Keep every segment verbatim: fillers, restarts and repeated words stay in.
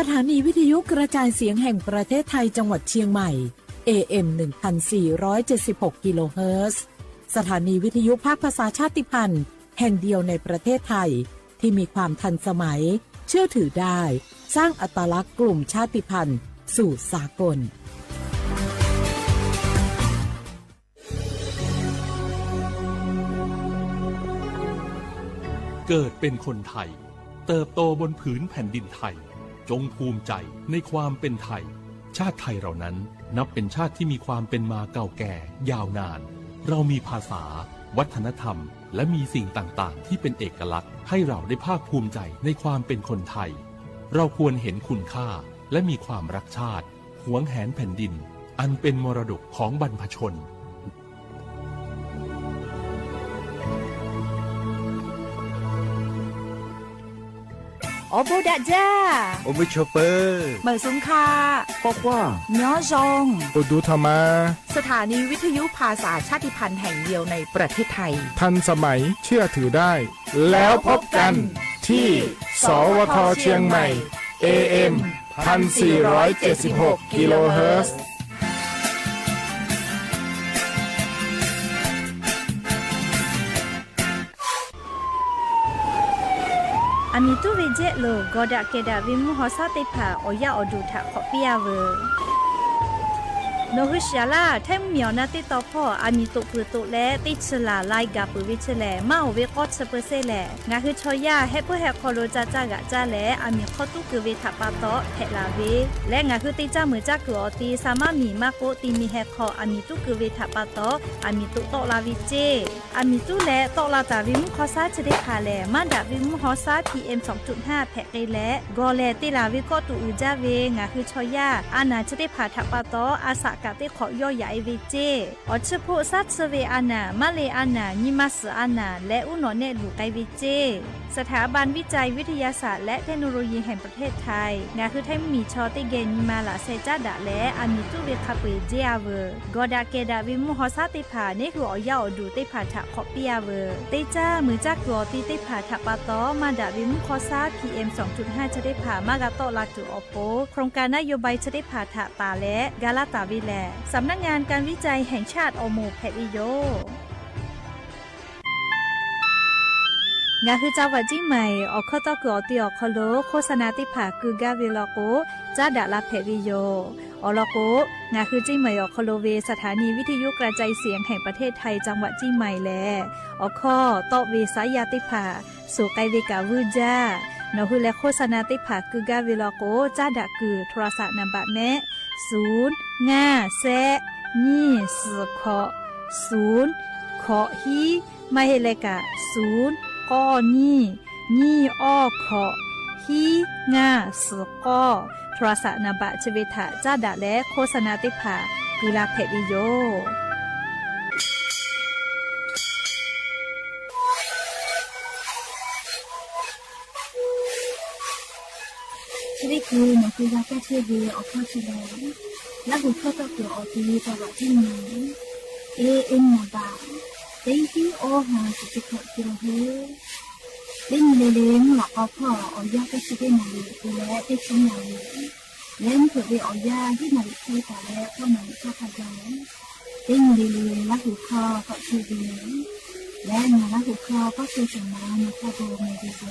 สถานีวิทยุกระจายเสียงแห่งประเทศไทยจังหวัดเชียงใหม่ เอเอ็ม หนึ่งพันสี่ร้อยเจ็ดสิบหก กิโลเฮิรตซ์ สถานีวิทยุภาคภาษาชาติพันธุ์แห่งเดียวในประเทศไทย ที่มีความทันสมัย เชื่อถือได้ สร้างอัตลักษณ์กลุ่มชาติพันธุ์สู่สากล เกิดเป็นคนไทย เติบโตบนผืนแผ่นดินไทย จงภูมิใจในความเป็นไทย ชาติไทยเรานั้นนับเป็นชาติที่มีความเป็นมาเก่าแก่ยาวนาน เรามีภาษา วัฒนธรรม และมีสิ่งต่างๆ ที่เป็นเอกลักษณ์ ให้เราได้ภาคภูมิใจในความเป็นคนไทย เราควรเห็นคุณค่า และมีความรักชาติ หวงแหนแผ่นดิน อันเป็นมรดกของบรรพชน โอโบดะจ้า โอมิชอปเปอร์ เหมยสุงค่ะ ปอคว้า ยอซอง โอดูธรรมา สถานีวิทยุภาษาชาติพันธุ์แห่งเดียวในประเทศไทย ทันสมัย เชื่อถือได้ แล้วพบกันที่ สวท เชียงใหม่ เอเอ็ม พันสี่ร้อยเจ็ดสิบหก กิโลเฮิรตซ์ อะหมีตู้เวเจ๊ะโล กอดะแกดะเวมุหอซาเตผ่า ออกยาออกดูถะขอเปียเวอ โนฮือเสียล่า แท่งเหมียวนาเต้ตอพ่อ อะหมีตกปือตกและ เต้เชอหล่าลายกาปือเวเชอแหล่ มาโอเวก็เชอเปอร์เซ็นต์แหล่ งาฮือชอย่า แฮะเปื้อแฮะคอโลจาจาหกะจาแหล่ อะหมีข้อตู้กือเวถะปาต๊อ แผะหล่าเว และงาฮือเต้จ้าเหมือจ้ากือออตี สามารถหมีมาโกะตีมีแฮะคอ อะหมีตู้กือเวถะปาต๊อ อะหมีตุ๊โต๊ะลาเวเจ้ อะหมีตู้และโต๊ะลาต๋าเวมุหอซาเชอเตผ่าแหล่ มาดะเวมุหอซา พีเอ็ม สองจุดห้า แผะเกยและ กอแหล่เตหล่าเวก็ตูอือจ้าเว งาฮือชอย่า อาหนาเชอเตผ่าถะปาต๊อ อาสะกะเต้ขอเยียะไอเวเจ้ ออเชอโพะซาเชอเวอาหนา มะเลอาหนา ญิมาสืออาหนา และอู้หนอแนะหลูไกเวเจ้ สถาบันวิจัยวิทยาศาสตร์และเทคโนโลยีแห่งประเทศไทย งาฮือไทยหมีชอเต้แก่ญิมาหล่าแซจ้าดะและ อะหมีตู้เวคาเปยเจ้าเวอ กอดะแกดะเวมุหอซาเตผ่า เนหือออกยาออกดูเตผ่าถะขอเปียเวอ เต้จ้าเหมือจ้ากือออตีเตผ่าถะปาต๊อ มาดะเวมุหอซา พีเอ็ม สองจุดห้า เชอเตผ่า มากาโต๊ะลากือออโป โครงการนโยบายเชอเตผ่าถะต๋าและ กาลาต๋าเวแหล่ สำนักงานการวิจัยแห่งชาติออโมแผะเวโย งาฮือจังหวัดเจียงใหม่ ออกข้อต๊อกกือออตีออกคอโล โฆษณาเตผ่ากือก้าเวลอโก จ้าดะลาแผะเวโย ออกลอโก งาฮือเจียงใหม่ออกคอโลเว สถานีวิทยุกระจายเสียงแห่งประเทศไทยจังหวัดเจียงใหม่แหล่ ออกข้อต๊อกเวสายาเตผ่า สูไกเวก๋าเวอร์จ้า หนอหือแลโฆษณาเตผ่ากือก้าเวลอโก จ้าดะกือ โทรศัพท์นามบัตรแมะ ศูนย์ ห้า แซะ ยี่ สี่ เคาะ ศูนย์ เคาะ ฮี มาเฮเลกะ ศูนย์ ก้อ ยี่ ยี่ อ้อ เคาะ ฮี ห้า สี่ ก้อ โทรศัพท์นามบัตรเชเวถะจ้าดะและโฆษณาเตผ่า กือลาแผะเวโย ชีวิตคือหนังสือวาดแก้เชื่อดีออกข้อเฉลย และหัวข้อต๊อกกือออตีจังหวัดเจียงใหม่ เอเอ็ม นามบัตร เต็งตี้ โอห้า สิบเจ็ด กิโลเฮิรตซ์ เล่นเลเลงหลักเอาข้อออกยาแก้เชื่อได้หมายเลขและได้ชิ้นหมายเลข และเผื่อได้ออกยาที่หมายเลขไทยต๋าและข้อหมายเลขชาติไทย เต้นดีๆ และหัวข้อก็คือดี และเนื้อและหัวข้อก็คือสำนักในข้อโบในดีโบ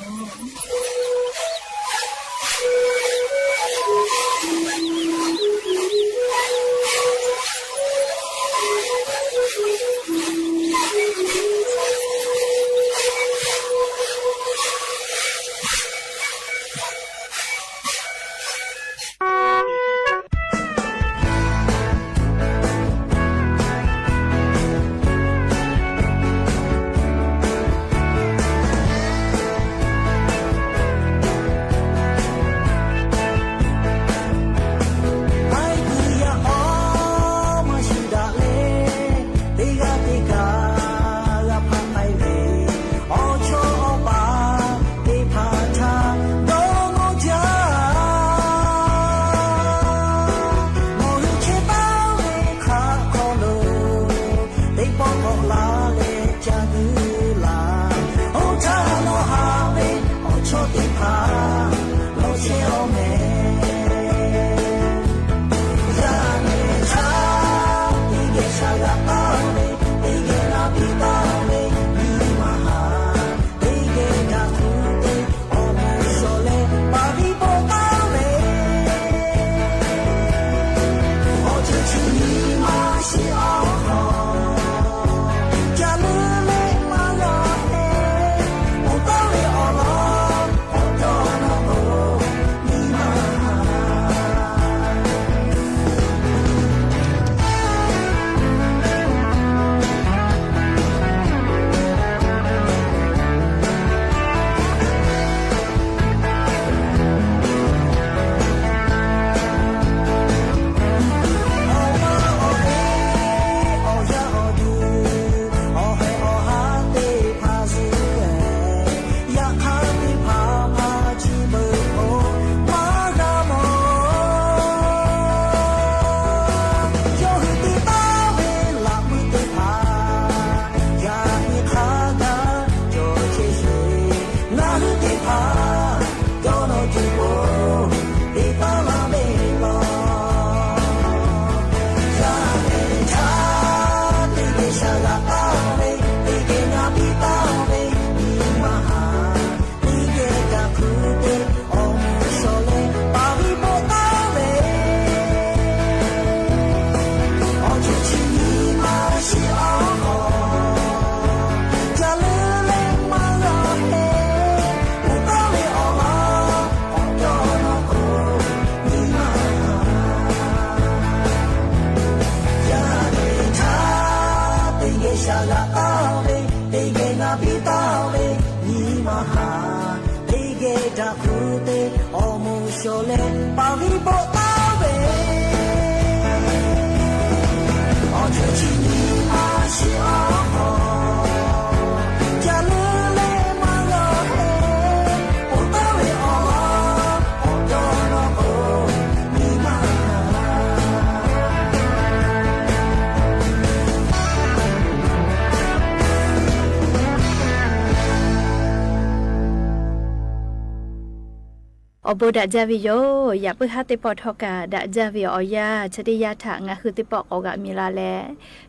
အီၣ်ဘိးဒၣ်ကၠၢ်ဝဲယိာ် ယၣ်ပၢၢ်ဟါသ့ၣ်တဖၣ်ထီၣ်ကၢ် ဒၣ်ကၠၢ်ဝဲအီၣ်ယၢ် ဆၢတီၢ်ယၢ်ထၣ် ငါးဟုသ့ၣ်တဖၣ်ကိးဂၤမံၤလၢ်လၢ်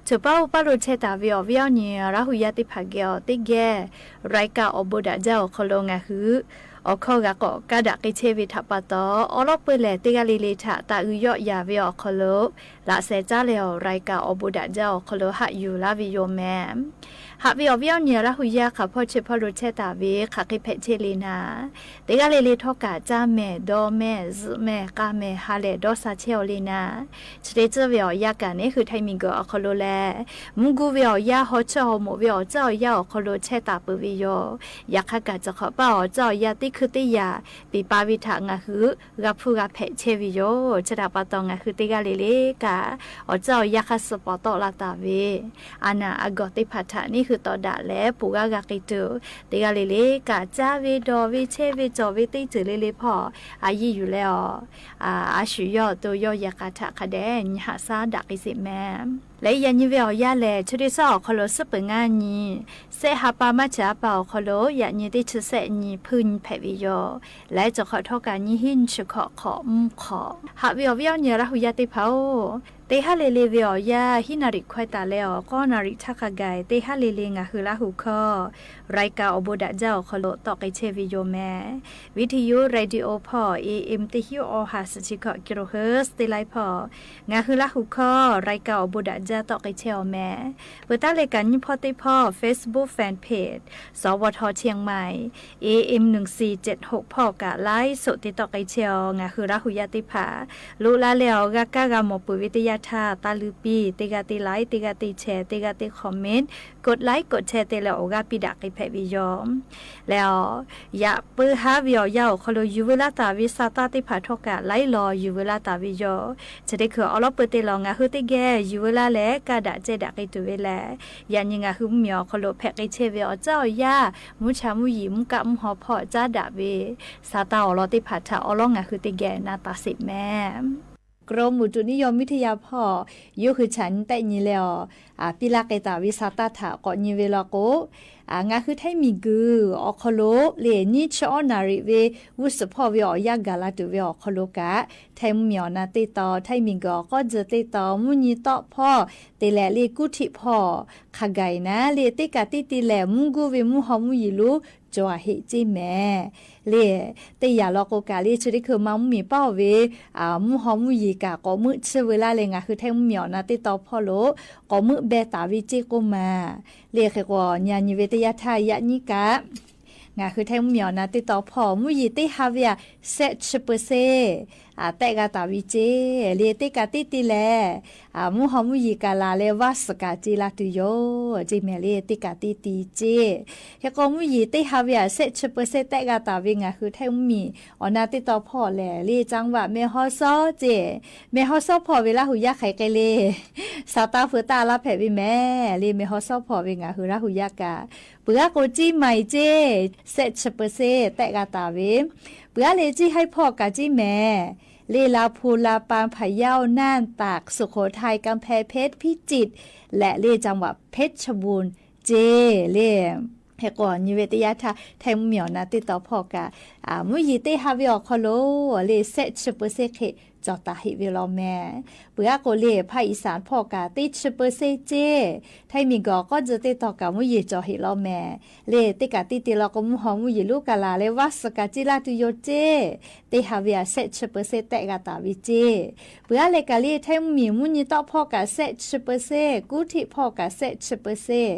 ဆိပာ်အိၣ်ပာ်လိာ်ဆဲးတၢ်ဝဲအီၤ ဝဲအီၤန့ၣ် ရၣ်ဟူယၢ်သ့ၣ်တဖၣ်ကဲအီၤ သ့ၣ်ဂဲ ရၢၢ်ကၢ်အီၣ်ဘိးဒၣ်ကၠၢ်အီၤခီလိာ် ငါးဟု အီၣ်ခီဂၤကိးကးဒၣ်က့ၤဆဲးဝဲထၣ်ပၣ်တီၢ် အီလီၢ်ပၢၢ်လဲၣ် သ့ၣ်ဂၤလၢ်လၢ်ထၣ် တၢ်အုယီၣ်ယၤဝဲအီၤခီလိာ် လၢ်စဲးကၠၢ်လဲၢ်အီၤ ရၢၢ်ကၢ်အီၣ်ဘိးဒၣ်ကၠၢ်အီၤခီလိာ် ဟးယူၢ်လၢ်ဝဲယိာ်မဲ ဟးဝဲအီၤဝဲအီၤန့ၣ် ရၣ်ဟူယၢ်ခးဖီၣ်ဆဲးဖီၣ်လိာ်ဆဲးတၢ်ဝဲ ခးက့ၤဖဲးဆဲးလံနၤ သ့ၣ်ဂၤလၢ်လၢ်ထီၣ်ကၢ် ကၠၢ်မဲာ် ဒီးမဲာ် စံးမဲာ် ကၣ်မဲာ် ဟးလဲၣ်ဒီးစၢ်ဆဲးအီၤလံနၤ ဆၢတီၢ်ကၠၢ်ဝဲအီၣ်ယၢ်ကၢ်န့ၣ် ဃုထၢမံၤကီးအီၤခီလိာ်လဲၣ် မူကူဝဲအီၣ်ယၢ် ဟီဆၢဟီမိးဝဲအီၤ ကၠၢ်အီၣ်ယၢ်အီၤခီလိာ် ဆဲးတၢ်ပၢၢ်ဝဲယိာ် ယၢ်ခါကၢ်စခီးပၢ်အီၤ ကၠၢ်အီၣ်ယၢ်သ့ၣ်ခုသ့ၣ်ယၢ် ပံၤပာ်ဝဲထၣ် ငါးဟု ဂၤဖုဂၤဖဲးဆဲးဝဲယိာ် ဆၢတၢ်ပၣ်တီၢ် ငါးဟုသ့ၣ်ဂၤလၢ်လၢ်ကၢ် အီၣ်ကၠၢ်အီၣ်ယၢ်ခါ စပီးတီၣ်လၢ်တၢ်ဝဲ အနၢ်အဂီၢ်သ့ၣ်တဖၣ်ထၣ်န့ၣ် ဃုာ်ဒီးဒၣ်လဲာ် ပှၤဂၤဂၤက့ၤတုၤ သ့ၣ်ဂၤလၢ်လၢ်ကၢ် ကၠၢ်ဝဲဒီးဝဲဆဲးဝဲ ကၠီၣ်ဝဲသ့ၣ်တုၤလၢ်လၢ်ဖီၣ် အယံာ်ယူၢ်လၢအီၤ အါ အါဆူၣ်ယီၣ်တိယီၣ်ယဲၢ်ကၢ်ထၣ်ခါဒဲး နံၤဟးဆါဒၣ်က့ၤစ့းမဲ လၢယၢ်နံၤဝဲအီၣ်ယၢ်လဲၣ် ဆၢတီၢ်ကၠၢ်အီၤခီလိာ် စ့းပၢၤနံၤ စဲးဟးပၢ်မၤဆါပၢ်အီၤခီလိာ် ယၢ်နံၤသ့ၣ်ဆံသဲးနံၤ ဖုနံၤဖဲးဝဲယိာ် လၢကၠီၣ်ခီၣ်ထီၣ်ကၢ် နံၤဟံၣ်နံၣ်ဆံခီၣ်ခီၣ်မုၢ်ခီၣ် ဟးဝဲအီၤဝဲအီၤန့ၣ် ရၣ်ဟူယၢ်သ့ၣ်တဖၣ်အိၣ် သ့ၣ်ဟးလၢ်လၢ်ဝဲအီၣ်ယၢ် ဟံးနၣ်ရံၣ်ခွဲးတၢ်လၢအီၤ ဃိးနၣ်ရံၣ်ထၣ်ခါဂၤ သ့ၣ်ဟးလၢ်လၢ် ငါးဟုလၢ်ဟူးခီ ရၢၢ်ကၢ်အီၣ်ဘိးဒၣ်ကၠၢ်အီၤခီလိာ် တီၣ်က့ၤဆဲးဝဲယိာ်မဲ ဝံထယု ရေဒီယို ဖီၣ် AM တစ်ဆံ အီဟၣ် ဆံခံခွံ kilohertz သ့ၣ်လၢ်ဖီၣ် ငါးဟုလၢ်ဟူးခီ ရၢၢ်ကၢ်အီၣ်ဘိးဒၣ်ကၠၢ် တီၣ်က့ၤဆဲးအီၤမဲ ပတၢ်လဲၤကၢ်နံၣ်ဖီၣ်သ့ၣ်ဖီၣ် Facebook Fan Page စဝထ เชียงใหม่ AM หนึ่งสี่เจ็ดหก ဖီၣ် ကၢ် ไลฟ์สด သ့ၣ်တီၣ်က့ၤဆဲးအီၤ ငါးဟုလၢ်ဟူးယၢ်သ့ၣ်တဖၣ် လိၣ်လၢ်လၢအီၤ ဂၤကၢ်ဂၤမိၢ်ပှၢ်ဝဲတယၢ်ထၣ် တၢ်လုၢ်ပံၢ် သ့ၣ်ဂၤသ့ like သ့ၣ်ဂၤသ့ share သ့ၣ်ဂၤသ့ comment กดไลค์ กดแชร์ သ့ၣ်လၢအီၤ ဂၤပံးဒၣ်က့ၤဖဲးဝဲယိာ် လၢအီၤ ယၢ်ပၢၢ်ဟါဝဲအီၣ်ယၢ်အီၤခီလိာ် ယူၢ်ဝဲလၢ်တၢ်ဝဲ စးတၢ်သ့ၣ်တဖၣ်ထီၣ်ကၢ် လၢအီၤ ယူၢ်ဝဲလၢ်တၢ်ဝဲယိာ် ဆၢထၢၣ်ခုၣ်အီလီၢ်ပၢၢ်သ့ၣ်လီၤ ငါးဟုသ့ၣ်ဂဲၤ ယူၢ်ဝဲလၢ်လၢ ကၢ်ဒၣ်ကဲဒၣ်က့ၤတုၤဝဲလဲၣ် ယၢ်နံၤငါးဟုမံၤအီၤခီလိာ် ဖဲးက့ၤဆဲးဝဲအီၤ ကၠၢ်အီၣ်ယၢ် မူဆါမူယံာ် မူကၣ်မူဟီဖီၣ် ကၠၢ်ဒၣ်ဝဲ စးတၢ်အီလီၢ်သ့ၣ်တဖၣ်ထၣ် အီလီၢ်ငါးဟုသ့ၣ်ဂဲၤ နၢ်သးစ့းမဲ กรมอุตุนิยมวิทยา ဖီၣ် ယိၤဃုာ်ဆၣ်နံၤတဲာ်နံၤလၢအီၤ အပံးလၢ်က့ၤတၢ်ဝဲ စးတၢ်ထၣ်ကိးနံၤဝဲလီၤကိး အငါးဟုထဲမံၤဂုၢ်အီၤခီလိာ် လၢနံၣ်ဆံအီနၣ်ရံၣ်ဝဲ ဝူစၢၣ်ဖီၣ်ဝဲအီၣ်ယၢ် ကၢ်လၢ်တုၤဝဲအီၤခီလိာ်ကၢ် ထဲမံၤအီၣ်နၢ်သ့ၣ်တီ ထဲမံၤဂုၢ်အီၣ်ကီၢ်စၢၢ်သ့ၣ်တီ မူညံၤသီၣ်ဖီၣ် သ့ၣ်လဲၣ်လၢကူထံးဖီၣ် ခါဂၤအံၤနၤ လၢသ့ၣ်ကးသ့ၣ်တံၢ်လဲၣ် မူကူဝဲမူဟီမူယံာ်လူ ကၠီၣ်ဟ့ၣ်က့ၤမဲ လၢသ့ၣ်ယၢ်လီၤကိးကၢ် လၢဆၢထၢၣ်ခုၣ်မၤမူမံၤပၢ်ဝဲ အမူဟီမူယံာ်ကၢ်ကိးမုၢ်ဆၢဝဲလၢ်လၢ ငါးဟုထဲမံၤအီၣ်နၢ်သ့ၣ်တီဖီၣ်လိာ် ကိးမုၢ်ဘဲတၢ်ဝဲက့ၤကိးမး လၢဃဲၤကွီၢ် ညါနံၤဝဲတယၢ်ထၣ် ယၢ်နံၤကၢ် ငါးဟုထဲမံၤအီၣ်နၢ်သ့ၣ်တီဖီၣ် မူယံာ်သ့ၣ်ဟးဝဲအ စဲးဆံပၢၢ်စ့ၣ် အသဲးဂၤတၢ်ဝဲက့ၤ လၢသ့ၣ်ကးသ့ၣ်တံၢ်လဲၣ် အမူဟီမူယံာ်ကၢ်လၢ်လၢ ဝးစကၤက့ၤလၢ်တုၤယိာ် က့ၤမဲာ်လၢသ့ၣ်ကးသ့ၣ်တံၢ်က့ၤ ဃဲၤကွီၢ်မူယံာ်သ့ၣ်ဟးဝဲအ စဲးဆံပၢၢ်စ့ၣ်သဲးဂၤတၢ်ဝဲ ငါးဟုထဲမံၤအီၣ်နၢ်သ့ၣ်တီဖီၣ်လဲၣ် လၢကၠၢ်ဝး မဲၢ်ဟီၣ်စီက့ၤ မဲၢ်ဟီၣ်စီဖီၣ်ဝဲလၢဟူးယၢ်ဃဲၤက့ၤလၢ စးတၢ်ဖုးတၢ်လၢ်ဖဲးဝဲမဲာ် လၢမဲၢ်ဟီၣ်စီဖီၣ်ဝဲ ငါးဟုလၢဟူးယၢ်ကၢ် ပှၤကိးကၠံမၤအံၤက့ၤ စဲးဆံပၢၢ်စ့ၣ်သဲးဂၤတၢ်ဝဲ ပှၤလၢကၠံဟဲဖီၣ်ကၠံမဲာ် လၢလါဖူ လါပၢ် ဖးယၢဝ်း နၢၼ်း တၢၢ် သုၣ်ခိၣ်ထၢၣ် ကၣ်ဖဲၣ် ဖ့း ဖံးစံး လၢလၢ จังหวัดเพชรบูรณ์ က့ၤလၢ ဃဲၤကွီၢ်နံၤဝဲတယၢ်ထၣ် ထဲမံၤမံၤအီၣ်နၢ်သ့ၣ်တီဖီၣ်ကၢ် မူယံၤသ့ၣ်ဟးဝဲအီၤခီလိာ် လၢစဲးဆံပၢၢ်စ့ၣ်ဃ့ၢ် ကၠီၣ်တၢ်ဟ့ၣ်ဝဲလီၤမဲာ် ပှၤကိးလၢ ภาคอีสานဖီၣ်ကၢ် သၢဆံပၢၢ်စ့ၣ်က့ၤ ထဲမံၤကီး ကီၢ်စၢၢ်သ့ၣ်တီကၢ် မူယံၤကၠီၣ်ဟ့ၣ်လီၤမဲာ် လၢသ့ၣ်ကးသ့ၣ်တံၢ်လီၤ ကမူဟီၣ်မူယံၤလူကလၤ လၢဝးစကၤကၠံလၢ်တုၤယိာ်က့ၤ သ့ၣ်ဟးဝဲအစဲးဆံပၢၢ်စ့ၣ်သဲးဂၤတၢ်ဝဲက့ၤ ပှၤလဲၤကၢ်လၢထဲမံၤ မူညံၤသီၣ်ဖီၣ်ကၢ် စဲးဆံပၢၢ်စ့ၣ် ကူထံၣ်ဖီၣ်ကၢ် စဲးဆံပၢၢ်စ့ၣ်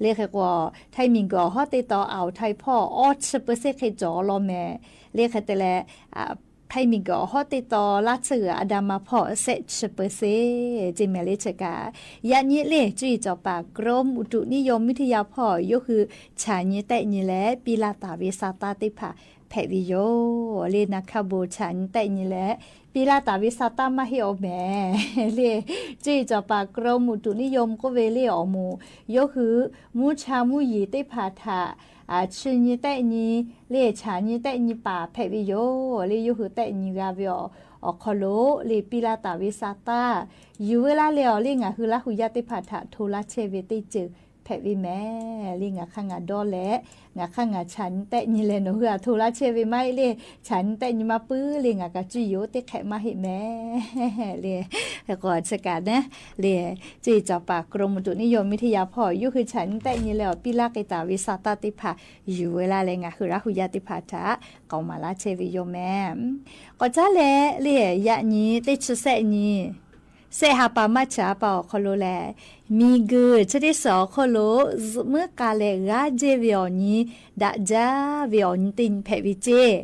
လၢဃဲၤကွီၢ် ထဲမံၤကီး ဟီၣ်သ့ၣ်တီ อ่าวไทยဖီၣ် အီဆံပၢၢ်စ့ၣ်ဃ့ၢ်ကၠီၣ်လီၤမဲာ် လၢဃဲၤတဲလဲၣ် ထဲမံၤကီး ဟီၣ်သ့ၣ်တီ လၢဆၢဂ့ၤ อันดามันဖီၣ် စဲးဆံပၢၢ်စ့ၣ် က့ၤမဲာ်လၢဆ့ကၤ ယၤနံၤလၢ ကၠူအံၤကၠီၣ်ပၤ กรมอุตุนิยมวิทยาဖီၣ် ယိၤဃုာ်ဆၣ်နံၤတဲနံၤလၢ ပံလၢ်တၢ်ဝဲစးတၢ်သ့ၣ်တဖၣ် ဖဲးဝဲယိာ် လႄႈ နၢ်ခၢၣ်ဘိၣ် ဆၣ်နံၣ်တၢၣ်နံၣ်လၢ ပံလၢ်တၢ်ဝဲစၢ်တၢ်မၢ်ဟ့ၣ်အီၤမဲာ် လႄႈ ကၠိအီၣ်စီၤပၤ กรมอุตุนิยม ကီၢ်ဝဲလႄႈ အီၣ်မူၣ် ယိၣ်ဃု မူဆါမူယံၤသ့ၣ်တဖၣ်ထႃၣ် အၣ် ဆၢနံၣ်တၢၣ်နံၣ် လႄႈ ဆၣ်နံၣ်တၢၣ်နံၣ်ပၢ် ဖဲးဝဲယိာ် လႄႈ ယိၣ်ဃုတၢၣ်နံၣ်ဂၤဝဲအီၤ အခီၣ်လိာ် လႄႈ ပံလၢ်တၢ်ဝဲစၢ်တၢ် ယူႇဝဲလၢ်လႄႈ အီၤ လႄႈ ငၢ်ဟုလၢ်ဟူယၢ်သ့ၣ်တဖၣ်ထၣ် ထိၣ်လၢ်ဆဲးဝဲတ့ၢ်စၢၤ ဖဲးဝဲမဲာ် လႄၣ် ငၢ်ဃၣ်ငၢ်ဒီလႄၣ် ငၢ်ဃၣ်ငၢ်ဆၣ်နံၣ်တၢၣ်နံၣ်လႄၣ် နီၢ်ဟု ထိၣ်လၢ်ဆဲးဝဲမး လႄႈ ဆၣ်နံၣ်တၢၣ်နံၣ်မးပုၢ် လႄၣ် ငၢ်ကၢ်ကၠိယိာ်တ့ၢ်ခဲးမၢ်ဟ့ၣ်မဲာ် လႄၣ် ဟဲကီးဆၢကၢ်န့ၣ် လႄၣ် ကၠိအီၣ်စီၤပၤ กรมอุตุนิยมวิทยา ဖီၣ် ယိၣ်ဃုဆၣ်နံၣ်တၢၣ်နံၣ်လႄၣ် အီၤ ပံလၢ်က့ၤတၢ်ဝဲစၢ်တၢ်သ့ၣ်တဖၣ် ယူႇဝဲလၢ်လၢ် ငၢ်ဟုလၢ်ဟူယၢ်သ့ၣ်တဖၣ်ထၣ် ကိးမးလၢ်ဆဲးဝဲယိာ်မဲာ် ကီးကၠၢ်လႄၣ် လႄၣ် ယၣ်နံၣ် တ့ၢ်ဆံဆဲးနံၣ် ဆဲးဟးပာ်မၢ်ဆါပာ် အခီၣ်လိာ်လၢ် မံၤဂုၢ် ဆၢတ့ၢ်စီၤ အခီၣ်လိာ် ယိၣ်မုၣ်ကၤလၢ် ဂၤကဲဝဲအီၤနံၣ် ဒၣ်ကၠၢ်ဝဲအီၤနံၣ် တ့ၢ်ဖဲးဝဲစ့ၢ်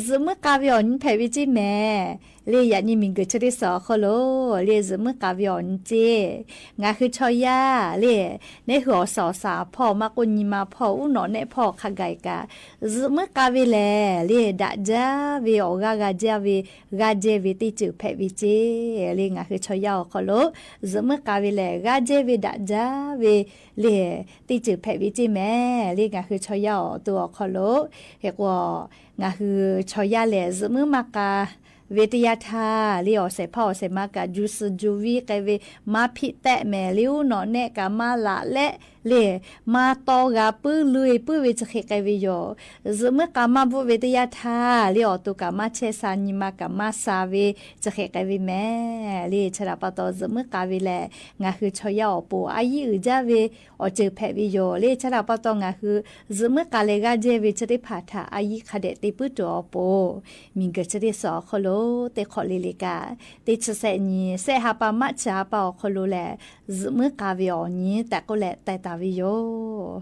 ယိၣ်မုၣ်ကၤဝဲအီၤနံၣ် ဖဲးဝဲစ့ၢ်မဲာ် လႄၣ် ယၣ်နံၣ် မံၤဂုၢ် ဆၢတ့ၢ်စီၤ အခီၣ်လိာ် လ၄ၢ် ယိၣ်မုၣ်ကၤဝဲအီၤနံၣ်စ့ၢ် ငၢ်ဟုဆီယၢ် လ၄ၢ် နၢ်ဟု အီၣ်စီၣ်အီၣ်ဆၣ်ဖီၣ် မၢ်ကိၣ်နံၤမါဖီၣ် အူးနီၣ်နဲၣ်ဖီၣ် ခးဂၤကၢ် ယိၣ်မုၣ်ကၤဝဲလၢ် လ၄ၢ် ဒၣ်ကၠၢ်ဝဲအီၤ ဂၤ ဂၤကဲဝဲ ဂၤကဲဝဲတ့ၢ်စၢၤ ဖဲးဝဲစ့ၢ် လ၄ၢ် ငၢ်ဟုဆီယၢ် အခီၣ်လိာ် ယိၣ်မုၣ်ကၤဝဲလၢ် ဂၤကဲဝဲ ဒၣ်ကၠၢ်ဝဲ လ၄ၢ် တ့ၢ်စၢၤ ဖဲးဝဲစ့ၢ်မဲာ် လ၄ၢ် ငၢ်ဟုဆီယၢ် အီၤ တိၢ် အခီၣ်လိာ် ဟဲကီး ငၢ်ဟုဆီယၢ်လၢ် ယိၣ်မုၣ်မၢ်ကၤ ဝဲတယၢ်ထၢၣ် လ၄ၢ် အီၣ်စဲးဖီၣ် အီၣ်စဲးမါ ကၢ် ယူၤစူဝံၤ ကဲဝဲ မါဖံးတဲးမဲာ် လ၄ၢ် အူးနီၣ်နဲၣ် ကၢ် မါလၢ် လၢ လ၄ၢ် မါတီဂၤ ပုၢ်လွံၢ် ပုၢ်ဝဲ စဃဲးကဲဝဲယိာ် ယိၣ်မုၣ်ကၤ မၢ်ဘိၣ်ဝဲတယၢ်ထၢၣ် လၢအီၤတိၢ် ကၢ် မၢ်ဆဲးစၢ် နံၤမါ ကၢ် မၢ်စၢ်ဝဲ စဃဲးကဲဝဲမဲာ် လ၄ၢ် ဆၢဒၣ်ပၢ်တီ ယိၣ်မုၣ်ကၤဝဲလၢ် ငၢ်ဟုဆီယၢ် အီၤ ပိၢ် အါယံၣ်အုၣ်ကၠၢ်ဝဲ အီၣ်စၢၤ ဖဲးဝဲယိာ် လ၄ၢ် ဆၢဒၣ်ပၢ်တီ ငၢ်ဟု ယိၣ်မုၣ်ကၤလၢ် ဂၤကဲဝဲ ဆၢတ့ၢ်တဖၣ်ထၣ် အါယံၣ်ခးဒဲး တ့ၢ်ပုၢ်တိၢ် အီၤ ပိၢ် မံၤဂုၢ် ဆၢတ့ၢ်စီၤ အခီၣ်လိာ် တ့ၢ်ခီၣ်လ့လ့ကၢ် တ့ၢ်ဆံဆဲးနံၣ် ဆဲးဟးပာ်မၢ်ဆါပာ် အခီၣ်လိာ်လၢ် ယိၣ်မုၣ်ကၤဝဲအီၤနံၣ် တၢ်ကိၣ်လၢ် တဲတၢ်ဝဲယိာ်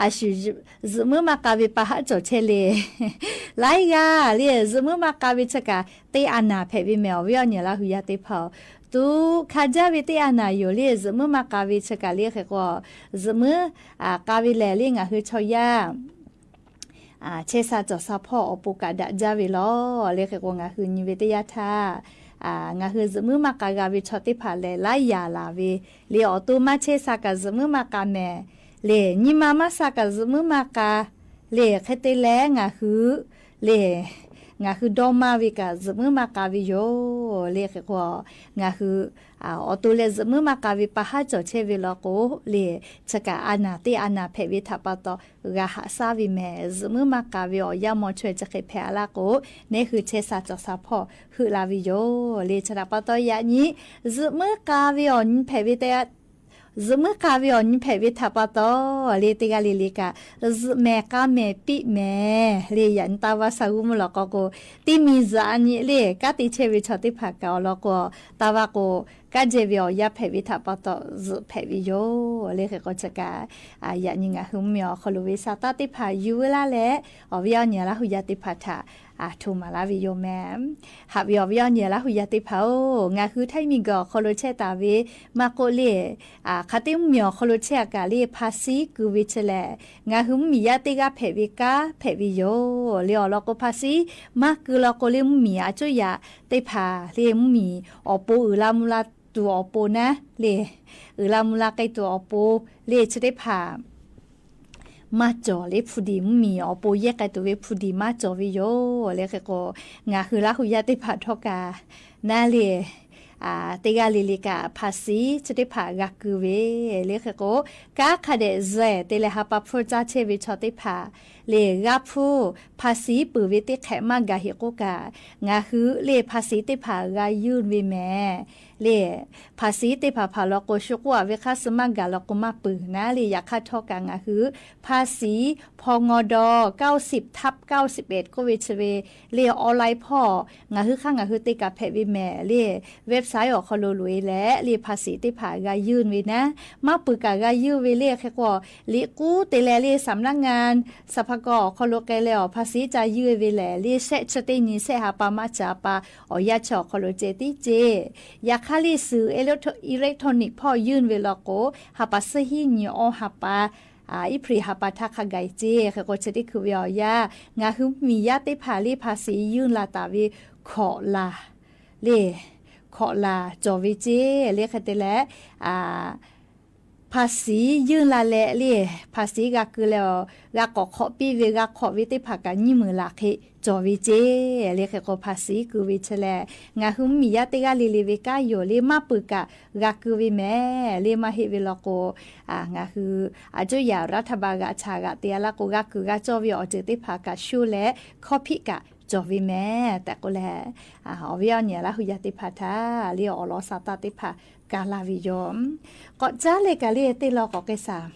အၡူၣ် ယိၣ်မုၣ်မၢ်ကၤဝဲ ပာ်ဟးကၠီၣ်ဆဲးလ့ၣ် လၢအံၤဂၤ လၢ ယိၣ်မုၣ်မၢ်ကၤဝဲ ဆၢကၢ် တ့အါနၢ် ဖဲးဝဲမဲာ် အီၤ ဝဲအီၤ နံၣ်လၢဟူယၢ် တ့ၢ်ဖီၣ် တူၢ်ခးကၠၢ်ဝဲ တ့အါနၢ်ယိာ် လၢ ယိၣ်မုၣ်မၢ်ကၤဝဲ ဆၢကၢ် လၢ ဟဲကီး ယိၣ်မုၣ် အၣ် ကၤဝဲလၢ် လၢ ငၢ်ဟုဆီယၢ် အၣ် ဆဲးစၢ် စီၤစၢ်ဖီၣ် အီၤ ပိၢ် ကၢ် ဒၣ်ကၠၢ်ဝဲလီၤ လၢ ဟဲကီး ငၢ်ဟု နံၣ်ဝဲတယၢ်ထၢၣ် အၣ် ငၢ်ဟု ယိၣ်မုၣ်မၢ်ကၤ ဂၤဝဲ ဆီၣ်သ့ၣ်တဖၣ်လၢ် လၢယၢ်လၢ်ဝဲ လၢအီၤ တိၢ် မၢ်ဆဲးစၢ် ကၢ် ယိၣ်မုၣ်မၢ်ကၤ မဲာ် လၢ နံၤမါ မၢ်စၢ် ကၢ် ယိၣ်မုၣ်မၢ်ကၤ လၢ ခဲတ့ၢ်လၢ ငၢ်ဟု လၢ ငၢ်ဟု ဒီမါဝဲ ကၢ် ယိၣ်မုၣ်မၢ်ကၤဝဲယိာ် လၢ ဟဲကီး ငၢ်ဟု အၣ် အီၤ တိၢ်လၢ ယိၣ်မုၣ်မၢ်ကၤဝဲ ပာ်ဟးကၠီၣ်ဆဲးဝဲလီၤ ကိး လၢ ဆၢကၢ် အါနၢ် တ့အါနၢ် ဖဲးဝဲထၣ်ပၢ်တီ ဂၤဟးစၢ်ဝဲမဲာ် ယိၣ်မုၣ်မၢ်ကၤဝဲအီၤ ယၢ်မီၣ်ဆွဲၣ် စဃဲးဖဲးအါလၢ် ကိး နၢ်ဟု ဆဲးစၢ် စီၤစၢ်ဖီၣ် ဟုးလၢ်ဝဲယိာ် လၢ ဆၢဒၣ်ပၢ်တီ ယၣ်နံၣ် ယိၣ်မုၣ်ကၤဝဲအီၤနံၣ် ဖဲးဝဲတယၢ် ယိၣ်မုၣ်ကၤဝဲအီၤနံၣ် ဖဲးဝဲထၣ်ပၢ်တီ လၢ တဂၤလၢ်လၢ်ကၢ် ယိၣ်မဲာ်ကၤမဲာ် ပံးမဲာ် လၢ ယၣ်နံၣ် တၢ်ဝါ စၢ်ဂူမုၢ်လီၤ ကိး ကိး တံမံၤ ယၣ်နံၣ် လၢ ကးတံၢ်ဆဲးဝဲ ဆီၣ်သ့ၣ်တဖၣ် ကၢ် အီၤ လီၤ ကိး တၢ်ဝါ ကိး ကးကၠဲးဝဲအီၤ ယၢ် ဖဲးဝဲထၣ်ပၢ်တီ ယိၣ်ဖဲးဝဲယိာ် လၢ ဟဲကီး ဆၢကၢ် အၣ် ယၣ်နံၣ် ငၢ်ဟု မ့ၢ်အီၤ ခီၣ်လိာ်ဝဲ စၢ်တၢ်သ့ၣ်တဖၣ် ယူၢ်ဝဲလၢ်လၢ် အီၤ ဝဲအီၤ နံၣ်လၢဟူယၢ်သ့ၣ်တဖၣ်ထၣ် အၣ် ထိၣ်မၤလၢ်ဝဲယိာ်မဲာ် ဟးဝဲအီၤ ဝဲအီၤ နံၣ်လၢဟူယၢ်သ့ၣ်တဖၣ် အိၣ် ငၢ်ဟု ထၢၣ်မံၤကၢၢ် ခီၣ်လိာ်ဆဲးတၢ်ဝဲ မၢ်ကိးလၢ အၣ် ခးတံၢ်မံၤ ခီၣ်လိာ်ဆဲး အၣ် ကၢ် လၢ ဖါစံ ကုၢ်ဝဲဆဲးလၢ် ငၢ်ဟု မုၢ်မံၤယၢ်တ့ၢ်ဂၤ ဖဲးဝဲကါ ဖဲးဝဲယိာ် လၢ အီၤ လီၤ ကိး ဖါစံ မၢ်ကုၢ်လီၤ ကိး လၢ မုၢ်မံၤ အၣ်ကၠိယၣ်သ့ၣ်တဖၣ် လၢ မုၢ်မံၤ အီၣ်ပိၢ် အုၣ်လၢ်မူလၢ် တူၢ်အီၣ်ပိၢ်နၤ လၢ အုၣ်လၢ်မူလၢ် ကဲတူၢ်အီၣ်ပိၢ် လၢ ဆၢသ့ၣ်တဖၣ် မၢ်ကၠီၣ်လၢ ဖူဒံၣ် မုၢ်မံၤ အီၣ်ပိၢ်ယဲၢ် ကဲတူၢ်ဝဲ ဖူဒံၣ် မၢ်ကၠီၣ်ဝဲယိာ် လၢ ဟဲကီး ငၢ်ဟု လၢဟူယၢ်သ့ၣ်တဖၣ် ထီၣ်ကၢ် နၤလၢ် အၣ် တဂၤလၢ်လၢ်ကၢ် ဖါစံ ဆၢသ့ၣ်တဖၣ် ဂၤကုၢ်ဝဲ လၢ ဟဲကီး ကါ ခးဒဲး စဲး တ့ၢ်လၢ ဟးပာ်ဖှိၣ် ကၢ်ဆဲးဝဲ ဆီၣ်သ့ၣ်တဖၣ် လၢ ဂၤဖှိၣ် ဖါစံ ပုၢ်ဝဲ တ့ၢ်ခဲးမၢ် ဂၤဟ့ၣ်ကိးကၢ် ငၢ်ဟု လၢ ဖါစံသ့ၣ်တဖၣ် ဂၤယုၢ်ဝဲမဲာ် လၢ ဖါစံသ့ၣ်တဖၣ် ဖးလီၤ ကိး သံကွၢ် အဝဲခါ စမၢ် ဂၤလီၤ ကိး မၢ်ပုၢ် နၤလၢ် ယၣ်ခါထီၣ်ကၢ် ငၢ်ဟု ဖါစံ ဖီငီဒီး ကၢဝ်းစံပ် ထပ် ကၢဝ်းစံပ်အဵတ် ကိးဝဲဆဲးဝဲ လၢ online ဖီၣ် ငၢ်ဟု ဃၣ် ငၢ်ဟု တ့ၢ်ကၢ် ဖဲးဝဲမဲာ် လၢ website အီၤ ခီၣ်လိာ်လိာ်အံၤလၢ် လၢ ဖါစံသ့ၣ်တဖၣ် ဂၤယုၢ်ဝဲနၤ မၢ်ပုၢ်ကၢ် ဂၤယုၢ်ဝဲ လၢ ဟဲကီး လံာ်ကူးတ့ၢ်လၢ် လၢ สำนักงานสรรพากร အီၤ ခီၣ်လိာ်ကဲလၢ် အီၤ ဖါစံ ကၢ်ယုၢ်ဝဲလၢ် လၢ ဆဲးဆၢသ့ၣ်နံၤ ဆဲးဟးပာ်မၢ်စၢ်ပာ် အီၤ ယၢ်ဆၢ အီၤ ခီၣ်လိာ် စဲးသံစ့း ယၣ်ခါလံာ်စု electronic ဖီၣ် ယုၢ်ဝဲလီၤ ကိး ဟးပာ် ဆံဟံၣ်နံၤ အီၤ ဟးပာ် အ့ဖြ့ၣ်ဟၣ်ပာ်ထါခါဂ့ၤကၠ့ ဃဲၣ်ကိးဆၢ တ့ၢ်ခုးဝဲအီၤယါ ငါဟုမ့ၢ်ယါတ့ၢ်ဖၣ်လၢ ภาษี ယိုၼ်းလၢ်တၢ်ဝဲ ခီၣ်လၢ် လၢ ခီၣ်လၢ် ကၠီၣ်ဝဲကၠ့ လၢဃဲၣ်တဲလဲၣ် အ ภาษี ယိုၼ်းလၢ်လဲၣ်လၢ ภาษี ဂၤကုၢ်လဲၣ်အီၤ ဂၤကိးခီၣ်ပ့ဝဲ ဂၤခီၣ်ဝဲတ့ၢ်ဖၣ်ကၢ် နံၣ်မုၢ်လၢ်ဃ့ ကၠီၣ်ဝဲကၠ့ လၢဃဲၣ်ကိး ภาษี ကုၢ်ဝဲဆၢလဲၣ် ငါဟုမ့ၢ်ယါတ့ၢ်ဂၤလံလံဝဲ ကၢ်ယိာ်လၢမၤပၢၢ်ကၢ် ဂၤကုၢ်ဝဲမဲာ် လၢမၤဟ့ၣ်ဝဲလီၤကိး အ ငါဟု အစိယၤ รัฐบาล ဂၤဆၣ်ဂၤတဲလၢကိး ဂၤကုၢ်ဂၤကၠီၣ်ဝဲအီၤ စ့ၢ်တ့ၢ်ဖၣ်ကၢ် ဆိလဲၣ် ခီၣ်ဖံးကၢ် ကၠီၣ်ဝဲမဲာ် တၢ်ကိးလဲၣ် အ အီၤဝဲအီၤန့ၣ် လၢဟူယၤတ့ၢ်ဖၣ်ထၣ် လၢအီၤလီၤစၢ်တၢ်တ့ၢ်ဖၣ် ကၢ်လၢ်ဝဲယိာ် ကိးကၠၢ်လဲၣ်ကၢ်လၢတ့ၢ်လီၤကိးကဲစၢ်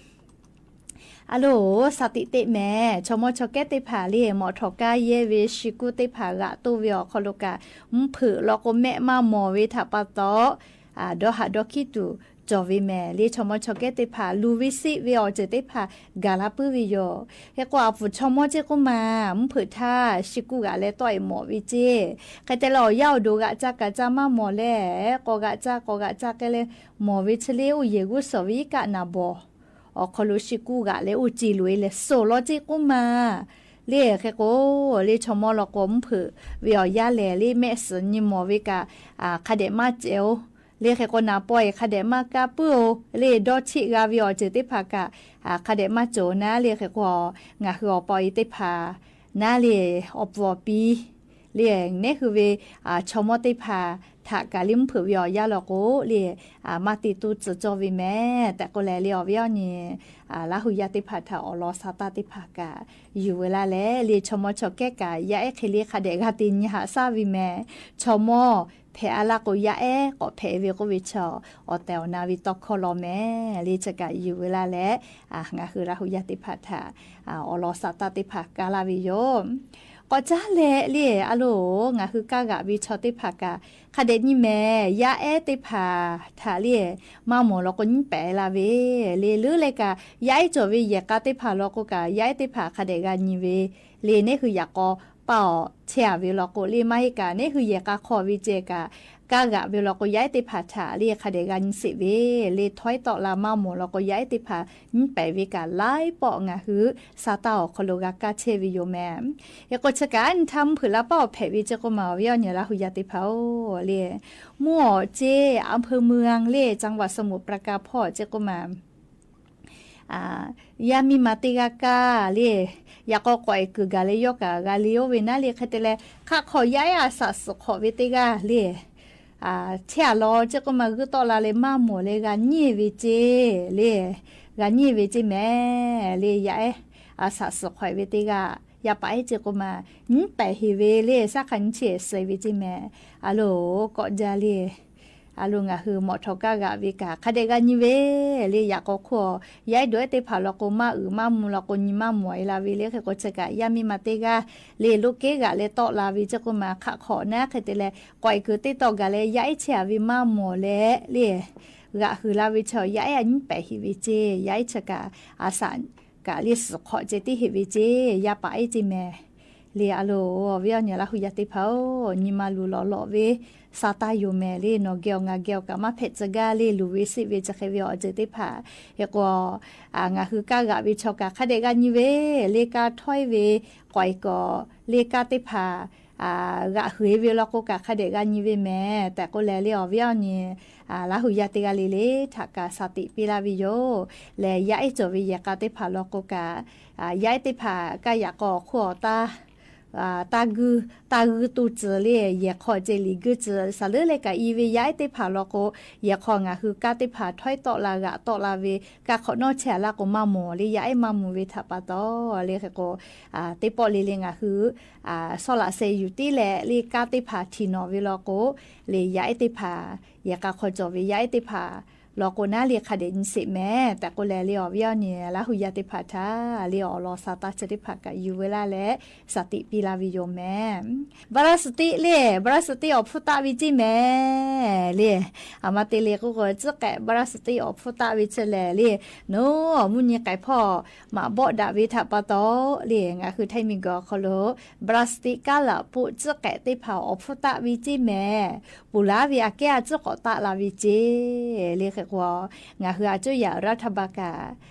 အလိၤ စၢ်တံၢ်တ့ၢ်မဲာ် ဆီမိၣ်ဆီကဲတ့ၢ်ဖၣ်လၢ မီၣ်ထိၣ်ကါယဲဝဲ ရှံၣ်ကူၣ်တ့ၢ်ဖၣ် ဂၤတိၢ်ဝဲအီၤခီလိာ်ကၢ် မုၢ်ဖုးလီၤကိး မဲာ်မၤမီၣ်ဝဲထးပာ်တီ အ ဒီးဟးဒီးခံတူာ် ကၠီၣ်ဝဲမဲာ် လၢဆီမိၣ်ဆီကဲတ့ၢ်ဖၣ် လူၤဝဲစ့းဝဲအီၤ စ့ၢ်တ့ၢ်ဖၣ် ကၢ်လၢ်ပုၢ်ဝဲယိာ် ဟဲကိးအပူၤ ဆီမိၣ်စ့ၢ်ကိးမး မုၢ်ဖုးထါ ရှံၣ်ကူၣ်ဂၤလဲၣ် တီၢ်အီၤမီၣ်ဝဲကၠ့ ဃဲၣ်တဲလဲၣ် အီၤယါအီၤဒိၣ် ဂၤကၠၢ်ကၢ်ကၠၢ်မၤမီၣ်လဲၣ် ကိးဂၤကၠၢ် ကိးဂၤကၠၢ်ကဲလဲၣ် မီၣ်ဝဲဆၢလၢ အိၣ်ယဲၢ်ဂူၢ်စီၣ်ဝဲ ကၢ်နၢ်ဘီၣ် အီၤခီလိာ် ရှံၣ်ကူၣ်ဂၤလဲၣ် အိၣ်စ့ၢ်လိာ်အံၤလဲၣ် စိာ်လီၤစ့ၢ်ကိးမး လၢဃဲၣ်ကိး လၢဆီမိၣ်လီၤကိး မုၢ်ဖုးဝဲအီၤယါလဲၣ် လၢမဲာ်စၢၤနံၤမီၣ်ဝဲကၢ် အ ခးဒဲးမၤစဲးအီၤ လၢဃဲၣ်ကိး နၢ်ပီၢ်အံၤ ခးဒဲးမၤကါပုၢ်အီၤ လၢဒီထံးဂၤဝဲအီၤ စ့ၢ်တ့ၢ်ဖၣ်ကၢ် အ ခးဒဲးမၤစဲးအီၤနၤ လၢဃဲၣ်ကိး ငါဟုအီၤပီၢ်အံၤတ့ၢ်ဖၣ် နၤလၢ အီၣ်ပူၤအီၣ်ပံၤ လၢန့ၣ်ဃုာ်ဝဲ အ ဆီမိၣ်တ့ၢ်ဖၣ် ထးကၢ်လၢမုၢ်ဖုးဝဲအီၤ ယါလီၤကိး လၢ အ မၤတံၤတူၢ်စၢၤကၠီၣ်ဝဲမဲာ် တၢ်ကိးလဲၣ် လၢအီၤဝဲအီၤန့ၣ် အ လၢဟူယၤတ့ၢ်ဖၣ်ထၣ် အီၤလီၤစၢ်တၢ်တ့ၢ်ဖၣ်ကၢ် ယူၢ်ဝဲလၢ်လဲၣ် လၢဆီမိၣ်ဆီကဲကၢ် ယါအဲၣ်ချ့လၢ ခးဒဲးဂၤတ့ၢ်ညါဟးစၢ်ဝဲမဲာ် ဆီမိၣ် ဖဲးအါလၢ်ကိး ယါအဲၣ် ကိးဖဲးဝဲကိးဝဲဆီ အီၣ်တဲအီၣ်နၤဝံၤတီခီလီၤမဲာ် လၢဆၢကၢ်ယူၢ်ဝဲလၢ်လဲၣ် အ ငါဟုလၢဟူယၤတ့ၢ်ဖၣ်ထၣ် အ အီၤလီၤစၢ်တၢ်တ့ၢ်ဖၣ်ကၢ်လၢ်ဝဲယိာ် ကိးကၠၢ်လဲၣ်လၢ အလိၤ ငါဟုကၢ်ဂာ်ဝဲဆီတ့ၢ်ဖၣ်ကၢ် ခးဒဲးနံၤမဲာ် ယါအဲၣ်တ့ၢ်ဖၣ်ထၣ်လၢ မၤမီၣ်လီၤကိး နံၣ်ပဲာ်လၢ်ဝဲ လၢလၢလၢကၢ် ယါအဲၣ်ကၠီၣ်ဝဲယဲၢ်ကါတ့ၢ်ဖၣ်လီၤကိးကၢ် ယါအဲၣ်တ့ၢ်ဖၣ် ခးဒဲးဂၤနံၤဝဲ လၢန့ၣ်ဃုာ် ယၤကိး ပာ်အီၤဆဲးဝဲလီၤကိး လၢမၤဟ့ၣ်ကၢ် န့ၣ်ဃုာ် ယဲၢ်ကါခီၣ်ဝဲကဲကၢ် ကၢ်ဂာ်ဝဲလီၤကိး ယါအဲၣ်တ့ၢ်ဖၣ်ထၣ်လၢ ခးဒဲးဂၤနံၤစ့ၢ်ဝဲ လၢထွဲတီၣ်လၢ်မၤမီၣ်လီၤကိး ယါအဲၣ်တ့ၢ်ဖၣ် နံၣ်ပဲာ်ဝဲကၢ် လၢပီၣ် ငါဟု စၢ်တၢ်အီၣ်ခီလိာ် ဂၤကၢ်ဆဲးဝဲယိာ်မဲာ် ယကိးဆၢကၢ် နထါမုၢ်ဖုးလၢ်ပာ်အီၤဖဲးဝဲစ့ၢ်ကိးမး အီၤဝဲအီၤန့ၣ် လၢဟူယၤတ့ၢ်ဖၣ်အိၣ်လၢ မူၢ်အီၣ်ကၠ့ အၣ်ဖၢၣ်မုၢ်အၣ်လၢ จังหวัดสมุทรปราการ ဖီၣ်စ့ၢ်ကိးမး အ ယါမံမၤတ့ၢ်ဂၤကၢ်လၢ ယၤကိး ကွၢ်အဲၣ်ကုၢ်ဂၤလၢ ယီၤကၢ်ဂၤလၢ အိၣ်ဝဲနၤလၢ ဃဲၣ်တဲလဲၣ် ခးခီၣ်ယါအဲၣ် အစးစူးခီၣ်ဝဲတ့ၢ်ဂၤလၢ အ ဆဲးလီၤစ့ၢ်ကိးမး ဂုၢ်တီၣ်လၢ်လၢ မၤမီၣ်လၢ ဂၤနံၤဝဲကၠ့လၢ ဂၤနံၤဝဲကၠ့မဲာ်လၢ ယါအဲၣ် အစးစူးခီၣ်ဝဲတ့ၢ်ဂၤ ယၤပာ်အဲၣ်စ့ၢ်ကိးမး နံၣ်ပဲာ်ဟ့ၣ်ဝဲလၢ စးခါနံၣ်ဆံးစဲးဝဲကၠ့မဲာ် အလိၤ ကိးကၠၢ်လၢ အလိၤ ငါဟု မီၣ်ထိၣ်ကါဂာ်ဝဲကၢ် ခးဒဲးဂၤနံၤဝဲ လၢယၤကိးခိၣ် ယါအဲၣ်ဒိးအဲၣ်တ့ၢ်ဖၣ်လီၤကိး မၤအုၣ်မၤမူလီၤကိး နံၤမၤမီၣ်အံၤလၢ်ဝဲလၢ ဃဲၣ်ကိးဆၢကၢ် ယါမံမၤတ့ၢ်ဂၤလၢ လိးက့ဂာ်လၢ တီၣ်လၢ်ဝဲစ့ၢ်ကိးမး ခးခီၣ်နၤ ဃဲၣ်တဲလဲၣ် ကွၢ်အဲၣ်ကုၢ်တ့ၢ်တီၣ်ဂၤလၢ ယါအဲၣ်ဆဲးဝဲမၤမီၣ်လဲၣ်လၢ ဂၤဟုလၢ်ဝဲဆီ ယါအဲၣ်အနံၣ်ပဲာ်ဟ့ၣ်ဝဲကၠ့ ယါအဲၣ်ဆၢကၢ် အစး ကၢ်လၢစူးခီၣ်ကၠ့ တ့ၢ်ဟ့ၣ်ဝဲကၠ့ ယၤပာ်အဲၣ်ကၠ့မဲာ် လၢအလိၤ အီၤဝဲအီၤန့ၣ် လၢဟူယၤတ့ၢ်ဖၣ်အိၣ် နံၤမၤလူၤလီၤလီၤဝဲ စၢ်တၢ်ယိာ်မဲာ်လၢ နီၢ်ကဲအီၤငၤကဲအီၤကၢ် မၤဖဲးစ့ၢ်ကီးလၢ လူၤဝဲစ့ၢ်ဝဲ စဲးဃဲးဝဲအီၤကၠ့တ့ၢ်ဖၣ် ဟဲကိး အ ငါဟုကၢ်ဂာ်ဝဲဆီကၢ် ခးဒဲးဂၤနံၤဝဲ လၢကၢ်ထွဲဝဲ ကွၢ်အဲၣ်ကုၢ် လၢကၢ်တ့ၢ်ဖၣ် အ ဂာ်ဟုၣ်ဝဲလီၤကိးကၢ် ခးဒဲးဂၤနံၤဝဲမဲာ် တၢ်ကိးလဲၣ် လၢအီၤဝဲအီၤန့ၣ် အ လၢဟူယၤတ့ၢ်ဂၤလံလၢ ထးကၢ်စၢ်တံၢ်ပ့လၢ်ဝဲယိာ် လၢယါအဲၣ်ကၠီၣ်ဝဲ ယဲၢ်ကါတ့ၢ်ဖၣ်လီၤကိးကၢ် အ ယါအဲၣ်တ့ၢ်ဖၣ် ကၢ်ယၤကိးအခိၣ်အတၢ် အ တၢ်ဂုၢ် တၢ်ဂုၢ်တူၢ်စၢၤလၢ ယဲၢ်ခီၣ်ကၠ့လံၤဂုၢ်စၢၤ စးလၢလၢကၢ်အံၤဝဲ ယါအဲၣ်တ့ၢ်ဖၣ်လီၤကိး ယဲၢ်ခီၣ် ငါဟုကၢ်တ့ၢ်ဖၣ် ထွဲတီၣ်လၢ်ဂာ်တီၣ်လၢ်ဝဲ ကၢ်ခီၣ်နီၣ်ဆဲးလၢ်ကိး မၤမီၣ်လၢ ယါအဲၣ်မၤမူဝဲထးပာ်တီၢ်လၢ ဃဲၣ်ကိး အ တ့ၢ်ပီၣ်လံလၢ ငါဟု အ ဆီလၢ်စဲးယူၢ်တ့ၢ်လဲၣ်လၢ ကၢ်တ့ၢ်ဖၣ်ထံၣ်နီၣ်ဝဲလီၤကိး လၢယါအဲၣ်တ့ၢ်ဖၣ် ယဲၢ်ကၢ်ခီၣ်ကၠီၣ်ဝဲ ယါအဲၣ်တ့ၢ်ဖၣ်လီၤကိးနၤလၢ ခးဒဲးနံၤစ့ၢ်မဲာ် တၢ်ကိးလဲၣ် လၢအီၤဝဲအီၤန့ၣ် လၢဟူယၤတ့ၢ်ဖၣ်ထၣ် လၢအီၤလီၤစၢ်တၢ်ဆၢတ့ၢ်ဖၣ်ကၢ် ယူၢ်ဝဲလၢ်လၢ စၢ်တံၢ်ပ့လၢ်ဝဲယိာ်မဲာ် ဘြၢစတ့လၢ ဘြၢစတ့အီၣ်ဖှိၣ်သးဝံၣ်ကၠ့မဲာ်လၢ အမၤတ့ၢ်လၢ ကိးကိး စ့ၢ်ကီး ဘြၢစတ့အီၣ်ဖှိၣ်သးဝံၣ်ဆၢလဲၣ်လၢ နီၢ် မုၢ်နံၤကဲၤဖီၣ် မၤဘီၣ်ဒၣ်ဝဲထးပာ်တီၢ်လၢ ငါဟုထၢၣ်မံၤကီၢ်ခီလိာ် ဘြၢစတ့ကၢ်လၢ်ပိာ်စ့ၢ်ကီးတ့ၢ်ဖၣ်အီၣ်ဖှိၣ်သးဝံၣ်ကၠ့မဲာ် ပူၤလၢ်ဝဲအကဲအစ့ၢ်ကီးသးလၢ်ဝံၣ်ကၠ့ လၢဃဲၣ်ကိး ငါဟုအစိယၤရးထၢၣ်ဘၣ်ကၢ်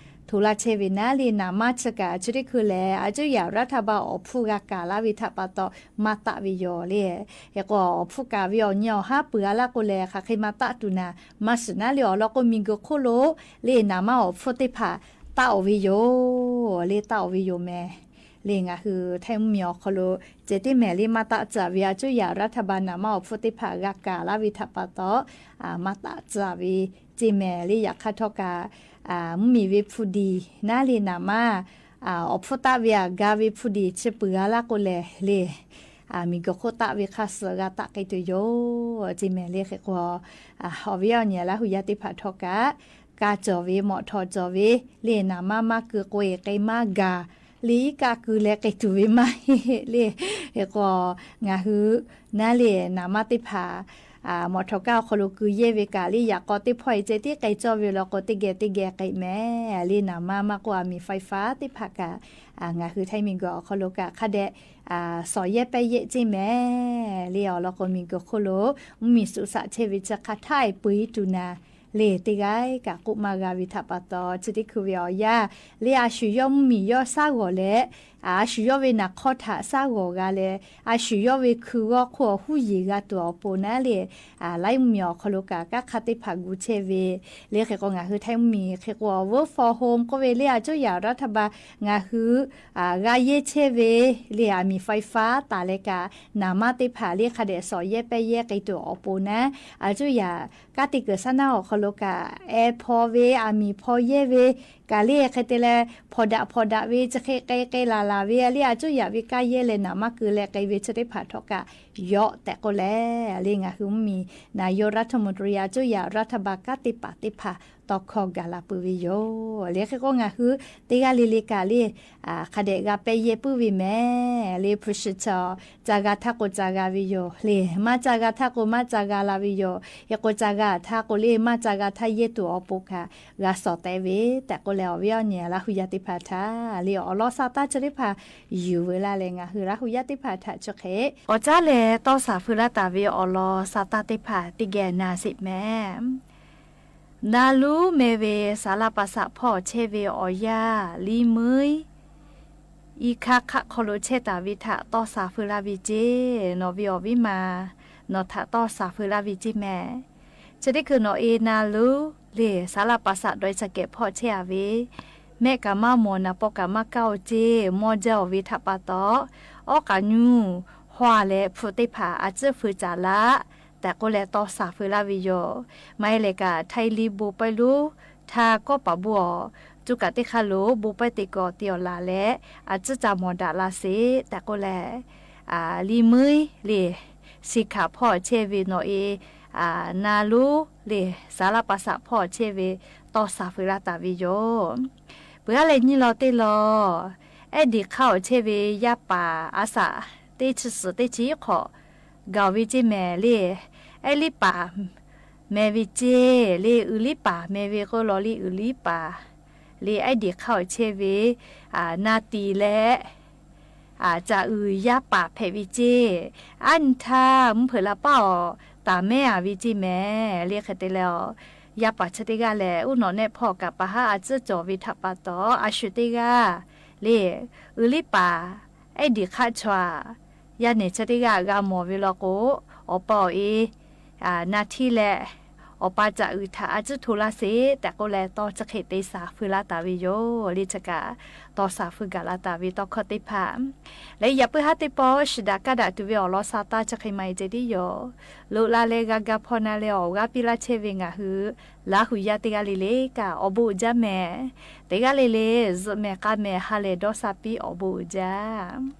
ထုးလၢ်ဆဲဝေနၤလၢ နၢ်မါဆကၣ် ဆၢဒ့ခုလဲၣ် အစိုးရ ရฐบาล အီၣ်ဖူၣ်ဂၤကၣ်လၢ်ဝံၤထးပာ်တီ မၤတၢ်ဝံၤယိာ်လၢ ဟဲကီးအီၣ်ဖူၣ်ကၣ်ဝံၤအီၤညါအီၤဟါ ပှၤလၢ်ကိးလဲၣ် ဃၣ်ဃ့မၤတၢ်တူၢ်နၤ မၤစၢၤနၤလၢအီၤလီၤကိး မံၤကၢၢ်ခိၣ်လိၤ လၢနၢ်မါအီၣ်ဖူၣ်သ့ၣ်တဖၣ် တၢ်အီၣ်ဝံၤယိာ် လၢတၢ်အီၣ်ဝံၤယိာ်မဲာ် လၢငါဟု ထၢၣ်မုၢ်မံၤအီၤခီလိၤ စဲးတ့ၢ်မဲာ်လၢမၤတၢ်စၢၤဝံၤ အစိုးရ ရฐบาล နၢ်မါအီၣ်ဖူၣ်သ့ၣ်တဖၣ် ဂၤကၣ်လၢ်ဝံၤထးပာ်တီ မၤတၢ်စၢၤဝံၤ စ့းမဲာ်လၢယၤခါထီၣ်ကၣ် မုၢ်မံၤဝံၤဖုၣ်ဒံၣ် နၤလၢနၢ်မါ အီၣ်ဖူၣ်တၢ်ဝံၤအဂၤဝံၤဖုၣ်ဒံၣ် ဆၢပှၤလၢ်ကိးလဲၣ်လၢ မံၤကၢၢ်ခိၣ်တၢ်ဝံၤခါစၢၤဂၤတၢ်ကဲတုၤယိာ် စ့းမဲာ်လၢဃဲကီး အီၣ်ဝံၤအီၣ်ညၣ်လၢဟူယါသ့ၣ်တဖၣ်ထီၣ်ကၣ် ကါစီၣ်ဝံၤ မီၣ်ထိၣ်စီၣ်ဝံၤ လၢနၢ်မါမၤကၢၢ်ကွံာ်က့ၤမၤဂၤ လၢကးကုၢ်လဲၤကဲတုၤဝံၤမး လၢ ဟဲကီး ငါဟု နၤလၢနၢ်မါသ့ၣ်တဖၣ် မီၣ်ထိၣ်ကါအီၤခီလိၤကုၢ်ယဲၢ်ဝံၤကၣ်လၢယၤကီးသ့ၣ်ဖီအံၤ စဲးတ့ၢ်ကဲကၠီဝံၤလီၤကိး တကဲတကဲကဲမဲာ် လၢနၢ်မါမၤကိးအမံၤ ไฟฟ้า သ့ၣ်တဖၣ်ကၣ် ငါဟု ထၢၣ်မံၤကၢၢ်အီၤခီလိၤကၣ် ခါဒဲး စီၣ်ယဲၢ်ပဲယဲၢ်စ့းမဲာ် လၢအီၤလီၤကိးမံၤကၢၢ်ခိၣ်လိၤ မုၢ်မံၤစုးစးဆဲဝံၤဆၢခါထၢၣ်အံၤပှ့ၤတုၤနၤ လၢတဂၤကၣ်ကူးမၤဂၤဝံၤထးပာ်တီ ဆၢထံၣ်ခုဝံၤအီၤယါ လၢအဆူၣ်ယီၣ်မုၢ်မံၤယီၣ်စၢ်ဂီၤလဲၣ် အဆူၣ်ယီၣ်ဝံၤနၤခီၣ်ထးစၢ်ဂီၤဂၤလဲၣ် အဆူၣ်ယီၣ်ဝံၤခုဂီၢ်ခိၣ်အဟူးယံၤဂၤတုၤအီၤပူၤနၤလၢ လၢမုၢ်မံၤအီၤခီလိၤကၣ် ကါခါသ့ၣ်တဖၣ်ဂုာ်ဆဲဝံၤ လၢဃဲကီး ငါဟု ထၢၣ်မံၤဃဲကီး work from home ကိးဝဲလၢ အစိုးရ ရฐบาล ငါဟု ဂၤယဲၢ်ဆဲဝံၤ လၢအမံၤ ไฟฟ้า တၢ်လဲၤကၣ် နၢ်မါသ့ၣ်တဖၣ်လၢခါဒဲး စီၣ်ယဲၢ်ပဲယဲၢ်ကဲတုၤအီၤပူၤနၤ အစိုးရ ကါတံာ်ကၢၢ်စၢ်နါအီၤခီလိၤကၣ် အဲၣ်ဖီဝံၤ အမံၤဖီယဲၢ်ဝံၤ ကၣ်လၢဃဲတဲလဲၣ် ဖီဒၣ်ဖီဒၣ်ဝံၤ စဃဲးကဲကဲလၢ်လၢ်ဝံၤ လၢအစိုးရ ဝံၤကါယဲၢ်လဲၣ် နၢ်မါကုၢ်လဲၤကဲဝံၤ ဆၢသ့ၣ်တဖၣ်ထီၣ်ကၣ် ယီၣ်တဲာ်ကိးလဲၣ် လၢငါဟု မုၢ်မံၤ နာယိရထမူတရီ အစိုးရ ရฐบาล ကါသ့ၣ်တဖၣ်သ့ၣ်တဖၣ် တီခီဂာ်လၢ်ပၢၢ်ဝံၤယိာ် လၢဃဲကီး ငါဟု တဂၤလၢ်လၢ်ကၣ်လၢ ခါဒဲးဂၤပဲယဲၢ်ပုၢ်ဝံၤမဲာ် လၢဖုးစၢထီၣ် စၢ်ဂၤထးကိၣ်စၢ်ဂၤဝံၤယိာ် လၢမၤစၢ်ဂၤထးကိၣ်မၤစၢ်ဂၤလၢ်ဝံၤယိာ် ဟဲကိၣ်စၢ်ဂၤထးကိၣ်လၢမၤစၢ်ဂၤထးယဲၢ်တုၤအီၤပူၤကၣ် ဂၤစီၣ်တဲာ်ဝံၤ တဲာ်ကိးလဲၣ် အီၣ်ဝံၤအီၣ်ညၣ်လၢဟူယါသ့ၣ်တဖၣ်ထၣ် လၢအီၣ်လီၤဆၢတၢ်ဆၢသ့ၣ်တဖၣ် ယုၢ်ဝဲလၢ်လၢ ငါဟု လၢဟူယါသ့ၣ်တဖၣ်ထၣ်ဆၢဃဲ အီၣ်ကၠၢလဲၣ် တီၢ်စၢ်ဖုလၢ်တၢ်ဝံၤအီၣ်လီၤဆၢတၢ်သ့ၣ်တဖၣ် တကဲနၤစ့းမဲာ် နၤလူမ့ၢ်ဝဲ စလပစဖီၣ်ဆဲဝဲအီၤယါ လံမုၢ် အံခါခးခီလိာ်ဆဲတၢ်ဝံၤထၣ်တီၢ်စၢ်ဖုလၢ်ဝံၤစ့ၢ် နီၢ်ဝံၤအီၣ်ဝံၤမး နီၢ်ထးတီၢ်စၢ်ဖုလၢ်ဝံၤစ့ၢ်မဲာ် ဆၢထံၣ်ခုၣ်နီၢ်အ့ နၤလူလၢ စလပစ ဒွဲၣ်စကဲးဖီၣ်ဆဲအဝဲ မဲာ်ကမၣ်မီၢ် နၢ်ပီကမၣ်ကၣ်အီၤစ့ၢ် မီၢ်ယၢအီၣ်ဝံၤထၣ်ပာ်တီ အီၣ်ကၣ်ညူ ဟွါလဲၣ် ဖုသ့ၣ်တဖၣ် အစုၣ်ဖုစၢ်လၢ် တဲာ်ကိးလဲၣ် တီၢ်စၢ်ဖုလၢ်ဝံၤယိာ် မၤအလဲၣ်ကၣ် ထံလံဘိးပၢၢ်လူ ထးကီၢ်ပာ်ဘိအီၤ စူးကၣ်တ့ၢ်ခါလိာ် ဘိးပၢၢ်တ့ၢ်ကီးတ့ၢ်အီၤလၢ်လဲၣ် အစုၣ်စၢ်မီၢ်ဒၣ်လၢ်စ့ၢ် တဲာ်ကိးလဲၣ် လံမုၢ်လၢ စံးခးဖီၣ်ဆဲဝံၤနီၢ်အ့ နၤလူလၢ စလပစဖီၣ်ဆဲဝဲ တီၢ်စၢ်ဖုလၢ်တၢ်ဝံၤယိာ် ပှၤလဲၤနံၤလီၤတ့ၢ်လီၤ အဲၣ်ဒံးခးအီၣ်ဆဲဝဲ ယါပၢ်အစး တ့ၢ်ဆံးစၢၤတ့ၢ်ဆံးခီၣ် ဂာ်ဝံၤစ့ၢ်မဲာ်လၢ အဲၣ်လံပၢ် မဲာ်ဝံၤစ့ၢ် လၢအုၣ်လံပၢ် မဲာ်ဝံၤကိးလီၤလံအုၣ်လံပၢ် လၢအဲၣ်ဒံးခးအီၣ်ဆဲဝဲ နၤတံၤလဲၣ် စၢ်အုၣ်ယါပၢ်ဖဲးဝံၤစ့ၢ် အါနံထါ မုၢ်ဖုးလၢ်ပၢ်အီၤ တၢ်မဲအဝံၤစ့ၢ်မဲာ် လၢဃဲတဲလဲၣ် ယါပၢ်ဆၢတ့ၢ်ဂၤလဲၣ် အိၣ်နီၢ်နဲၣ်ဖီၣ်ကၣ်ပာ်ဟါအစုၣ်ကၠီၣ်ဝံၤထၣ်ပာ်တီ အဆူၣ်တ့ၢ်ဂၤ လၢ အုၣ်လံပၢ် အဲၣ်ဒံးခးဆှၢ ယါန့ၣ်ဆၢတ့ၢ်ဂၤအဂၤမီၢ်ဝံၤလီၤကိး အီၣ်ပၢ်အီၤအ့ နၤထံလဲၣ် အီၣ်ပၢ်စၢ်အုၣ်ထးအစုၣ်ထိးလၢ်စ့ၢ် တဲာ်ကိးလဲၣ် တီၢ်ဆၢဃဲသ့စၢ်ဖုလၢ်တၢ်ဝံၤယိာ် လၢဆၢကၣ် တီၢ်စၢ်ဖုဂာ်လၢ်တၢ်ဝံၤတီၢ်ခီသ့ၣ်တဖၣ် လၢယပုၢ်ဟါသ့ၣ်ပီၢ် စံးဒၣ်ကဒါတုၤဝဲအီၤလီၤဆၢတၢ်ဆၢဃဲမးအံၤစ့ၢ်ဒံးယိာ် လိၣ်လၢ်လၢဂၤဂၤဖီနၤလၢအီၣ်ဂၤပံလၢ်ဆဲဝဲ ငါဟု လၢဟူယါတ့ၢ်ဂၤလၢ်လၢ်ကၣ် အီၣ်ဘိးအုၣ်ကၠၢမဲာ် တ့ၢ်ဂၤလၢ်လၢ် စူးမဲာ်ကါမဲာ် ဟါလၢာ်ဒီးစၢ်ပံ အီၣ်ဘိးအုၣ်ကၠၢ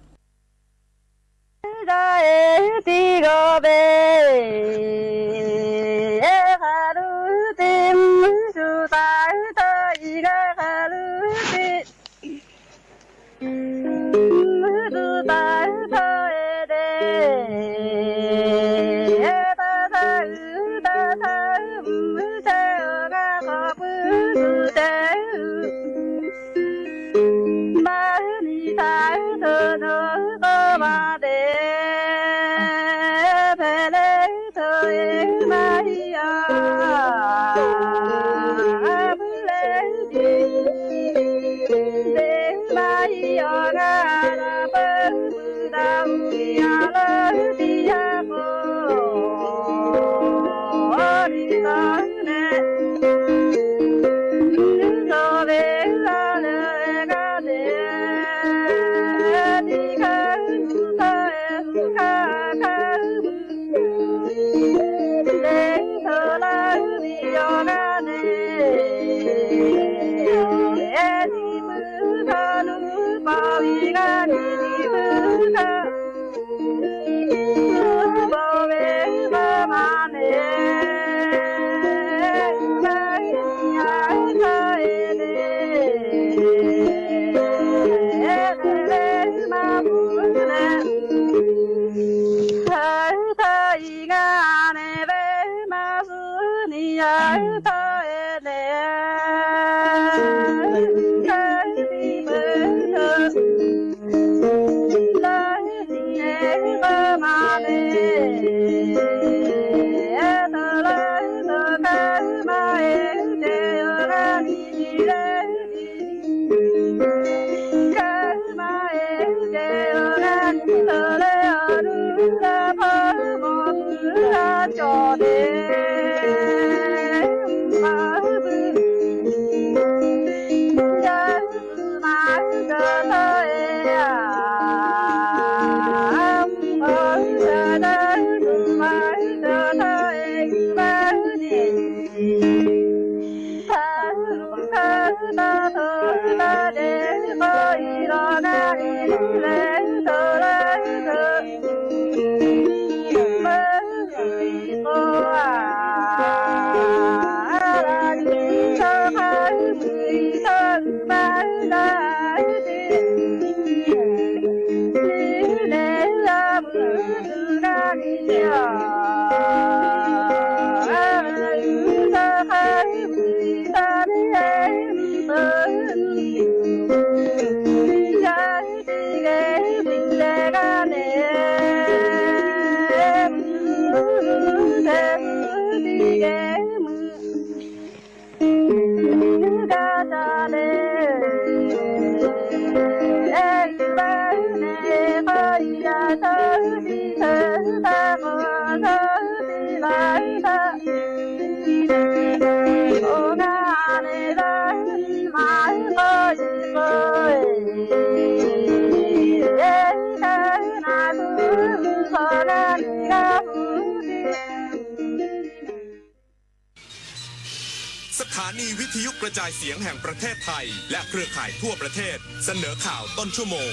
สถานีวิทยุกระจายเสียงแห่งประเทศไทย และเครือข่ายทั่วประเทศ เสนอข่าวต้นชั่วโมง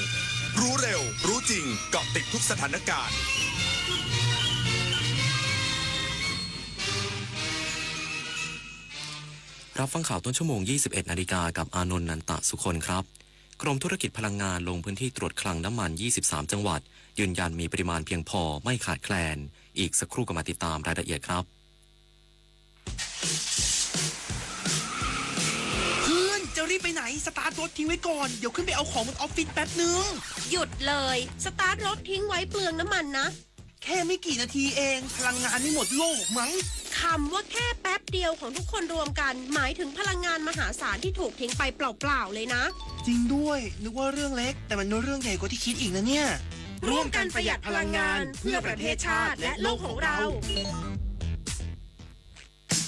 รู้เร็ว รู้จริง เกาะติดทุกสถานการณ์ รับฟังข่าวต้นชั่วโมง ยี่สิบเอ็ด นาฬิกา กับอานนท์ นันตะสุคนครับ กรมธุรกิจพลังงานลงพื้นที่ตรวจคลังน้ำมัน ยี่สิบสาม จังหวัด ยืนยันมีปริมาณเพียงพอ ไม่ขาดแคลน อีกสักครู่กลับมาติดตามรายละเอียดครับ เพื่อน จะรีบไปไหน สตาร์ทรถทิ้งไว้ก่อน เดี๋ยวขึ้นไปเอาของบนออฟฟิศแป๊บนึง หยุดเลย สตาร์ทรถทิ้งไว้เปลืองน้ำมันนะ แค่ไม่กี่นาทีเอง พลังงานไม่หมดโลกมั้ง คำว่าแค่แป๊บเดียวของทุกคนรวมกัน หมายถึงพลังงานมหาศาลที่ถูกทิ้งไปเปล่าๆเลยนะ จริงด้วย นึกว่าเรื่องเล็ก แต่มันเป็นเรื่องใหญ่กว่าที่คิดอีกนะเนี่ย ร่วมกันประหยัดพลังงาน เพื่อประเทศชาติและโลกของเรา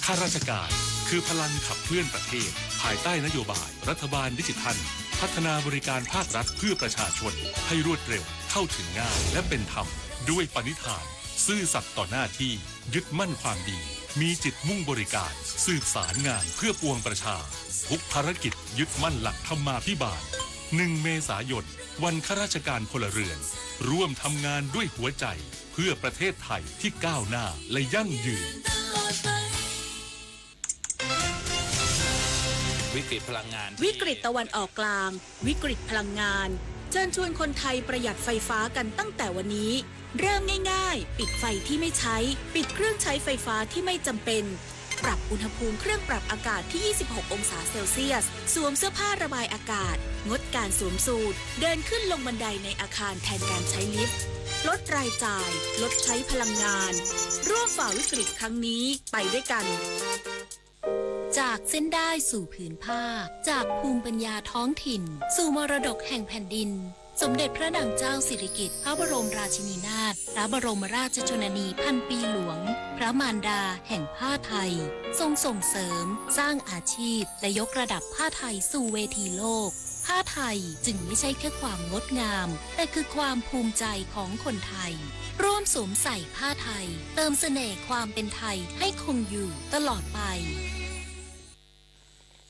ข้าราชการคือพลังขับเคลื่อนประเทศ ภายใต้นโยบายรัฐบาลดิจิทัล พัฒนาบริการภาครัฐเพื่อประชาชนให้รวดเร็ว เข้าถึงง่าย และเป็นธรรม ด้วยปณิธาน ซื่อสัตย์ต่อหน้าที่ ยึดมั่นความดี มีจิตมุ่งบริการ สืบสารงานเพื่อปวงประชา ทุกภารกิจยึดมั่นหลักธรรมาภิบาล หนึ่ง เมษายน วันข้าราชการพลเรือน ร่วมทำงานด้วยหัวใจ เพื่อประเทศไทยที่ก้าวหน้าและยั่งยืน วิกฤตพลังงาน วิกฤตตะวันออกกลาง วิกฤตพลังงาน เชิญชวนคนไทยประหยัดไฟฟ้ากันตั้งแต่วันนี้ เริ่มง่ายๆ ปิดไฟที่ไม่ใช้ ปิดเครื่องใช้ไฟฟ้าที่ไม่จำเป็น ปรับอุณหภูมิเครื่องปรับอากาศที่ ยี่สิบหก องศาเซลเซียส สวมเสื้อผ้าระบายอากาศ งดการสวมสูท เดินขึ้นลงบันไดในอาคารแทนการใช้ลิฟต์ ลดรายจ่าย ลดใช้พลังงาน ร่วมฝ่าวิกฤตครั้งนี้ไปด้วยกัน จากเส้นด้ายสู่ผืนผ้า จากภูมิปัญญาท้องถิ่น สู่มรดกแห่งแผ่นดิน สมเด็จพระนางเจ้าสิริกิติ์ พระบรมราชินีนาถ พระบรมราชชนนีพันปีหลวง พระมารดาแห่งผ้าไทย ทรงส่งเสริม สร้างอาชีพ และยกระดับผ้าไทยสู่เวทีโลก ผ้าไทยจึงไม่ใช่แค่ความงดงาม แต่คือความภูมิใจของคนไทย ร่วมสวมใส่ผ้าไทย เติมเสน่ห์ความเป็นไทยให้คงอยู่ตลอดไป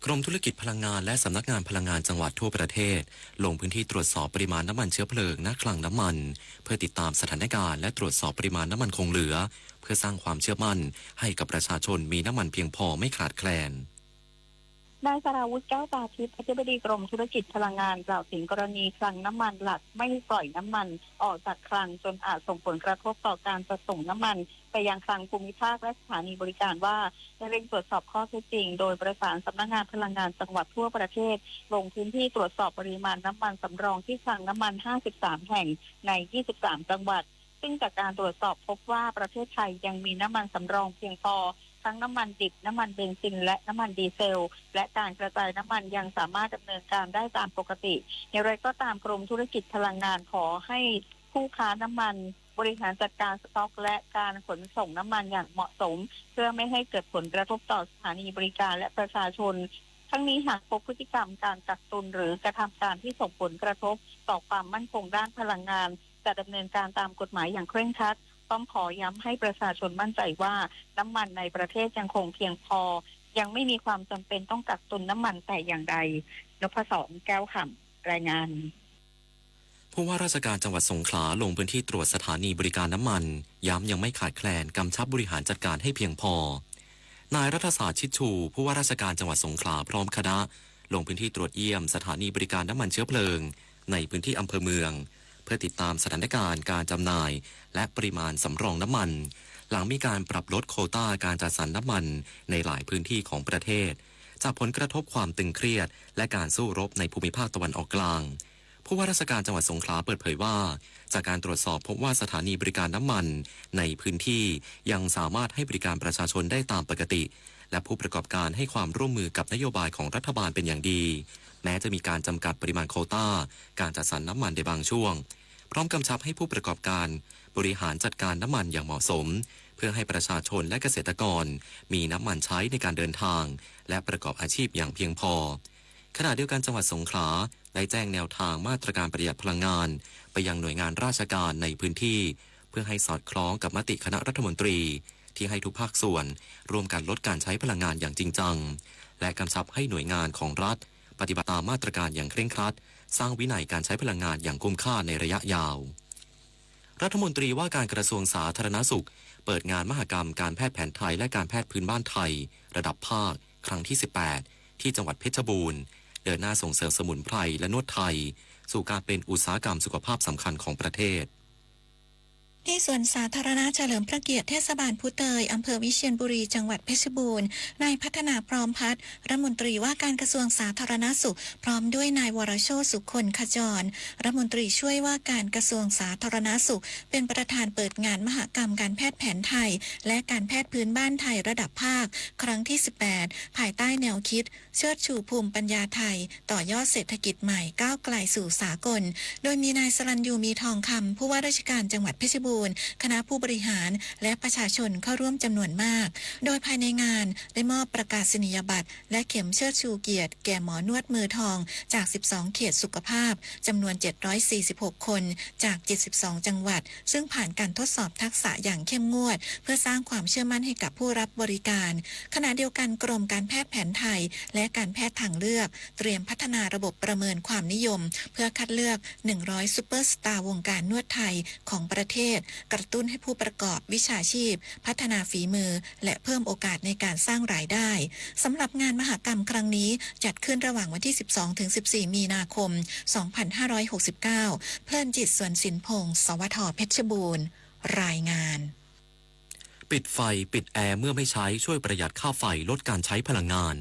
กรมธุรกิจพลังงานและสำนักงานพลังงานจังหวัดทั่วประเทศ ลงพื้นที่ตรวจสอบปริมาณน้ำมันเชื้อเพลิง ณ คลังน้ำมัน เพื่อติดตามสถานการณ์และตรวจสอบปริมาณน้ำมันคงเหลือ เพื่อสร้างความเชื่อมั่นให้กับประชาชนมีน้ำมันเพียงพอไม่ขาดแคลน นายสราวุธ แก้วตาทิพย์ อธิบดีกรมธุรกิจพลังงาน กล่าวถึงกรณีคลังน้ำมันหลักไม่ปล่อยน้ำมันออกจากคลัง จนอาจส่งผลกระทบต่อการจัดส่งน้ำมันไปยังคลังภูมิภาคและสถานีบริการว่า ได้เร่งตรวจสอบข้อเท็จจริง โดยประสานสำนักงานพลังงานจังหวัดทั่วประเทศ ลงพื้นที่ตรวจสอบปริมาณน้ำมันสำรองที่คลังน้ำมัน ห้าสิบสาม แห่งใน ยี่สิบสาม จังหวัด ซึ่งจากการตรวจสอบพบว่าประเทศไทยยังมีน้ำมันสำรองเพียงพอ ทั้งน้ำมันดิบ น้ำมันเบนซิน และน้ำมันดีเซล และการกระจายน้ำมันยังสามารถดำเนินการได้ตามปกติ อย่างไรก็ตาม กรมธุรกิจพลังงานขอให้ผู้ค้าน้ำมันบริหารจัดการสต็อก และการขนส่งน้ำมันอย่างเหมาะสม เพื่อไม่ให้เกิดผลกระทบต่อสถานีบริการและประชาชน ทั้งนี้หากพบพฤติกรรมการกักตุนหรือกระทำการที่ส่งผลกระทบต่อความมั่นคงด้านพลังงาน จะดำเนินการตามกฎหมายอย่างเคร่งครัด พร้อมขอย้ำให้ประชาชนมั่นใจว่าน้ำมันในประเทศยังคงเพียงพอ ยังไม่มีความจำเป็นต้องกักตุนน้ำมันแต่อย่างใด นพศร แก้วขำ รายงาน ผู้ว่าราชการจังหวัดสงขลาลงพื้นที่ตรวจสถานีบริการน้ำมัน ย้ำยังไม่ขาดแคลน กำชับบริหารจัดการให้เพียงพอ นายรัฐศาสตร์ ชิดชู ผู้ว่าราชการจังหวัดสงขลาพร้อมคณะ ลงพื้นที่ตรวจเยี่ยมสถานีบริการน้ำมันเชื้อเพลิง ในพื้นที่อำเภอเมือง เพื่อติดตามสถานการณ์การจำหน่าย และปริมาณสำรองน้ำมัน หลังมีการปรับลดโควต้าการจัดสรรน้ำมันในหลายพื้นที่ของประเทศ จากผลกระทบความตึงเครียด และการสู้รบในภูมิภาคตะวันออกกลาง ผู้ว่าราชการจังหวัดสงขลาเปิดเผยว่า จากการตรวจสอบพบว่าสถานีบริการน้ำมันในพื้นที่ยังสามารถให้บริการประชาชนได้ตามปกติ และผู้ประกอบการให้ความร่วมมือกับนโยบายของรัฐบาลเป็นอย่างดี แม้จะมีการจำกัดปริมาณโควต้าการจัดสรรน้ำมันในบางช่วง พร้อมกำชับให้ผู้ประกอบการบริหารจัดการน้ำมันอย่างเหมาะสม เพื่อให้ประชาชนและเกษตรกรมีน้ำมันใช้ในการเดินทาง และประกอบอาชีพอย่างเพียงพอ ขณะเดียวกันจังหวัดสงขลาได้แจ้งแนวทางมาตรการประหยัดพลังงาน ไปยังหน่วยงานราชการในพื้นที่ เพื่อให้สอดคล้องกับมติคณะรัฐมนตรี ที่ให้ทุกภาคส่วนร่วมกันลดการใช้พลังงานอย่างจริงจัง และกำชับให้หน่วยงานของรัฐปฏิบัติตามมาตรการอย่างเคร่งครัด สร้างวินัยการใช้พลังงานอย่างคุ้มค่าในระยะยาว รัฐมนตรีว่าการกระทรวงสาธารณสุข เปิดงานมหกรรมการแพทย์แผนไทยและการแพทย์พื้นบ้านไทย ระดับภาค ครั้งที่ สิบแปด ที่จังหวัดเพชรบูรณ์ เดินหน้าส่งเสริมสมุนไพรและนวดไทย สู่การเป็นอุตสาหกรรมสุขภาพสำคัญของประเทศ ที่สวนสาธารณะเฉลิมพระเกียรติเทศบาลภูเตย อำเภอวิเชียรบุรี จังหวัดเพชรบูรณ์ นายพัฒนา พร้อมพัฒน์ รัฐมนตรีว่าการกระทรวงสาธารณสุข พร้อมด้วยนายวรโชติ สุคนขจร รัฐมนตรีช่วยว่าการกระทรวงสาธารณสุข เป็นประธานเปิดงานมหกรรมการแพทย์แผนไทย และการแพทย์พื้นบ้านไทยระดับภาค ครั้งที่ สิบแปด ภายใต้แนวคิด เชิดชูภูมิปัญญาไทย ต่อยอดเศรษฐกิจใหม่ ก้าวไกลสู่สากล โดยมีนายสรัญยู มีทองคำ ผู้ว่าราชการจังหวัดเพชรบูรณ์ คณะผู้บริหาร และประชาชนเข้าร่วมจำนวนมาก โดยภายในงานได้มอบประกาศนียบัตร และเข็มเชิดชูเกียรติแก่หมอนวดมือทอง จาก สิบสอง เขตสุขภาพ จำนวน เจ็ดร้อยสี่สิบหก คน จาก เจ็ดสิบสอง จังหวัด ซึ่งผ่านการทดสอบทักษะอย่างเข้มงวด เพื่อสร้างความเชื่อมั่นให้กับผู้รับบริการ ขณะเดียวกันกรมการแพทย์แผนไทย และการแพทย์ทางเลือก เตรียมพัฒนาระบบประเมินความนิยม เพื่อคัดเลือก หนึ่งร้อย ซูเปอร์สตาร์วงการนวดไทยของประเทศ กระตุ้นให้ผู้ประกอบวิชาชีพ พัฒนาฝีมือ และเพิ่มโอกาสในการสร้างรายได้ สำหรับงานมหกรรมครั้งนี้ จัดขึ้นระหว่างวันที่ สิบสอง ถึง สิบสี่ มีนาคม สองพันห้าร้อยหกสิบเก้า เพลินจิต สวนสินพงษ์ สวท เพชรบูรณ์ รายงาน ปิดไฟ ปิดแอร์เมื่อไม่ใช้ ช่วยประหยัดค่าไฟ ลดการใช้พลังงาน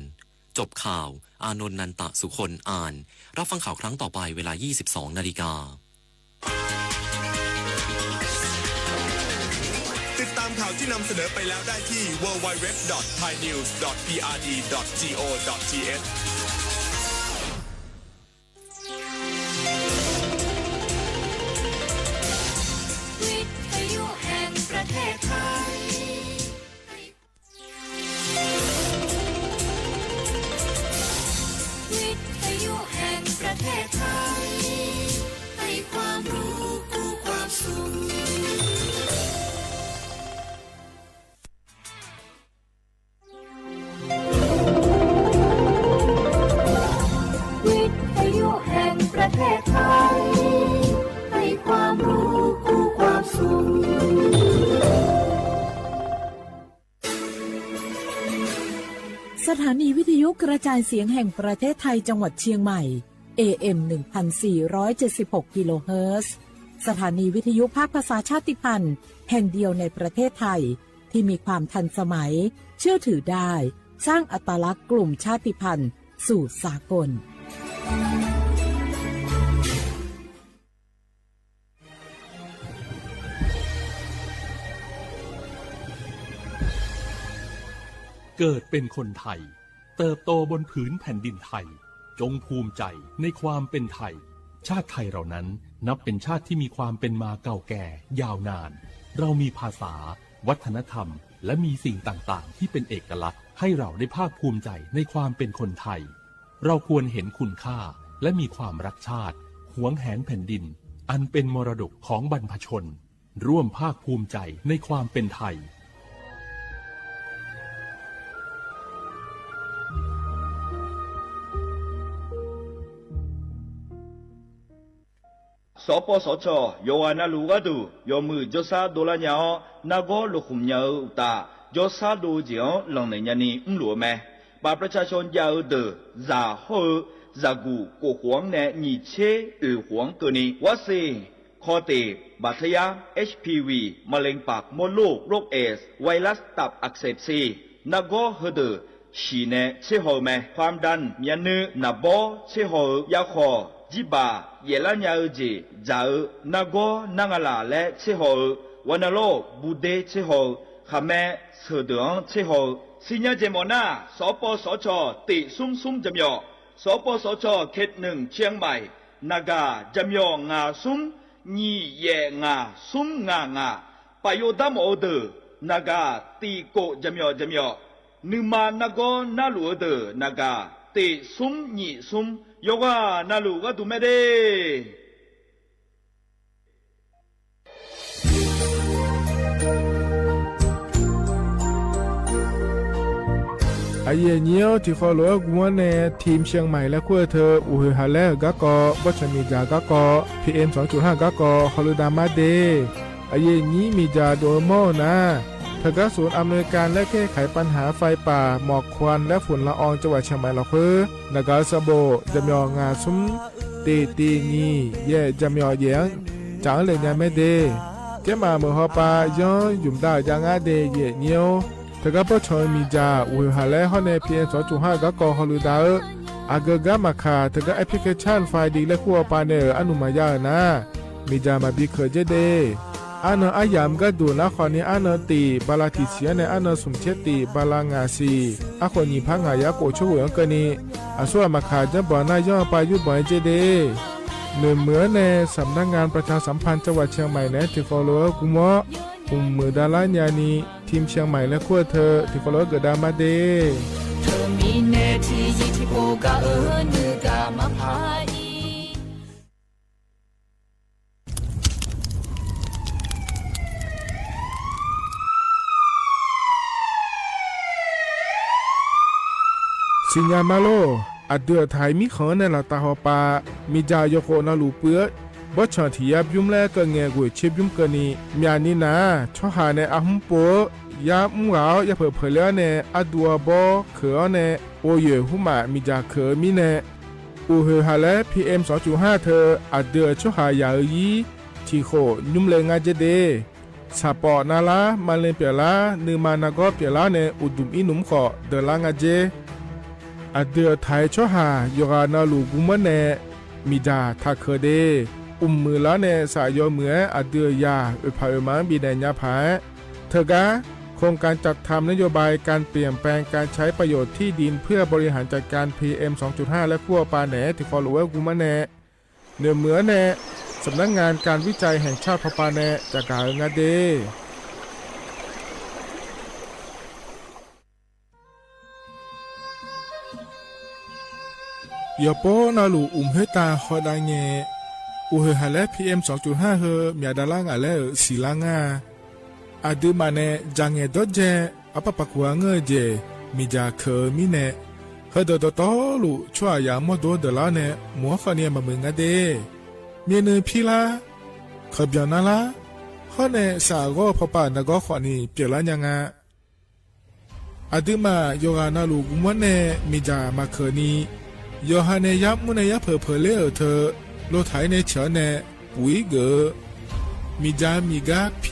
จบข่าว อานนท์ นันตะสุคน อ่าน รับฟังข่าวครั้งต่อไปเวลา ยี่สิบสอง นาฬิกา ติดตามข่าวที่นำเสนอไปแล้วได้ที่ ดับเบิลยู ดับเบิลยู ดับเบิลยู ดอท ไทยนิวส์ ดอท พีอาร์ดี ดอท จี โอ ดอท ที เอช สถานีวิทยุกระจายเสียงแห่งประเทศไทยจังหวัดเชียงใหม่ เอ เอ็ม หนึ่งพันสี่ร้อยเจ็ดสิบหก กิโลเฮิรตซ์ สถานีวิทยุภาคภาษาชาติพันธุ์แห่งเดียวในประเทศไทย ที่มีความทันสมัย เชื่อถือได้ สร้างอัตลักษณ์กลุ่มชาติพันธุ์สู่สากล เกิดเป็นคนไทย เติบโตบนผืนแผ่นดินไทย จงภูมิใจในความเป็นไทย ชาติไทยเรานั้นนับเป็นชาติที่มีความเป็นมาเก่าแก่ยาวนาน เรามีภาษา วัฒนธรรม และมีสิ่งต่างๆ ที่เป็นเอกลักษณ์ ให้เราได้ภาคภูมิใจในความเป็นคนไทย เราควรเห็นคุณค่า และมีความรักชาติ หวงแหนแผ่นดิน อันเป็นมรดกของบรรพชน ร่วมภาคภูมิใจในความเป็นไทย สปสช. ယွၤဂၤနၢ်လူၢ်ဂၤဒုး ယီၢ်မုၢ် ကၠိစါ ဒိလါညါအီၤ နၢ်ဂီၤလိာ်ဃုာ်ညါအုးအတၢ် ကၠိစါဒိၣ်ကၠ့ၣ်အီၤ လီၤနုာ်ညါနံၤ မုၢ်လူၢ်အမဲ ပၢ်ပြၢ်ဆါၡိၣ်ယၢ်အုးဒုး စၢ်ဟီၣ်အုး စၢ်ကူၣ်ကိၢ်ဃွံန့ၣ် နံၣ်ဆ့အုၣ်ဃွံကၢၢ်နံၤ ဝါစ့ၢ် ခီၣ်တ့ၢ် ဘၣ်ထယါ เอช ไอ วี วี มะเร็งปากมดลูก โรคเอดส์ ไวรัสตับอักเสบซี နၢ်ဂီၤဟၢဒုး ဟံၣ်န့ၣ် ဆ့ဟီၣ်အုးမဲ ความดัน မၠၢနု နၢ်ဘီ ဆ့ဟီၣ်အုး ယါခီၣ် ကၠံဘၣ် ယဲၢ်လါညါအုးကၠ့ၣ် စၢ်အုး နၢ်ဂီၤ နါငလၢ်လၢဆ့ဟီၣ်အုး ဝဲနုာ်လီၤ ဘူးဒ့ဆ့ဟီၣ်အုး ဃၣ်မဲ ဆၢၣ်ဒုးအီၤဆ့ဟီၣ်အုး စံညါကၠ့ၣ်မီၣ်နၢ် စပစချ. တ့ၢ်သုမ်းသုမ်းကၠၢမ်ၠီၣ် စပစချ. เขตหนึ่ง เชียงใหม่ နဂၢ် ကၠၢမ်ၠီၣ် ငါးသုမ်း နံၣ်ယဲၢ်ငါး သုမ်းငါးငါး ပာ်ယိၣ်ဒါမီၣ်အုးဒုး နဂၢ် တံၣ်ကိၣ် ကၠၢမ်ၠီၣ် ကၠၢမ်ၠီၣ် နုာ်မၤ နၢ်ဂီၤ နၢ်လူၢ်အုးဒုး နဂၢ် တ့ၢ်သုမ်းနံၣ်သုမ်း ယွၤဂၤနၢ်လူၢ်ဂၤဒုးမဲဒ့ အယိၣ်ညိ ထံၣ်ဃီလိာ်ဝဲ ဂီၤမီၣ်န့ၣ် ထံၣ် เชียงใหม่ လၢခူၣ်အၢထၢၣ် အိၣ်ဟ့ၣ်ဟးလဲၢ် ဂၤကီၢ် ဘီၣ်ဆၣ်မ့ၢ်ဒၣ် ဂၤကီၢ် ပီႇ เอ็ม สองจุดห้า ဂၤကီၢ် ဟီၣ်လူၢ်ဒၣ်မၤဒ့ အယိၣ်ညိ မ့ၢ်ဒၣ်ဒိၣ်မီၢ်နၤ ထၢၣ်ဂၤ ศูนย์อำนวยการและแก้ไขปัญหาไฟป่าหมอกควันและฝุ่นละอองจังหวัดเชียงใหม่ လီၤဃိ နဂၢ်စဘိၣ် ကၠၢမ်ၠီၣ် ငါးသုမ်း တ့ၢ်တ့ၢ်နံၣ်ယဲၢ် ကၠၢမ်ၠီၣ်ယဲၢ် ကၠၢ်အီၤလဲၣ်ညါမဲဒ့ ကဲမး မုၢ်ဟီၣ်ပၢ် ယီယုၢ်မဒါယါငါဒ့ ယိၣ်ညိ ထၢၣ်ဂၤ ဘီၣ်ဆၣ်မ့ၢ်ဒၣ် အိၣ်ဟ့ၣ်ဟးလဲၢ် ဟီၣ်နဲၣ် ပီႇ เอ็ม สองจุดห้า ဂၤကီၢ် ဟီၣ်လူၢ်ဒၣ်အၢ အဂုၤအဂၤမၤခး ထၢၣ်ဂၤ application ဖဲဒ် လၢခူၣ်အၢပၢ်န့ၣ် အနုာ်မၤယါအၢနၤ မ့ၢ်ဒၣ်မၤဘံခၢၣ်ကဲဒ့ အါနၢအါယၢ်မ့ၢ်ဂၤဒိၣ်နၤ ဃီန့ၣ် အါနၢတ့ၢ် ဘါလါတံၢ်ဆံးအီၤန့ၣ် အါနၢ သုးဆဲး တ့ၢ် ဘါလါ ငါးဆံး အဃိ နံၣ်ဖး ငါးယၤကိၣ် ဆိကမိၣ်အီၤကၢၢ်န့ၣ် အစိအမၤခး ကၠၢမ်းဘီၣ်နၤ ယီၢ်ပၢ်ယုၢ်ဘီၣ်ကဲဒ့ နၢမုၢ်အၢန့ၣ် สำนักงานประชาสัมพันธ์จังหวัดเชียงใหม่ န့ၣ် ထံၣ်ဃီလိာ်ဝဲ ဂီၤမီၣ် အိၣ်မုၢ်ဒၣ်လါညါနံၤ ထံၣ် เชียงใหม่ လၢခူၣ်အၢထၢၣ် ထံၣ်ဃီလိာ်ဝဲ ဂုၤဒၣ်မၤဒ့ စံညါမးလိာ် အဒုးအထၢၣ်မံဃီန့ၣ် လီၤတၢ်ဟီၣ်ပၢ် မ့ၢ်ဒၣ်ယိၣ်ဃိၣ်နၢ်လူၢ်ပှဲၤ ဘီၣ်ဆၣ်ထံၣ်ယါဘျုးလၢကငဲၢ်ကွံာ်ဆ့ဘျုးကၢၢ်နံၤ မၠၣ်နံၤနၤ ဆီဟၣ်န့ၣ် အဟုပိာ် ယါမုၢ်ဂၤအီၤ ယါဖၢၣ်ဖၢၣ်လၢအီၤန့ၣ် အဒူအဘီ ခၢၣ်အီၤန့ၣ် အိၣ်ယဲၢ်ဟူမး မ့ၢ်ဒၣ်ခၢၣ်မံန့ၣ် အိၣ်ဟ့ၣ်ဟးလဲၢ် ပီႇ เอ็ม สองจุดห้า ထၢၣ် အဒုးအဆီဟၣ်ယၢ်အုးယံၤ ထံၣ်ဃိၣ် ညွံလဲငါကဲဒ့ ဆၣ်ပီၣ်နါလါ မၤလ့ပၠၢၣ်လါ နုာ်မၤနၢ်ဂီၤပၠၢၣ်လါန့ၣ် အိၣ်ဒုးအံၤနုာ်ဃိၣ် ဒၢးလါငါကဲ အဒုးအထၢၣ်ဆီဟၣ် ယွၤဂၤနၢ်လူၢ်ဂီၤမီၣ်န့ၣ် မ့ၢ်ဒၣ်ထးခၢၣ်ဒ့ အိၣ်မုၢ်လါန့ၣ် စးယီၤမုၢ်ဧဲ အဒုးအယၤ အိၣ်ဖးအိၣ်မၤဘံၣ်နဲၣ်ညါဖး ထၢၣ်ဂၤ โครงการจัดทำนโยบายการเปลี่ยนแปลงการใช้ประโยชน์ที่ดินเพื่อบริหารจัดการ ပီႇ เอ็ม สองจุดห้า လၢခူၣ်အၢပၢ်န့ၣ် ထံၣ်ဃီလိာ်ဝဲ ဂီၤမီၣ်န့ၣ် နၢမုၢ်အၢန့ၣ် สำนักงานการวิจัยแห่งชาติ ဖီၣ်ပၢ်န့ၣ် တၢ်ကၢ်အုးငါဒ့ ယီၤပီနၢ်လူၢ်အိၣ်မုာ်တၢ်ဃီဒၣ်ညါ အိၣ်ဟ့ၣ်ဟးလဲၢ် ပီႇ เอ็ม สองจุดห้า ဟၢ မၠၣ်ဒၣ်လါငါ်လၢ စံးလါငါ် အဒုးမးန့ၣ် ကၠၣ်ငဲၢ်ဒီးကဲ အပာ်ပာ်ကွၢ်ငၢၢ်ကဲ မ့ၢ်ဒၣ်ခၢၣ်မံန့ၣ် ဟၢဒၢးတီတီလိာ် ဆီအယၢ်မီၢ်ဒိဒၢးလါန့ၣ် မုၢ်ဃီန့ၣ်မၤမုာ်ငါဒ့ မ့ၢ်နုာ်ဖံလါ ခၢၣ်ဘၠၣ်နါလါ ဃီန့ၣ် စးဂီၤဖီၣ်ပၢ်နၢ်ဂီၤဃိၣ်န့ၣ် ပၠၢၣ်လါညါငါ အဒုးမး ယိၤဟၣ်နၢ်လူၢ်ဂုၢ်မွဲန့ၣ် မ့ၢ်ယၢ်မၤခၢၣ်နံၤ ယိၤဟၣ်နဲၣ်ယါမူနဲၣ်ယါဖၢၣ်ဖၢၣ်လၢအၢၣ်ထၢၣ် လိၣ်ထၢၣ်အံၤနဲၣ်ဆၢၣ်နဲၣ် ပူၤအံၤဂ့ၤ မ့ၢ်ယၢ်မ့ၢ်ဂါဖံအၢ ဖီ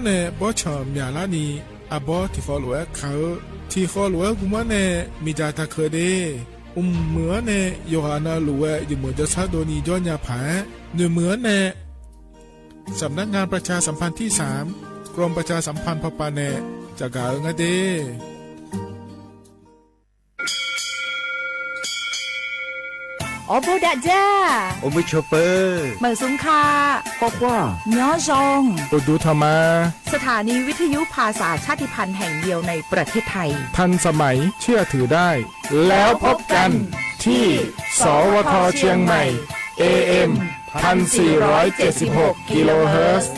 နဲၣ်ဘီဆၣ်မျၢ်လါနံၤ အဘီထံၣ်ဃီလိာ်ဝဲခါဧၢ ထံၣ်ဃီလိာ်ဝဲဂုၢ်မွဲန့ၣ် မ့ၢ်ယၢ်တၢ်ခၢၣ်ဒ့ အိၣ်မုာ်အီၤန့ၣ် ယိၤဟၣ်နၢ်လူၢ်ဝဲ ယမုၢ်ဒိၣ်ဆၣ်ဒိၣ်နံၤ ကြော်ငြာ ဖး နုာ်မုာ်အီၤန့ၣ် สำนักงานประชาสัมพันธ์ที่สาม กรมประชาสัมพันธ์ พอปา နဲၣ် จะก๋าเอิงอาเด အိၣ်ဘူးဒၣ်ယဲၢ် အိၣ်မုာ်ဆိးပၢၤ မုၢ်သုင်ခါ ကွၢ်ကွၢ် ညီယွင် အိၣ်ဒူထီၣ်မး สถานีวิทยุภาษาชาติพันธุ์แห่งเดียวในประเทศไทย ทันสมัย เชื่อถือได้ แล้วพบกันที่ สวท เชียงใหม่ เอ เอ็ม พันสี่ร้อยเจ็ดสิบหก กิโลเฮิรตซ์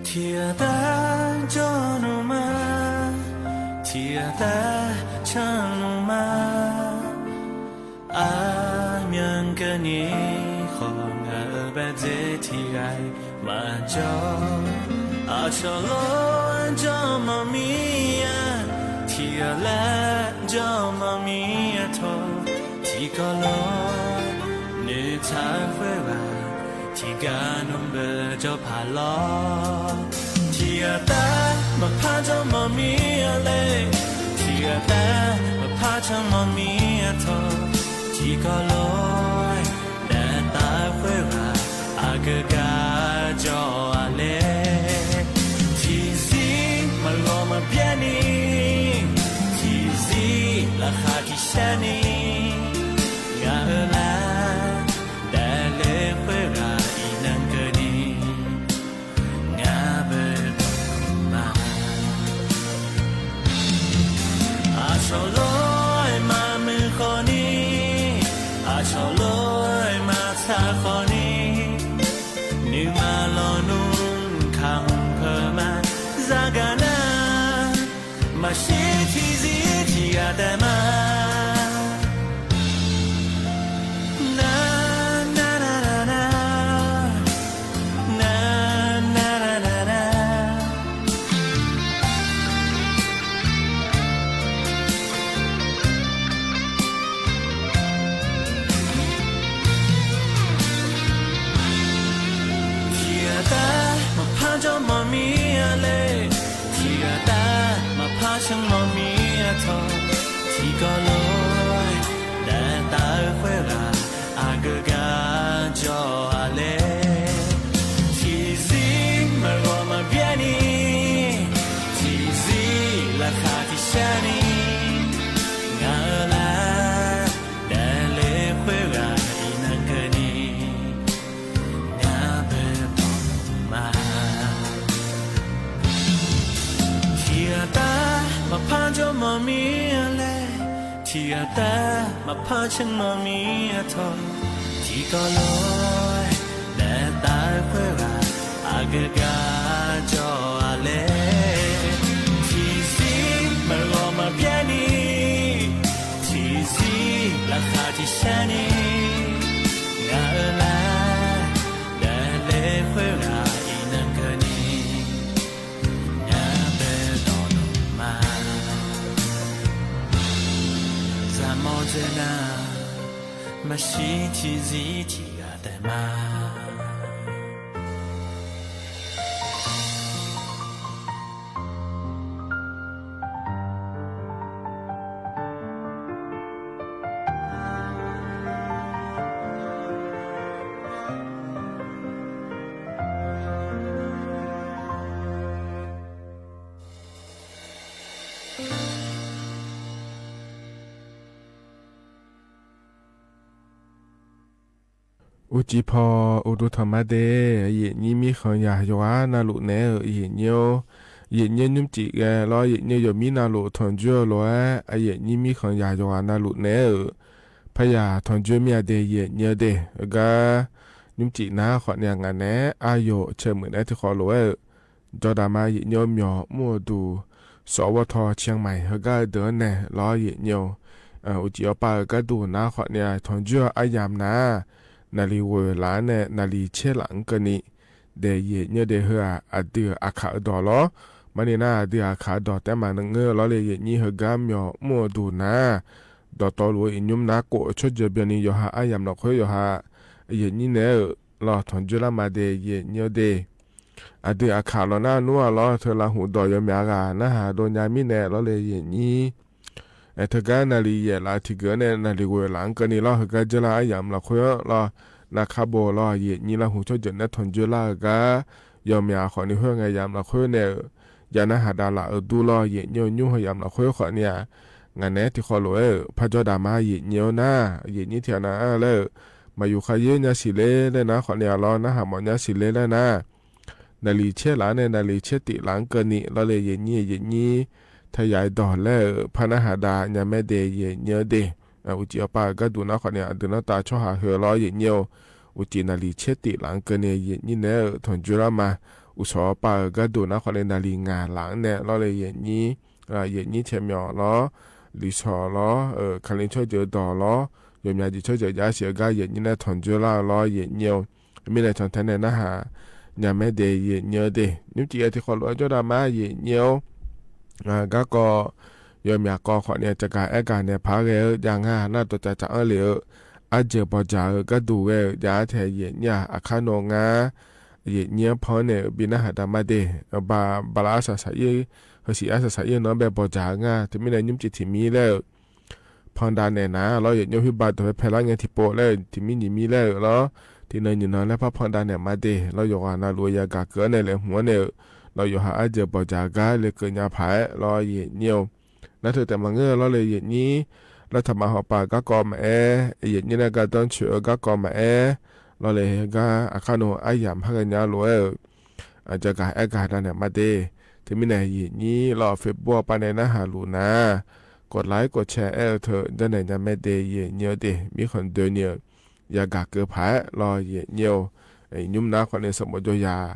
ထံၣ်အသးကၠီနူမး ထံၣ်အသးဆၢနူမး အါမၠၣ်ကန့ၣ် ဃီၤငါဘၣ်စ့ထံၣ်ဂၤမၤကၠီ အဆီၣ်လီၤကၠီမီၢ်မံယါ ထံၣ်အလၢကၠီမီၢ်မံယါထီၣ် ထံကီၢ်လီၤ နုၢ်ထါဃဲရၤ ထံကၢ်နူဘၢၣ်ကၠီဖးလီၤ ထံၣ်အသးမၤဖးကၠီမီၢ်မံယါလဲၣ် ထံၣ်အသးမၤဖးဆၢမီၢ်မံယါထီၣ် ထံကီၢ်လီၤ နသးဃဲရၤ အကကၤကၠီအါလဲၣ် ထံၣ်စံမၤလီၤမၤပျဲနံၤ ထံၣ်စံလၢဃာ်ထံၣ်ဆဲနံၤ ငါအၢလၢ ဒ်လဲၣ်ဃဲရၤအံၤနၢ်ကၢၣ်နံၤ ငါဘၣ်မၤ အဆီၣ်လီၤမၤမုၢ်ဃီနံၤ အဆီၣ်လီၤမၤဆါဃီနံၤ နုမၤလီၤနူခါ ဖၢမၤစၢ်ကနၣ် မၤရှ့ထံၣ်စံထံၣ်အသးမး န န န န န န န န န န ချင်မောင်မီးအထော် ထံကီၢ်လီၤ တၢ်တၢ်ခွဲးဂၤ အကကၤ ကၠီအလဲၣ် ထံဆံး မဂီၢ်မပျဲနံၣ် ထံဆံး လၢခါထံဆံးနံၣ် ငါအၢလၢ တၢ်လဲၤခွဲးဂၤ အံၤနကနံၣ် ငါပဒိၣ်မး ထံအတၢ် မဖးကၠီမောင်မီးအလဲၣ် ထံအတၢ် မဖးချင်မောင်မီးအထော် ထံကီၢ်လီၤ တၢ်တၢ်ခွဲးဂၤ အကကၤ ကၠီအလဲၣ် ထံဆံး မဂီၢ်မပျဲနံၣ် ထံဆံး လၢခါထံဆံးနံၣ် ငါအၢလၢ တၢ်လဲၤခွဲးဂၤ အံၤနကနံၣ် ငါပဒိၣ်မး စၢ်မီၣ်ကၠီနၤ မၤဆံးထံဆံး ထံဂၤတၢ်မး အိၣ်ကံဖီ အိၣ်ဒိၣ်ထီၣ်မးဒဲး ယဲၢ်နံၣ်မံၣ်ဃၣ်ယၤယွၤနၤလူးနဲဧၢ ယဲၢ်နံၣ်ဧၢ, ယဲၢ်နံၣ်နုၢ်စံးဂဲၤလီၤ ယဲၢ်နံၣ်ယိၤမံနၤလူး ထွန်ကၠိလိၤဧဲ, အယဲၢ်နံၣ်မံၣ်ဃၣ်ယၤယွၤနၤလူးနဲဧၢ, ဖဲယၤထွန်ကၠိမ့ၢ်အဒဲး ယဲၢ်နံၣ်အဒဲး, အဂၤ နုၢ်စံးနၤဃီန့ၣ် အငါနဲ အယိၤဆၢၣ်မုၢ်နဲထံဃီလိၤဝဲဧၢ ကၠီဒၣ်မါ ယဲၢ်နံၣ်မၠီၣ်မူၣ်အဒူၣ် စီၤဝီၣ်ထီၣ် ချံၣ်မၤ ဟဲဂၤဒၢးနဲလီၤ ယဲၢ်နံၣ်ဧၢ, အိၣ်ကံအီပာ်အဂၤဒိၣ်နၤဃီန့ၣ် ထွန်ကၠိအယၢမ်ၢ်နၤ, နၤလံၤဝဲလၢန့ၣ် နၤလံၤဆဲးလၢအကနံၣ်, ဒဲးယဲၢ်နံၣ်ဒဲးဟဲ အဒုးအခးအဒိၣ်လီၤ, မၤန့ၢ်နၤအဒုးအခးအဒိၣ်တဲမးနငၢၢ်လီၤလၢယဲၢ်နံၣ်ဟဲဂၤမၠီၣ်မူၣ်အဒူၣ်နၤ, ဒီးတီလိၤအံၤညိမ်နၤကိး ဆိကၠိဘျီန့ၣ် ယွၤဟးအယၢမ်ၢ်လီၤခွဲယွၤဟး, ယဲၢ်နံၣ်နဲဧၢ, လီၤထွန်ကၠိလၢမၤဒဲး ယဲၢ်နံၣ်ဒဲး အဒုးအခးလီၤနၤနူအလီၤ ထၢလၢဟူဒီးယီၤမ့ၢ်အဂၤ နဟးဒိၣ်ညါမံန့ၣ်လီၤလၢယဲၢ်နံၣ်, ထၢဂၤနၤလံၤယဲၢ်လၢထံဂၢၢ်န့ၣ် နၤလံၤဝဲလၢအကနံၣ်လီၤ ဟဲဂၤကၠိလၢအယၢမ်ၢ်လီၤခွဲလီၤ, နခးဘိလီၤ ယဲၢ်နံၣ်လၢဟူဆိကၠိနဲထွန်ကၠိလၢ ဟဲဂၤ ယီၤမ့ၢ်အဃီန့ၣ် ဟဲဂၤယၢမ်ၢ်လီၤခွဲန့ၣ်ဧၢ, ယၤနဟးဒၣ်လၢအဒူလီၤ ယဲၢ်နံၣ်ညိမ်ဟဲယၢမ်ၢ်လီၤခွဲဃီန့ၣ်ဧါ, ငါနဲထံဃီလိၤဧၢ, ဖးကၠီဒၣ်မါ ယဲၢ်နံၣ်ဧၢနၤ, ယဲၢ်နံၣ်ထံနၤလၢ မၤယူၤဃာ်ယဲၢ်ညါစံးလဲလၢနၤဃီန့ၣ်အလီၤ နဟးမီၤညါစံးလဲလၢနၤ နၤလံၤဆဲးလၢန့ၣ် နၤလံၤဆဲးတံၢ်လၢကနံၣ်လီၤလၢယဲၢ်နံၣ် ယဲၢ်နံၣ် ထါယၤဒိၣ်လဲၣ် ဖးနဟးဒၣ်ညါမဲဒဲး ယဲၢ်နံၣ်ဒဲး, အိၣ်ကံအီပာ်အဂၤဒိၣ်နၤဃီန့ၣ် အဒုးနတၢ်ဆီဟးဟဲလီၤ ယဲၢ်နံၣ်ဧၢ, အိၣ်ကံနၤလံၤဆဲးတံၢ်လၢကနံၣ် ယဲၢ်နံၣ်နဲ ထွန်ကၠိလၢမၤ, အိၣ်စီၤပာ်အဂၤဒိၣ်နၤဃီန့ၣ် နၤလံၤငါလၢန့ၣ်လီၤလၢယဲၢ်နံၣ် ယဲၢ်နံၣ်ဆဲးမၠီၣ်လီၤ, လံၤဆီၣ်လီၤ, ခးလ့ဆိကၠိဒိၣ်လီၤ, ယီၤမၠါယံၤဆိကၠိယါစံးအဂၤ ယဲၢ်နံၣ်နဲထွန်ကၠိလၢလီၤ ယဲၢ်နံၣ်ဧၢ, မ့ၢ်န့ၣ်ထွန်ထဲန့ၣ် နဟးညါမဲဒဲး ယဲၢ်နံၣ်ဒဲး, နုၢ်စံးထံဃီလိၤကၠီဒၣ်မါ ယဲၢ်နံၣ်ဧၢ ဂၤကီး ယီၤမၠါကီးဃီန့ၣ် တဂၤအဲၣ်ဂၤနဲဖးဂဲၤဧၢ ယၤငါနၢ်တီၢ်တၢ်တၢ်အၢလံဧၢ, အါယၢၢ်ဘီၣ်စၢ်ဧၢ ဂၤဒိၣ်ဂဲၤဧၢ ယၤထဲယဲၢ်နံၣ်အခါနီၣ်ငါ ယဲၢ်နံၣ်ဖီန့ၣ် ဘံနဟးဒၣ်မါဒဲး, ဘၣ်ဘၣ်လၢအစၢ်စၢ်ယဲၢ်, ဟဲစံးအါစၢ်စၢ်ယဲၢ်နီၣ်ဘဲဘီၣ်စၢ်ဧၢ တမ့ၢ်န့ၣ် နုၢ်စံးထံမံၤလၢ ဖီဒၣ်နဲၣ်နၤလီၤ ယဲၢ်နံၣ် ဟံၣ်ဘၣ်ဒီးဖဲဖဲလၢညါထံပိာ်လၢ ထံမံၤနံၤမံၤလၢလီၤ, ထံနၢၤနံၤနၢၤလၢဖးဖီဒၣ်နဲၣ်မါဒဲး လီၤယွၤနၤလူၤယၤဂၤကၢန့ၣ်လဲၤမူန့ၣ်, လီၤယွၤဟးအါယၢၢ်ဘီၣ်စၢ်ဂၤလဲၤကၢညါဖးလီၤ ယဲၢ်နံၣ်ဧၢ နထၢၣ်တဲမၤငၢၢ်လီၤလၢယဲၢ်နံၣ်, လၢထးမၤဟီၣ်ပာ်ဂၤကီးမးအဲၣ်, ယဲၢ်နံၣ်လၢဂၤဒီဆၢအဂၤကီးမးအဲၣ်, လီၤလၢဂၤအခါနီၣ် အါယၢၢ်ဟဲဂၤညါလိၤဝဲဧၢ, အတဂၤအဲၣ်ဂၤဒၣ်နဲၣ်မါဒဲး, တမ့ၢ်န့ၣ်ယဲၢ်နံၣ်လီၤ Facebook ပာ်န့ၣ် နဟးလူၤနၤ, ကိးlikeကိးshareအဲၣ်အထၢၣ် ဒၣ်နဲၣ်ညါမဲဒဲး ယဲၢ်နံၣ်ဒဲး မံဃီဒၢနံၣ်ဧၢ ယၤဂၤကၢဖးလီၤ ယဲၢ်နံၣ်ဧၢ, ညိမ်နၤဃီန့ၣ် စီၤဘီၣ်ကၠီယၤ,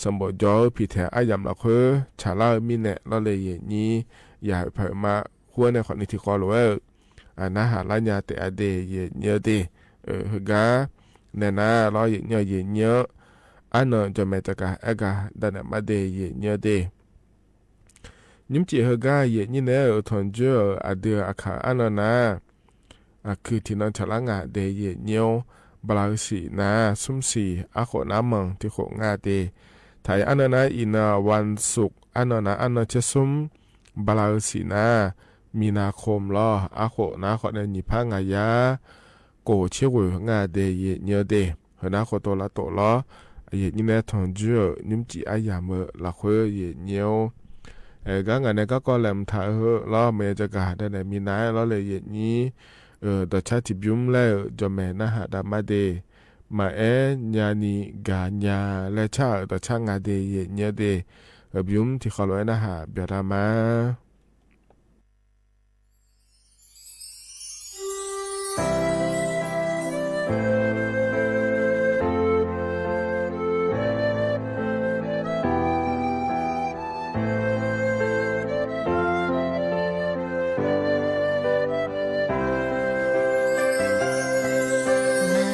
စီၤဘီၣ်ကၠီဧၢ ဖံးထဲအါယၢၢ်မၠီၣ်ခွဲ ဆၣ်လၢမံန့ၣ်လီၤလၢယဲၢ်နံၣ်, ယၤဖဲမါဃုန့ၣ်ဃီန့ၣ်ထံဃီလိၤဝဲဧၢ, နဟးလၢညါတဲအဒဲး ယဲၢ်နံၣ်ဒဲး, ဟဲဂၤ နဲၣ်နၤလီၤ ယဲၢ်နံၣ် ယဲၢ်နံၣ်ဧၢ, အါနီၢ်ကၠီၣ်မဲာ်တဂၤအဲၣ်ဂၤဒၣ်နဲၣ်မါဒဲး ယဲၢ်နံၣ်ဒဲး နုၢ်စံးဟဲဂၤ ယဲၢ်နံၣ်နဲဧၢ ထွန်ကၠိဧၢ အဒုးအခးအါနီၢ်နၤ, အခုထံနီၢ်ဆၣ်လၢငါဒဲး ယဲၢ်နံၣ်ဧၢ, ဘျးစံးနၤ ဆွမ်စံး အဃိးနၤမၢင် ထံဃိးငါဒဲး, ထါအါနီၢ်နၤအံၤနၤ ဝၣ်စုး အါနီၢ်နၤ အါနီၢ်ဆဲးဆွမ် ဘါလါဧိၤ စံးနၢ မီၤနႃး ခုမ်လီၤ အါခိၣ်နၢ် ဃိးနၣ်ရံၣ် ဖးငါးယၤ ကိၢ်ဆံဃု ငါးဒ့ ယဲၢ်ညိုဒ့ ဟၢၣ်နၢ် ဃိုတိၤလါတိၤလီၤ. ယဲၢ်ညိုန့ၣ် ထွန်ယုၢ် နံၣ်စံၣ်အါယၢ်မၢ လၢဃု ယဲၢ်ညို အဲ ကါငါန့ၣ် ကါကီလဲၣ် မတၤဟၢလီၤ မ့ၢ်ယကဂၤဒၣ်န့ၣ် မီၤနၢ်လီၤလၢယဲၢ်ညို အဲ ဒီးဆၣ်ထံၣ်ဘုံလဲၣ် ယိၤမဲာ်နၢ်ဟးတၢ်မၤဒ့ မၤအဲၣ်ညါနံၤဂၤညါ လဲၣ်ဆၣ် ဒီးဆၣ်ငါဒ့ ယဲၢ်ညိုဒ့ အဲ ဘုံထံၣ်ဃီလိာ်အဲၣ်နၢ်ဟး ဘၣ်တၢ်မၤ မၤ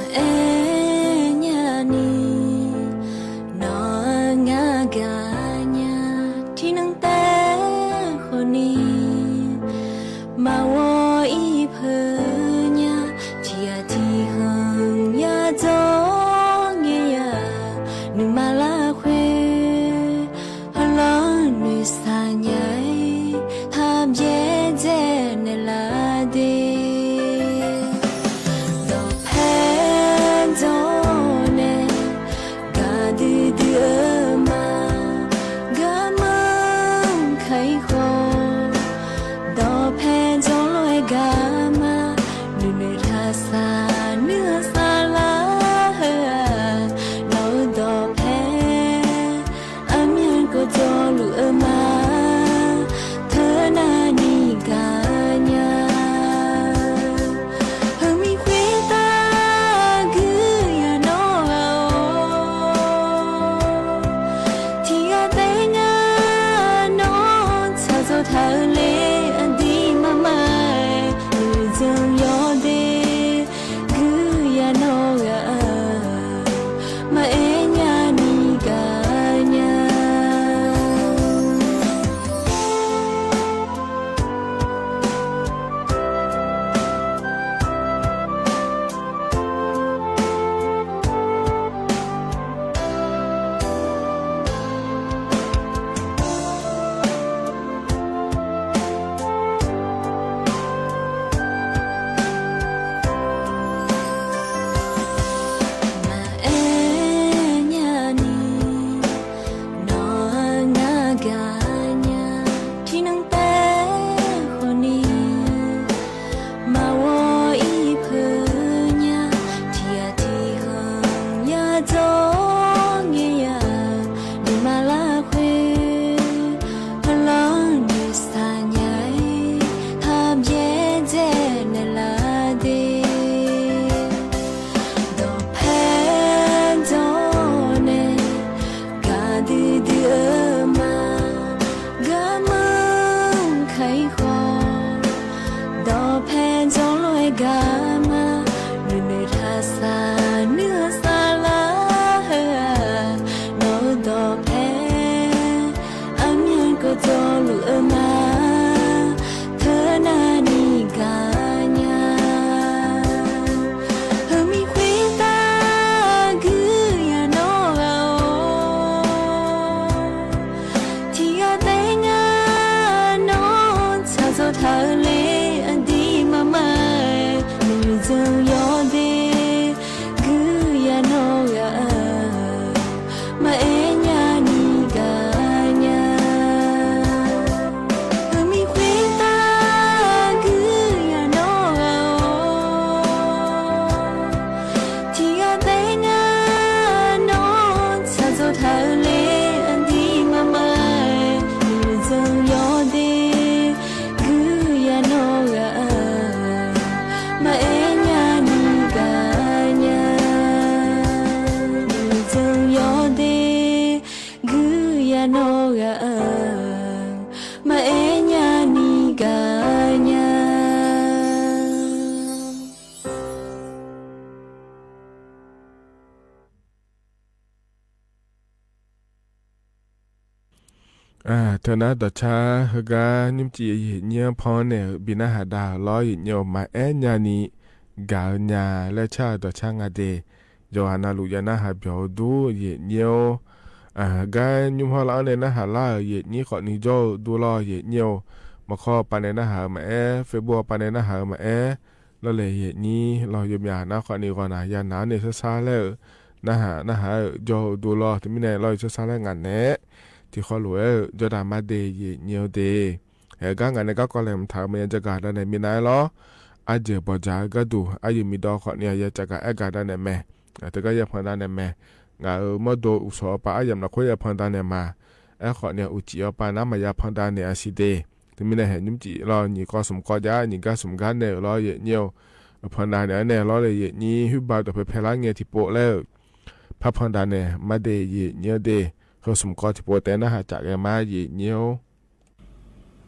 အဲၣ်ညါနံၤ နီၢ်ငါဂၤညါ ထံနၢ်တဲ ဃိးနံၤ မၤဝီအံၤဖၢညါ ထံအထံဟီၣ်ညါ ကၠီငဲယၤ နုာ်မၤလၢဃု ဟီၣ်လီၤနုာ်ဆါညါ ဟးဘျဲၣ်ဒဲးနဲလၢဒ့ ဒီးဖဲဒိၣ်န့ၣ် ကၤဒုဒုအမါ ဂၤမုၢ်ခါအံၤဃီ ဒီးဖဲဒိၣ်လိာ်အဲၣ်ဂၤမါ နုာ်နုာ်ထါဆါ နုာ်ဆါလၢဟၢ နီၢ်ဒီးဖဲ အမံၤကိးကၠီလူၤအမါ ထၢနၤနံၤဂၤညါ ဟၢမံၤဃ့တၢ် ဂုာ်ယၤနီၢ်ဂၤဧိၤ ထံဂၤတဲငါနီၢ် ဆၣ်စီၤထၢလဲ အဒံးမးမး နုာ်ဒိၣ်ယီၤဒ့ ဂုာ်ယၤနီၢ်ဂၤ မၤအဲၣ်ညါနံၤဂၤညါ မၤအဲၣ်ညါနံၤ နီၢ်ငါဂၤညါ ထံနၢ်တဲ ဃိးနံၤ မၤဝီအံၤဖၢညါ ထံအထံဟီၣ်ညါ ကၠီငဲယၤ နုာ်မၤလၢဃု ဟီၣ်လီၤနုာ်ဆါညါ ဟးဘျဲၣ်ဒဲးနဲလၢဒ့ ဒီးဖဲဒိၣ်န့ၣ် ကၤဒုဒုအမါ ဂၤမုၢ်ခါအံၤဃီ ဒီးဖဲဒိၣ်လိာ်အဲၣ်ဂၤမါ နုာ်နုာ်ထါဆါ နုာ်ဆါလၢဟၢ နီၢ်ဒီးဖဲ အမံၤကိးကၠီလူၤအမါ ထၢနၤနံၤဂၤညါ ဟၢမံၤဃ့တၢ် ဂုာ်ယၤနီၢ်ဂၤဧိၤ ထံဂၤတဲငါနီၢ် ဆၣ်စီၤထၢလဲ အဒံးမးမး နုာ်ဒိၣ်ယီၤဒ့ ဂုာ်ယၤနီၢ်ဂၤ မၤအဲၣ်ညါနံၤဂၤညါ ဟၢမံၤဃ့တၢ် ဂုာ်ယၤနီၢ်ဂၤဧိၤ ထံဂၤတဲငါနီၢ် ဆၣ်စီၤထၢလဲ အဒံးမးမး နုာ်ဒိၣ်ယီၤဒ့ ဂုာ်ယၤနီၢ်ဂၤ မၤအဲၣ်ညါနံၤဂၤညါ နုာ်ဒိၣ်ယီၤဒ့ ဂုာ်ယၤနီၢ်ဂၤ မၤအဲၣ်ညါနံၤဂၤညါ အၢ ထၢနၤဒီးဆၣ် ဟါဂၤ နံၣ်မကံ ယဲၢ်ညိုဖီန့ၣ် ဘံၣ်နၢ်ဟးဒါလီၤ ယဲၢ်ညို မၤအဲၣ်ညါနံၤဂၤညါ လၢဆၣ်ဒီးဆၣ်ငါဒ့ ယွၤနၢ်လူၤယွၤနၢ်ဟး ဘျီဒူ ယဲၢ်ညို อ่า กาญุ้มฮ้อลาอั้นเนย หน้าหาดล่าเอ๋อ เยียะนี้ ขอนี้จ้อดูลอ เยียะนี้ มาคอปาในหน้าหาดมาแอ เฟซบุ๊กปาในหน้าหาดมาแอ ลอเล่ เยียะนี้ ลอโยมยานะ ขอนี้ก่อนนะ ยานะเนย ซ้าๆ แล้ว หน้าหาด หน้าหาดเอ๋อ จ้อดูลอ ตี้มี้แน่ ลอซ้าๆ แล้ว งานแนะ ตี้ข้อหลัวเอ๋อ จ้อดามาเต เยียะนี้เต เอ่อ กางานในกาก็แลมถามเมยาจะกาดาในมีนายลอ อาเจิดบ่จ๋าก็ดู อาเยินมีดอขอเนี่ย ยาจะกาแอกาดาในแม่ อ่า แต่ก็ยาพันดาในแม่ งาเอ๋อ เมื่อโดอุสอปา อาเยินละคุยยาพันดาในมา แอขอเนี่ย อุจิออปาน้ำมายาพันดาในอาซีเต ตี้มีนายแหนยุ้มจิลอ หนีก็สมก็ยา หนีก็สมก็เนี่ยลอ เยียะนี้ เอ่อ พันดาในแน่ลอเลย เยียะนี้ หื้อบ่าวต่อไปแพร่ละเงยตี้โป๊ะแล้ว พระพันดาในมาเต เยียะนี้เต เฮอสมก็ตี้โป๊ะแต่หน้าหาดจากแกมา เยียะนี้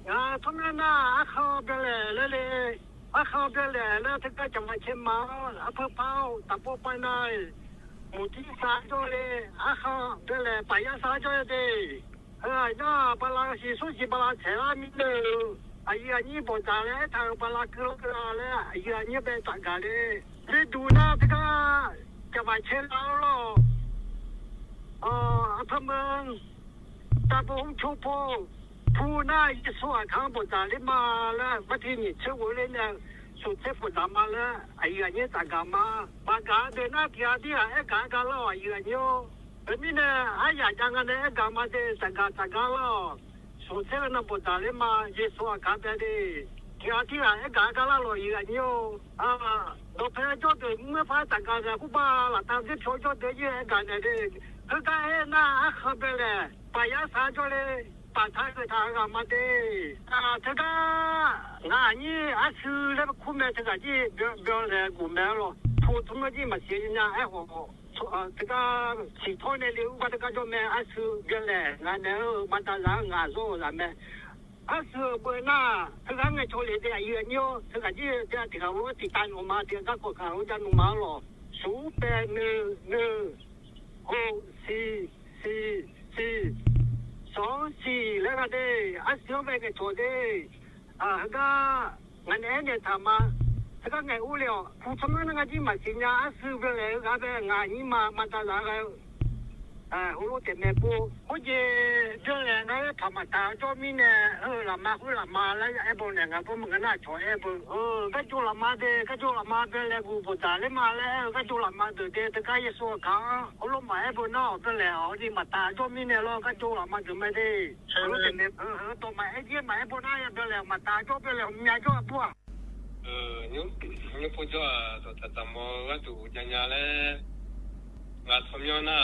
อ่า เท่านั้นนะ อาเข้าเบียร์แหล่แล้วเลย อาเข้าเบียร์แหล่แล้ว ถึงก็จะมาเชียงใหม่ อำเภอเป้า ตำบลปายใน หมู่ตี้สามจ้อเลย อาเข้าเบียร์แหล่ ป่ายยาสามจ้อเลย เออ หน้าบาลาสีสุดสีบาลาแถวมีเนอ อาเยียะนี้บ่จ๋าแล้ว ทางบาลาคือรถกระดาษแล้ว อาเยียะนี้ไปจัดการเลย ฤดูหน้าถึงก็จะมาเชียงรายแล้ว เอ่อ อำเภอเมือง ตำบลชุมพล ผู้หน้าเยซูอาคารบ่จ๋าได้มาแล้ว วันตี้นี้เช้าเลยเนี่ย สุดเทพบ่จ๋ามาแล้ว อาเยียะนี้จ๋ากามา บ่ากาเดือนหน้าเตียตี้หาแอกากันแล้ว อาเยียะนี้ เออ มีนาย อาอยากจะงานในแอกามาเต จ๋ากา จ๋ากาแล้ว สุดเทพนะบ่จ๋าได้มา เยซูอาคารเต เตียตี้หาแอกากันแล้ว อาเยียะนี้ อ่า ดอกแพรจ้อเต๋อ เมื่อพระจ๋ากาเนี่ย ครูบาหลักธรรมตี้โชว์จ้อเต๋อ เยียะแอกาเนี่ยเต คือก็เอ๊ะ หน้าอาเข้าเบียร์แหล่ ป่ายยาสามจ้อเลย ป่าท้ายเกิดทางกลับมาเต อ่า ถึงก็ งานนี้อาซื้อแล้วคุ้มแม่ ถึงก็ยี่เบียร์ เบียร์แหล่กูแม่ลอ ผู้ทุ่มยี่มาเสียเนี่ย ไอ้หัว เอ่อ ถึงก็สี่ถ้วยในเรือ ว่าถึงก็จ้อแม่อาซื้อเบียร์แหล่ งานเนี่ย เออ มาตาหลังงานโซ่ละแม่ อาซื้อเบอร์หน้า ถึงก็ไงโชว์เลยเต อาเยียะนี้ ถึงก็ยี่เต ถึงก็ว่าติดตามออกมา ถึงก็กดข่าวจะหนุนมาลอ ศูนย์แปดหนึ่งหนึ่ง หกสี่สี่สี่สองสี่ แล้วก็เต อาซื้อไปกับโชว์เต อ่า ก็ งานแอนเนี่ยถามมา แล้วก็ไงอู้แล้ว ผู้สมัครนั่นก็ที่มาสิญญา อาซื้อไปเลยครับ งานนี้มา มาตลาดแล้ว อ่า ฮู้แต่แม่ปู โอ้เย เรื่องแหล่นะ ถามมาตาจ้อมีแน่ เออ ละมา ฮู้ละมาแล้ว ไอ้โบเนี่ย งานพวกมึงก็น่าชอย ไอ้โบ เออ ก็โจละมาเต ก็โจละมาเต แล้วกูบ่จ๋าเลยมาแล้ว ก็โจละมาเต เต เต ก็เยซูเขา เอาลงมา ไอ้โบเนาะ เต แล้ว นี่มาตาจ้อมีแน่ลอ ก็โจละมาเต ไม่ได้ เออ เออ ต่อมาไอ้เยี่ยมมาไอ้พวกนั้นเดี๋ยวแหละมาตาจบไปแล้วเมียจบพวก เออ ยุค ยุคพวกเจ้าต่อแต่ต่อมอก็ดูญาญาแล้ว งาทอมย้อนหน้า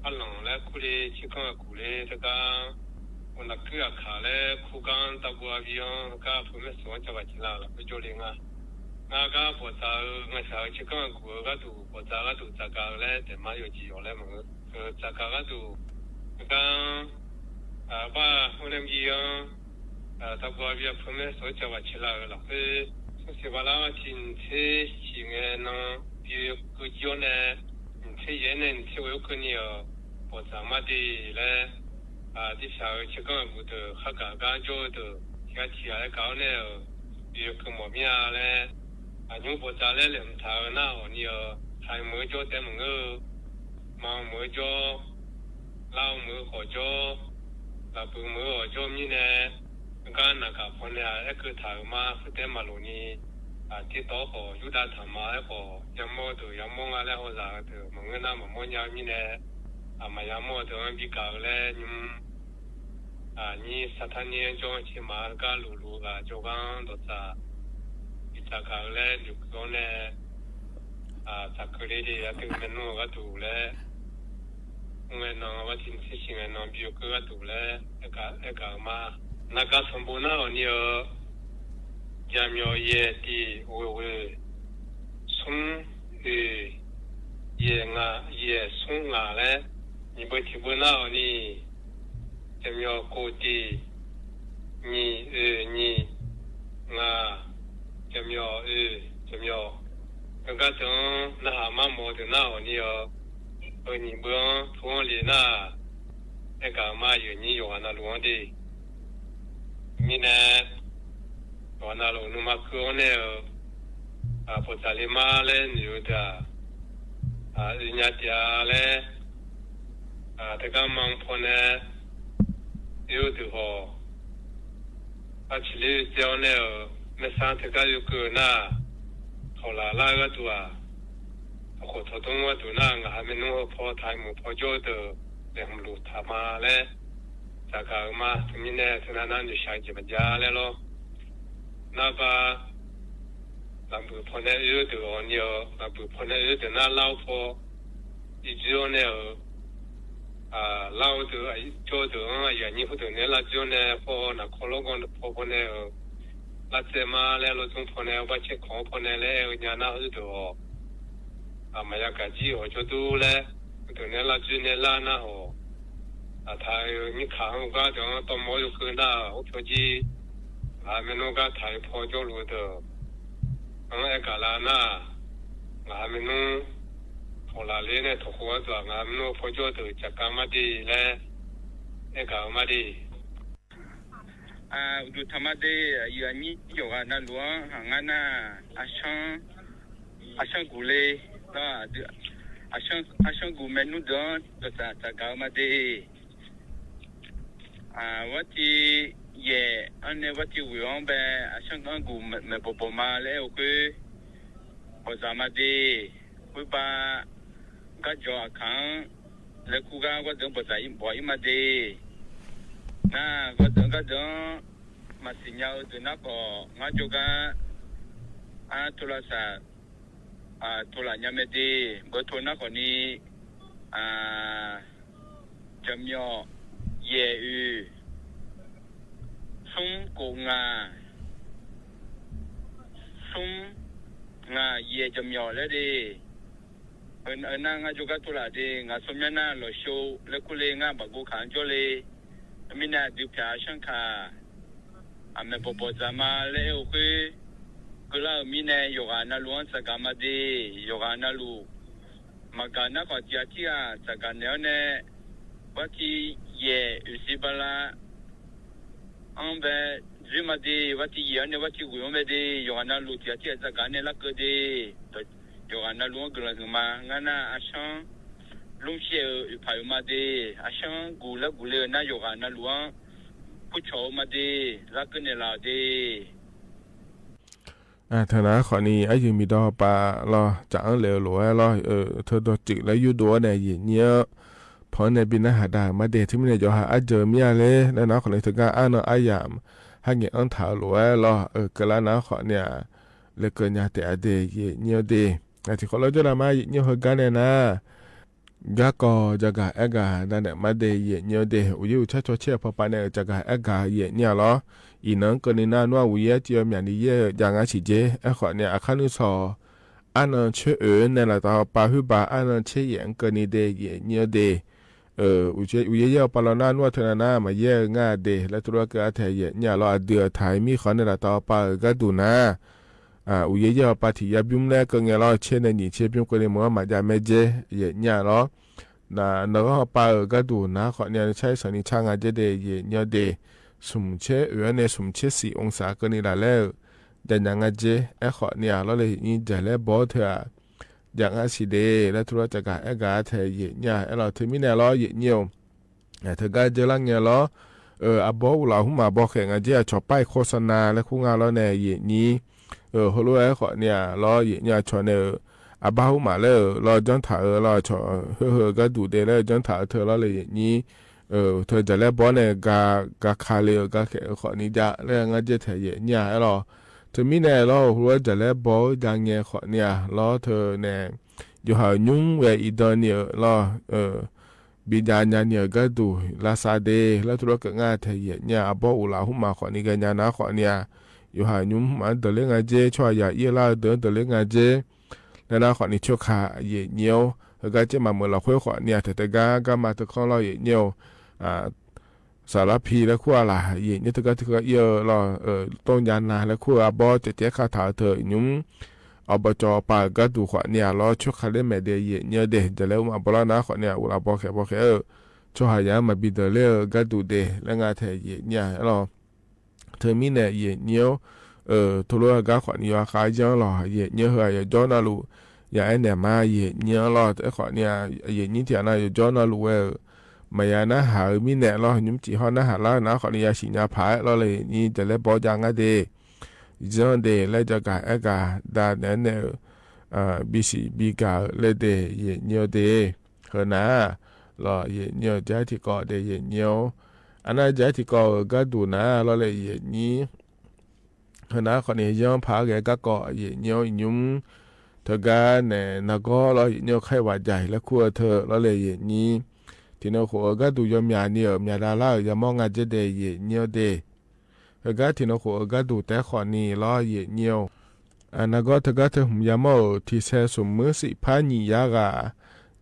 อันหลงและคู่เดชิคก้องกูเลย แต่ก็ คนละเครือข่ายและคู่กันตะบัววิยอง ก็ผู้ไม่สนใจว่าจะลาละไปโจเลยงา งาก็ปวดตา งาสาวชิคก้องกูก็ดูปวดตาก็ดูจากการและแต่มาอยู่จีอยู่แล้วมึง เออ จากการก็ดู ก็ อ่า ว่าฮู้นำยี่อ๋อ อ่า ตะบัวเวียงเพิ่นแม่สนใจว่าเชลาเออล่ะ คือ สงสัยว่าลาวว่าถิ่นเทศฉี่แงนอ ปีคือย้อนแน่ เทศเย็นแน่ เทศเวลคือนี่อ๋อ ปอดสามารถดีและ อ่า ตี้สาวเชกอนบูเตอร์ ข้ากะก้าโจ้เตอร์ ที่อาเทียและเก่าแน่ ปีคือหมอเมียและ อายุปอดจาและเหลี่ยมถาวหน้าอ๋อนี่อ๋อ ไทยเหมือโจ้แต่เหมือนเออ มาเหมือโจ้ ลาวเหมือขอโจ้ ลาวปือเหมือขอโจ้มีแน่ ก็หนักกับพอเนี่ย ไอ้คือถ่ายมาคือแต่มาโลนี้ อ่า ที่ต่อขอยุดาถามมา ไอ้ขอยามมอเถอะ ยามมองอะไรเขาจะเถอะ มาเงินหน้ามาม่อนยามมีแน่ อ่า มายามมอเถอะ มันพิการและยุม อ่า นี่สถานีจงเชียงใหม่ก็หรูๆ กับโจกังตัวจ่า พิจารณาและอยู่ตรงนี้ อ่า จากคือได้ดี ถึงเมนูก็ถูกแล้ว เงินน้องว่าทิ้งที่ชิงเงินน้องบิวก็ถูกแล้ว เอกา เอกามา นักการสมบูรณ์นะวันนี้เออ ยามยอเยตีโอเว สุงเอ เยงา เยสุงงาและ นี่เบอร์ที่เบอร์หน้าวันนี้ จำยอโกตี นี่เอ นี่ งา จำยอ เอ จำยอ แล้วก็ถึงหน้าหามาหมอถึงหน้าวันนี้เออ เออ นี่เบอร์ทวงเหรียญหน้า ไอ้กามาอยู่นี่อยู่อันนั้นหลวงดี มีแน่ วันนั้นหลวงนุ่มมาคือเนี่ย อ่า ปวดใจเลยมาเล่นอยู่แต่ อ่า อิญญาติยาและ တၢ်ဂီၤမူ ဖီၣ်န့ၢ် ယိၣ်ဒိၣ်အီၤ အချံလ့စဲအီၤန့ၣ်ဧၢ, မဲာ်ဆှးတၢ်ဂီၤယိၣ်ကၢၢ်နၢ် ထိၣ်လၢ်လၢအဂၤဒိၣ်ဧါ, အဃိထိၣ်ဒိၣ်ဝဲဒိၣ်နၢ် ငါဟးမ့ၢ်နူဖီၣ်ထၢၣ်မုၣ်ဖီၣ်ကၠိဒိၣ် လဲၤမုၢ်လူၤထၢၣ်မးလဲၣ်, တၢ်ဂီၤအုၣ်မး တမံၤန့ၣ် တနၤနၢ်နုာ်စှၤက့ၤမးဒ်လဲၣ်လီၤ. နၢ်ဘၣ် ဘၣ်ဘုၣ်ဖီၣ်န့ၢ်ယိၣ်ဒိၣ်အီၤန့ၣ်ဧၢ, ဘၣ်ဘုၣ်ဖီၣ်န့ၢ်ယိၣ်ဒိၣ်နၢ်လၢအဖီၣ် အံၤကၠိန့ၣ်ဧၢ, လၢအဒိၣ် ကၠိဒိၣ် ယၤနံၣ်ဟူဒိၣ်န့ၣ် လၢကၠိန့ၣ် ဖီၣ်နၤခီလီၤဂီၢ်ဖီၣ်ဖီၣ်န့ၣ်ဧၢ, လၢစဲးမးလၢအလိၤကၠိဖီၣ်န့ၣ် ဘၣ်ဆဲးခီဖီၣ်န့ၣ် လၢအဲၣ်ညါနၢ်ဟူဒိၣ်အီၤ မၤယါကၤကံအီၤကၠိဒိၣ်လဲၣ်, ဒိၣ်န့ၣ်လၢကၠိန့ၣ်လၢနၢ်အီၤ, အတၢ်မံခးဟူဘၣ်ဒီး တမီယိၣ်ကၢၢ်နၢ် အိၣ်ဖျိကံ ငါဟးမ့ၢ်နူကၢ်ထၢၣ်ဖီၣ်ကၠိလိၤဒိၣ်, အဲၣ်ကၤလၢနၢ်, ငါဟးမ့ၢ်နူ ထိၣ်လၢ်လ့န့ၣ် ထိၣ်ဃိအဒိၣ် ငါဟးမ့ၢ်နူဖီၣ်ကၠိဒိၣ် ကၠီကၤမးဒ်လဲၣ်, အဲၣ်ကၤမးဒ် အဒိၣ်ထၢၣ်မးဒ် ယၤနံၣ်ယိၤဂၤနၢ်လူၤ ဟးငါနၢ် အဆၢ အဆၢဂူာ်လ့, အဆၢဂူာ်မ့ၢ်နူဒိၣ် တၢ်တၢ်ဂီၤမးဒ် ဝဲတံယဲၢ်အန့ၣ် ဝဲတံဝ့ၢ်အီၤဘၣ် အဆၢဂူာ်မ့ၢ်ဘီၣ်ဘီၣ်မးလၢအဲၣ်အဃိ ဘီၣ်စၢ်မးဒ်, ဝံဘၣ် ကၠီကၤအခါ လဲၤခူဂၤ ကၠီဒိၣ်ဘီၣ်စၢ်ဘီၣ်အံၤမးဒ်, နၢ် ကၠီဒိၣ် ကၠီဒိၣ် မၤသ့ၣ်ညါအီၤဒိၣ်နၢ်ကီၢ် ငါကၠီကၤ အထိၣ်လၢ်စၢ် ထိၣ်လၢ်ညါမ့ၢ်ဒ် ဘၢၣ်ထိၣ်နၢ်ကီၢ်န့ၣ် ကၠီမၠီၣ် ယဲၢ်အု သုးကိးငါ သုး ငါ ယဲၢ် ကၠီမၠီၣ်လၢဒ် အနၢ် ငါကၠီကၤထိၣ်လၢ်ဒ် ငါဆိမိၣ်နၢ်လီၤၡိ လၢခူလ့ ငါဘၣ်ကိၢ်ခါကၠီလ့, အမံၤန့ၣ် အဒုးဖျါအဆၢခါ အမ့ၢ်ဘီၣ်ဘီၣ်စၢ်မးလၢအဲၣ်အဃိ ကလၢအမံၤန့ၣ် ယိၤဂၤနၢ်လူၤ စၢ်ဂၤမးဒ် ယိၤဂၤနၢ်လူၤ မၤဂၤနၢ်ကီၢ်တံၢ်အထံၣ်ဧါ စၢ်ဂၤနဲၣ်အီၤန့ၣ် ဝဲတံယဲၢ်အုစံဘါလါ အဘဲ ဒ်မးဒ် ဝဲတံယဲၢ်အီၤန့ၣ် ဝဲတံဝ့ၢ်အီၤမ့ၢ်ဒ် ယိၤဂၤနၢ်လူၤတံၢ်အထံၣ်စၢ်ဂၤနဲၣ်လၢကၢဒ် ဒီးယိၤဂၤနၢ်လူၤအီၤကလၢာ်မး ငါနၢ်အဆၢ လူရှဲၣ်အု အုဖၣ်အုမးဒ် အဆၢဂူာ်လၢဂူာ်လၢနၢ်ယိၤဂၤနၢ်လူၤအီၤ ဖုဆီၣ်အုမးဒ် လၢကၢနဲၣ်လၢ်ဒ် ထၢနၢ်ခီၣ်နံၤ အယုၢ်မံၤဒီးပာ်လီၤ ကၠၣ်အၢလဲၣ်လိၤဝဲလီၤ ထၢဒီးတုာ်လၢယိၣ်ဒိၣ်အီၤန့ၣ် ယဲၢ်နံၣ်ဧၢ ဖီၣ်န့ၢ်ဘံနၢ်ဟးဒါမးဒ် တမံၤန့ၣ် ယိၤဟၣ်အါယၢၤမံၤအါလဲၣ် လၢနၢ်ခီၣ်နံၤတဂၤအါနီၢ်အါယၢ် ဟဲငဲၤအၢထၢၣ်လိၤဝဲလီၤ ကလၢနၢ်ခီၣ်နံၤ လၢကၢညါတဲအဒ့ ယဲၢ်နံၣ်အီၤဒ် ထံၣ်ဃီလၢယိၤဒၣ်မး ယဲၢ်နံၣ်အီၤဟဲဂၤန့ၣ်နၤ ဂၤကီၢ်ယၤဂၤအဲၣ်ဂၤ ဒၣ်နဲၣ်မးဒ်ယဲၢ်နံၣ်အီၤဒ် အိၣ်ယဲၢ်အိၣ်ဆၣ်ဆီဆဲးဖီပာ်န့ၣ် ကၠၣ်ဂၤအဲၣ်ဂၤယဲၢ်နံၣ်အီၤလီၤ အံၤနၢ်ကၢန့ၣ်နၢ်နွၢ်ဝူၤယဲၢ်တံၢ်အီၤမၠးန့ၣ်ယဲၢ် ယၤငါဆံးက့ အဲၣ်ဃီၣ်န့ၣ် အခါနုၢ်ဆီၣ် အါနၢ်ဆၢအုနဲၣ်လီၤတၢ်ဟီပာ်ဟုဘၣ် အါနၢ်ဆၢယဲၢ်အကၢန့ၣ်ဒ်ယဲၢ်နံၣ်အီၤဒ် အိၣ်ယဲၢ်အိၣ်ပာ်လီၤနၢ်နွၢ်ထၢနၤနၤ မၤယဲၢ်ဂၤဒ် လၢတရူးကၢအထဲယဲၢ်နံၣ်အီၤလီၤ အဒုးအထၢၣ်မံဃီန့ၣ်လီၤတၢ်ဟီပာ်အုးဂၤဒိၣ်နၤ အိၣ်ယဲၢ်ယဲၢ်အီၤပာ်ထံၣ်ယၤဘျုးမလဲၣ်ကၢငဲၤလီၤ ဆဲးနၢၤနံၣ်ဆဲးဘျုးကၢန့ၣ် မ့ၢ်မၤယၤမ့ၢ်က့ ယဲၢ်နံၣ်အီၤလီၤ နၢ်နၢ်ဟီပာ်အုးဂၤဒိၣ်နၤဃီၣ်န့ၣ် နဆၣ်အံၤဆၢနံၣ်ဆၣ်ငါက့ဒ်ယဲၢ်နံၣ်အီၤဒ် သုးဆဲးအုးန့ၣ် သုးဆဲးစံၣ်အီၣ်စၢ်ကၢန့ၣ်လၢ်လၢ ယၤညါငါက့ အဲၣ်ဃီၣ်န့ၣ်လီၤ လၢယဲၢ်နံၣ်ဒ်လဲၣ်ဘီထၢၣ် ယၤငါဆံးဒ် လၢတရူးကၠၣ်ဂၤအဲၣ်ဂၤထဲယဲၢ်နံၣ်အီၤ အဲၣ်လီၤ တမံၤန့ၣ်လီၤ ယဲၢ်နံၣ်အီၤ ထၢဂၤကၢလၢငဲၤလီၤ အဘီအိၣ်လၢဟူမးဘီဃဲး ငါက့အဆီၣ်ပၢၢ်အခိၣ်စနၢ်လၢခူငါလီၤန့ၣ် ယဲၢ်နံၣ် ဟိလီၤအဲၣ်ဃီၣ်န့ၣ်လီၤ ယဲၢ်နံၣ်အဆီၣ်န့ၣ် အဘၣ်ဟူမးလၢလီၤ ကၠီထၣ်အုးလီၤ ဆီၣ်ဟၢဟၢဂၤဒိၣ်ဒဲးလၢ ကၠီထၣ်အုးထၢလီၤလၢယဲၢ်နံၣ် ထၢဒ်လဲၣ်ဘီန့ၣ် ဂၤခးလ့ၤဂၤခဲးဃီၣ်န့ၣ်ဒ် လၢငါက့ထဲယဲၢ်နံၣ်အီၤ အဲၣ်လီၤ တမံၤန့ၣ်လီၤ ဟိလီၤဒ်လဲၣ်ဘီဒ်ငဲၤဃီၣ်န့ၣ်လီၤ ထၢန့ၣ် ယိၤဟၣ်ညူဝဲအံၤဒီးန့ၣ်လီၤ ဘံဒၣ်ညါန့ၣ်ဂၤဒိၣ် လါစၢ်ဒ့ လၢတရူးကၠၣ်ဂၤထဲယဲၢ်နံၣ် အဘီအိၣ်လၢဟူမးဃီၣ်န့ၣ် ဂၤညါနၤဃီၣ်န့ၣ် ယိၤဟၣ်ညူမးဒၢးလၢငါက့ ဆီၣ်ယၤအံၣ်လၢဒၢးဒၢးလၢငါက့ လၢနၤဃီၣ်န့ၣ် ဆိခးယဲၢ်နံၣ်အီၤ ဂၤက့မးမုာ်လီၤဃိဃီၣ်န့ၣ် ထဲတဂၤ ဂၤမၤတခီလီၤယဲၢ်နံၣ်အီၤ စးလီဖံလၢခိၣ်အလၤ ယဲၢ်နံၣ်တဂၤတဂၤအံၤလီၤ တိၢ်ညါနၤလၢခိၣ်အဘီ တဲတဲခးထၢၣ်အထၢၣ်ညူ အဘီကၠီပာ်ဂၤဒိၣ်ဃီၣ်န့ၣ်လီၤ ဆိခးလၢမဲာ်ဒ်ယဲၢ်နံၣ်အီၤဒ် ဒ်လဲၣ်အိၣ်မးဘီလီၤနၤဃီၣ်န့ၣ် အိၣ်လၢဘီဃဲးဘီဃဲးဧၢ ဆိၣ်ဟၣ်ယၤမၤဘံဒၢးလၢဂၤဒိၣ်ဒဲး လၢငါထဲယဲၢ်နံၣ်အီၤလီၤ တမံၤန့ၣ် ယဲၢ်နံၣ်အီၤ ထိၣ်လိာ်ဂၤဃီၣ်န့ၣ် ယွၤဃါယၢလီၤ ယဲၢ်နံၣ်အီၤ ယကၠီနၢ်လူၤ ယအဲၣ်နဲၣ်မး ယဲၢ်နံၣ်အီၤလီၤ အဲၣ်ဃီၣ်န့ၣ် ယဲၢ်နံၣ်ထံၣ်နၤ ယကၠီနၢ်လူၤဝဲဧၢ မ့ၢ်ယၤနဟးဧိၤမီးနဲၣ်လီၤ ယုမ်ၸီႉဟီၣ်နဟးလၢနၤ အဃိန့ၣ် ယၤဆံၣ်ညါဖးလီၤလၢယဲၢ်နံၣ် တလဲၤဘီယၤငါဒ့ၣ် ယီၢ်ဒ့ၣ် လၢယကဟဲကဒါနၤန့ၣ် ဘံၣ်စံၣ်ဘံၣ်ကၢ်လၢဒ့ၣ် ယဲၢ်နံၣ်ဧိၤဒ့ၣ် ဟၢၣ်နၤ လီၤ ယဲၢ်နံၣ်ဧိၤ ယဲၢ်ထံၣ်ကီၢ်ဒ့ၣ် ယဲၢ်နံၣ်ဧိၤ အနၤ ယဲၢ်ထံၣ်ကီၢ်ဧိၤ ကါဒူၣ်နၤ လီၤလၢယဲၢ်နံၣ် ဟၢၣ်နၤ အဃိန့ၣ် ယီၢ်ဖးက့ၤကါကီၢ် ယဲၢ်နံၣ်ဧိၤ ယုမ် တဂၤန့ၣ် နဂီၢ်လီၤ ယဲၢ်နံၣ်ဧိၤ ခဲဝဲယဲၢ် လၢခူၣ်အထၢၣ် လီၤလၢယဲၢ်နံၣ် ထံၣ်နူၢ်ဃိၣ်ဧိၤ ကါဒူၣ်ယီၢ်မၠၣ်နံၣ်ဧိၤ မၠၣ်ဒၣ်လၢဧိၤ ယၤမီၢ်ငါဒ့ၣ် ယဲၢ်နံၣ်ဧိၤဒ့ၣ် ဟၢၣ်ဂၤ ထံၣ်နူၢ်ဃိၣ်ဧိၤ ကါဒူၣ်တဲဃိးနံၣ်လီၤ ယဲၢ်နံၣ်ဧိၤ အနဂီၢ် တဂၤတဟူၣ် ယၤမီၢ်ဧိၤ ထံၣ်ဆဲး စိာ်မုၢ်စံးဖးနံၣ်ယါဂၤ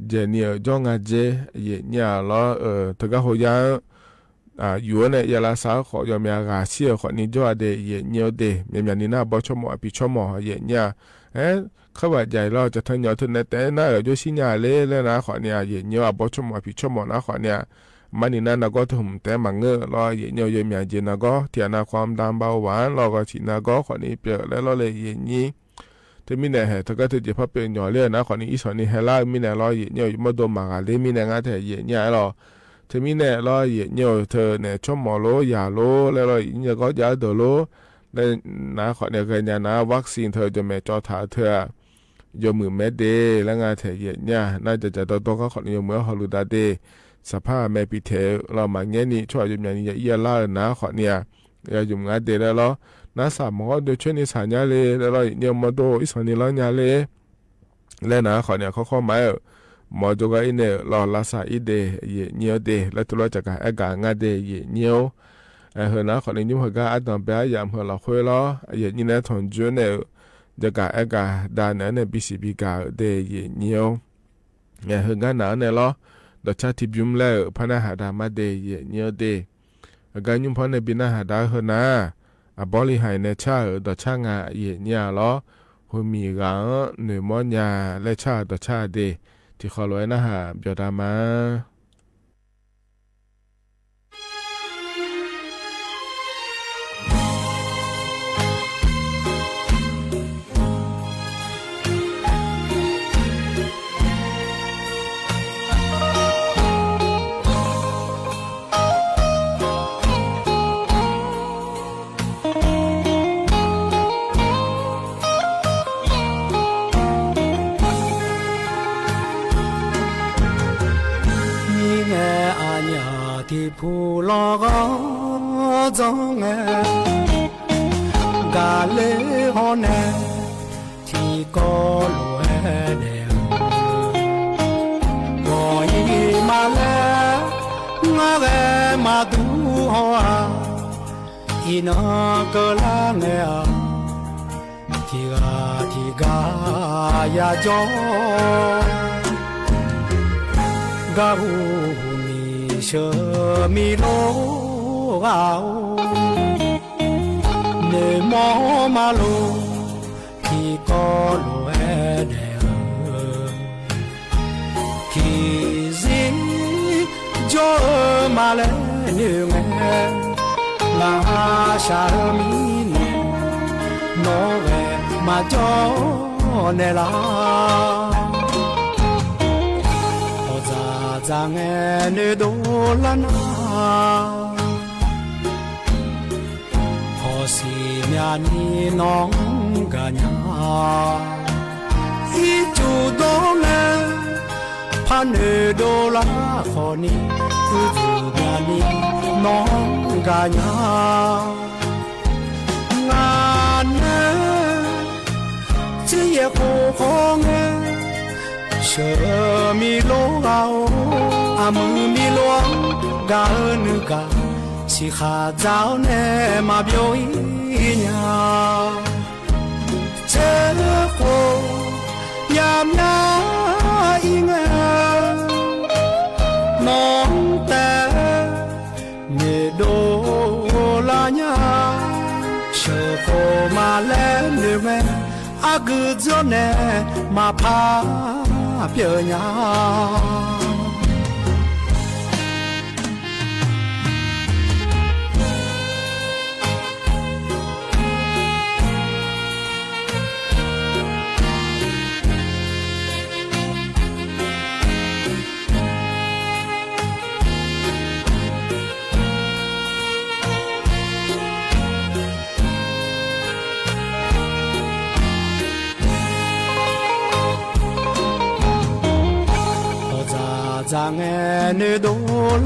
ယဲၢ်နံၣ်ဧိၤ ယီၢ်ငါဒ့ၣ် ယဲၢ်နံၣ်ဧိၤလီၤ တဂၤဃိယါ ယူၤန့ၣ် ယလါစးဃိး ယီၢ်မၠၣ်ဂၤဆံဧိၤ ဃိးနံၣ်ယီၢ်ဒ့ၣ် ယဲၢ်နံၣ်ဧိၤဒ့ၣ် မ့ၢ်မၠၣ်နံၣ်နၤ အဘီဆိကမိၣ် အဖံးဆိကမိၣ် ယဲၢ်နံၣ်ဧိၤ ခဲဝဲယဲၢ်လီၤ ကထၢညီထၢနဲတဲနၤ ယိၣ်ဆံညါလၢ လၢနၤ အဃိန့ၣ် ယဲၢ်နံၣ်ဧိၤ အဘီဆိကမိၣ် အဖံးဆိကမိၣ်နၤ အဃိန့ၣ် မၤနံၣ်နၤ နဂီၢ်တဟူၣ်တဲမၤငၢၢ်လီၤ ယဲၢ်နံၣ်ဧိၤ ယီၢ်မၠၣ်ယဲၢ်နဂီၢ် ထံၣ်အနၤ ความดันเบาหวานလီၤ ဂီၤဆံးနဂီၢ် ဃိးနံၣ်ပျဲၢ်လၢ လီၤလၢယဲၢ်နံၣ် တမံၤန့ၣ် ဟဲတဂၤတယဲၢ်ဖးပျဲၢ်ညီလၢနၤ အဃိန့ၣ် အံၤစီၤနံၤဟဲလၢ မံၤန့ၣ်လီၤ ယဲၢ်နံၣ်ဧိၤ ယမီၢ်ဒိၣ်မးဂၤလၢ မံၤန့ၣ် ငါထဲယဲၢ်နံၣ်လီၤ တမံၤန့ၣ်လီၤ ယဲၢ်နံၣ်ဧိၤ ထၢန့ၣ် ဆိကမိၣ်လီၤ ယၤလီၤ လၢလီၤ ယဲၢ်နံၣ်ဂီၢ်ယၤဒိၣ်လီၤ လၢနၤ အဃိန့ၣ် ဂဲၤညါနၤ วัคซีนထၢ ယမဲာ်ကၠီထးထၢ ယိၣ်မုာ်မဲဒ့ၣ် လၢငါထဲယဲၢ်နံၣ် နၤ ယၤယၤဒိၣ်ဒိၣ် အဃိန့ၣ် ယိၣ်မုာ်အဟီၣ်လူၤဒၣ်ဒ့ၣ် စးဖးမဲာ်ပံၤထဲလီၤ မၤငဲနံၣ် ဆိယိၣ်မၠၣ်နံၣ် ယဲၢ်အံၤလၢနၤ အဃိန့ၣ် ယၤယုမ်ငါဒ့ၣ်လၢလီၤ နၤစးမီၤဒိၣ် ဆိန့ၣ်စးညါလၢ လၢလီၤ ယဲၢ်နံၣ်မီၢ်ဒိၣ် အံၤစီၤနံၤလီၤညါလၢ လၢနၤ အဃိန့ၣ် ခီခီမးဧိၤ မီၢ်ဒိၣ်ဂၤအံၤန့ၣ်လီၤ လါစးအံၤဒ့ၣ် ယဲၢ်နံၣ်ဧိၤဒ့ၣ် လၢတလီၢ် ယကဟဲကဒါငါဒ့ၣ် ယဲၢ်နံၣ်ဧိၤ ဟၢၣ်နၤ အဃိန့ၣ် ယုမ်ဟၢၣ်ဂၤအတၢ်ဘဲယၤ မုၢ်လီၤဃိလီၤ ယဲၢ်နံၣ်န့ၣ် ထွန်ယိန့ၣ် ယကဟဲကဒါနၤန့ၣ် ဘံၣ်စံၣ်ဘံၣ်ကၢ်ဒ့ၣ် ယဲၢ်နံၣ်ဧိၤ ဟၢၣ်ဂၤနၤန့ၣ်လီၤ ဒီးဆါထံဘျုးလၢ ဖါနၢ်ဟးဒါမးဒ့ၣ် ယဲၢ်နံၣ်ဧိၤဒ့ၣ် အဂၤညူဖီန့ၣ် ဘံၣ်နၢ်ဟးဒါ ဟၢၣ်နၤ အဘီလံဟါအံၤန့ၣ် ဆါဧိၤ ဒီးဆါငါ ယဲၢ်နံၣ်ဧိၤလီၤ ဟူမံၤဂၤ နုာ်မီၢ်ညါ လၢဆါဧိၤ ဒီးဆါဒ့ၣ် ထံၣ်ဃီလိာ်ဝဲနၢ်ဟး ပၠီၤတၢ်မးနံၣ်နဲၣ်အညၣ် ထံဖူလီၤဂီၤ ကၠီၣ်နဲၣ် ဂၤလၢဟီၣ်နဲၣ် ထံကီၢ်လိၤဝဲဒဲး ဂီၤအံၤမးလဲၣ် ငါဂဲၤမၤဒူဟီၣ်ဧါ အံၤနီၢ်ကလါနဲၣ်ဧါ ထံဂၤထံဂၤ ယၤကၠီ ဂၤဟူမံၤဆၢမံၤလိဂၤဧိၤ နမီၢ်မၤလိ ထံကီၢ်လိၤဝဲဒဲးဧၢ ထံစံ ကၠီဧၢ မၤလဲၣ်နုၤငဲ လါရှါဧၢ မံၤန့ၣ် နီၢ်ဂဲၤမၤကၠီၣ်နဲၣ်လၢ အီၣ်စၢ်စၢ်ငဲ နုၤဒိၣ်လၢနၤ ခီၣ်စံမၠၣ်နံၣ်နီၢ်ဂၤညါ အံၤကၠူဒိၣ်နဲၣ် ဖးနုာ်ဒိၣ်လၢဃီနံၣ် အံၤကၠူမၠၣ်နံၣ်နီၢ်ဂၤညါ ငါနဲၣ် စံယဲၢ်ဃိဃီငဲ ဆၢမံၤလိဂၤဧိၤ အမုၢ်မံၤလိ ဂၤဧၢ နုၤဂၤ စံးဃာ်စၢ်အီၤနဲၣ် မၤဘျီအံၤညါ စဲဃိ ယၤမၠၣ်အံၤငဲ နီၢ်တဲ မ့ၢ်ဒိၣ်လၢညါ ဆၢဃိမၤလဲၣ်နုၤမဲ အဂုာ်ကၠီၣ်နဲၣ် မၤဖးပၠၢၣ်ညါ ၸၢင်ႈဢႄႇၼိူဝ်တူဝ်လႃႈၼႃႇ ၽေႃႇသီႇမျၢတ်ႈမီးၼွင်ႉၵႃႇၺႃႇ ဢီးၸူႇတေႃႇငႄႈ ၽၢၼ်ႇၼိူဝ်တူဝ်လႃႈၶေႃႈၼီႈ ဢီးၸူႇမျၢတ်ႈမီးၼွင်ႉၵႃႇၺႃႇ ငၢၼ်းၼႃႇ ၸိုဝ်ႈယႂ်ႇၶူဝ်ၶွင်ငႄႈ သိူဝ်မီးလူဝ်းဢဝ် ဢမိုဝ်းမီးလူဝ်း ၵႃႈႁိုဝ်ၼိုင်ႈၵႃႈ သီႇၶႃႇၸဝ်ႈၼႄႇ မႃးပျေႃႇဢီႈၺႃႇ ၸိူဝ်ႉၶူဝ် ယၢမ်ႈယႃႉဢီႈငႄႈ ၼွင်ႉတႄႉ ၼႄႇတူဝ်လႃႈၺႃး သိူဝ်ႉၶူဝ်မႃးလႄႈၼိုင်ႈငႄႈ ဢၵိုတ်းၸိူဝ်းၼႄႇ မႃးၽႃႈပျေႃႇၺႃး။ ဢိူဝ်ႈ ထႃႈၼႃႈ ဢႃႇ ပေႃးလီႁၢႆႇၼႆ ၸႃႉဢိူဝ်ႈ တေႃႇၸႃႉလေႃႈ ယဵၼ်ႇၺႃႇၶူးမီးၵၢင်ႇ ၼူၺ်ႇမေႃးၺႃႇ လႄႈ ၸႃႉဢိူဝ်ႈ တေႃႇၸႃႉငႃႈတေႉ ယေႃးၵႃႇၼႃႇလူႇဝႆႉဢိူဝ်ႈ ဢႃႇ ယႃႇၼႃႇႁႃႉ ပျေႃႇတူၺ်း ယဵၼ်ႇၺႃႇလေႃႈ ႁိုဝ်ၵႃႈ ၸၼ်ႉၼေႃႈ ပႃႈလၢင်းၼႆႉ ၼႃႇႁႃႉလႃႇဢိူဝ်ႈ ဢႃႇ ယဵၼ်ႇၺႃႇ ယေႃးၵႃႇၼႃႇလူႇဝႆႉ ဢုတုထမ်ႇမႃႇ ယဵၼ်ႇၺႃႇလေႃႈ မၢၵ်ႇၶေႃးပႃႈၼႆႉ ၼႃႇႁႃႉ မႃးဢႄး လေႃႈ ၾဵတ်ႉသ်ပုၵ်ႉပႃႈၼႆႉ ၼႃႇႁႃႉ မႃးဢႄးတေႉ ငၢႆႈၼႄႇ ဢႃႇ ယွၼ်းၸိူဝ်းမိူဝ်ႈၼႆႉ တီႈၶေႃႈလူဝ်ႇၸွႆႈတႃႇမႃး ယဵၼ်ႇၺႃႇ ဢိူဝ်ႈ သူဢႃႇတမ်ႇပႅင်း ယႃႇမိူဝ်ႈလႂ်ၶိုၼ်းၼႃႇ တီႈၵေႃႈ ယႃႇၸႃႇၵႂႃႇဢႄးၵႂႃႇတၢင်းၼႆႉ ထႃႈၼႃႈၶေႃႈၼႆႉ ႁႂ်ႈၵႃႈမႄႈႁူဝ်ပႃႈလေႃႈ ယဵၼ်ႇၺႃႇ ယဵၼ်ႇၺႃႇ ပႃႈၼႆႉ ၸႃႇၵႂႃႇဢႄးၵႂႃႇ ဢိူဝ်ႈ ၸိူဝ်းဢိူဝ်ႈၼႆႉ ၸႂ်ႉယဵၼ်ႇၵေႃႈၼႆႉလေႃႈ ဢူႈယႃႇ ထႃႈၼႃႈၼႃႈ မႃးယဵၼ်ႇငႃးလႃႈလေႃႈ ယဵၼ်ႇၺႃႇ ၼွင်ႉဢွၼ်ႇပၢၼ် ၸႃႉၸူဝ်ႈယၢဝ်းၼႆႉ လေႃႈ ၸႃႇလႄႈပေႃး ယႃႇၺႃႇငႃးၸႂ်တေႉ ယဵၼ်ႇၺႃႇတေႉ ထႅင်ႈမီးၼႆႉ ၸႃႇလႄႈဢီႈသင်ၼႆႉ ပေႃးငႄႈၼႃႈၶေႃႈၼႆႉ ၸႃႇၼႃႇ ၸႃႇၼႃႇ ဢိူဝ်ႈ လေႃႈ ဢႃႇ ၵႃႈဢမ်ႇတေႃႇၼႃႈၶေႃႈၼႆႉ ၸႃႇယႃႇ ၸႃႇယႃႇ ဢိုမ်း လေႃႈ ဢီႈလႃႈ တေႃႇၼႃႈၶေႃႈၼႆႉ ၼႃႇၼႃႇ ဢိူဝ်ႈ ၸွင်ႇလေႃႈတေ ယဵၼ်ႇၺႃႇတေႉ ယူႇႁဝ်းမႃးတူင်ႇ မႃးတေႃႇလႃႈၽၢႆႇလေႃႈ ယဵၼ်ႇၺႃႇ ၼႃႇ ႁိုဝ်ၵႃႈၼႆႉၼႃႇ ငၢႆႈၼႆႉၵေႃႈ ၵေႃႈလႄႈ ဢမ်ႇထႃႈ ဢိူဝ်ႈ ၸႃႇၵႂႃႇဢႄးၵႂႃႇ တႃႇၼႆႉမႃးတေ ယဵၼ်ႇၺႃႇတေႉ ၸႂ်လႃႈငႄႈလေႃႈ ယဵၼ်ႇၺႃႇ ဢၼ်ၼၼ်ႉ ၸဵတ်းၼိုင်ႈၼေႃႈ ယွၼ်ႉႁိုဝ် ဢၼ်ၼၼ်ႉ ထီႇၼၼ်ႉ ၵေႃႈလႃႈ ဢိူဝ်ႈ ငၢႆႈ ယဵၼ်ႇၺႃႇ ဢၼ်ၼၼ်ႉ ၸဵတ်းၼိုင်ႈၼေႃႈ ၼႃႇ ၶေႃႈၼႆႉ ၸႃႇၵႂႃႇၼႆႉ ဝၼ်း ရူဝ်ႇၼလူင်း ဝၼ်းတၢႆလူၵ်ႈ လႄႈ ၶူးငႃႇထႅင်ႈ ယဵၼ်ႇၺႃႇလေႃႈ ရူဝ်ႇၼလူင်း ဝၼ်းတၢႆလူၵ်ႈ ၵေႃႈ သီႇၼႃႇၵေႃႈ ဢၼ်ၼၼ်ႉၸႂ်ႈ ယဵၼ်ႇၺႃႇ ဢၼ်လႂ် တၵႃႇ ၵေႃႈ သီႇၼႃႇၵေႃႈ ထႅင်ႈ ယွၼ်ႉၼႃႇ လူဝ်ႇ ပီႈၼွင်ႉၵေႃႉၼႆႉ ယွၼ်ႉၺႃႇၼႆႉ ၵႃႈတူႈတႄႉ လႄႈ ငႃႇထႅင်ႈ ယဵၼ်ႇၺႃႇလေႃႈ ယဵၼ်ႇၺႃႇ ၵေႃႈ သီႇၼႃႇၵေႃႈ လႄႈ ၵေႃႈ ငႄႈလေႃႈ လႄႈ ယဵၼ်ႇၺႃႇ မႃး မႃး ၼႆႉၼႃႇ ၶေႃႈၼႆႉ ယွၼ်ႉၺႃႇ တႄႉ ယဵၼ်ႇၺႃႇ တႄႉ ယွၼ်ႉႁဝ်း မႃးတူၺ်းၼႆႉ ဢီႈမႄႈ ယဵၼ်ႇၺႃႇလေႃႈ ဢိုမ်း ယွၼ်ႉႁဝ်း မႃးတူၺ်း ၸႃႇၸႃႇတေႃးတေႃး ယႃႇၸႃႇၼႃႇလူးၼႆႉ ဢီႈ ငႃႇၼႆႉ ယဵၼ်ႇၺႃႇ မီးၶွင်တူၺ်းၼႆႉ ဢိူဝ်ႈ ၵေႃႈ ငႄႈ ဢိၼ်ႇၺုမ်ႇ တၵႃႇ ၼႃႇၵေႃႈ ႁူမ်ႈပျေႃႇလူဝ်ႇ ယႄႈယႃႈ ငႃႇၶျေႇလမ်ႇ ဝႃႈပျေႃႇၼႆႉ ၸွင်ႇငႃႇၸႂ် ယဵၼ်ႇၺႃႇ ဢႃႇ တိူဝ်ႉထၢႆႇ မီးၶွင်လႂ် ၶူၺ်းၶွင်ၼႆႉ ထီႇၶူဝ်သၢႆး ထီႇၶူဝ်မျၢတ်ႈ တႃႇလႃႇ ငႃႇၸႂ်တႄႉ ယဵၼ်ႇၺႃႇတႄႉ ဢႃႇ ၸွင်ႇၼေႃႈ ပႃႇႁူၵ်းၶူဝ်ငႄႈလေႃႈ ဢႃႇ ၶူဝ်ၼိပ်ႉပၢၼ်ႇ ဢႃႇ ယႃႇၵေႃႈ ၶျေႇၶူဝ်ငႄႈၶူဝ်လေႃႈ ဢႃႇ တိူဝ်ႉထၢႆႇ သေႃးႁႃႇ ဝႃႈသေၼႃႇၵေႃႈ လူၵ်ႈတၢႆလႄႈ ၶူဝ်ႈထိူဝ်ႈ ၼႃႇလူႇလေႃႈ ယဵၼ်ႇၺႃႇ ထီႇလမ်ႇ ၵူဝ်ႇမိုဝ်း ဢႃႇ ၸႂ်ၼီႈၸေႃးလေႃႈ ယဵၼ်ႇၺႃႇ ဢိၼ်ႇၺုမ်ႇ ၼိပ်ႉပၢၼ်ႇ ဢႃႇ ယႃႇၵေႃႈ ၶျေႇယႅင်ႇလေႃႈ လႄႈ ယဵၼ်ႇၺႃႇ ထီႇလမ်ႇ ထီႇသႄႈ ဢိူဝ်ႈ မိုဝ်းငၢပ်ႈၽၵ်းဢႃႈ ၸႄႈၼႆႉ ဢိူဝ်ႈ မျၢတ်ႈတႃႇလႃႇငၢႆႈၸႄႈ ဢႃႈ သႄႈၵႂႃႇၼႆႉ ဢိူဝ်ႈ မျၢတ်ႈတႃႇလႃႇငၢႆႈၸႄႈတႄႉ ယဵၼ်ႇၼႆႉတႄႉ ဢိုမ်း ထိုင်မီးၼႆႉလေႃႈ ထီႇၶူဝ်သၢႆး ထီႇၶူဝ် ထီႇၼွၼ်းသၢႆး ထီႇၼွၼ်းႁိူၼ်းၼၼ်ႉၼႃႇ ဢိူဝ်ႈ မျၢတ်ႈတႃႇလႃႇမီးၼႆႉလေႃႈ ဢႃႈ တေႃႈထၢႆႇၸေႃးႁႃႉ ႁိုဝ်ၵၼ်ၼႃႇၵေႃႈ ႁူႉယႃႇသီႇၺႃႇၼႆႉ ဢႃႈ ၸူဝ်ႈလူဝ်ႇယွၼ်းၺႃးၽၢင်ႁႃႉ လႄႈ ရတ်ႉထပၢၼ်ႇဢဝ်ပႃး လႄႈ ၸႄႈလူႇမႄးတႄႉ ယဵၼ်ႇၼႆႉတႄႉ ဢႃႈ ၵေႃႈ သီႇၼႃႇၵေႃႈ လႄႈ ၵိူတ်ႇၼႃႇၶွင်ၼႆႉ ပျေႃႇတႃႇၼႃႇလေႃႈ ဢိူဝ်ႈ ယွၼ်ႉၼွၼ်းၼႃႇလူႇလေႃႈ ယႃႇလႃႇသႃႇ ယဵၼ်ႇၼႆႉ ဢႃႈ ႁူႉပႃး ၽိဝ်းယွတ်ႈတိုဝ်းမႃး ဢိူဝ်ႈ သတႃးယွတ်ႈတိုဝ်းမႃး ယႃႇယုမ်ႇမႃး ၼႃႇ သီႇ ၵေႃႈ သီႇၼႃႇၵေႃႈ ပျေႃႇတႃႇၼႃႇလေႃႈ ယဵၼ်ႇၼႆႉ ဢိူဝ်ႈ ထိုင် ဢႃႈ သတႃးမႃးယႃႇၼႆႉ သႃႇတေႃႇၼႃႇၶွင်ၼႆႉ ယႃႇမုင်ႈမႄးမႃးလႃႇသႃႇၼႆႉ ၼႃႇၶွင်ၼႆႉ ယီႈယီႈၶွင်ယွၵ်ႈၶေႃး လႄႈ ဢိူဝ်ႈ လေႃႈ မႄးၼႆႉ ယဵၼ်ႇၼႆႉ ဢိုမ်း ၼႃႇ ထိုင်ၵၼ်ၼႆႉ သူႇသူႇဝႃႈ ဢၶျေႃးတႃႇ ဢိူဝ်ႈ ပျေႃႇလႆႈၺႃးၽႃႇငႃးလႄႈ လေႃႈ ၵေႃႈ သီႇၼႃႇၵေႃႈ ထိုင်ၼႃႇ တေယဵၼ်ႇၼႆႉတႄႉ ဢိူဝ်ႈ ပဝ်ႇဝၢၼ်ပျေႃႇတႃႇ ၶႂၢမ်းတၢၼ်ပျေႃႇတႃႇ လေႃႈ ယဵၼ်ႇၼႆႉ ၼႃႇ ဢႃႈ ဢီးသူႇသူႇ ၶုၵ်ႉၶုၵ်ႉႁူႉမႃးၵေႃႈ ၼႆႉ ငိူင်ႉငႃႈတႄႉ ယဵၼ်ႇၼႆႉတႄႉ ဢီးသူႇသူႇ ႁူႉမႃး မႃးမိူဝ်ႈတိူဝ်ႉလေႃႈ လႄႈ ယဵၼ်ႇၼႆႉ ဢိူဝ်ႈ ဢႃႈ တႃႇမႃးပျေႃႇတႃႇ ယၢမ်းတေႃႇၶဝ်ၼႆႉ ပဵၼ်ၺႃးငၢၼ်းၸေး ယဵၼ်ႇၼႆႉ ႁွၼ်ႉၼႄႇလေႃႈ လႄႈ ယဵၼ်ႇၼႆႉ တေႃႇ ၸႃႇၸႃႇတေႃးတေႃး ၸေးၼႆႉ ၶဝ်ၼႆႉ ပဵၼ်ၺႃးငၢၼ်း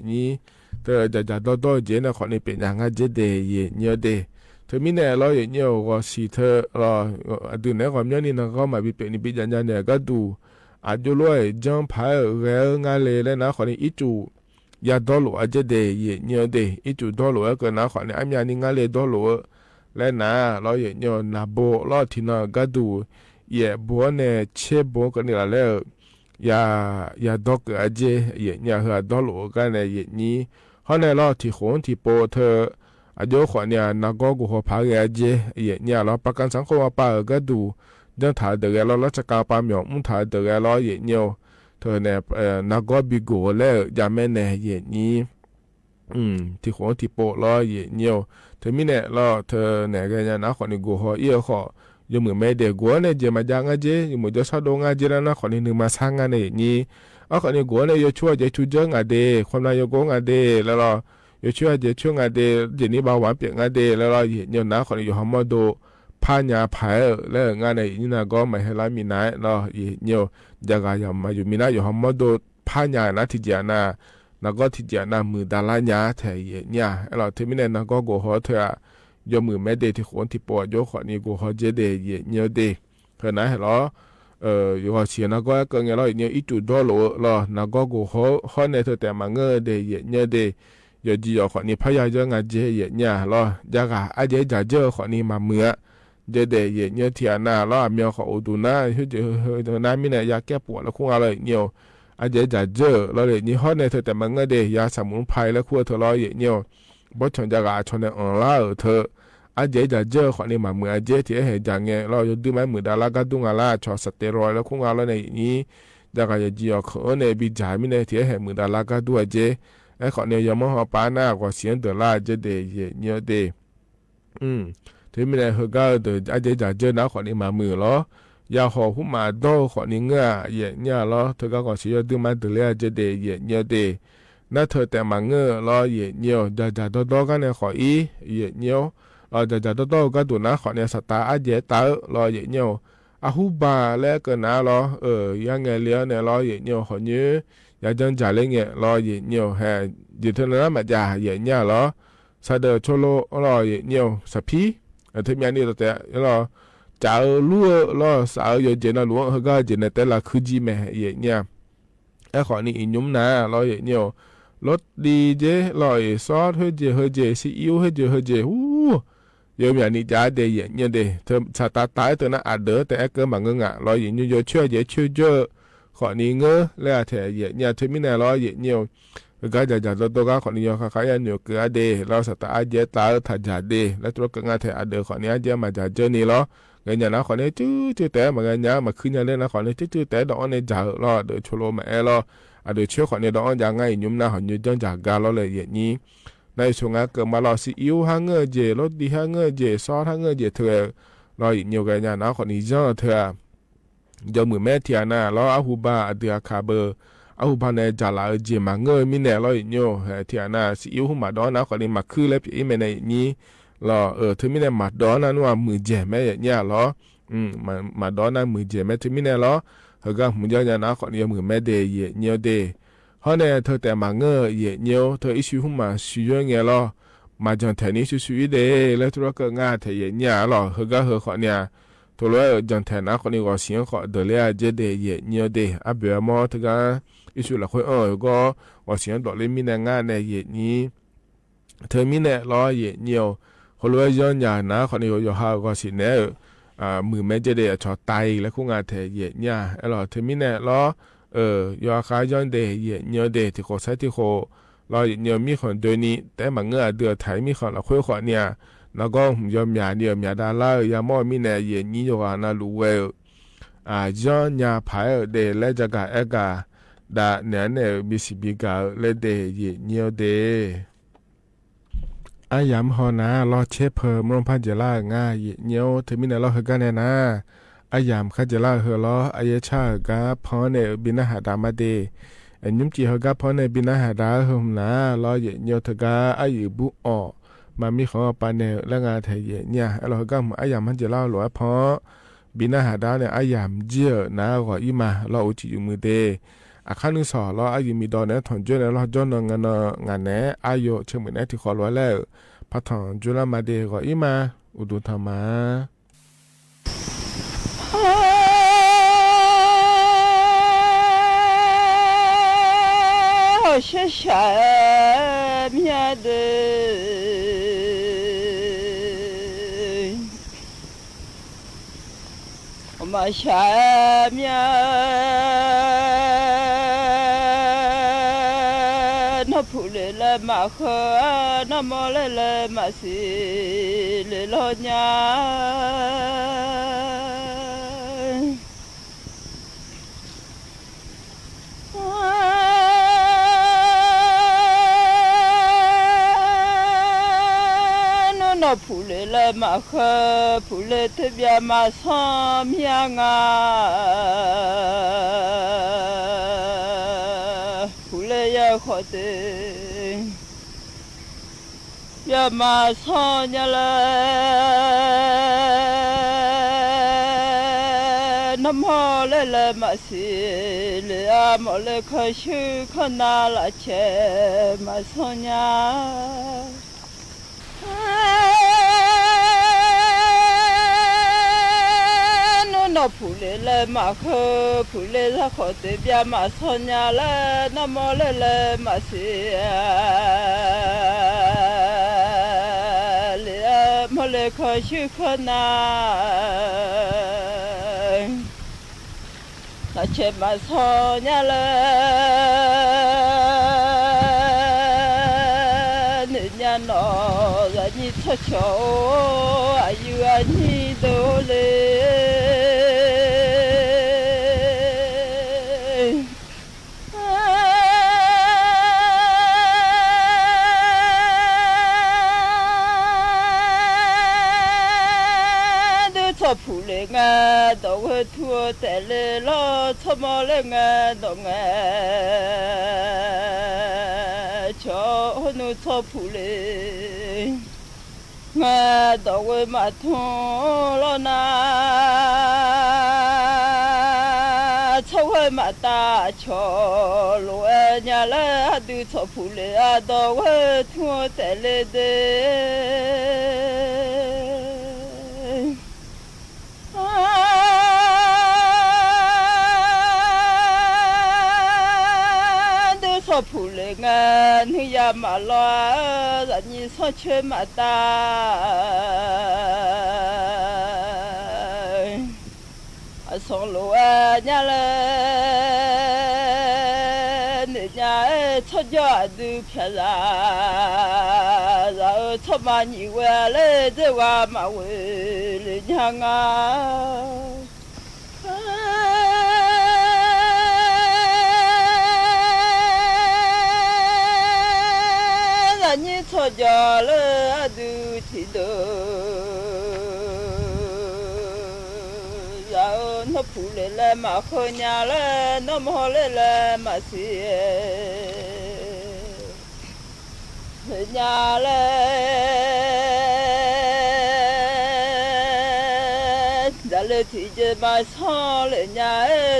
ၸေးတႄႉ ယဵၼ်ႇၼႆႉတႄႉ เถิงมิแหน่ลอ เยะเยียว กอสิเถอะลอ อะดึงแหน่ กอมยอดนี่นะ กอมาบิเป๋นนี่ บิดาญาเนี่ย กาดู อาจจะรวย จังผาเอ๋อ แหงเอิ้งาเลย และนะ ขอนี่ อิจุ ยาดอลโหลอะเจ๊เด เยะเยียวเด อิจุดอลโหลเกินนะ ขอนี่ อ้ำยานี่งาเลยดอลโหล และนะ ลอ เยะเยียว นาโบลอ ถินเนากาดู เยียะบัวเนี่ย เชฟบัวเกินนี่ละแล้ว ยา ยาดอเกิดอะเจ๊ เยะเยียว เฮอดอลโหลกาเนี่ย เยะนี้ ฮอดแน่ลอ ถิโขงถิโปเถอะ อะโยขอเนี่ย นากอโกหอผาแหงอะเจ๊ เยะเยียว ลอ ประกันสังคมอะปาเอ๋อกาดู ยังถาเดิกแหงลอ ราชการปาเหมียว อุ้มถาเดิกแหงลอ เยะเยียว เถิงแน่ เอ่อ นากอบีโกแล้ว ยาแม่แน่ เยะนี้ อืม ถิโขงถิโปลอ เยะเยียว เถิงมิแหน่ลอ เถิงแน่ กายานะ ขอนี่โกหอ เอี้ยขอ ยอมหื้อแม่เด โกเนี่ย เจมาจางาเจ๊ ยอมหื้อเจ้าซาโดงาเจ๊แล้วนะ ขอนี่นึ่งมาสร้างงานในอย่างนี้ เอาขอนี่โกเนี่ย ยอช่วยเจ๊ชูเจ๊งาเด ความนายโกงาเด แล้วลอ ยอช่วยเจ๊ช่วยงาเด เจนี่บ่าวหวานเปียกงาเด แล้วลอ เยะเยียวนะ ขอนี่ยอหอมมอโด ผ้ายาผายเอ๋อ แล้วงานในอย่างนี้นะ ก็ไม่ให้ร้ายมีนายลอ เยะเยียว ยากาอย่ามาอยู่มีนาย ยอหอมมอโด ผ้ายานะ ถิเจียนะ นากอถิเจียนะ มือดาราญาแท้ เยะเยียว เออลอ เถิงมิแหน่ นากอโกหอเถอะ ยอมหื้อแม่เด ถิโขงถิโป โยขอนี่โกหอเจ๊เด เยะเยียวเด เถิงนะ เฮอลอ เอ่อ ยอเสียนากอเกินไงลอ เยะเยียว อิจุดอลโหลลอ นากอโกหอ ฮอดแน่เถิงแต่มาเงอเด เยะเยียวเด ยอจียอขอนี่ ผ้ายาเยอะงาเจ๊ เยะเยียวลอ ยากาอะเจ๊จ๋าเจ้อขอนี่มาเมือ เจ๊เด เยะเยียว เถียนาลอ อะเมียวขอโอดูนะ เฮ้ยเจ๊ เฮ้ยเฮ้ย เถิงนะ มิแหน่ ยาแก้ปวดแล้วคุ้งอะไรเยียว อะเจ๊จ๋าเจ้อลอ เยะนี้ ฮอดแน่เถิงแต่มาเงอเด ยาสมุนไพรแล้วคุ้งเถอะลอ เยะเยียว บ่ชอนยากาชอนในอ่อนล้าเอ๋อเถอะ อะเจ๊จ๋าเจ้อขอนี่มาเมือ อะเจ๊ ถิเอแหจ๋าแงลอ ยอดื้อไม้มือดาราก้าดุ้งอะลา ชอสเตียรอยด์แล้วคุ้งอะลอ ในอย่างนี้ ยากาอย่าจียอเขินใน บีจ๋ามิแหน่ ถิเอแหมือดาราก้าดุ้งอะเจ๊ ไอ้ขอนี่ยอมมอหอปาหน้า กอเสียเดอลา เจ๊เด เยะเยียวเด อืม เถิงมิแหน่ เฮอกาเดอ อะเจ๊จ๋าเจ้อนะ ขอนี่มาเมือลอ ยาห่อหุ้มหมาโด้ขอนี่เงื้อ เยะเยียวลอ เถิงกาก่อนสิยอดดื้อไม้เดอเลีย เจ๊เด เยะเยียวเด นาเถิงแต่มาเงอลอ เยะเยียว จ๋าจ๋าด้อด้อกาเนี่ยขออี้ เยะเยียว ลอ จ๋าจ๋าด้อด้อกาดูนะ ขอเนี่ย สตาอะเจ๊ตาเอ๋อลอ เยะเยียว อะฮูบาแล้วเกินนะลอ เออ ยังไงเลี้ยวเนี่ยลอ เยะเยียว ขอยื้อ ยาจังจ๋าเลยเงี้ยลอ เยะเยียว แฮ ยื้อเถิงนะ มาจ๋า เยะเยียวลอ สะเดอโชโลลอ เยะเยียว สะพี เออ เถิงมีอันนี้ต่อแต่ลอ จ๋าเอ๋อ ลู่เอ๋อลอ สาเอ๋อ ยอเจ๋นนะหลวง เฮอกาเจ๋นในแต่ละคือจีแม่ เยะเยียว ไอ้ขอนี่อิหยุมนาลอ เยะเยียว รสดีเจ๊ลอ เออ ซอสเฮ้ยเจ๊ เฮ้ยเจ๊ ซีอิ๊วเฮ้ยเจ๊ เฮ้ยเจ๊ ฮู้ ยอมอย่างนี้จ๋าเด เยะเยียวเด เถิงสตาตายเถิงนะ อะเดอ แต่ไอ้เกินมาเงอะงะลอ เยะเยียว ยอช่วยเจ๊ช่วยเจ้อ ขอนี่เงอ แล้วแท้ เยะเยียว เถิงมิแหน่ลอ เยะเยียว กาจ๋าจ๋าโตโตกา ขอนี่ยอคาคายาเหนียวเกลือเด ลอ สตาอะเจ๊ตาเอ๋อ ถาจ๋าเด แล้วตรวจเกินงาแท้ อะเดอ ขอนี่อะเจ๊มาจ๋าเจ้อนี่ลอ เงยานะ ขอนี่จื้อจื้อแต่มาเงยา มาขึ้นยาเล่นนะ ขอนี่จื้อจื้อแต่ดอกอ้อในจ๋าเอ๋อลอ เดอโชโลมาแอลอ อะเดอเชื่อขอนี่ดอกอ้อจ๋าไง หยุมนา ขอนี่จังจ๋ากาลอเลย เยะนี้ ในส่วนงานเกิดมาลอ ซีอิ๊วห้าเงอเจ๋ รสดีห้าเงอเจ๋ ซอสห้าเงอเจ๋เถิงลอ เยะเยียว เงยานะ ขอนี่จังเถิง ยอมหื้อแม่เถียนาลอ อะฮูบา อะเดืออะคาเบอ อะฮูบาในจ๋าละเออ เจ๋มาเงอ มิแหน่ลอ เยะเยียว แฮ เถียนา ซีอิ๊วหุ้มหมาด้อนะ ขอนี่มาคือแล้วเปียะอี้แม่ในนี้ลอ เออ เถิงมิแหน่ หมาด้อนะ นั่นว่ามือเจ๋แม่ เยะเยียวลอ อืม หมา หมาด้อนะ มือเจ๋แม่ เถิงมิแหน่ลอ เฮอกาหื้อเยาะยานะ ขอนี่ยอมหื้อแม่เด เยะเยียวเด ฮอดแน่เถิงแต่มาเงอ เยะเยียว เถิงอี้ซิวหุ้มหมาซิวเยาะไงลอ มาจังแถวนี้ซิวซิวอี้เด แล้วตรวจเกินงาแท้ เยะเยียวลอ เฮอกาเฮอขอเนี่ย โถลวย เออ จังแถวนะ ขอนี่กอเสียงขอเดอเลียเจ๊เด เยะเยียวเด อะเบอมอเถิงกา อี้ซิวละค่อย เออ ก็กอเสียงดอกเล่นมิแหน่งาแน่ เยะนี้ เถิงมิแหน่ลอ เยะเยียว โถลวย ย้อนยานะ ขอนี่ยอหากอสิแน่ เออ อ่า มือแม่เจ๊เด อะ ชอไตแล้วคุ้งงาแท้ เยะเยียว เออลอ เถิงมิแหน่ลอ เออ ยอคาย้อนเด เยะเยียวเด ถิโขใส่ถิโขลอ เยะเยียว มีของโดยนี้ แต่มาเงออะเดือไถ มีของละค่อยขอเนี่ย แล้วก็ยอมหยาเดียวหยาดาลา ยาหม้อมิแหน่ เยะนี้ ยอหานาลูเวอ อ่า ย้อนยาผายเด และจะกาแอกา ดาแหน่แหน่ บีซีบีกา และเด เยะเยียวเด อะหยามฮอนาลอ เชฟเพิ่ม โรงพยาบาลเจล่างา เยะเยียว เถิงมิแหน่ลอ เฮอกาแน่นา อะหยามคาเจล่าเฮอลอ อะเยะชาเฮอกา พอแหน่ บินนาหาดามาเด เอ็นยุ้มจีเฮอกา พอแหน่ บินนาหาดาเฮอนาลอ เยะเยียว เถิงกา อะหยือบุออก มามีของปาแหน่ และงาแท้ เยะเยียว เออลอ เฮอกา อะหยามฮันเจล่าหลวงอะพอ บินนาหาดาเนี่ย อะหยามเจียนา กออี้มาลอ อูจีอยู่มือเด อะ ครั้งนึ่งสองลอ อะหยือมีดอแหน่ ถอนจ้วยแหน่ลอ จ้อนนองงานนองงานแหน่ อะโย เชิงเหมือนแหน่ ถิขอลวยแล้ว พระถอนจุลมาเด กออี้มา အိၣ်ဒိၣ်ထီၣ်မး မၠၣ်ဒၢ မၤၡၤမၠၣ် နီၢ်ဖူးလ့ၤလၢမၤဃၢ နီၢ်မီၢ်လ့ၤလၢမၤစံး လ့ၤလီၤညါ နီၢ်နီၢ်ဖူးလ့ၤလၢမၤဃၢ ဖူးလ့ၤတဘျၢမၤစီၣ်မၠၣ်ငါ ဖူးလ့ၤယဲၢ်ဃီးတ့ၢ် ဘျၢမၤစီၣ်ညါလၢ နီၢ်မီၢ်လ့ၤလၢမၤစံး လ့ၤအါ မီၢ်လ့ၤခီဆူခီနၤ လၢ်ဆဲး မၤစီၣ်ညါ နီၢ်နီၢ်ဖူးလ့ၤလၢမၤဃၢ ဖူးလ့ၤယဲၢ်ဃီးတ့ၢ် ဘျၢမၤစီၣ်ညါလၢ နီၢ်မီၢ်လ့ၤလၢမၤစံး လ့ၤအါ မီၢ်လ့ၤခီဆူခီနၤ လၢ်ဆဲးမၤစီၣ်ညါလၢ နုၢ်ညါနီၢ် ယၤနံၣ်ဆီၣ်ဆီၣ် အယုၢ်အညံၣ်ဒိၣ်လ့ ဒုးဆီၣ်ဖူးလ့ၤ ငါဒီးဝဲထူတဲာ်လ့လီၤ ဆီၣ်မီၢ်လ့ၤ ငါဒီးငါ ဆီၣ်ဟိနုၢ်ဆီၣ်ဖူးလ့ၤ ငါဒီးဝဲမၤထူလီၤနၤ ဆီၣ်ဝဲမၤတၢ် ဆီၣ်လိာ်ဝဲညါလၢ အဒုးဆီၣ်ဖူးလ့ၤ အဒီးဝဲထူတဲာ်လ့ဒ့ ဒုးဆီၣ်ဖူးလ့ၤ ငါ နုၢ်ယၤမၤလီၤ ယၤနံၣ်ဆီၣ်ဆၢမၤတၢ် အဆီၣ်လိာ်ဝဲညါလၢ နုၢ်ညါ ဆီၣ်ကၠီၣ်အဒုးဖျဲးလၢ် ယၤဧၢ ဆီၣ်မၤနံၤဝဲလၢ ဒ့ဝဲမၤဝဲလၢညါငါ ယၤနံၣ်ဆီၣ်ကၠီၣ်လၢအဒုးထံၣ်ဒိၣ် ယၤဧၢ နီၢ်ဖူးလ့ၤလၢမၤဃၢညါလၢ နီၢ်မီၢ်လ့ၤလၢမၤစံး လၢညါလၢ ဒၣ်လၢထံၣ်က့ၤမၤဆီၣ်လၢညါ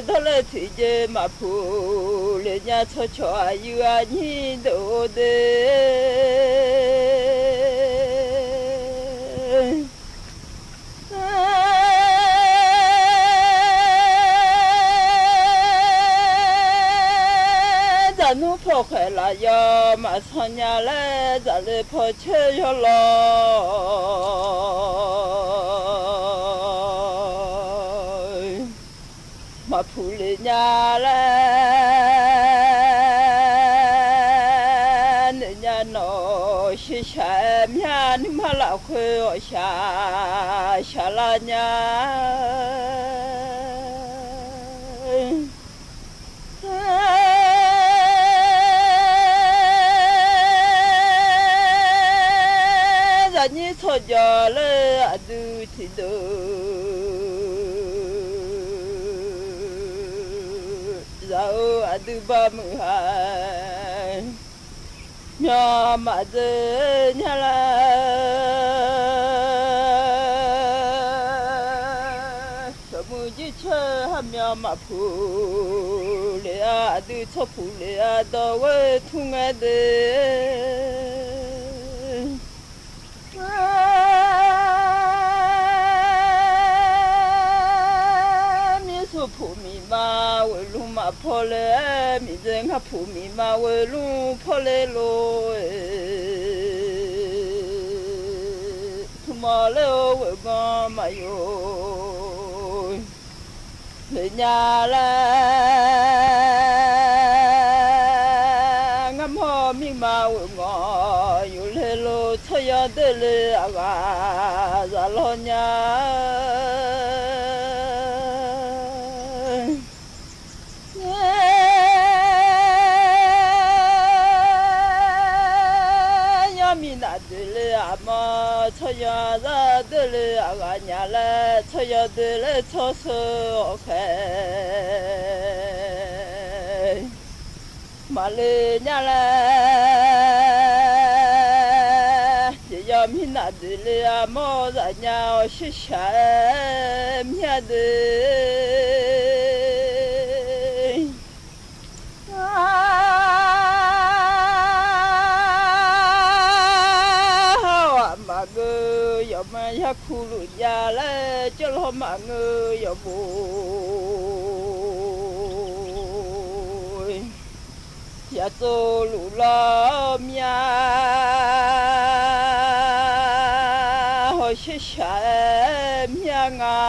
ဒီးလၢထံၣ်က့ၤမၤဖူးလၢညါ ဆီၣ်ဆီၣ်အယုၢ်အညံၣ်ဒိၣ်ဒ့ ဒၣ်နူဖီၣ်ဃဲးလၢ်ယီၤ မၤဆီၣ်ညါလၢ ဒၣ်လၢဖီၣ်ဆၢယီၤလီၤ မၤဖူးလ့ၤညါလၢ နုၢ်ညါနီၢ် ရှဲရှးမၠါ နုၢ်မၤလၢ်ဃုအီၣ်ရှး ရှးလါညါ ယၤနံၣ်ဆီၣ်ကၠီၣ်လၢအဒုးထံၣ်ဒိၣ် ယၤဧၢ အဒုးဘၣ်မုာ်ဟါ မၠီမၤဒၢညါလၢ စီၤမုၢ်ယ့ၢ်ဆၢဟးမၠီမၤဖူးလ့ၤအါ အဒုးဆီၣ်ဖူးလ့ၤအါ ဒီးဝဲထူငဲဒ့ ဝဲၢ်လုင်းမးဖီလဲၣ် မံၤဒဲး ငါဖုမံၤမး ဝဲၢ်လုင်းဖီလဲၣ်လိၤ မီၤလၢဝဲၢ်မီၤမးယိၤ လၢညါလဲၣ် ငါမီၤမံၤမး ဝဲၢ်မီၤယိၤလဲၣ်လိၤ ဆီယီၤဒၢလၢအဂၤ စးလီညါ ယီၤမံၤနၤဒုးလၢအမီၤ ဆီယီၤဒၢလၢအဂၤညါလဲၣ် ဆီယီၤဒၢလၢဆီဆၢအီၤခဲ မၤလၢညါလဲၣ် ယီၤမံၤနၤဒုးလၢအမီၤ စးညါအီၤ ရှဲရှး မၠၣ်ဒုး မၤဂၢၢ် ယီၤမၤယၤခူလူၤယၤလဲၣ် ကၠီလီၤမၤဂၢၢ် ယီၤဘိ ယၤသိလူၤလီၤမၠၣ် ဟီၣ်ရှဲရှး မၠၣ်ငါ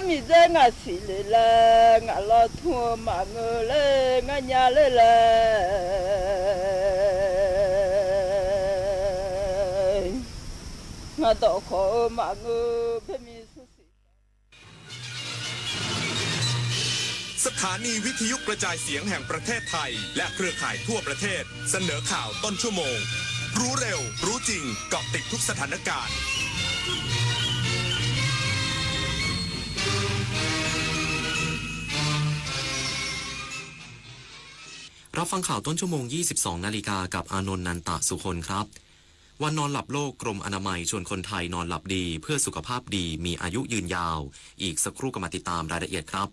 မံၤဒဲး ငါစံးလၢလဲၣ် ငါလီၤထူမၤဂၢၢ်လၢ ငါညါလၢလဲၣ် ငါဒီးခိးမၤဂၢၢ် ဖဲမံၤဆူစံး สถานีวิทยุกระจายเสียงแห่งประเทศไทย และเครือข่ายทั่วประเทศ เสนอข่าวต้นชั่วโมง รู้เร็ว รู้จริง เกาะติดทุกสถานการณ์ รับฟังข่าวต้นชั่วโมง ยี่สิบสองนาฬิกา กับอานนท์ นันตะสุคนครับ วันนอนหลับโลก กรมอนามัยชวนคนไทยนอนหลับดี เพื่อสุขภาพดี มีอายุยืนยาว อีกสักครู่กลับมาติดตามรายละเอียดครับ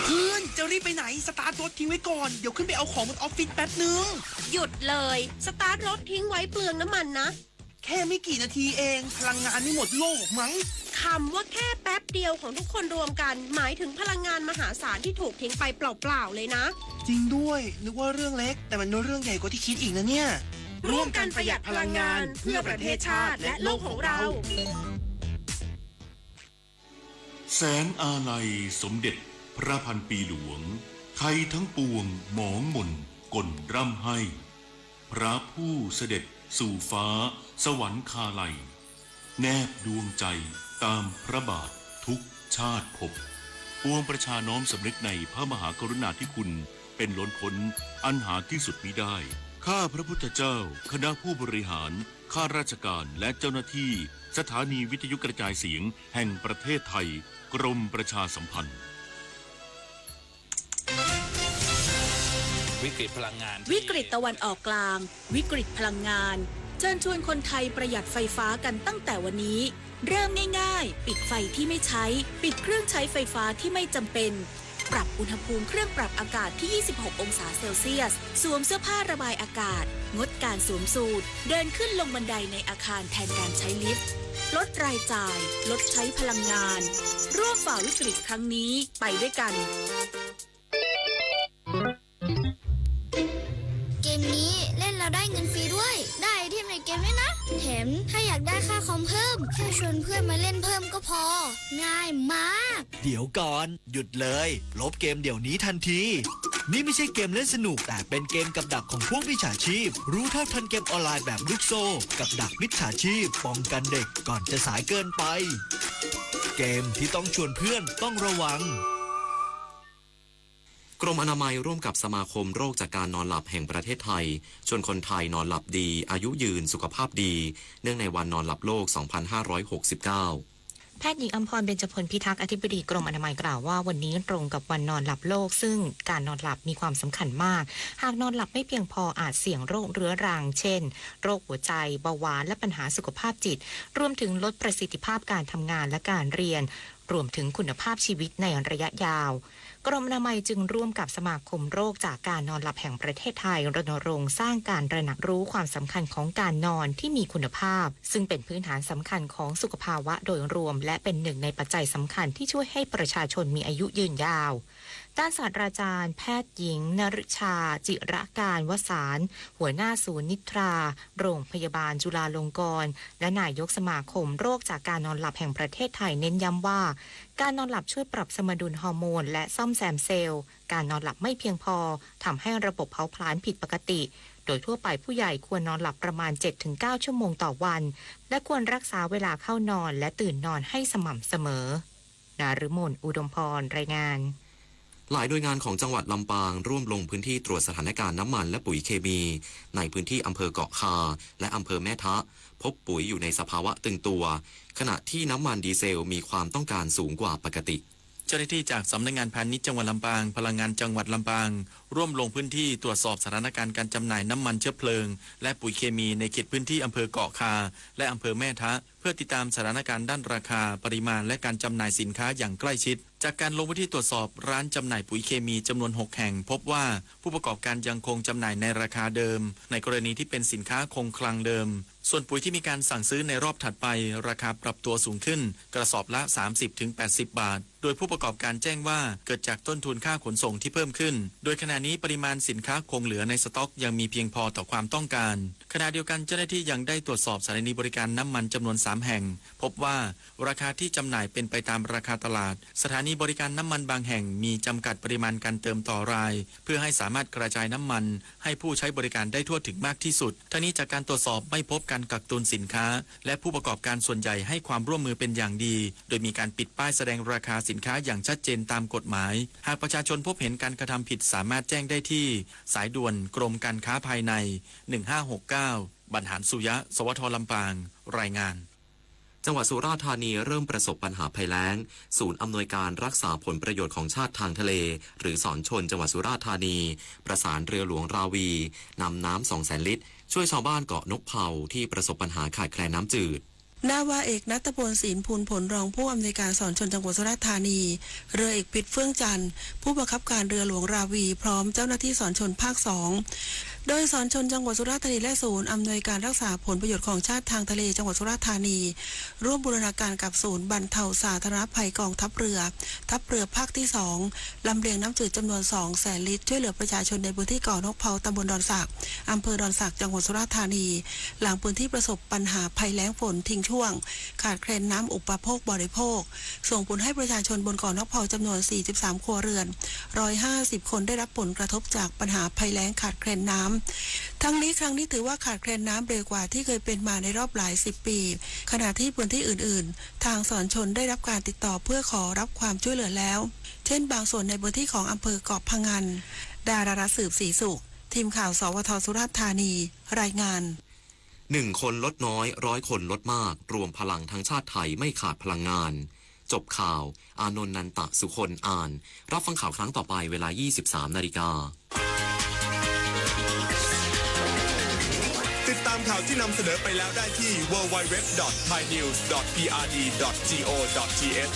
เพื่อน จะรีบไปไหน สตาร์ทรถทิ้งไว้ก่อน เดี๋ยวขึ้นไปเอาของบนออฟฟิศแป๊บนึง หยุดเลย สตาร์ทรถทิ้งไว้เปลืองน้ำมันนะ แค่ไม่กี่นาทีเอง พลังงานไม่หมดโลกหรอกมั้ง คำว่าแค่แป๊บเดียวของทุกคนรวมกัน หมายถึงพลังงานมหาศาลที่ถูกทิ้งไปเปล่าๆเลยนะ จริงด้วย นึกว่าเรื่องเล็ก แต่มันเป็นเรื่องใหญ่กว่าที่คิดอีกนะเนี่ย ร่วมกันประหยัดพลังงาน เพื่อประเทศชาติและโลกของเรา แสนอาลัยสมเด็จพระพันปีหลวง ไทยทั้งปวงหมองหม่นก่นร่ำไห้ พระผู้เสด็จสู่ฟ้าสวรรคาลัย แนบดวงใจตามพระบาททุกชาติภพ ปวงประชาน้อมสำนึกในพระมหากรุณาธิคุณเป็นล้นพ้นอันหาที่สุดมิได้ ข้าพระพุทธเจ้า คณะผู้บริหาร ข้าราชการ และเจ้าหน้าที่ สถานีวิทยุกระจายเสียงแห่งประเทศไทย กรมประชาสัมพันธ์ วิกฤตพลังงานที่ วิกฤตตะวันออกกลาง วิกฤตพลังงาน เชิญชวนคนไทยประหยัดไฟฟ้ากันตั้งแต่วันนี้ เริ่มง่ายๆ ปิดไฟที่ไม่ใช้ ปิดเครื่องใช้ไฟฟ้าที่ไม่จำเป็น ปรับอุณหภูมิเครื่องปรับอากาศที่ ยี่สิบหกองศาเซลเซียส สวมเสื้อผ้าระบายอากาศ งดการสวมสูท เดินขึ้นลงบันไดในอาคารแทนการใช้ลิฟต์ ลดรายจ่าย ลดใช้พลังงาน ร่วมฝ่าวิกฤตครั้งนี้ไปด้วยกัน เกมนี้เล่นแล้วได้เงินฟรีด้วย ได้ไอเทมในเกมด้วยนะ แถมถ้าอยากได้ค่าคอมเพิ่ม แค่ชวนเพื่อนมาเล่นเพิ่มก็พอ ง่ายมาก เดี๋ยวก่อน หยุดเลย ลบเกมเดี๋ยวนี้ทันที นี่ไม่ใช่เกมเล่นสนุก แต่เป็นเกมกับดักของพวกมิจฉาชีพ รู้เท่าทันเกมออนไลน์แบบลูกโซ่ กับดักมิจฉาชีพ ป้องกันเด็กก่อนจะสายเกินไป เกมที่ต้องชวนเพื่อนต้องระวัง กรมอนามัยร่วมกับสมาคมโรคจากการนอนหลับแห่งประเทศไทย ชวนคนไทยนอนหลับดี อายุยืน สุขภาพดี เนื่องในวันนอนหลับโลก สองพันห้าร้อยหกสิบเก้า แพทย์หญิงอำพร เบญจพลพิทักษ์ อธิบดีกรมอนามัยกล่าวว่า วันนี้ตรงกับวันนอนหลับโลก ซึ่งการนอนหลับมีความสำคัญมาก หากนอนหลับไม่เพียงพออาจเสี่ยงโรคเรื้อรัง เช่น โรคหัวใจ เบาหวาน และปัญหาสุขภาพจิต รวมถึงลดประสิทธิภาพการทำงานและการเรียน รวมถึงคุณภาพชีวิตในระยะยาว กรมอนามัยจึงร่วมกับสมาคมโรคจากการนอนหลับแห่งประเทศไทย รณรงค์สร้างการตระหนักรู้ความสำคัญของการนอนที่มีคุณภาพ ซึ่งเป็นพื้นฐานสำคัญของสุขภาวะโดยรวม และเป็นหนึ่งในปัจจัยสำคัญที่ช่วยให้ประชาชนมีอายุยืนยาว ด้านศาสตราจารย์แพทย์หญิงนฤชา จิระการวสาร หัวหน้าศูนย์นิทรา โรงพยาบาลจุฬาลงกรณ์ และนายกสมาคมโรคจากการนอนหลับแห่งประเทศไทย เน้นย้ำว่า การนอนหลับช่วยปรับสมดุลฮอร์โมน และซ่อมแซมเซลล์ การนอนหลับไม่เพียงพอทำให้ระบบเผาผลาญผิดปกติ โดยทั่วไปผู้ใหญ่ควรนอนหลับประมาณ เจ็ดถึงเก้า ชั่วโมงต่อวัน และควรรักษาเวลาเข้านอนและตื่นนอนให้สม่ำเสมอ นฤมล อุดมพร รายงาน หลายหน่วยงานของจังหวัดลำปางร่วมลงพื้นที่ตรวจสถานการณ์น้ำมันและปุ๋ยเคมี ในพื้นที่อำเภอเกาะคา และอำเภอแม่ทะ พบปุ๋ยอยู่ในสภาวะตึงตัว ขณะที่น้ำมันดีเซลมีความต้องการสูงกว่าปกติ เจ้าหน้าที่จากสำนักงานพาณิชย์จังหวัดลำปาง พลังงานจังหวัดลำปาง ร่วมลงพื้นที่ตรวจสอบสถานการณ์การจำหน่ายน้ำมันเชื้อเพลิง และปุ๋ยเคมีในเขตพื้นที่อำเภอเกาะคา และอำเภอแม่ทะ เพื่อติดตามสถานการณ์ด้านราคา ปริมาณ และการจำหน่ายสินค้าอย่างใกล้ชิด จากการลงพื้นที่ตรวจสอบร้านจำหน่ายปุ๋ยเคมีจำนวนหกแห่ง พบว่าผู้ประกอบการยังคงจำหน่ายในราคาเดิม ในกรณีที่เป็นสินค้าคงคลังเดิม ส่วนปุ๋ยที่มีการสั่งซื้อในรอบถัดไป ราคาปรับตัวสูงขึ้น กระสอบละ สามสิบถึงแปดสิบ บาท โดยผู้ประกอบการแจ้งว่าเกิดจากต้นทุนค่าขนส่งที่เพิ่มขึ้น โดยขณะนี้ปริมาณสินค้าคงเหลือในสต็อกยังมีเพียงพอต่อความต้องการ ขณะเดียวกันเจ้าหน้าที่ยังได้ตรวจสอบสถานีบริการน้ำมันจำนวนสามแห่ง พบว่าราคาที่จำหน่ายเป็นไปตามราคาตลาด สถานีบริการน้ำมันบางแห่งมีจำกัดปริมาณการเติมต่อราย เพื่อให้สามารถกระจายน้ำมันให้ผู้ใช้บริการได้ทั่วถึงมากที่สุด ทั้งนี้จากการตรวจสอบไม่พบการกักตุนสินค้า และผู้ประกอบการส่วนใหญ่ให้ความร่วมมือเป็นอย่างดี โดยมีการปิดป้ายแสดงราคาสินค้าอย่างชัดเจนตามกฎหมาย หากประชาชนพบเห็นการกระทำผิดสามารถแจ้งได้ที่สายด่วนกรมการค้าภายใน หนึ่งห้าหกเก้า บรรหารสุยะ สวท ลำปาง รายงาน จังหวัดสุราษฎร์ธานีเริ่มประสบปัญหาภัยแล้ง ศูนย์อำนวยการรักษาผลประโยชน์ของชาติทางทะเล หรือศรชล จังหวัดสุราษฎร์ธานี ประสานเรือหลวงราวี นำน้ำ สองแสนลิตร ช่วยชาวบ้านเกาะนกเผาที่ประสบปัญหาขาดแคลนน้ำจืด นาวาเอกณัฐพล ศีลภูลผล รองผู้อำนวยการศรชลจังหวัดสุราษฎร์ธานี เรือเอกพิษ เฟื่องจันทร์ ผู้บังคับการเรือหลวงราวี พร้อมเจ้าหน้าที่ศรชลภาคสอง โดยศรชลจังหวัดสุราษฎร์ธานี และศูนย์อำนวยการรักษาผลประโยชน์ของชาติทางทะเลจังหวัดสุราษฎร์ธานี ร่วมบูรณาการกับศูนย์บรรเทาสาธารณภัยกองทัพเรือ ทัพเรือภาคที่สอง ลำเลียงน้ำจืดจำนวน สองแสนลิตร ช่วยเหลือประชาชนในพื้นที่เกาะนกเผา ตำบลดอนสัก อำเภอดอนสัก จังหวัดสุราษฎร์ธานี หลังพื้นที่ประสบปัญหาภัยแล้งฝนทิ้งช่วง ขาดแคลนน้ำอุปโภคบริโภค ส่งผลให้ประชาชนบนเกาะนกเผาจำนวน สี่สิบสาม ครัวเรือน ร้อยห้าสิบ คนได้รับผลกระทบจากปัญหาภัยแล้งขาดแคลนน้ำ ทั้งนี้ครั้งนี้ถือว่าขาดแคลนน้ำเร็วกว่าที่เคยเป็นมาในรอบหลายสิบปี ขณะที่พื้นที่อื่นๆ ทางศรชลได้รับการติดต่อเพื่อขอรับความช่วยเหลือแล้ว เช่นบางส่วนในพื้นที่ของอำเภอเกาะพะงัน ดารารัตน์ สืบศรีสุข ทีมข่าว สวท สุราษฎร์ธานี รายงาน หนึ่งคนลดน้อย ร้อยคนลดมาก รวมพลังทั้งชาติไทยไม่ขาดพลังงาน จบข่าว อานนท์ นันตะสุคน อ่าน รับฟังข่าวครั้งต่อไปเวลา ยี่สิบสามนาฬิกา ติดตามข่าวที่นำเสนอไปแล้วได้ที่ ดับเบิลยู ดับเบิลยู ดับเบิลยู ดอท ไทยนิวส์ ดอท พีอาร์ดี ดอท จี โอ ดอท ที เอช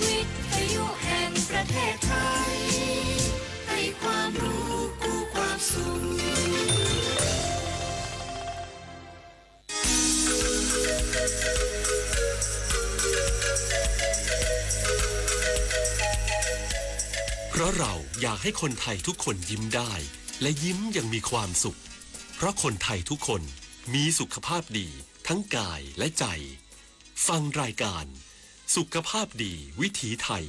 วิทยุแห่งประเทศไทย ให้ความรู้คู่ความสุข เพราะเราอยากให้คนไทยทุกคนยิ้มได้ และยิ้มอย่างมีความสุข เพราะคนไทยทุกคนมีสุขภาพดีทั้งกายและใจ ฟังรายการสุขภาพดีวิถีไทย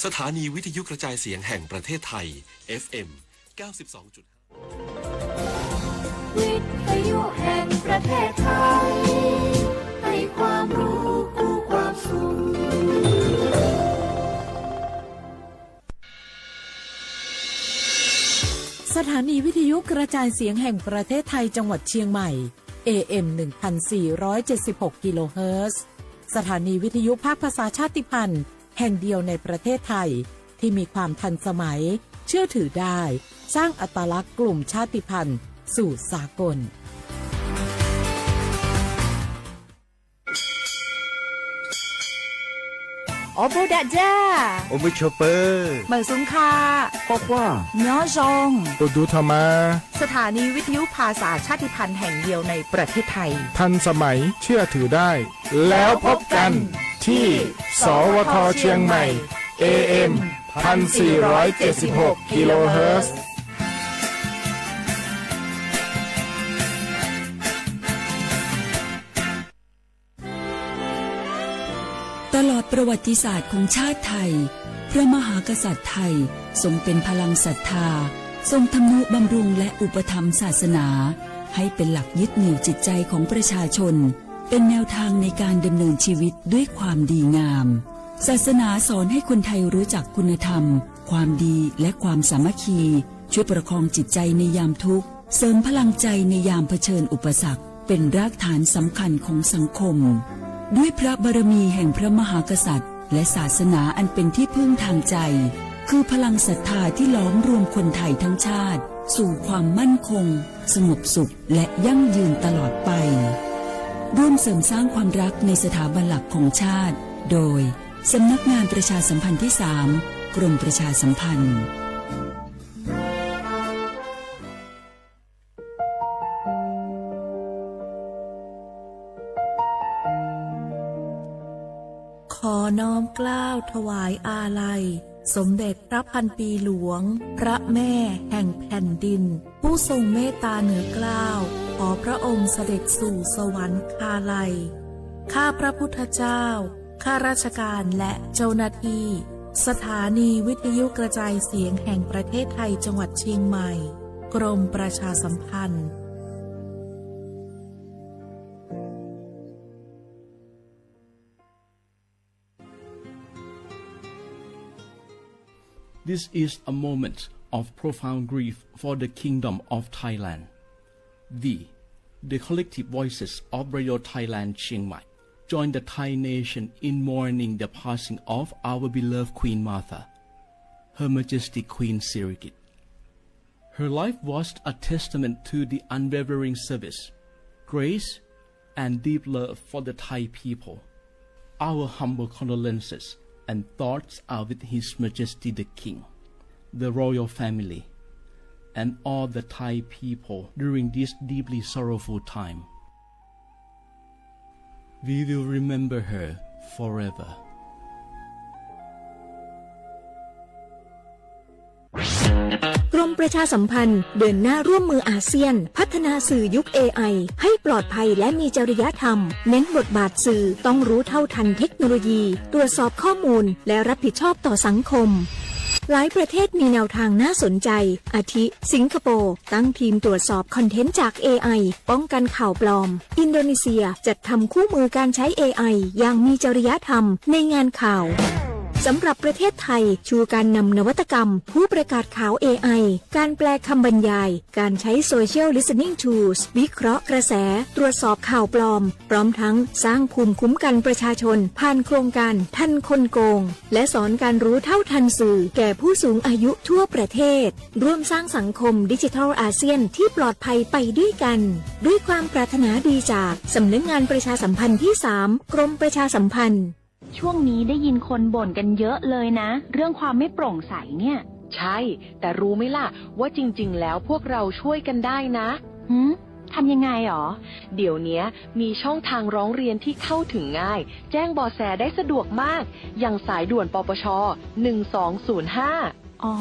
สถานีวิทยุกระจายเสียงแห่งประเทศไทย เอฟเอ็ม เก้าสิบสองจุดห้า วิทยุแห่งประเทศไทย ให้ความรู้คู่ความสุข สถานีวิทยุกระจายเสียงแห่งประเทศไทยจังหวัดเชียงใหม่ เอเอ็ม หนึ่งพันสี่ร้อยเจ็ดสิบหก กิโลเฮิรตซ์ สถานีวิทยุภาคภาษาชาติพันธุ์แห่งเดียวในประเทศไทย ที่มีความทันสมัย เชื่อถือได้ สร้างอัตลักษณ์กลุ่มชาติพันธุ์สู่สากล ออโบดะจ้า โอมือโชเปอร์ เหมิงสุงค่ะ ปอคว้า ยอจง โอดูธรรมา สถานีวิทยุภาษาชาติพันธุ์แห่งเดียวในประเทศไทย ทันสมัย เชื่อถือได้ แล้วพบกันที่ สวท เชียงใหม่ เอเอ็ม พันสี่ร้อยเจ็ดสิบหก กิโลเฮิรตซ์ ตลอดประวัติศาสตร์ของชาติไทย พระมหากษัตริย์ไทยทรงเป็นพลังศรัทธา ทรงทำนุบำรุงและอุปถัมภ์ศาสนา ให้เป็นหลักยึดเหนี่ยวจิตใจของประชาชน เป็นแนวทางในการดำเนินชีวิตด้วยความดีงาม ศาสนาสอนให้คนไทยรู้จักคุณธรรม ความดี และความสามัคคี ช่วยประคองจิตใจในยามทุกข์ เสริมพลังใจในยามเผชิญอุปสรรค เป็นรากฐานสำคัญของสังคม ด้วยพระบารมีแห่งพระมหากษัตริย์ และศาสนาอันเป็นที่พึ่งทางใจ คือพลังศรัทธาที่หลอมรวมคนไทยทั้งชาติ สู่ความมั่นคง สงบสุข และยั่งยืนตลอดไป ร่วมเสริมสร้างความรักในสถาบันหลักของชาติ โดย สำนักงานประชาสัมพันธ์ที่สาม กรมประชาสัมพันธ์ ขอน้อมเกล้าถวายอาลัย สมเด็จพระพันปีหลวง พระแม่แห่งแผ่นดิน ผู้ทรงเมตตาเหนือเกล้า ขอพระองค์เสด็จสู่สวรรคาลัย ข้าพระพุทธเจ้า ข้าราชการและเจ้าหน้าที่ สถานีวิทยุกระจายเสียงแห่งประเทศไทย จังหวัดเชียงใหม่ กรมประชาสัมพันธ์ This is a moment of profound grief for the Kingdom of Thailand. We, the collective voices of Radio Thailand Chiang Mai, join the Thai nation in mourning the passing of our beloved Queen Mother, Her Majesty Queen Sirikit. Her life was a testament to the unwavering service, grace, and deep love for the Thai people. Our humble condolences and thoughts are with His Majesty the King, the royal family, and all the Thai people during this deeply sorrowful time. We will remember her forever. กรมประชาสัมพันธ์เดินหน้าร่วมมืออาเซียน พัฒนาสื่อยุค เอไอ ให้ปลอดภัยและมีจริยธรรม เน้นบทบาทสื่อต้องรู้เท่าทันเทคโนโลยี ตรวจสอบข้อมูล และรับผิดชอบต่อสังคม หลายประเทศมีแนวทางน่าสนใจ อาทิ สิงคโปร์ ตั้งทีมตรวจสอบคอนเทนต์จาก เอไอ ป้องกันข่าวปลอม อินโดนีเซียจัดทำคู่มือการใช้ เอไอ อย่างมีจริยธรรมในงานข่าว สำหรับประเทศไทย ชูการนำนวัตกรรม ผู้ประกาศข่าว เอไอ การแปลคำบรรยาย การใช้ Social Listening Tools วิเคราะห์กระแส ตรวจสอบข่าวปลอม พร้อมทั้งสร้างภูมิคุ้มกันประชาชน ผ่านโครงการทันคนโกง และสอนการรู้เท่าทันสื่อแก่ผู้สูงอายุทั่วประเทศ ร่วมสร้างสังคมดิจิทัลอาเซียนที่ปลอดภัยไปด้วยกัน ด้วยความปรารถนาดีจากสำนักงานประชาสัมพันธ์ที่สาม กรมประชาสัมพันธ์ ช่วงนี้ได้ยินคนบ่นกันเยอะเลยนะ เรื่องความไม่โปร่งใสเนี่ย ใช่ แต่รู้ไหมล่ะ ว่าจริงๆ แล้วพวกเราช่วยกันได้นะ หืม ทำยังไงหรอ เดี๋ยวเนี้ยมีช่องทางร้องเรียนที่เข้าถึงง่าย แจ้งเบาะแสได้สะดวกมาก อย่างสายด่วน ปปช หนึ่งสองศูนย์ห้า อ๋อ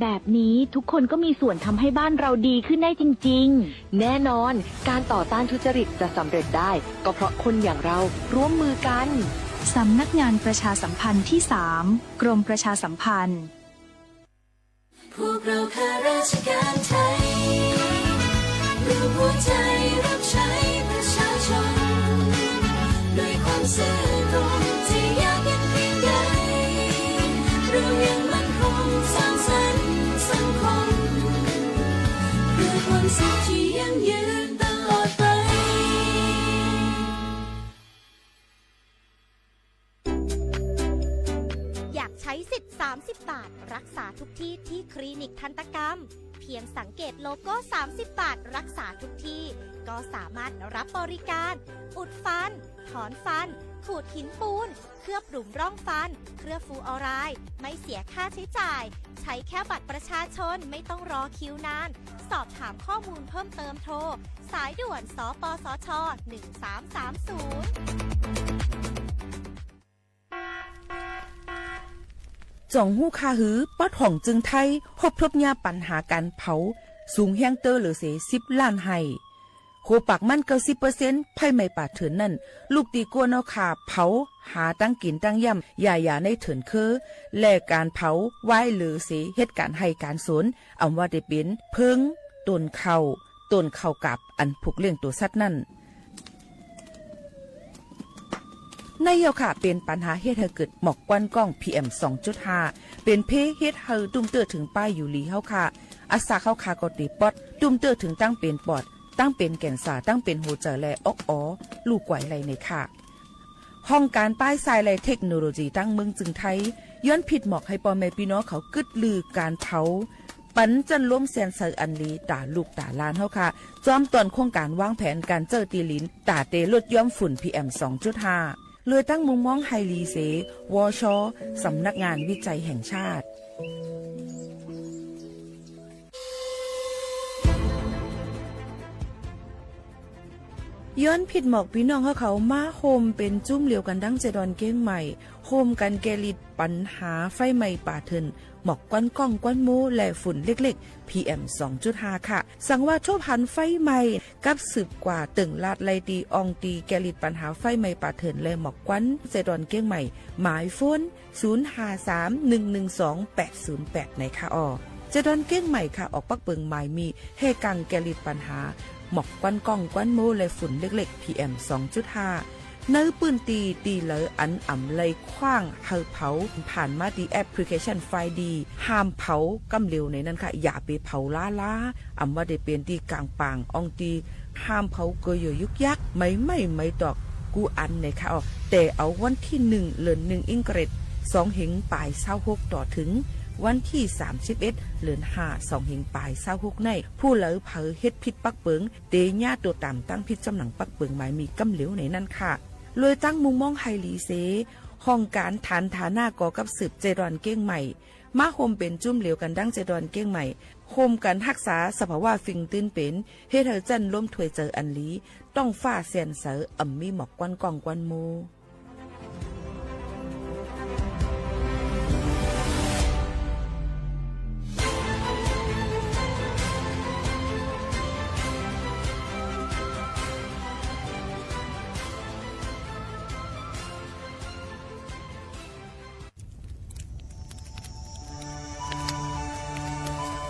แบบนี้ทุกคนก็มีส่วนทำให้บ้านเราดีขึ้นได้จริงๆ แน่นอน การต่อต้านทุจริตจะสำเร็จได้ ก็เพราะคนอย่างเราร่วมมือกัน สำนักงานประชาสัมพันธ์ที่สาม กรมประชาสัมพันธ์ พวกเราข้าราชการไทย รวมหัวใจรับใช้ประชาชน ด้วยความซื่อตรงจะยากเย็นเพียงใด เรายังมั่นคงสร้างสรรค์สังคม เพื่อความสุขที่ยั่งยืนตลอดไป อยากใช้สิทธิ์ สามสิบ บาท รักษาทุกที่ที่คลินิกทันตกรรม เพียงสังเกตโลโก้ สามสิบ บาท รักษาทุกที่ ก็สามารถรับบริการ อุดฟัน ถอนฟัน ขูดหินปูน เคลือบหลุมร่องฟัน เคลือบฟลูออไรด์ ไม่เสียค่าใช้จ่าย ใช้แค่บัตรประชาชน ไม่ต้องรอคิวนาน สอบถามข้อมูลเพิ่มเติมโทร สายด่วน สปสช หนึ่งสามสามศูนย์ จ่องฮู้ค่าหือ ปอดห้องจึงไทย พบทบเยียะปัญหาก๋านเผา สูงแฮงเต๊อะเหลือเสีย สิบล้านไฮ่ โหปากมัน เก้าสิบเปอร์เซ็นต์ ไฟไหม้ป่าเถื่อนนั้น ลุกตี้ก้นเอาค่าเผา หาตังกิ๋นตังย่ำ หญ้าๆ ในเถื่อนเค้อ และก๋านเผา วายเหลือเสีย เฮ็ดก๋านไฮ่ก๋านสวน อ่ำว่าได้เป๋น เผิง ต้นข้าว ต้นข้าวกาบ อันผูกเลี้ยงตั๋วสัตว์นั้น ในเย้าค่ะ เป๋นปัญหาเฮ็ดหื้อเกิดหมอกควันก้อง พีเอ็ม สองจุดห้า เป๋นเพเฮ็ดหื้อตุ้มเตื้อเถิงป้ายอยู่หลีเฮาค่ะ อัสสาเฮาค่ะก็เตะป๊อด ตุ้มเตื้อเถิงตังเป๋นปอด ตังเป๋นแก๋นซาร์ ตังเป๋นหัวใจ๋ และอ๊อกอ๋อ ลู่ก๋วยไหล่ในค่ะ ห้องก๋านป้ายทรายและเทคโนโลยีตังเมืองจึงไทย ย้อนผิดหมอกหื้อป้อแม่ปี้น้องเขากึ๊ดลือก๋านเผา ปันจั้นลมแสนใสอันหลี ต๋าลูกต๋าหลานเฮาค่ะ จอมต้อนโครงก๋านวางแผนก๋านเจ้าตี้หลิน ต๋าเตลดย้อมฝุ่น พีเอ็ม สองจุดห้า โดยตั้งมุมมองหื้อหลีเส วช สำนักงานวิจัยแห่งชาติ ย้อนผิดหมอกปี้น้องเฮาเขามาโฮมเป๋นจุ้มเหลียวกั๋นดังเจดอนเก้งใหม่ โฮมกั๋นแก้ฤทธิ์ปัญหาไฟไหม้ป่าเถื่อน หมอกควันก้องควันโม และฝุ่นเล็กๆ พีเอ็ม สองจุดห้า ค่ะ สังว่าทบหันไฟไหม้ กับสืบกว่าเติ่งลาดไล่ตี้อ่องตี้แก้ฤทธิ์ปัญหาไฟไหม้ป่าเถื่อนและหมอกควัน เจดอนเก้งใหม่ หมายโฟน ศูนย์ห้าสาม หนึ่งหนึ่งสอง แปดศูนย์แปด ในค่ะออ เจดอนเก้งใหม่ค่ะ ออกปักเปิงหมายมีแห่กั๋งแก้ฤทธิ์ปัญหา หมอกควันก้องควันโม และฝุ่นเล็กๆ พีเอ็ม สองจุดห้า ในปื้นตี้ตี้เหลืออันอ่ำไล่ขว้างหื้อเผา ผ่านมาตี้แอปพลิเคชันไฟดี ห้ามเผาก้ำเหลวในนั้นค่ะ อย่าไปเผาล้าๆ อ่ำว่าได้เป๋นตี้ก๋างป่างอ่องตี้ ห้ามเผาเกยอยุกยัก ไม้ไหม้ไม้ตอก กู้อันในค่ะออ แต่เอาวันตี้หนึ่ง เดือนหนึ่งอิงเกรด สองเฮงป๋ายซาวหก ต่อเถิงวันตี้สามสิบเอ็ด เดือนห้า สองเฮงป๋ายซาวหก ใน ผู้ใดเผลอเฮ็ดผิดปักเปิง เตเยียะตั๋วต๋ามตั้งผิดจ้ำหนังปักเปิงหมายมีก้ำเหลวในนั้นค่ะ โดยตั้งมุมมองหื้อหลีเส ห้องก๋านฐานฐานะก่อกับสืบเจดอนเก้งใหม่ มาโฮมเป๋นจุ้มเหลียวกั๋นดังเจดอนเก้งใหม่ โฮมกั๋นฮักษาสภาวะฟิงตื้นเป๋น เฮ็ดหื้อจั้นลมถ้วยใจ๋อันหลี ต๊องฟ้าแสนใส อ่ำมีหมอกควันก้องควันโม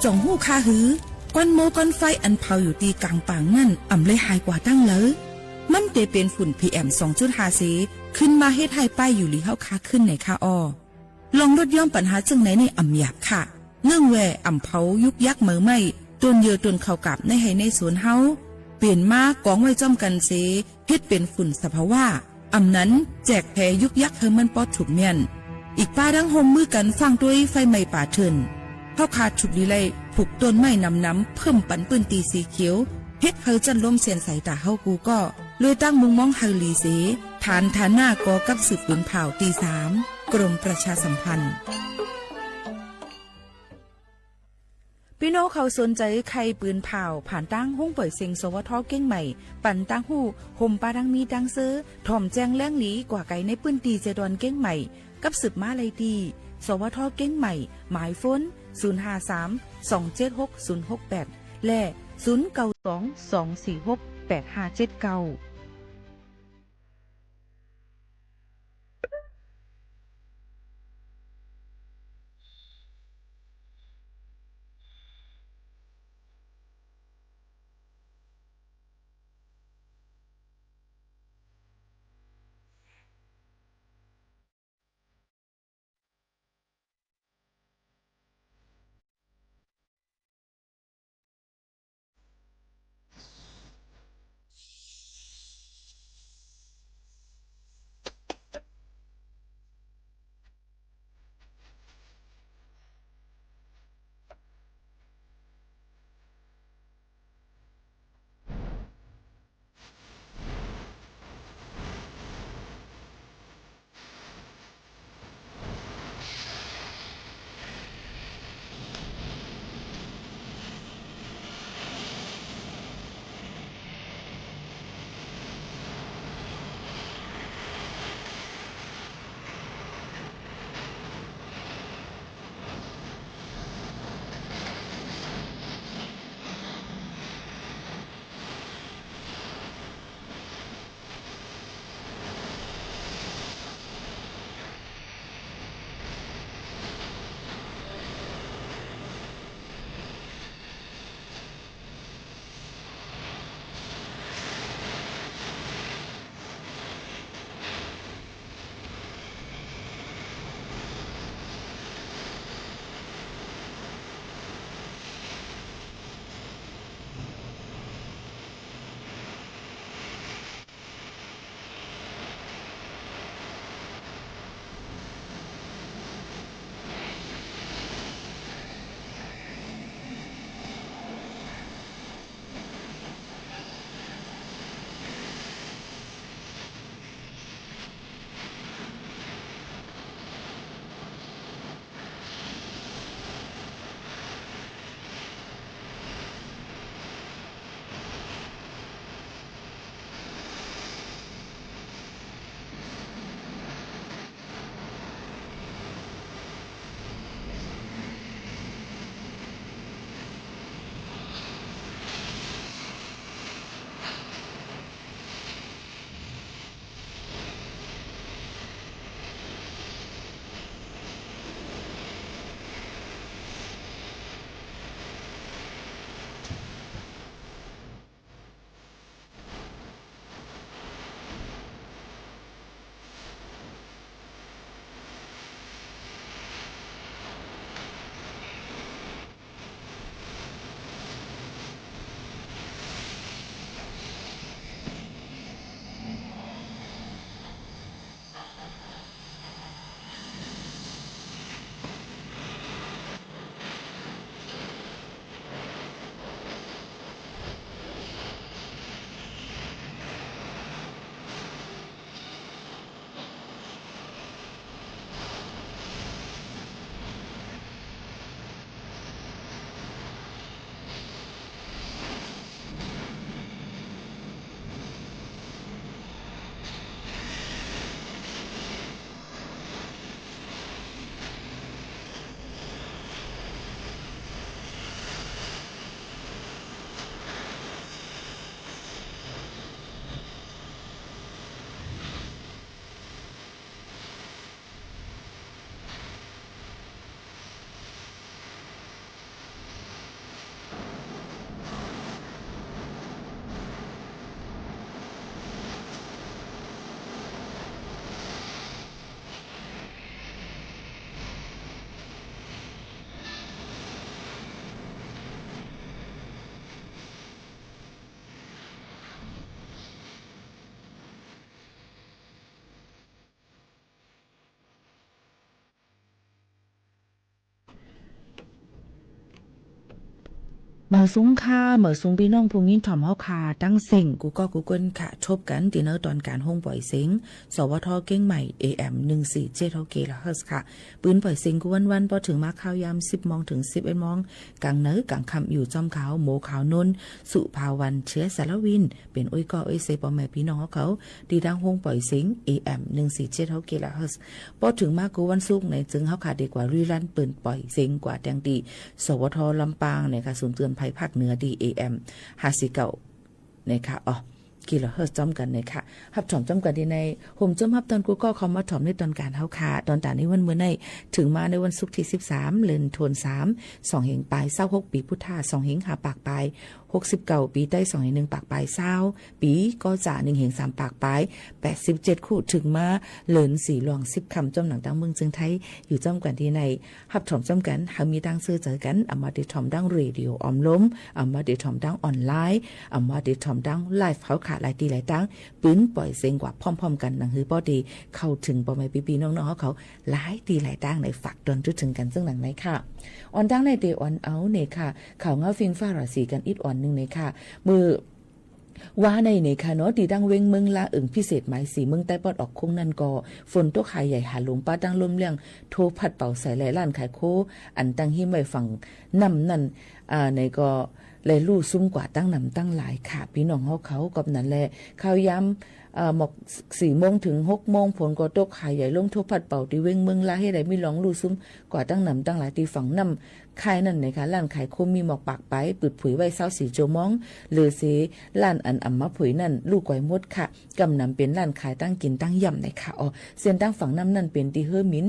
จ่องฮู้ค่าหือ ควันโมควันไฟอันเผาอยู่ตี้ก๋างป่างนั้น อ่ำไล่หายกว่าตั้งเลิว มันเตเป๋นฝุ่น พีเอ็ม สองจุดห้า เส ขึ้นมาเฮ็ดหื้อป้ายอยู่หลีเฮาค่ะขึ้นในค่ะออ ลองลดย้อมปัญหาเจิ่งในนี่อ่ำหยาบค่ะ เนื่องแว่อ่ำเผายุกยักไม้ไหม้ ต้นเยื่อต้นข้าวกาบในไฮ่ในสวนเฮา เป๋นมากองไว้จ้อมกั๋นเส เฮ็ดเป๋นฝุ่นสภาวะ อ่ำนั้นแจกแผ่ยุกยักหื้อมันปอดถูกเมี้ยน อีกป้าดังโฮมมือกั๋นฟ้างตวยไฟไหม้ป่าเถื่อน เฮาค่ะถูกดีไล่ปลูกต้นไม้หนำๆ เพิ่มปันปื้นตี้สีเขียว เฮ็ดหื้อจั้นลมแสนใสต๋าเฮากู้ก็ โดยตั้งมุมมองหื้อหลีเส ฐานฐานะก่อกับสืบปืนผ่าวตี้สาม กรมประชาสัมพันธ์ ปี้น้องเขาสนใจ๋ใค่ปืนผ่าว ผ่านตางห้องป่อยเซ็ง สวท เก้งใหม่ ปันตางฮู้ โฮมปาดังมีตางเซอ ถ่อมแจ้งแหลงหลีกว่าไก๋ในปื้นตี้เจดอนเก้งใหม่ กับสืบมาไล่ตี้ สวท เก้งใหม่ หมายโฟน ศูนย์ห้าสาม สองเจ็ดหก ศูนย์หกแปด และ ศูนย์เก้าสอง สองสี่หก แปดห้าเจ็ดเก้า หมายสูงค่ะ หมายสูงปี้น้องผู้ยินถ่อมเฮาค่ะ ตังเส้นกู้ก้อกู้ก้นค่ะ ทบกั๋นตี้เนอตอนก๋านโฮงป่อยเสียง สวท เกียงใหม่ เอเอ็ม หนึ่งสี่เจ็ดหก กิโลเฮิรตซ์ค่ะ ปืนป่อยเสียงกู้วันๆ ปอเถิงมาข่าวยามสิบโมงเถิงสิบเอ็ดโมง ก๋างเหนือก๋างค่ำ อยู่จ้อมข่าว โมข่าวนนท์ สุภาวรรณ เชื้อสารวิน เป๋นอุ้ยก้ออุ้ยเซย์ป้อแม่ปี้น้องเฮาเขา ตี้ตังโฮงป่อยเสียง เอเอ็ม หนึ่งสี่เจ็ดหก กิโลเฮิรตซ์ ปอเถิงมากู้วันศุกร์ในจึงเฮาค่ะ เดกว่าลุยลันปืนป่อยเสียงกว่าแตงตี้ สวท ลำปางเนี่ยค่ะ ศูนย์เตือนภัยภาคเหนือตี้ เอเอ็ม ห้าสี่เก้า เนี่ยค่ะ อ๋อ กิโลเฮิรตซ์จ้อมกั๋นเนี่ยค่ะ ฮับถ่อมจ้อมกั๋นตี้ใน โฮมจมฮับตอนกู้ก้อเข้ามาถ่อมในตอนก๋านเฮาค่ะ ตอนต๋าในวันเมื่อใน เถิงมาในวันศุกร์ตี้สิบสาม เดือนธันวา สองเฮงปายซาวหก ปี๋พุทธา สองเฮงห้าปากปาย หกสิบเก้า ปี๋ใต้ สองเฮงหนึ่งปากปายซาว ปี๋ก๋อจ๋า หนึ่งเฮงสามปากปาย แปดสิบเจ็ด คู่ เถิงมาเดือนสี่หลวงสิบค่ำ จ้อมหนังตังเมืองเจียงไฮ้ อยู่จ้อมกั๋นตี้ใน ฮับถ่อมจ้อมกั๋น หากมีตังเซอเจอกั๋น อำว่าเดถ่อมตังเรดิโอออมลม อำว่าเดถ่อมตังออนไลน์ อำว่าเดถ่อมตังไลฟ์เฮาค่ะ หลายตี้หลายตัง ปืนป่อยเสียงกว่าพร้อมๆ กั๋น หนังหื้อปอเดเข้าเถิงป้อแม่ปี้ๆ น้องๆ เฮาเขา หลายตี้หลายตังใน ฝากตอนจุดเถิงกั๋นเซิ่งหนังในค่ะ อ่อนตังในเตออ่อนเอาเนี่ยค่ะ ข่าวเงาฟิงฟ้าราศีกั๋นอิดอ่อนนึ่งเนี่ยค่ะ เมื่อ วาในเนี่ยค่ะเนาะ ตี้ตังเว็งเมืองล้า เอิงพิเศษหมายสี่ เมืองใต้ปอดออกโค้งนั่นก็ ฝนตกหาใหญ่หาหลวง ปะตังลมแรง โทพัดเป่าใส่แล ร้านขายโค อันตั้งฮิ้มไว้ฝั่งน้ำนั่น อ่า ไหนก็ แลลู่ซุมกว่าตังหนำตังหลายค่ะ ปี้น้องเฮาเขา กอบนั้นแล ข่าวยาม อ่า หมอกสี่โมงเถิงหกโมง ฝนก็ตกหาใหญ่ ลมโทพัดเป่าตี้เว็งเมืองล้า เฮ็ดใดมีหลองลู่ซุมกว่าตังหนำตังหลาย ตี้ฝั่งน้ำ ค่ายนั่นเนี่ยค่ะ ร้านขายโคมีหมอกปากไป ปืดผุยไว้ซาวสี่จั่วโมง เหลือเสียร้านอันอ่ำมาผุยนั่น ลู่ก๋อยหมดค่ะ กำนำเป๋นร้านขายตังกิ๋นตังย่ำเนี่ยค่ะ อ๋อ เส้นตังฝั่งน้ำนั่นเป๋นตี้เฮ้อหมิ่น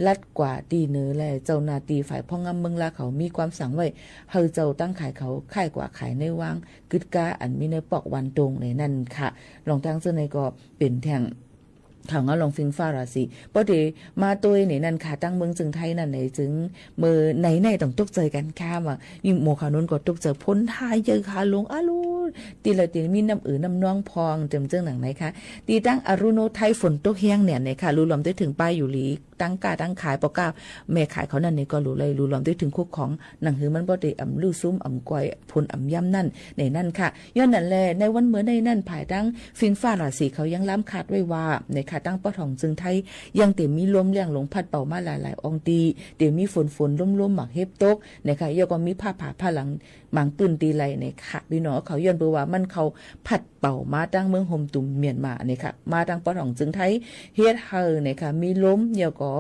ลัดกว่าตี้เหนือแล เจ้าหน้าตี้ฝ่ายพ่องงามเมืองล้าเขามีความสั่งไว้ หื้อเจ้าตังขายเขาค่ายกว่าขายในวัง กึ๊ดก้าอันมีในปอกวันตรงในนั่นค่ะ ลองตังเจ้าในก็เป๋นแท่ง ข่าวเงาลองฟิงฟ้าราศี ปอเดมาตวยในนั่นค่ะ ตังเมืองเจียงไฮ้นั่นในจึง เมื่อในในต้องตกใจ๋กั๋นค่ะ ว่ามีหมู่ข่าวนู้นก็ตกใจ๋ ฝนหาใหญ่หาหลวง อะลู ตี้ละตี้มีน้ำเอ่อน้ำนองพอง เจิมเจิงหนังในค่ะ ตี้ตังอรุโนไทยฝนตกแฮงเนี่ยในค่ะ ลู่ลอมตวยเถิงป้ายอยู่หลี ตังก้าตังขาย ปอก้าแม่ขายเขานั่นในก็ลู่เลย ลู่ลอมตวยเถิงคู่ของ หนังหื้อมันปอเดอ่ำลู่ซุมอ่ำก๋อย ฝนอ่ำย่ำนั่น ในนั่นค่ะ ย้อนนั่นแล ในวันเมื่อในนั่น ภายตังฟิงฟ้าราศีเขายังล้ำคาดไว้ว่า ในค่ะ ตังปอดของเจียงไฮ้ ยังเต๋มีลมแรงหลงพัดเป่ามาหลายๆ อ่องตี้ เต๋มีฝนฝนลมลมหมากเห็บตก ในค่ะ แล้วก็มีฟ้าผ่าฟ้าหลัง บางปื้นตี้ไร ในค่ะ ปี้น้องเขา ย้อนเปื้อว่ามันเข้าพัดเป่ามาตังเมืองโฮมตุ้มเมียนมา ในค่ะ มาตังปอดของเจียงไฮ้ เฮ็ดหื้อ ในค่ะ มีลม แล้วก็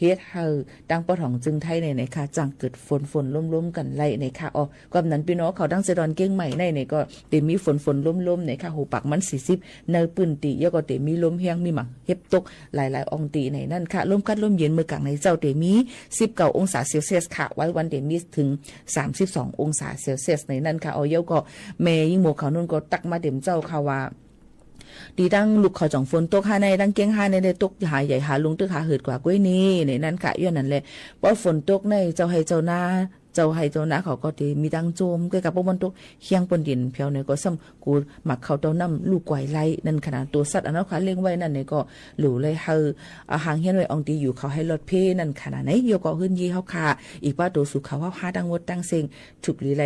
เฮ็ดหื้อตังปอดของเจียงไฮ้ในในค่ะ จั่งเกิดฝนฝนลมลมกั๋นไรในค่ะ อ๋อ กอบนั้นปี้น้องเขาตังเซดอนเกียงใหม่ในในก็เต๋มีฝนฝนลมลมในค่ะ หัวปากมันสี่สิบ ในปื้นตี้ แล้วก็เต๋มีลมแฮง มีหมากเห็บตกหลายๆ อ่องตี้ในนั่นค่ะ ลมกัดลมเย็น เมื่อกลางในเจ๊าเต๋มีสิบเก้าองศาเซลเซียสค่ะ ไว้วันเต๋มีเถิงสามสิบสององศาเซลเซียสในนั่นค่ะ อ๋อ แล้วก็แม่ญิงหมู่ข่าวนู้นก็ตักมาเต๋มเจ้าค่ะว่า ตี้ตังลุกเขาจ่องฝนตกหาใน ตังเกียงหาในได้ตกหาใหญ่หาหลวงตึกหาเหิดกว่าก้วยนี้ ในนั่นค่ะ ย้อนนั่นแล ปอฝนตกในเจ้าไฮ่เจ้านา เจ้าไฮ่เจ้านาเขาก็เต๋มีตังโจม ก้อยกับปอมันตกเฮี้ยงปนดินแผวในก็ซ้ำกูหมักเข้าเต้าน้ำลู่ก๋อยไรนั่นค่ะนะ ตั๋วสัตว์อันเฮาค่ะเลี้ยงไว้นั่นในก็หลู่เลยหื้อ อ่า ห่างเฮี้ยนไว้อ่องตี้อยู่เขาหื้อลอดเพ้นั่นค่ะนะ ในเดี๋ยวก็หื้นยี่เฮาค่ะ อีกป้าตั๋วสู่เขาเฮาหาตังหมดตังเซ็ง ถูกหลีไร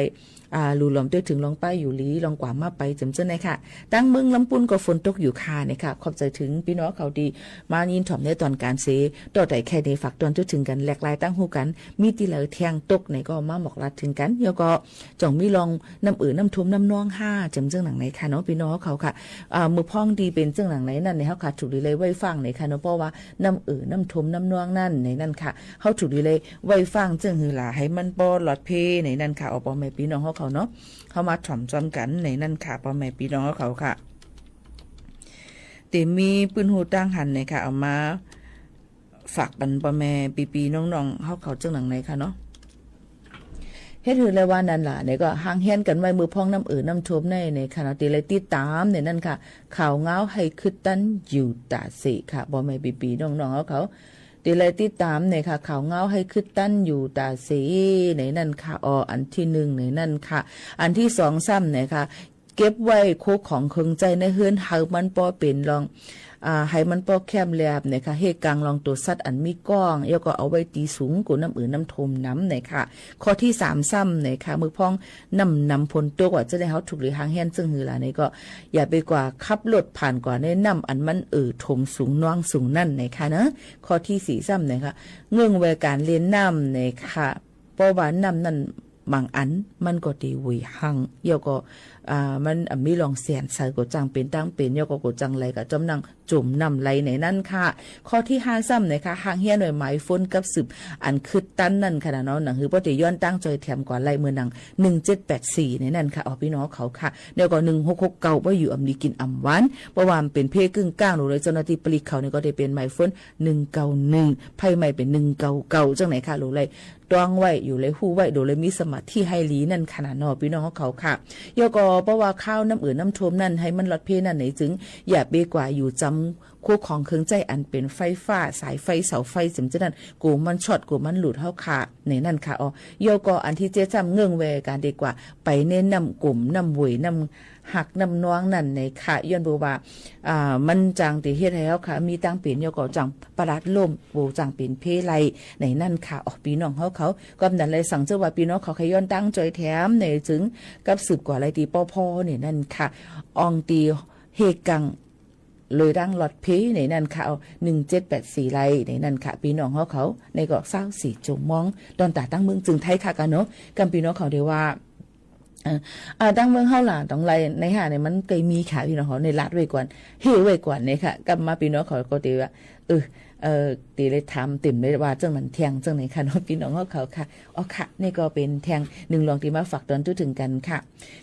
อ่า ลู่ลอมตวยเถิงลองป้ายอยู่หลี ลองกว่ามาไป เจิมเจิงในค่ะ ตังเมืองลำปูนก็ฝนตกอยู่ค่ะ ในค่ะ ขอบใจ๋เถิงปี้น้องเขาตี้มายินถ่อมในตอนก๋านเส ต่อใต้แค่นี้ฝากตอนจุดเถิงกั๋น แหลกลายตังฮู้กั๋น มีตี้ไหลแท่งตกในก็มาหมอกลัดเถิงกั๋น แล้วก็จ่องมีลองน้ำเอ่อน้ำท่วมน้ำนองห้า เจิมเจิงหนังในค่ะเนาะ ปี้น้องเขาค่ะ อ่า เมื่อพ้องตี้เป๋นเจิงหนังในนั่นในเฮาค่ะ ถูกหลีเลยไหว้ฟั่งในค่ะเนาะ เพราะว่าน้ำเอ่อน้ำท่วมน้ำนองนั่นในนั่นค่ะ เฮาถูกหลีเลยไหว้ฟั่งเจิงหื้อหลาหื้อมันปอหลอดเพ้ในนั่นค่ะ อ๋อ ปอแม่ปี้น้องเฮาเขาเนาะ เฮามาถ่อมจ้อมกั๋นในนั่นค่ะ ปอแม่ปี้น้องเฮาเขาค่ะ เต๋มีปื้นฮู้ตังหันในค่ะ เอามาฝากปันปอแม่ปี้ๆ น้องๆ เฮาเขาเจิงหนังในค่ะเนาะ เฮ็ดหื้อแลว่านั่นล่ะ ในก็ห่างเฮี้ยนกั๋นไว้ เมื่อพ้องน้ำเอ่อน้ำท่วมในในค่ะเนาะ เต๋เลยติดต๋ามในนั่นค่ะ ข่าวเงาหื้อคึดตันอยู่ต๋าเสค่ะ ปอแม่ปี้ๆ น้องๆ เฮาเขา เต๋เลยติดต๋ามในค่ะ ข่าวเงาหื้อคึดตันอยู่ต๋าเสในนั่นค่ะ อ๋อ อันตี้หนึ่งในนั่นค่ะ อันตี้สองซ้ำในค่ะ เก็บไว้โคของเคิงใจ๊ในเฮือนหื้อมันปอเป๋นลอง อ่า หื้อมันป้อแคมแหลบเนี่ยค่ะ เฮกังลองตั๋วสัตว์อันมีก้อง แล้วก็เอาไว้ตี้สูง กั๋วน้ำเอ่อน้ำท่วมนำเนี่ยค่ะ ข้อตี้สามซ้ำเนี่ยค่ะ เมื่อพ้องน้ำนำฝนตกว่าจะได้ เฮาถูกหรือหางเฮียนซึ่งหื้อหลาเนี่ยก็ อย่าไปกว่าขับรถผ่านกว่าในน้ำอันมันเอ่อท่วมสูงนองสูงนั่นเนี่ยค่ะเนาะ ข้อตี้สี่ซ้ำเนี่ยค่ะ เงื่อนไขก๋านเล่นน้ำเนี่ยค่ะ เพราะว่าน้ำนั่นบางอันมันก็เตเหว่ยหัง แล้วก็ อ่า มัน อ่า มีร่องแสนใสก็จั้งเป๋นตังเป๋น แล้วก็ก็จั้งไหลก็จ้อมนั่งจมน้ำไหลในนั้นค่ะ ข้อตี้ห้าซ้ำเนี่ยค่ะ หากเฮียนไหวหมายโฟนกับสืบอันคืดตันนั่นค่ะเนาะ หนังหื้อป้อเตย้อนตางจ้อยแถมกว่าไหลเมื่อหนัง หนึ่งเจ็ดแปดสี่ ในนั้นค่ะ อ๋อ ปี้น้องเขาค่ะ แล้วก็ หนึ่งหกหกเก้า ว่าอยู่อำดีกิ๋นอำหวาน เพราะว่ามันเป๋นเพกึ่งก้าง หรือเลยเจ้าหน้าตี้ปลีกเขาเนี่ยก็ได้เป๋นหมายโฟน หนึ่งเก้าหนึ่ง ไพ่ใหม่เป๋น หนึ่งเก้าเก้า จั้งไหนค่ะ หรือเลย ต้องไว้ อยู่เลยฮู้ไว้ โดยเลยมีสมาธิหื้อดีนั่นค่ะเนาะ ปี้น้องเขาค่ะ แล้วก็เพราะว่าคราวน้ำเอ่อน้ำท่วมนั่นหื้อมันหลอดเพ่นั่นไหนจึง อย่าไปกว่าอยู่จ๋ำคัวของเครื่องใจ๊อันเป๋นไฟฟ้า สายไฟ เสาไฟ จ๋ำเจ้านั้น กั๋วมันช็อต กั๋วมันหลุดเฮาค่ะ ในนั้นค่ะ อ๋อ แล้วก็อันตี้เจ็ดซ้ำเงื่อนไขก๋านดีกว่า ไปในน้ำก๋ม น้ำเหว่ย น้ำ หักน้ำนองนั่นในค่ะ ย้อนเปื้อว่า อ่า มันจั้งเตเฮ็ดหื้อเฮาค่ะ มีตังเป๋น แล้วก็จั้งปะหลาดล้ม โอ้ จั้งเป๋นเพไหลในนั้นค่ะ อ๋อ ปี้น้องเขาเขา ก็นั้นเลยสั่งเจ้าว่าปี้น้องเขาใค่ย้อนตางจ้อยแถมในจึง กับสืบกว่าไหลตี้ป้อพอในนั้นค่ะ อ่องตี้เฮกัง เลยดังหลอดเพ่ในนั้นค่ะ เอา หนึ่งเจ็ดแปดสี่ ไหลในนั้นค่ะ ปี้น้องเขาเขา ในก็ซาวสี่จั่วโมง ตอนตาตั้งเมืองจึงไทยค่ะกันเนาะ กำปี้น้องเขาเดียวว่า เอ่อ อ่า ตั้งเมืองเฮาหล่ะ ต้องไหลในห้าเนี่ยมันเกยมีค่ะ ปี้น้องเขาในลาดไว้ก่อน เฮ้ไว้ก่อนเนี่ยค่ะ กำมาปี้น้องเขาก็เดียวว่า เออ เอ่อ เดียวเลยถามเต็มเลยว่าจั้งนั้นแทงจั้งไหนค่ะเนาะ ปี้น้องเขาเขาค่ะ อ๋อค่ะ นี่ก็เป๋นแทงหนึ่งรองตี้มาฝากตอนตู้ถึงกันค่ะ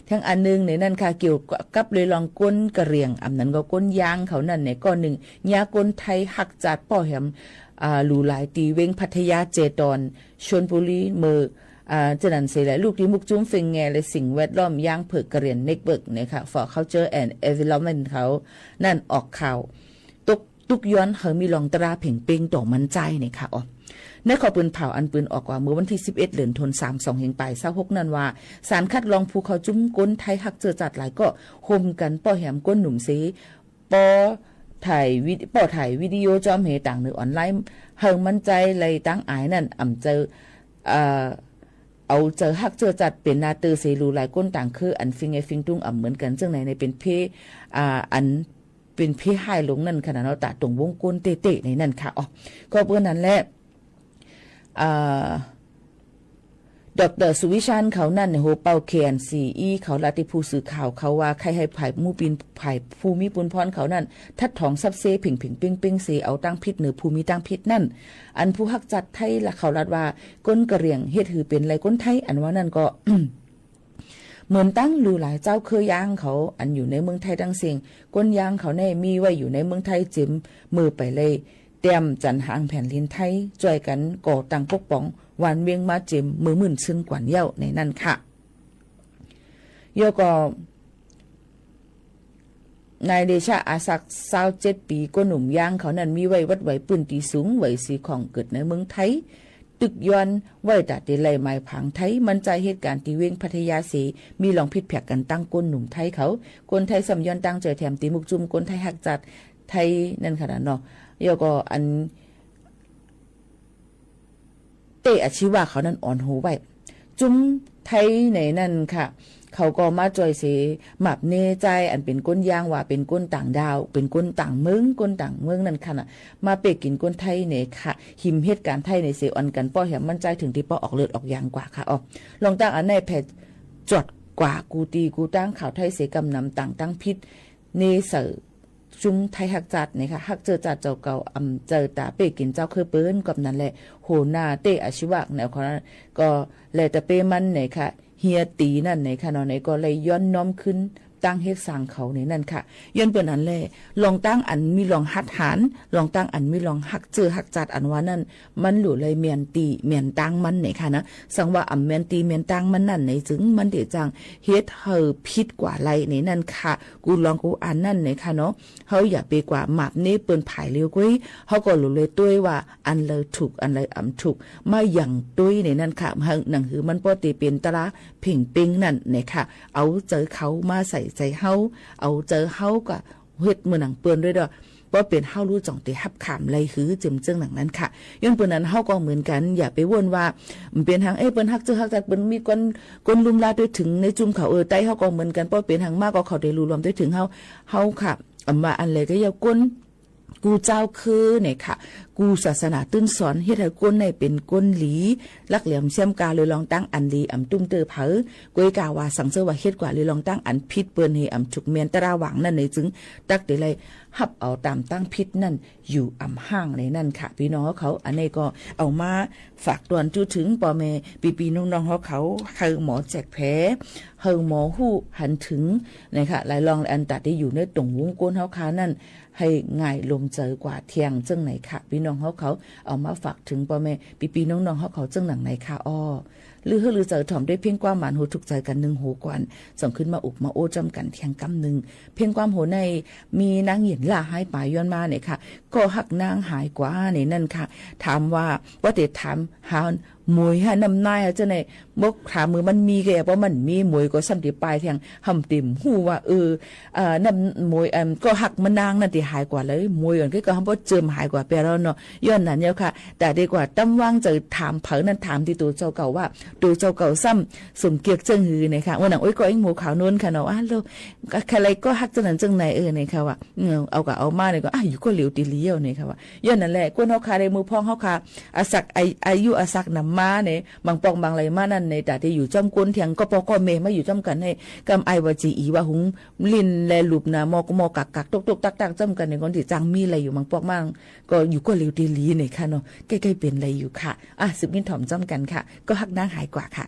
แทงอันหนึ่งในนั้นค่ะ เกี่ยวกับเลยรองก้นกะเหรี่ยง อำนั้นก็ก้นยางเขานั่นเนี่ย ก็หนึ่ง เยียะก้นไทยฮักจาติป้อแหม อ่า หลู่หลายตี้เว็งพัทยาเจตอน ชลบุรี เมื่อ อ่า เจ้านั้นเสียแหละ ลูกตี้มุกจุ้มเฟงแงและสิ่งแวดล้อม ยางเผิกกะเหรี่ยง Network เนี่ยค่ะ for Culture and Environment เขานั่นออกข่าว ตก ตุ๊กย้อนหื้อมีรองตราเพ่งเป้งต่อมันจายเนี่ยค่ะ อ๋อ ในข้อปืนเผาอันปืนออกว่าเมื่อวันตี้สิบเอ็ด เดือนธันวา สองเฮงปายซาวหก นั้นว่า สานคัดลองผู้เข้าจุ้มก้นไทยฮักเจื้อจาติหลายก็โฮมกั๋นป้อแหมก้นหนุ่มเส ป้อถ่ายวิดี ป้อถ่ายวิดีโอจ้อมเหต่างในออนไลน์ หื้อมันจายไหลตางอายนั่น อ่ำเจอ เอ่อ เอาเจอฮักเจื้อจาติเป๋นหน้าเตื้อเส หลู่หลายก้นต่างคืออันฟิงแงฟิงตุงอ่ำเหมือนกั๋น จั้งไหนในเป๋นเพ อ่า อัน เป๋นเพฮ้ายลงนั่นค่ะเนาะ ต๋าตรงวงก้นเต๊ะๆ ในนั้นค่ะ อ๋อ ก็เปื้อนั้นแหละ อ่า ดอกเตอร์ สุวิชาญเขานั่นเนี่ย หัวเป่า เค เอ็น ซี อี เขาลาติผู้สื่อข่าวเขาว่า ใค่หื้อฝ่ายหมู่ปิน ฝ่ายผู้มีปุญพรเขานั่น ทัดถองสับเซเพ่งๆ เป้งๆ เส เอาตังผิดเหนือผู้มีตังผิดนั่น อันผู้ฮักจาติไทยละเขาลาดว่า ก้นกะเหรี่ยงเฮ็ดหื้อเป๋นไหลก้นไทย อันว่านั่นก็ เหมือนตังหลู่หลายเจ้าเครือยางเขา อันอยู่ในเมืองไทยตังเส้ง ก้นยางเขาแน่มีไว้อยู่ในเมืองไทยเจ็ม เมื่อไปเลย เตรียมจันหางแผ่นดินไทย จ้วยกั๋นก่อตั้งปกป้อง หว่านเวียงมาเจ็ม เมื่อมื่นซืนกว่าเย้าในนั้นค่ะ แล้วก็ นายเดชะ อาสัก ซาวเจ็ดปี๋ ก้นหนุ่มยางเขานั่นมีไว้วัดไหวปื้นตี้สูง ไหวสีของเกิดในเมืองไทย ตุ๊กย้อนไหวต๋าเตไหลหมายผางไทย มันจายเหตุก๋ารณ์ตี้เว็งพัทยาเส มีรองผิดแผกกั๋นตั้งก้นหนุ่มไทยเขา ก้นไทยซ้ำย้อนตางจ้อยแถมตี้มุกจุ้มก้นไทยฮักจาติไทยนั่นค่ะเนาะ แล้วก็อัน เต้อาชีวะเขานั่นอ่อนหัวไว้ จุ้มไทยในนั้นค่ะ เขาก็มาจ้อยเส หมาบเน่จายอันเป๋นก้นยางว่าเป๋นก้นต่างด้าว เป๋นก้นต่างเมือง ก้นต่างเมืองนั่นค่ะน่ะ มาเป๊ะกิ๋นก้นไทยเนี่ยค่ะ หิมเหตุก๋ารณ์ไทยในเส อ่อนกั๋นป้อแหมมันจายเถิงตี้ป้อออกเลือดออกยางกว่าค่ะ อ๋อ ลองตั้งอันไหนแผ่จอดกว่ากู้ตี้กู้ตางข่าวไทยเส กำนำต่างตังผิด เน่เสอ จุ้มไทยฮักจาติเนี่ยค่ะ ฮักเจื้อจาติเจ้าเก่า อ่ำเจอต๋าเป๊ะกิ๋นเจ้าเครือเปิ้น ก็นั้นแหละ หัวหน้าเต้อาชีวะแนวเขานั้น ก็แลตะเป้มันเนี่ยค่ะ เฮียตี๋นั่นเนี่ยค่ะเนาะ เนี่ยก็เลยย้อนน้อมขึ้นตั้งเหตุสร้างเขาเนี่ยนั่นค่ะ ย้อนเปื้อนั้นแหละ ลองตั้งอันมีรองฮัดหาน ลองตั้งอันมีรองฮักเจื้อฮักจาติอันว่านั่น มันหลู่เลยแม่นตี้แม่นตางมันเนี่ยค่ะนะ สังว่าอ่ำแม่นตี้แม่นตางมันนั่นเนี่ยจึง มันเดจังเฮ็ดหื้อผิดกว่าไหลเนี่ยนั่นค่ะ กู้ลองกู้อันนั่นเนี่ยค่ะเนาะ เฮาอย่าไปกว่าหมาบเน่เปิ้นผายเลียวก้วย เฮาก็หลู่เลยตวยว่าอันใดถูก อันใดอ่ำถูก มาหยั่งตวยในนั้นค่ะ หนังหื้อมันป้อเตเป๋นต๋าเพ่งเป้งนั่นเนี่ยค่ะ เอาใจ๋เขามาใส่ใจ๋เฮา เอาใจ๋เฮาก็เฮ็ดเมื่อหนังเปิ้นด้วยเด้อ บ่เป๋นเฮาลู่จ่องเต๋ฮับขามไลหื้อ เจิ่มเจิ้งหนังนั้นค่ะ ย้อนเปิ้นนั้นเฮาก็เหมือนกั๋น อย่าไปว่นว่า เป๋นหยัง เอ๊ะ เปิ้นฮักเจ้าฮักจัด เปิ้นมีก้น ก้นลุ่มลาดตวยเถิงในจุ่มเขา เออ ใต้เฮาก็เหมือนกั๋น บ่เป๋นหยังมาก็เขาเต๋หลุมรวมตวยเถิงเฮา เฮาค่ะ อำว่าอันใดก็เยียะก้น กู้เจ้าคือเนี่ยค่ะ กู้ศาสนาตื้นสอน เฮ็ดหื้อก้นไหนเป๋นก้นหลี หลักแหลมเสี้ยมกา เลยลองตั้งอันดี อำตุ้มเตอร์เผา ก้อยกาว่าสังเสริญว่าเฮ็ดกว่า เลยลองตั้งอันผิดเปิ้นหื้ออำถูกแม่นตะระหว่างนั้นเนี่ย จึงตักเต๋ไลฮับเอาต๋ามตั้งผิดนั้น อยู่อำห้างในนั้นค่ะ ปี้น้องเฮาเขา อันนี้ก็เอามาฝากตวนจู๊เถิงป้อแม่ปี้ๆ น้องๆ เฮาเขา หื้อหมอแจกแผล หื้อหมอฮู้หันเถิงนะคะ หลายรองหลายอันตาตี้อยู่ในตรงวงก้นเฮาค่ะนั้น หื้อง่ายลมใจ๋กว่าเตียง เจิ่งไหนค่ะ ปี้น้องเฮาเขา เอามาฝากเถิงป้อแม่ปี้ๆ น้องๆ เฮาเขา เจิ่งหนังไหนค่ะอ้อ ลือหื้อลือใจ๋ถ่อมด้วยเพลงความหวานโหถูกใจ๋กั๋นนึ่งโหก่อน ส่งขึ้นมาอุบมาโอ้จ้ำกั๋นเตียงกำนึ่ง เพลงความโหใน มีนางหญิงล่าหายไปย้อนมาเนี่ยค่ะ ก็ฮักนางหายกว่าในนั้นค่ะ ถามว่า ว่าเต๋ถามหาหมวยหาน้ำนายหาเจ้าไหน บ่ถามมือมันมีก็อย่า เพราะมันมีหมวยก็ซ้ำเต๋ปายเตียง หำเต๋บ่ฮู้ว่า เออ เอ่อ น้ำหมวย อัน ก็ฮักมานางนั้นเต๋หายกว่าเลย หมวยอันก็ ก็หำบ่เจิมหายกว่าไปแล้วเนาะ ย้อนนั้นเนี่ยค่ะ แต่ดีกว่าตั้มวางใจ๋ถามเผานั้น ถามตี้ตั๋วเจ้าเก่าว่า ตั๋วเจ้าเก่าซ้ำสมเกียรติเจิ่งหื้อเนี่ยค่ะ วันนั้นโอ๊ย ก็อิงหมวยขาวโน้นค่ะเนาะ อ้าว แล้ว ก็ใครก็ฮักเจ้านั้นเจิ่งไหน เออ เนี่ยค่ะว่า เออ เอาก็เอามาเนี่ยก็ อ่ะ อยู่ก็เหลียวเต๋หลียวเนี่ยค่ะว่า ย้อนนั้นแหละ คนเฮาค่ะ ในมือพ้องเฮาค่ะ อาศัก อา อายุอาศักนำมาเนี่ย บางปองบางไหลมานั้นเนี่ย แต่เต๋อยู่จ้ำก้นเตียง ก็ป้อก็แม่มาอยู่จ้ำกั๋นเนี่ย กำอ้ายว่าจี๋อี๋ว่าหุง ลิ้นแลหลุบหนา มอกมอกักกัก ตกตกตักตักจ้ำกั๋นเนี่ย คนตี้จังมีไหลอยู่ บางปองบาง ก็อยู่ก็เหลียวเต๋หลีเนี่ยค่ะเนาะ ใก้ๆ เป๋นไหลอยู่ค่ะ อ่ะ สืบยินถ่อมจ้ำกั๋นค่ะ ก็ฮักนางหายกว่าค่ะ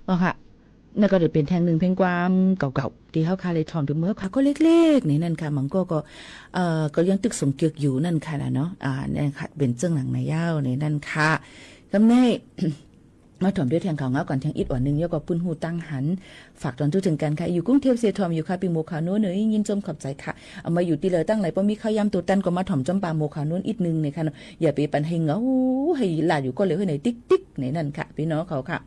อ๋อค่ะ นั่นก็จะเป๋นแท่งนึ่งเพลงความเก่าๆ ตี้เฮาข้าได้ถ่อม ตี้เมื่อข้าก็เล็กๆ ในนั้นค่ะ มันก็ ก็ เอ่อ ก็ยังตึกสงเกือกอยู่นั่นค่ะนะเนาะ อ่า เนี่ยค่ะ เป๋นเจิ่งหนังในยาวในนั้นค่ะ กำใน มาถ่อมตวยแท่งข่าวเหงาก่อนแท่งอิดอ่อนนึ่ง แล้วก็ปื้นฮู้ตังหัน ฝากตอนทู่เถิงกั๋นค่ะ อยู่กรุงเทพฯเสถ่อมอยู่ค่ะ ปี้หมวกขาวนวลเอ๋ย ยินจมขอบใจ๋ค่ะ เอามาอยู่ตี้เลิวตั้งหลาย ป้อมีข้าวยามตั๋วตันก็มาถ่อมจ้อมปาหมวกขาวนวลอิดนึ่งในค่ะเนาะ อย่าไปปันหื้อเหงา หื้อหลาดอยู่ก้อนเดียวหื้อในติ๊กๆ ในนั้นค่ะ ปี้น้องเขาค่ะ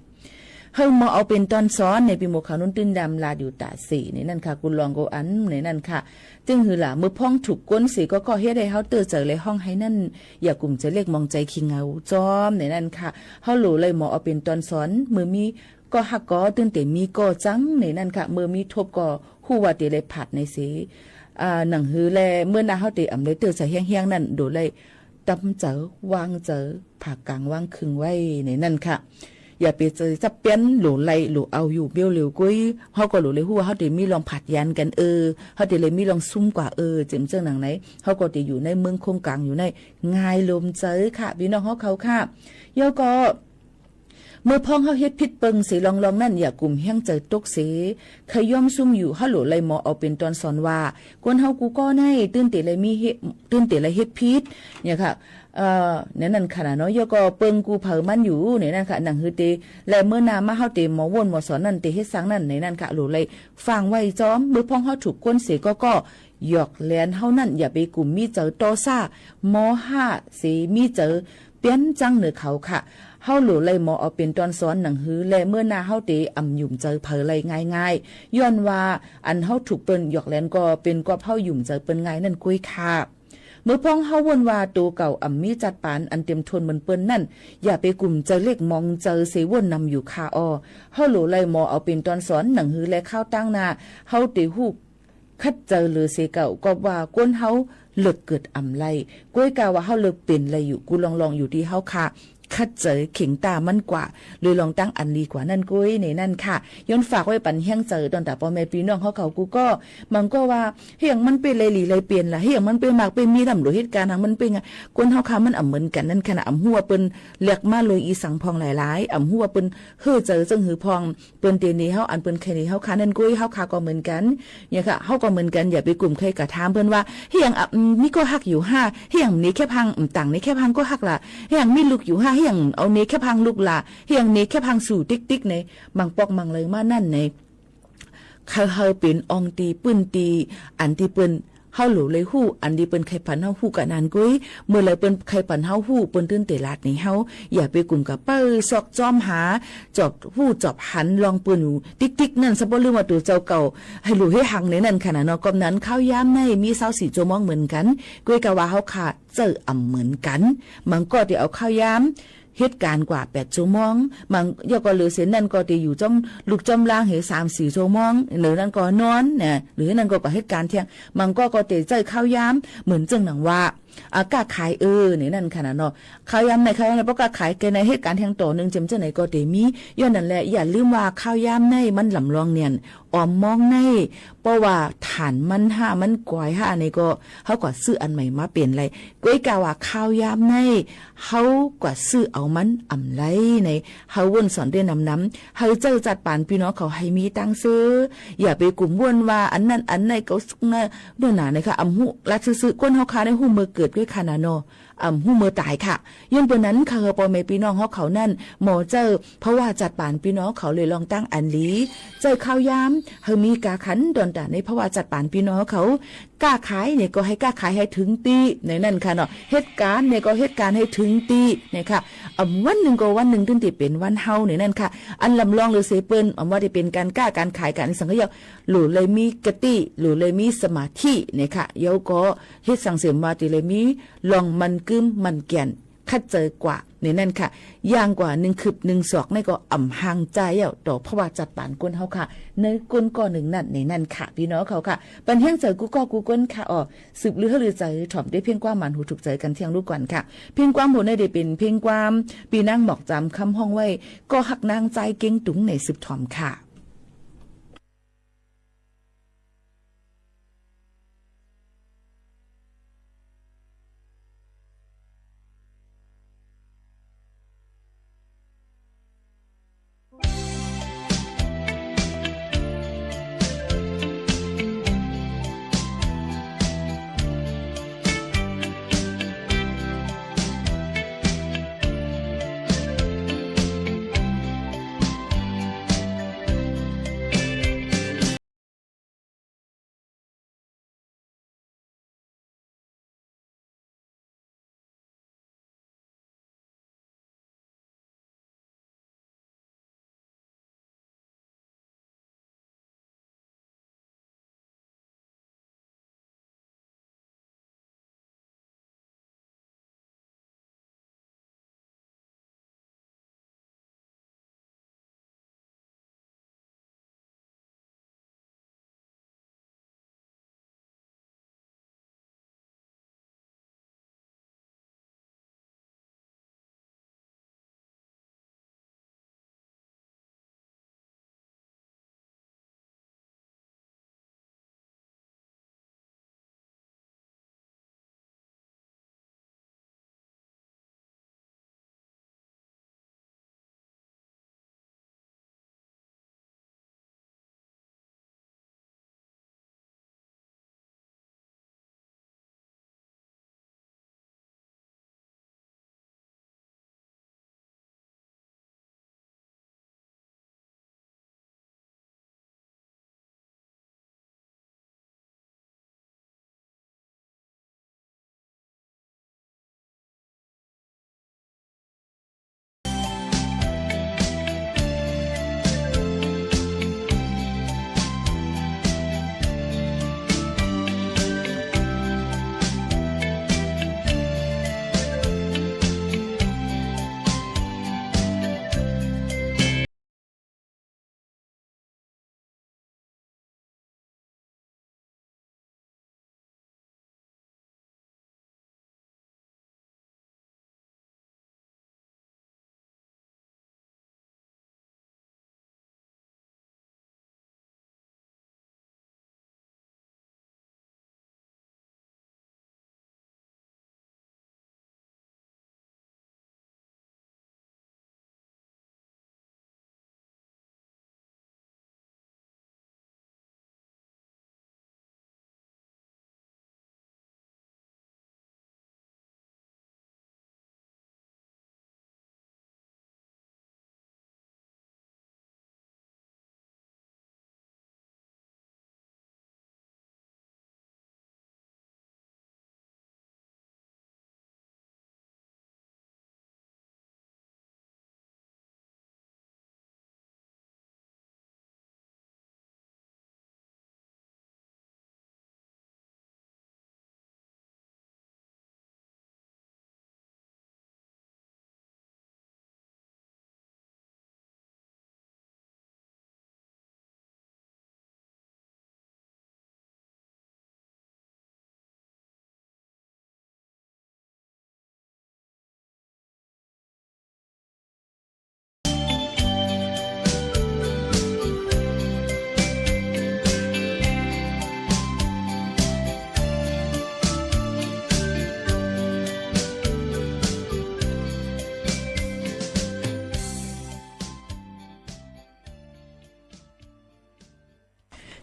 หื้อหมอเอาเป๋นตอนสอนใน ปี้หมวกขาวนวลตื้นดำหลาดอยู่ต๋าเสในนั้นค่ะ กูลองกูอันในนั้นค่ะ ตึงหื้อหลา เมื่อพ้องถูกก้นเสก็ ก็เฮ็ดหื้อเฮาเตื้อใจ๋และฮ้องไห้นั้น อย่ากุ่มใจ๋เล็กมองใจ๋ขี้เหงาจ้อมในนั้นค่ะ เฮาหลูเลยหมอเอาเป๋นตอนสอน เมื่อมีก็ฮักก็ ตึงเต๋มีก็จังในนั้นค่ะ เมื่อมีทบก็ฮู้ว่าเต๋เลยผาดในเส อ่า หนังหื้อแลเมื่อหน้าเฮาเต๋อ่ำได้เตื้อใจ๋แฮงๆ นั้น หลูเลย ต๋ำใจ๋ วางใจ๋ ผ่ากลางวางครึ่งไว้ในนั้นค่ะ อย่าไปใจ๋จับเปียน หลูเลย หลูเอาอยู่เบี้ยวเหลียวกุ้ย เฮาก็หลูเลยฮู้ว่าเฮาเต๋มีลองผาดยานกั๋นเออ เฮาเต๋เลยมีลองซุ่มกว่าเออ เจ๋มเจิ่งหนังใน เฮาก็เต๋อยู่ในเมืองโค้งกลางอยู่ใน ง่ายลมใจ๋ค่ะ ปี้น้องเฮาเขาค่ะ แล้วก็ เมื่อพ้องเฮาเฮ็ดผิดเปิงเสลองๆ นั้น อย่ากุ่มแฮงใจ๋ตกเส ใค่ย่อมซุ่มอยู่ เฮาหลูเลยหมอเอาเป๋นตอนสอนว่า คนเฮากู้ก้อใน ตึงเต๋เลยมีเหตุ ตึงเต๋เลยเฮ็ดผิด เนี่ยค่ะ เอ่อ ในนั้นค่ะนะเนาะ แล้วก็เปิงกู้เผามันอยู่ ในนั้นค่ะ หนังหื้อเต๋ และเมื่อหน้ามาเฮาเต๋หมอว่นหมอสอนนั้น เต๋เฮ็ดสังนั้น ในนั้นค่ะ หลูเลยฟังไว้จ้อม เมื่อพ้องเฮาถูกก้นเสก็ ก็ หยอกแหลนเฮานั้น อย่าไปกุ่มมีใจ๋ต่อซ่า มอห้าเส มีใจ๋ เปียนจังเหนือเขาค่ะ เฮาหลูเลยหมอเอาเป๋นตอนสอนหนังหื้อ และเมื่อหน้าเฮาเต๋อ่ำหยุ่มใจ๋เผาเลยง่ายๆ ย้อนว่าอันเฮาถูกเปิ้นหยอกแหลนก็เป๋นกอบเฮาหยุ่มใจ๋เปิ้นง่ายนั่นกุ้ยค่ะ เมื่อพ้องเฮาว่นว่าตั๋วเก่าอ่ำมีจัดปานอันเต๋มถ้วนเหมือนเปิ้นนั้น อย่าไปกุ่มใจ๋เล็กมองใจ๋เสว่นนำอยู่ค่ะออ เฮาหลูเลยหมอเอาเป๋นตอนสอนหนังหื้อ และคราวตั้งหน้า เฮาเต๋ฮู้ คัดใจ๋เหลือเสเก่า กอบว่าคนเฮาเลิกเกิดอ่ำไล่ ก้อยกาว่าเฮาเลิกเป๋นไล่อยู่ กูลองๆ อยู่ตี้เฮาค่ะ คัดใจ๋เข่งต้ามันกว่า เลยลองตั้งอันดีกว่านั้นก้อยในนั้นค่ะ ย้อนฝากไว้ปันแฮงใจ๋ตอนต๋าป้อแม่ปี้น้องเฮาเขากู้ก้อ บางก็ว่า เฮาหยังมันไปไล่หลีไล่เป๋นล่ะ เฮาหยังมันไปมากไปมีล่ำหลูเหตุก๋ารณ์หังมันไปไง คนเฮาค่ะมันอ่ำเหมือนกั๋นนั่นค่ะนะ อ่ำฮู้ว่าเปิ้นเลือกมาโดยอีสังพ่องหลายๆ อ่ำฮู้ว่าเปิ้นเฮ่อใจ๋เจิ่งหื้อพ่อง เปิ้นเต๋เหน่เฮา อันเปิ้นใค่เหน่เฮาค่ะ นั่นก้อยเฮาค่ะก็เหมือนกั๋น เนี่ยค่ะ เฮาก็เหมือนกั๋น อย่าไปกุ่มใค่กระทำเปิ้นว่า เฮาหยัง อ่ะ อืม มีก็ฮักอยู่ห้า เฮาหยังเหน่แคบฮัง อืม ต่างเหน่แคบฮังก็ฮักล่ะ เฮาหยังมีลุกอยู่ห้า เฮาหยังเอาเหน่แคบฮังลุกล่ะ เฮาหยังเหน่แคบฮังสู่ติ๊กๆ ใน บางปอกบางเลยมานั่นใน เฮา เฮาเป๋นอ่องตี้ปื้นตี้ อันตี้เปิ้น เฮาหลูเลยฮู้ อันตี้เปิ้นใค่ปันเฮาฮู้กะนั้นก้อย เมื่อใดเปิ้นใค่ปันเฮาฮู้ เปิ้นตึงเต๋หลาดเหน่เฮา อย่าไปกุ่มกะเป้าซอกจ้อมหา จอบฮู้จอบหันลองเปิ้นอยู่ติ๊กๆ นั่น สะบ่ลืมว่าตั๋วเจ้าเก่า หื้อหลูหื้อหังในนั้นค่ะนะเนาะ กอบนั้นข้าวยามในมีซาวสี่จั่วโมงเหมือนกั๋น ก้อยกาว่าเฮาค่ะใจ๊อ่ำเหมือนกั๋น บางก็เต๋เอาข้าวยาม เหตุก๋ารณ์กว่าแปดจั่วโมง บาง แล้วก็เหลือเส้นนั้นก็เต๋อยู่จ้อม ลุกจ้อมลางหื้อสามสี่จั่วโมง เหลือนั้นก็นอนนะ หรือนั้นก็ ก็เหตุก๋ารณ์แท่ง บางก็ ก็เต๋ใจ๊ข้าวยาม เหมือนเจิ่งหนังว่า อ่า ก้าขายเออ ในนั้นค่ะนะเนาะ ข้าวยามใน ข้าวยามใน ป้อก้าขายแก่ในเหตุก๋ารณ์แท่งต่อนึ่ง เจ๋มเจ้าไหนก็เต๋มี ย้อนนั้นแหละ อย่าลืมว่าข้าวยามในมันหลำรองเนียน อ่อมมองใน เพราะว่าถ่านมันห้า มันก๋วยห้า ในก็ เฮาก็ซื้ออันใหม่มาเป๋นไล่ ก้อยกาว่าข้าวยามใน เฮาก็ซื้อเอามันอ่ำไล่ใน เฮาว่นสอนเต้นนำๆ เฮาใจ๊จัดปานปี้น้องเขาหื้อมีตังค์ซื้อ อย่าไปกุ่มว่นว่าอันนั้นอันในก็นะ เนาะนะ นะคะ อ่ำฮู้ ลาดซื่อๆ คนเฮาค่ะในฮู้เมื่อเกิดก้อยค่ะนะเนาะ อ่ำฮู้เมื่อต๋ายค่ะ ย้อนเปิ้นนั้นค่ะ ป้อแม่ปี้น้องเฮาเขานั้น หมอใจ๊ เพราะว่าจัดปานปี้น้องเขาเลยลองตั้งอันดี ใจ๊ข้าวยาม หื้อมีกาขันดอนต๋าใน เพราะว่าจัดปานปี้น้องเขา ก้าขายในก็หื้อก้าขายหื้อเถิงตี้ ในนั้นค่ะเนาะ เหตุก๋ารณ์ในก็เหตุก๋ารณ์หื้อเถิงตี้ นะคะ อ่ำวันนึ่งก็วันนึ่งตึงตี้เป๋นวันเฮา ในนั้นค่ะ อันหลำรองเหลือเสเปิ้น อ่ำว่าตี้เป๋นก๋านก้าก๋านขายก๋านสังขยา หลูเลยมีกติ หลูเลยมีสมาธิ นะคะ แล้วก็ เหตุสังเสริมว่าตี้เลยมีลองมันกึ้มมันแก่น คัดใจ๋กว่า ในนั้นค่ะ อย่างกว่านึ่งคืบนึ่งศอกในก็อ่ำห่างใจ๋อ่ะ ต่อเพราะว่าจัดปานคนเฮาค่ะ ในคนก้อนึ่งนั้น ในนั้นค่ะ ปี้น้องเขาค่ะ ปันแฮงใจ๋กู้ก้อกู้คนค่ะ อ๋อ สืบลือหื้อลือใจ๋ ถ่อมได้เพียงความหมานหูถูกใจ๋กั๋นเที่ยงลูกก่อนค่ะ เพียงความโหนในได้เป๋นเพียงความ ปี้นางหมอกจำคำฮ้องไว้ ก็ฮักนางใจ๋เก้งตุงในสืบถ่อมค่ะ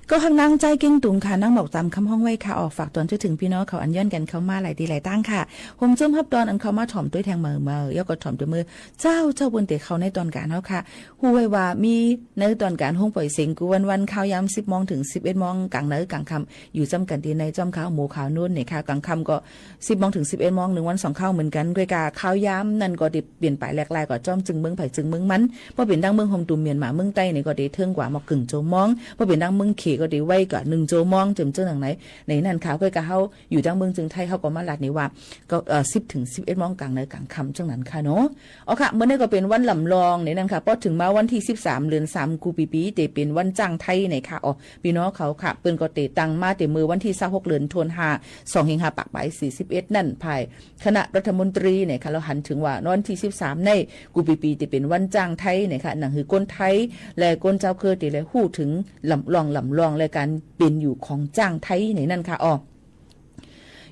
ก็หักนางใจ้เก้งตุงค่ะ นางหมอกต๋ามคำฮ้องไว้ค่ะ ออกฝากตอนจะเถิงปี้น้องเขาอันย้อนกั๋นเข้ามาหลายตี้หลายตางค่ะ โฮมจุ้มฮับตอนอันเข้ามาถ่อมตวยแทงเมอเมอ แล้วก็ถ่อมตวยเมอเจ้า เจ้าเปิ้นเต๋เข้าในตอนก๋านเฮาค่ะ ฮู้ไว้ว่ามีในตอนก๋านโฮงป่อยเสียงกู้วันๆ ข่าวยามสิบโมงเถิงสิบเอ็ดโมง ก๋างในก๋างค่ำ อยู่จ้ำกั๋นตี้ในจ้อมข่าวหมู่ข่าวนูนเนี่ยค่ะ ก๋างค่ำก็ สิบโมงเถิงสิบเอ็ดโมง นึ่งวันสองข่าวเหมือนกั๋น ก้อยก่าข่าวยามนั้นก็ได้เปลี่ยนไปแหลกหลาย ก็จ้อมจึงเมืองใผจึงเมืองมัน บ่เป๋นตางเมืองโฮมตูมเมียนมาเมืองใต้นี่ก็ได้เถิงกว่าหมอกกึ่งชั่วโมง บ่เป๋นตางเมืองเขมรก็ได้ไวกว่านึ่งชั่วโมง เจิ่งเจิ่งหนังใน ในนั้นค่ะ ก้อยก่าเฮาอยู่ตางเมืองเจียงไฮ้เฮาก็มาลัดนี่ว่า ก็ เอ่อ สิบเถิงสิบเอ็ดโมงก๋างในก๋างค่ำเจิ่งนั้นค่ะเนาะ อ๋อค่ะ เมื่อนี้ก็เป๋นวันลำลองในนั้นค่ะ ปอเถิงมาวันตี้สิบสาม เดือนสาม กู้ปี๋ๆ เต๋เป๋นวันจ๊างไท้ในค่ะ อ๋อ ปี้น้องเขาค่ะ เปิ้นก็เต๋ตั้งมาเต๋เมื่อวันตี้ซาวหก เดือนธันวา สองเฮงห้าปากปายสี่สิบเอ็ด นั้น ภายคณะรัฐมนตรีเนี่ยค่ะ แล้วหันเถิงว่าวันตี้สิบสามในกู้ปี๋ๆ เต๋เป๋นวันจ๊างไท้เนี่ยค่ะ หนังหื้อคนไทยและคนจาวเกอเต๋ได้ฮู้เถิงลำลองลำลองและก๋านเป๋นอยู่ของจ๊างไท้ในนั้นค่ะ อ๋อ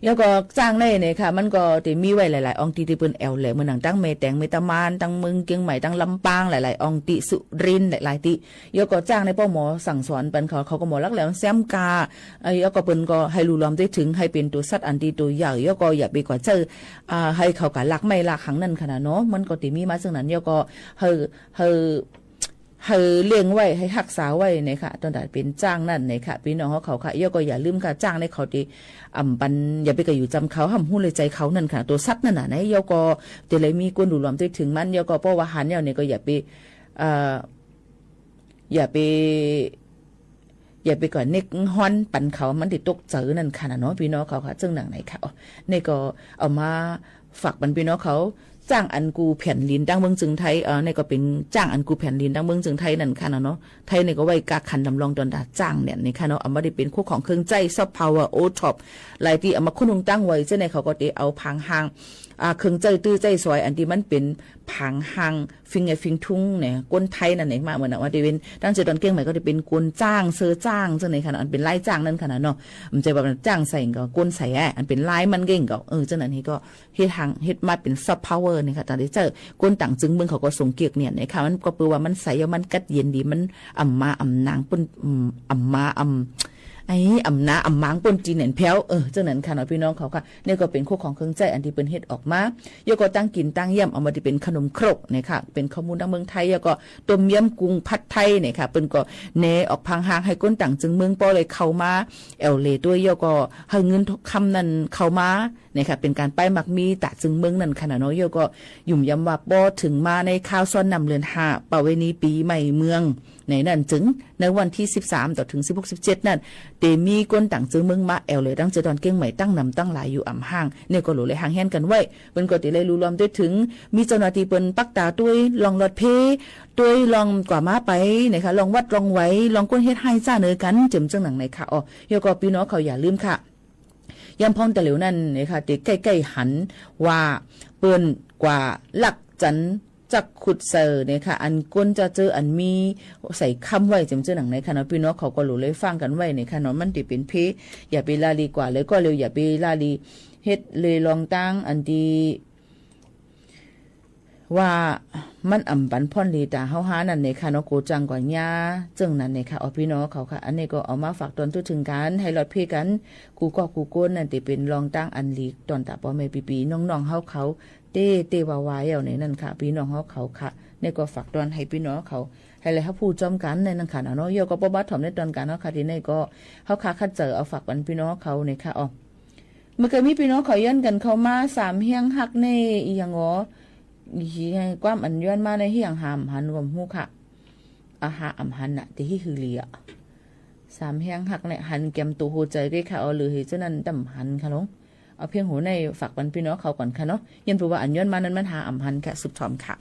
แล้วก็จ๊างในเนี่ยค่ะ มันก็เต๋มีไว้หลายๆ อ่องตี้ตี้เปิ้นแอ่วแหล่ เหมือนหนังตังแม่แตง แม่ตะมาน ตังเมืองเจียงใหม่ ตังลำปาง หลายๆ อ่องตี้ สุรินทร์ หลายๆ ตี้ แล้วก็จ๊างในป้อหมอสั่งสอนปันเขา เขาก็หมอลักแหล่แซมก่า เอ่อ แล้วก็เปิ้นก็หื้อลู่หลอมได้เถิง หื้อเป๋นตั๋วสัตว์อันตี้ตั๋วใหญ่ แล้วก็อย่าไปก่อเจ้อ อ่า หื้อเขาก่าลักไม้ลักหังนั้นค่ะนะเนาะ มันก็เต๋มีมาเจิ่งนั้น แล้วก็หื้อ หื้อ หื้อเลี้ยงไว้ หื้อฮักษาไว้เนี่ยค่ะ ตอนนั้นเป๋นจ๊างนั้นเนี่ยค่ะ ปี้น้องเขาค่ะ แล้วก็อย่าลืมค่ะ จ๊างในเขาเต๋ อ่ำปัน อย่าไปก่ออยู่จ้ำเขา ห้ามฮู้เลยใจ๋เขานั่นค่ะ ตั๋วสัตว์นั่นน่ะนะ แล้วก็เต๋เลยมีคนลู่หลอมได้เถิงมัน แล้วก็เพราะว่าหันแล้วเนี่ยก็อย่าไป เอ่อ อย่าไป อย่าไปก่อเน็กฮ้อนปันเขา มันเต๋ตกใจ๋นั่นค่ะนะเนาะ ปี้น้องเขาค่ะ เจิ่งหนังในค่ะ อ๋อ นี่ก็เอามาฝากปันปี้น้องเขา จ๊างอันกู้แผ่นดินตางเมืองเจียงไฮ้ เอ่อ นี่ก็เป๋นจ๊างอันกู้แผ่นดินตางเมืองเจียงไฮ้นั่นค่ะนะเนาะ ไท้นี่ก็ไว้กักขันลำลองตอนตาจ๊างเนี่ยนี่ค่ะเนาะ เอามาได้เป๋นคู่ของเครื่องใจ๊ ซอฟต์พาวเวอร์ โอท็อป หลายตี้เอามาคุ้นฮวงตั้งไว้ เจ้าในเขาก็เต๋เอาผางฮ้าง อ่า เครื่องใจ๊ตื้อใจ๊สอย อันตี้มันเป๋นผางฮ้าง ฟิงไงฟิงทุงเนี่ย คนไทยนั่นเอง มาเหมือนว่าเต๋เป๋น ตางเจียงตอนเจียงใหม่ก็เต๋เป๋นคนจ๊าง เสื้อจ๊าง เจ้าในค่ะ อันเป๋นลายจ๊างนั่นค่ะนะเนาะ มันจะแบบจ๊างใส่ก็คนใส่อะ อันเป๋นลายมันเก่งก็ เออ เจ้านั้นนี่ก็ เฮ็ดฮ้าง เฮ็ดมาเป๋นซอฟต์พาวเวอร์เนี่ยค่ะ ตางตี้เจ้า คนต่างจึงเมืองเขาก็ส่งเกียรติเนี่ยนะคะ มันก็เปื้อว่ามันใส แล้วมันกั๊ดเย็นดี มันอ่ำมาอ่ำนางป้น อืม อ่ำมาอ่ำ ไอ้ อ่ำนาอ่ำมางป้นตี้แหนนแผ้ว เออ เจ้านั้นค่ะเนาะ ปี้น้องเขาค่ะ นี่ก็เป๋นคู่ของเครื่องใจ๊อันตี้เปิ้นเฮ็ดออกมา แล้วก็ตางกิ๋นตางเยี่ยม เอามาตี้เป๋นขนมครกเนี่ยค่ะ เป๋นข้าวหมุ้นตางเมืองไทย แล้วก็ต้มยำกุ้ง ผัดไทยเนี่ยค่ะ เปิ้นก็แนะออกผางฮ้างหื้อคนต่างจึงเมืองป้อเลยเข้ามาแอ่วแหล่ตวย แล้วก็หื้อเงินคำนั้นเข้ามา เนี่ยค่ะ เป๋นก๋านป้ายมักมีต๋าจึงเมืองนั่นค่ะนะเนาะ แล้วก็หยุมย้ำว่าปอเถิงมาในคาวซ้อนน้ำเดือนห้า ประเวณีปี๋ใหม่เมือง ในนั้นเจิ่ง ในวันตี้สิบสาม ต่อเถิงสิบหก สิบเจ็ด นั้น เต๋มีคนต่างจึงเมืองมาแอ่วแหล่ตางเจียงตอนเจียงใหม่ตั้งนำตั้งหลายอยู่อ่ำฮ้าง เนี่ยก็หลู่เลยฮ้างแฮนกั๋นไว้ เปิ้นก็เต๋เลยลู่หลอมได้เถิง มีเจ้าหน้าตี้เปิ้นปักต๋าตวย ล่องรถเพ่ ตวยล่องกว่ามาไปเนี่ยค่ะ ล่องวัดล่องไหว ล่องคนเฮ็ดฮ้ายจ้าเนอกั๋น เจิ่งเจิ่งหนังในค่ะ อ๋อ แล้วก็ปี้น้องเขาอย่าลืมค่ะ ยามพ่องตะเหลียวนั้นเนี่ยค่ะ เต๋ใก้ๆ หันว่าเปิ้นกว่าลักจันจักขุดเสิร์เนี่ยค่ะ อันก้นจะเจออันมีใส่คำไว้เจิ่งเจิ่งหนังในค่ะเนาะ ปี้น้องเขาก็หลู่เลยฟังกั๋นไว้เนี่ยค่ะเนาะ มันเต๋เป๋นเพ อย่าไปละลีกว่าเลย ก็เลยอย่าไปละลี เฮ็ดเลยลองตางอันตี้ ว่ามันอ่ำปันผลดีต๋าเฮาหานั่นเนี่ยค่ะเนาะ โกจังก่อนยา เจิ่งนั้นเนี่ยค่ะ อ๋อ ปี้น้องเขาค่ะ อันนี้ก็เอามาฝากตอนทั่วเถิงกั๋น หื้อลอดเพ่กั๋น กู้ก๊อกกู้ก้น นั่นเต๋เป๋นลองตางอันหลีกตอนต๋าป้อแม่ปี้ๆ น้องๆ เฮาเขา เต้ๆ ว่าๆ แอ่วในนั้นค่ะ ปี้น้องเฮาเขาค่ะ นี่ก็ฝากตอนหื้อปี้น้องเขา หื้อได้ฮับฮู้จ้อมกั๋นในนั้นค่ะเนาะ แล้วก็ป้อมาถ่อมในตอนก๋านเนาะค่ะ ตี้นี่ก็เฮาค่ะคัดเจอเอาฝากปันปี้น้องเขาเนี่ยค่ะ อ๋อ เมื่อกี้มีปี้น้องเขาย้อนกั๋นเข้ามา สามเฮียงฮักนี่ อีหยังหงอ อีหยัง ความอันย้อนมาในเฮียงหาอ่ำหันก็บ่ฮู้ค่ะ อาหาอ่ำหันน่ะ ตี้หื้อหือเหลีย สามเฮียงฮักเนี่ย หันแก้มตั๋วหัวใจ๋เก้ค่ะ เอาหรือหื้อเจ้านั้นต่ำหันค่ะลง เอาเพียงหัวในฝากปันปี้น้องเขาก่อนค่ะเนาะ ย้อนเปื้อว่าอันย้อนมานั้นมันหาอ่ำหันค่ะ สืบถ่อมค่ะ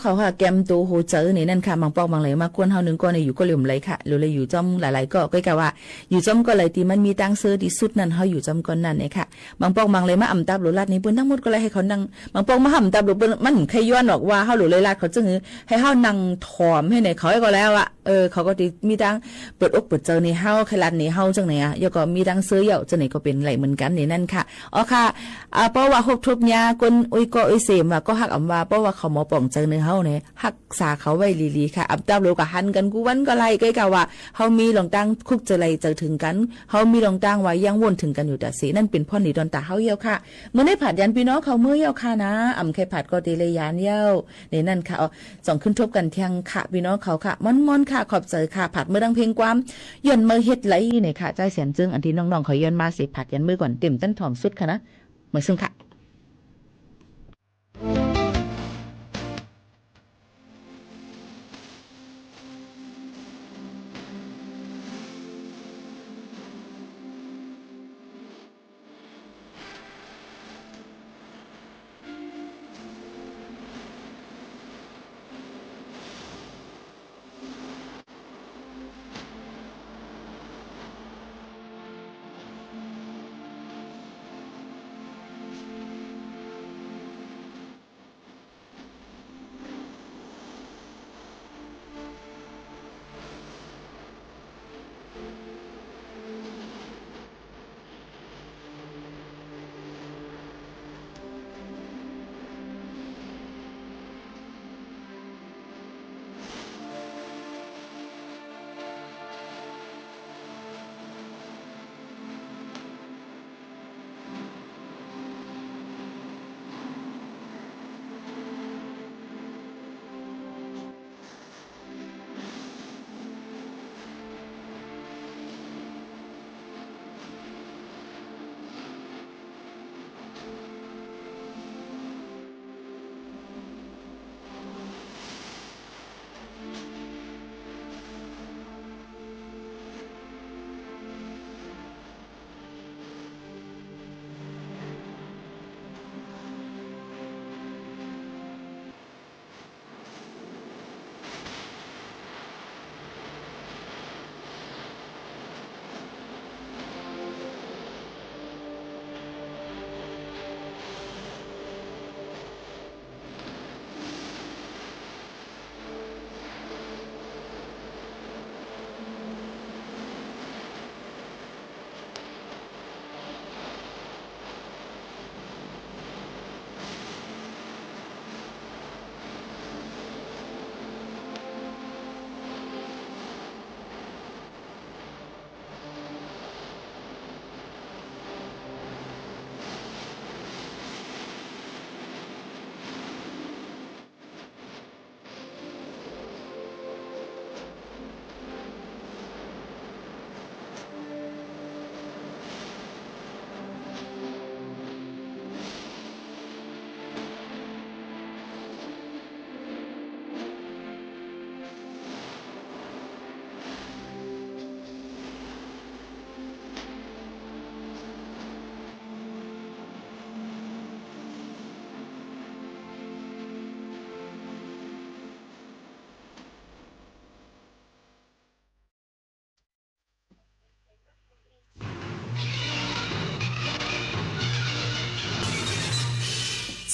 เขาค่ะ แกมโตโหเจ๋อนี่นั่นค่ะ บางปอกบางไหลมากวนเฮานึ่งก้อนนี่อยู่ก้อนเดียวบ่ไหลค่ะ หลูเลยอยู่จ้อมหลายๆ ก้อน ก้อยกาว่า อยู่จ้อมก้อนไหนตี้มันมีตังค์เซ้อตี้สุดนั้น เฮาอยู่จ้อมก้อนนั้นเนี่ยค่ะ บางปอกบางไหลมาอ่ำตับหลูลาดนี่เปิ้นตังหมดก็เลยหื้อเขานั่ง บางปอกมาอ่ำตับหลูเปิ้น มันใค่ย้อนออกว่าเฮาหลูเลยลาดเขา จึงหื้อหื้อเฮานั่งถอมหื้อเนี่ย เขาก็แล้วอะ เออ เขาก็ตี้มีตังค์เปิดอกเปิดเจิ๋นหื้อเฮา ใค่ลาดหื้อเฮา จังไหนอะ แล้วก็มีตังค์เซ้อเย้า จังไหนก็เป๋นไหลเหมือนกั๋นนี่นั่นค่ะ อ๋อค่ะ อ่า เพราะว่าฮบทบเยียะก้นอุ้ยก้ออุ้ยเสมว่าก็ฮักอำว่า เพราะว่าเขาหมอป๋องเจิ๋นหื้อเฮาเนี่ย ฮักษาเขาไว้หลีๆ ค่ะ อ่ำตับหลูก็หันกั๋นกู้วันก็ไหล ก้อยกาว่า เฮามีหลวงตางคุกเจอไหลเจอเถิงกั๋น เฮามีหลวงตางว่ายังว่นเถิงกั๋นอยู่ตะเส นั่นเป๋นพ่อหนีต้อนตาเฮาเย้าค่ะ เมื่อได้ผาดยานปี้น้องเขาเมื่อเย้าค่ะนะ อ่ำใค่ผาดก็เตเลยยานเย้า ในนั่นค่ะ อ๋อ จ่องขึ้นทบกั๋นเตียงค่ะ ปี้น้องเขาค่ะ ม่อนๆ ค่ะ ขอบใจ๋ค่ะ ผาดเมื่อดังเพลงความ ย้อนเมื่อเฮ็ดไหลเนี่ยค่ะ จ้ายแสนเจิง อันตี้น้องๆ เขาย้อนมาเส ผาดยานเมื่อก่อน เต๋มตั้นถ่อมสุดค่ะนะ เมื่อซึ่งค่ะ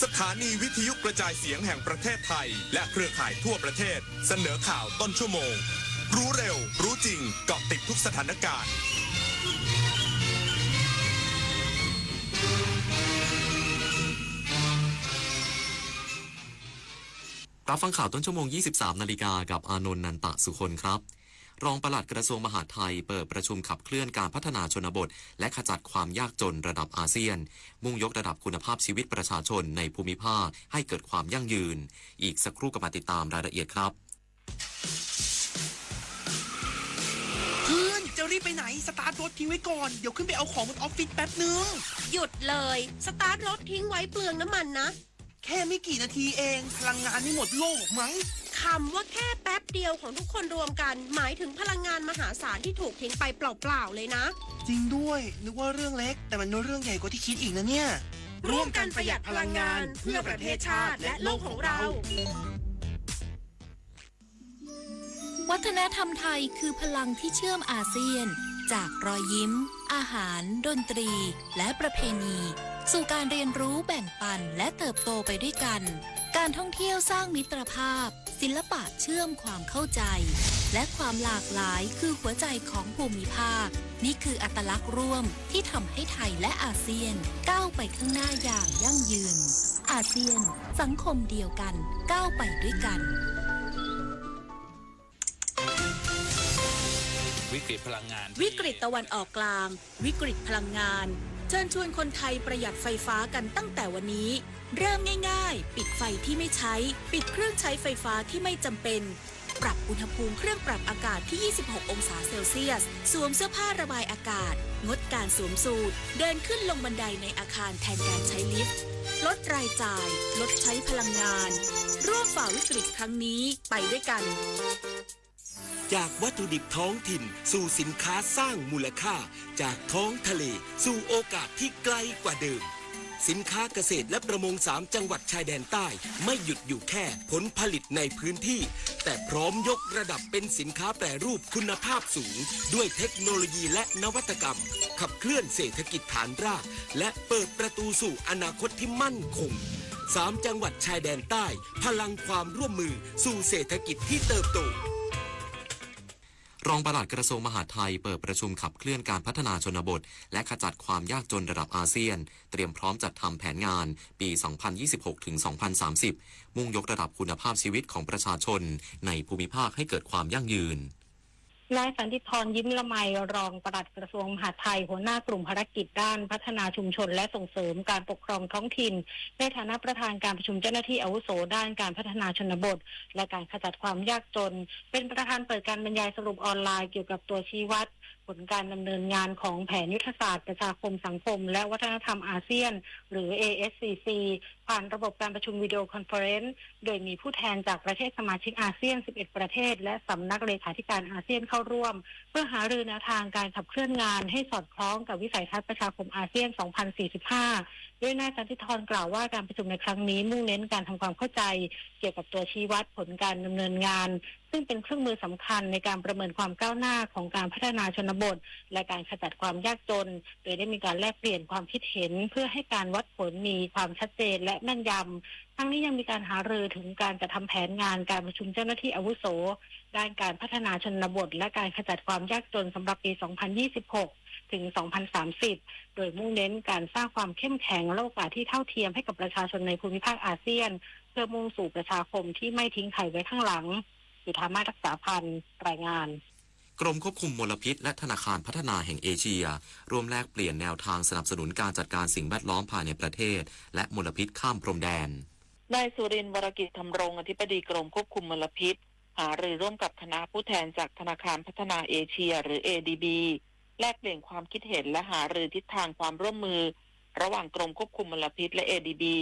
สถานีวิทยุกระจายเสียงแห่งประเทศไทย และเครือข่ายทั่วประเทศ เสนอข่าวต้นชั่วโมง รู้เร็ว รู้จริง เกาะติดทุกสถานการณ์ รับฟังข่าวต้นชั่วโมง ยี่สิบสามนาฬิกา กับอานนท์ นันตะสุคนครับ รองปลัดกระทรวงมหาดไทยเปิดประชุมขับเคลื่อนการพัฒนาชนบท และขจัดความยากจนระดับอาเซียน มุ่งยกระดับคุณภาพชีวิตประชาชนในภูมิภาคให้เกิดความยั่งยืน อีกสักครู่กลับมาติดตามรายละเอียดครับ เพื่อน จะรีบไปไหน สตาร์ทรถทิ้งไว้ก่อน เดี๋ยวขึ้นไปเอาของบนออฟฟิศแป๊บนึง หยุดเลย สตาร์ทรถทิ้งไว้เปลืองน้ำมันนะ แค่ไม่กี่นาทีเอง พลังงานไม่หมดโลกหรอกมั้ง คำว่าแค่แป๊บเดียวของทุกคนรวมกัน หมายถึงพลังงานมหาศาลที่ถูกทิ้งไปเปล่าๆเลยนะ จริงด้วย นึกว่าเรื่องเล็ก แต่มันเป็นเรื่องใหญ่กว่าที่คิดอีกนะเนี่ย ร่วมกันประหยัดพลังงาน เพื่อประเทศชาติและโลกของเรา วัฒนธรรมไทยคือพลังที่เชื่อมอาเซียน จากรอยยิ้ม อาหาร ดนตรี และประเพณี สู่การเรียนรู้ แบ่งปัน และเติบโตไปด้วยกัน การท่องเที่ยวสร้างมิตรภาพ ศิลปะเชื่อมความเข้าใจ และความหลากหลายคือหัวใจของภูมิภาค นี่คืออัตลักษณ์ร่วมที่ทำให้ไทยและอาเซียนก้าวไปข้างหน้าอย่างยั่งยืน อาเซียน สังคมเดียวกัน ก้าวไปด้วยกัน วิกฤตพลังงาน วิกฤตตะวันออกกลาง วิกฤตพลังงาน เชิญชวนคนไทยประหยัดไฟฟ้ากันตั้งแต่วันนี้ เริ่มง่ายๆ ปิดไฟที่ไม่ใช้ ปิดเครื่องใช้ไฟฟ้าที่ไม่จำเป็น ปรับอุณหภูมิเครื่องปรับอากาศที่ ยี่สิบหก องศาเซลเซียส สวมเสื้อผ้าระบายอากาศ งดการสวมสูท เดินขึ้นลงบันไดในอาคารแทนการใช้ลิฟต์ ลดรายจ่าย ลดใช้พลังงาน ร่วมฝ่าวิกฤตครั้งนี้ไปด้วยกัน จากวัตถุดิบท้องถิ่นสู่สินค้าสร้างมูลค่า จากท้องทะเลสู่โอกาสที่ไกลกว่าเดิม สินค้าเกษตรและประมงสามจังหวัดชายแดนใต้ ไม่หยุดอยู่แค่ผลผลิตในพื้นที่ แต่พร้อมยกระดับเป็นสินค้าแปรรูปคุณภาพสูง ด้วยเทคโนโลยีและนวัตกรรม ขับเคลื่อนเศรษฐกิจฐานราก และเปิดประตูสู่อนาคตที่มั่นคง สามจังหวัดชายแดนใต้ พลังความร่วมมือสู่เศรษฐกิจที่เติบโต รองปลัดกระทรวงมหาดไทยเปิดประชุมขับเคลื่อนการพัฒนาชนบท และขจัดความยากจนระดับอาเซียน เตรียมพร้อมจัดทำแผนงานปี สองพันยี่สิบหก ถึง สองพันสามสิบ มุ่งยกระดับคุณภาพชีวิตของประชาชนในภูมิภาคให้เกิดความยั่งยืน นายสันติธร ยิ้มละไม รองปลัดกระทรวงมหาดไทย หัวหน้ากลุ่มภารกิจด้านพัฒนาชุมชน และส่งเสริมการปกครองท้องถิ่น ในฐานะประธานการประชุมเจ้าหน้าที่อาวุโสด้านการพัฒนาชนบท และการขจัดความยากจน เป็นประธานเปิดการบรรยายสรุปออนไลน์เกี่ยวกับตัวชี้วัด ผลการดำเนินงานของแผนยุทธศาสตร์ประชาคมสังคม และวัฒนธรรมอาเซียน หรือ เอเอสซีซี ผ่านระบบการประชุมวิดีโอคอนเฟอเรนซ์ โดยมีผู้แทนจากประเทศสมาชิกอาเซียน สิบเอ็ด ประเทศ และสำนักเลขาธิการอาเซียนเข้าร่วม เพื่อหารือแนวทางการขับเคลื่อนงานให้สอดคล้องกับวิสัยทัศน์ประชาคมอาเซียน สองพันสี่สิบห้า โดยนายสันติธรกล่าวว่าการประชุมในครั้งนี้มุ่งเน้นการทำความเข้าใจเกี่ยวกับตัวชี้วัดผลการดำเนินงาน ซึ่งเป็นเครื่องมือสำคัญในการประเมินความก้าวหน้าของการพัฒนาชนบท และการขจัดความยากจน โดยได้มีการแลกเปลี่ยนความคิดเห็น เพื่อให้การวัดผลมีความชัดเจนและแม่นยำ ทั้งนี้ยังมีการหารือถึงการจัดทำแผนงานการประชุมเจ้าหน้าที่อาวุโส ด้านการพัฒนาชนบท และการขจัดความยากจนสำหรับปี สองพันยี่สิบหก ถึง สองพันสามสิบ โดยมุ่งเน้นการสร้างความเข้มแข็งและโอกาสที่เท่าเทียมให้กับประชาชนในภูมิภาคอาเซียน เพื่อมุ่งสู่ประชาคมที่ไม่ทิ้งใครไว้ข้างหลัง จุฑามาศ รักษาพันธ์ รายงาน กรมควบคุมมลพิษ และธนาคารพัฒนาแห่งเอเชีย ร่วมแลกเปลี่ยนแนวทางสนับสนุนการจัดการสิ่งแวดล้อมภายในประเทศ และมลพิษข้ามพรมแดน นายสุรินทร์ วรกิจธำรง อธิบดีกรมควบคุมมลพิษ หารือร่วมกับคณะผู้แทนจากธนาคารพัฒนาเอเชีย หรือ เอดีบี แลกเปลี่ยนความคิดเห็นและหารือทิศทางความร่วมมือ ระหว่างกรมควบคุมมลพิษ และ เอดีบี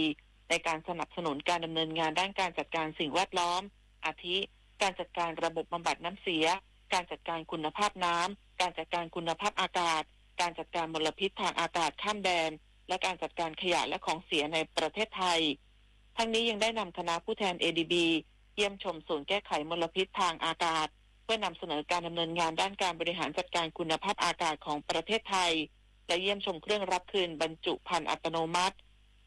ในการสนับสนุนการดำเนินงานด้านการจัดการสิ่งแวดล้อม อาทิ การจัดการระบบบำบัดน้ำเสีย การจัดการคุณภาพน้ำ การจัดการคุณภาพอากาศ การจัดการมลพิษทางอากาศข้ามแดน และการจัดการขยะและของเสียในประเทศไทย ทั้งนี้ยังได้นำคณะผู้แทน เอดีบี เยี่ยมชมศูนย์แก้ไขมลพิษทางอากาศ เพื่อนำเสนอการดำเนินงานด้านการบริหารจัดการคุณภาพอากาศของประเทศไทย และเยี่ยมชมเครื่องรับคืนบรรจุภัณฑ์อัตโนมัติ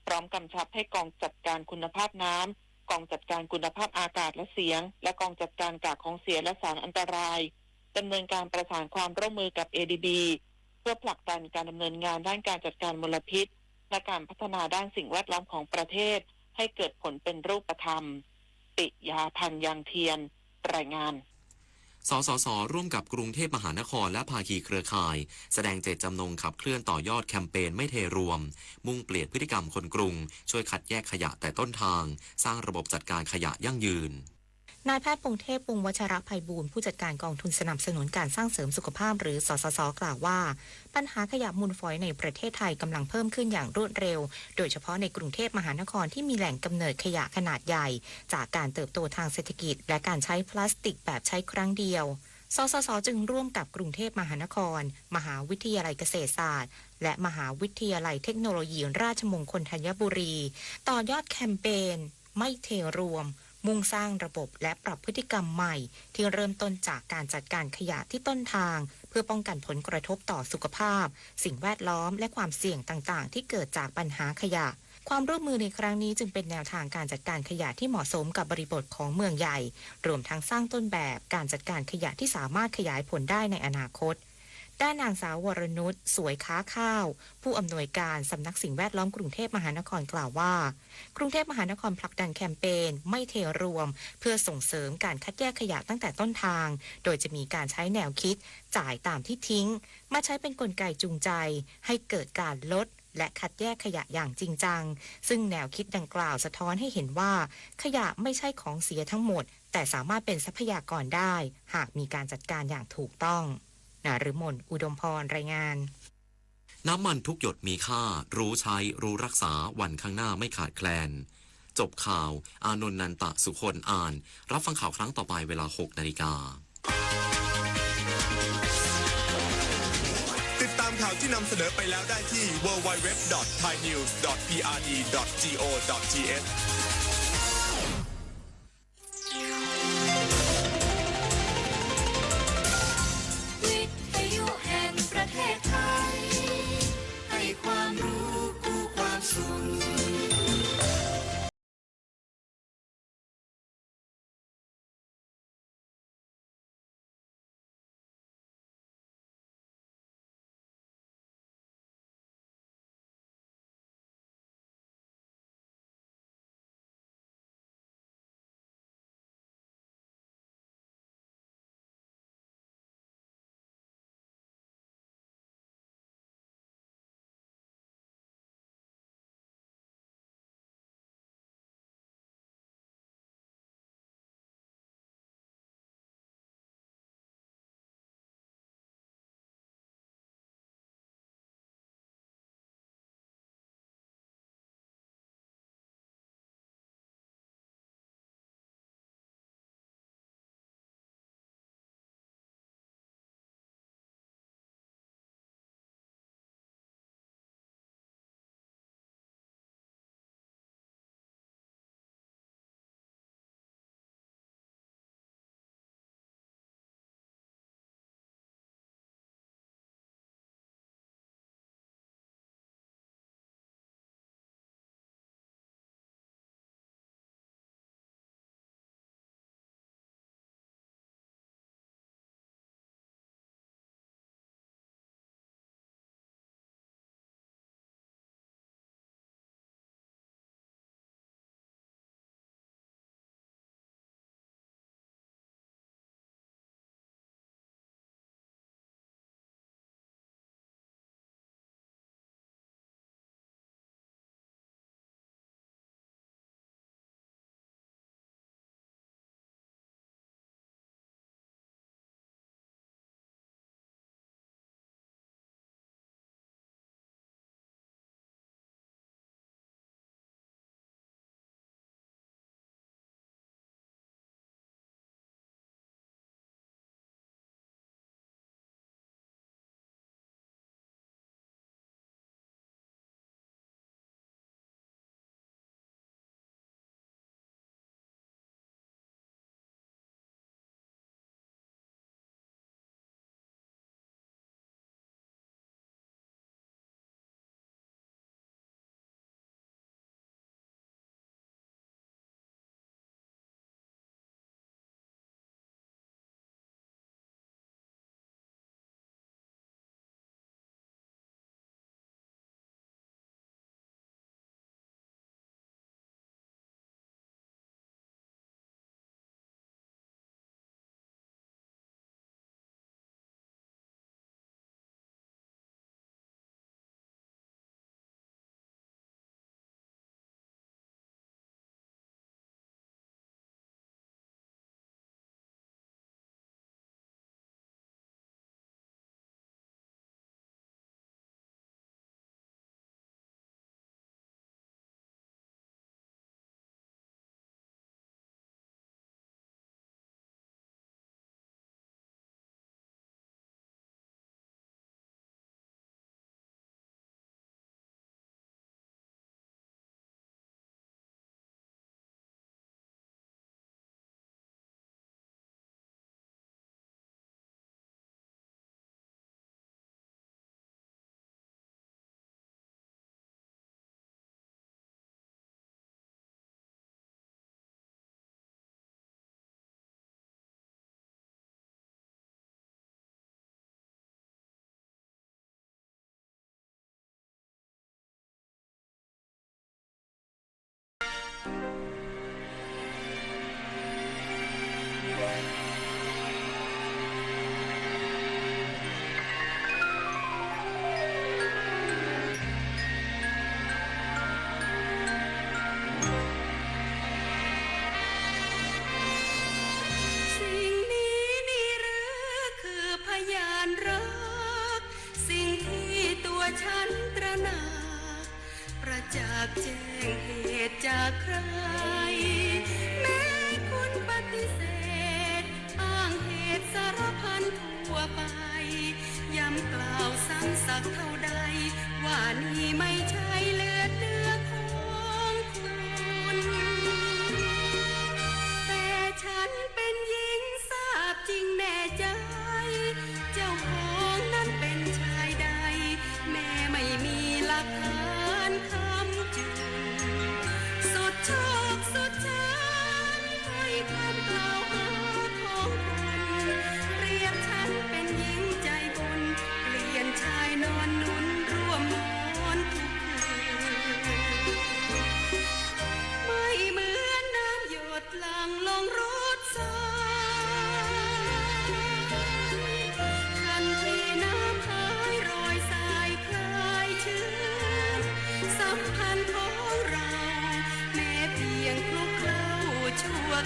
พร้อมกำชับให้กองจัดการคุณภาพน้ำ กองจัดการคุณภาพอากาศและเสียง และกองจัดการกากของเสียและสารอันตราย ดำเนินการประสานความร่วมมือกับ เอดีบี เพื่อผลักดันการดำเนินงานด้านการจัดการมลพิษ และการพัฒนาด้านสิ่งแวดล้อมของประเทศ ให้เกิดผลเป็นรูปธรรม ปิยาพันธ์ ยังเทียน รายงาน สสส ร่วมกับกรุงเทพมหานครและภาคีเครือข่าย แสดงเจตจำนงขับเคลื่อนต่อยอดแคมเปญไม่เทรวม มุ่งเปลี่ยนพฤติกรรมคนกรุง ช่วยคัดแยกขยะแต่ต้นทาง สร้างระบบจัดการขยะยั่งยืน นายแพทย์พงษ์เทพ วงศ์วัชรภัยบูลย์ ผู้จัดการกองทุนสนับสนุนการสร้างเสริมสุขภาพ หรือ สสส กล่าวว่า ปัญหาขยะมูลฝอยในประเทศไทยกำลังเพิ่มขึ้นอย่างรวดเร็ว โดยเฉพาะในกรุงเทพมหานครที่มีแหล่งกำเนิดขยะขนาดใหญ่ จากการเติบโตทางเศรษฐกิจ และการใช้พลาสติกแบบใช้ครั้งเดียว สสส จึงร่วมกับกรุงเทพมหานคร มหาวิทยาลัยเกษตรศาสตร์ และมหาวิทยาลัยเทคโนโลยีราชมงคลธัญบุรี ต่อยอดแคมเปญ ไม่เทรวม มุ่งสร้างระบบและปรับพฤติกรรมใหม่ ที่เริ่มต้นจากการจัดการขยะที่ต้นทาง เพื่อป้องกันผลกระทบต่อสุขภาพ สิ่งแวดล้อม และความเสี่ยงต่างๆ ที่เกิดจากปัญหาขยะ ความร่วมมือในครั้งนี้จึงเป็นแนวทางการจัดการขยะที่เหมาะสมกับบริบทของเมืองใหญ่ รวมทั้งสร้างต้นแบบการจัดการขยะที่สามารถขยายผลได้ในอนาคต ด้านนางสาววรนุช สวยค้าข้าว ผู้อำนวยการสำนักสิ่งแวดล้อมกรุงเทพมหานครกล่าวว่า กรุงเทพมหานครผลักดันแคมเปญไม่เทรวม เพื่อส่งเสริมการคัดแยกขยะตั้งแต่ต้นทาง โดยจะมีการใช้แนวคิดจ่ายตามที่ทิ้ง มาใช้เป็นกลไกจูงใจให้เกิดการลด และคัดแยกขยะอย่างจริงจัง ซึ่งแนวคิดดังกล่าวสะท้อนให้เห็นว่า ขยะไม่ใช่ของเสียทั้งหมด แต่สามารถเป็นทรัพยากรได้ หากมีการจัดการอย่างถูกต้อง นฤมล อุดมพร รายงาน น้ำมันทุกหยดมีค่า รู้ใช้ รู้รักษา วันข้างหน้าไม่ขาดแคลน จบข่าว อานนท์ นันตะสุคน อ่าน รับฟังข่าวครั้งต่อไปเวลา หกนาฬิกา ติดตามข่าวที่นำเสนอไปแล้วได้ที่ ดับเบิลยู ดับเบิลยู ดับเบิลยู ดอท ไทยนิวส์ ดอท พีอาร์ดี ดอท จีโอ ดอท ทีเอช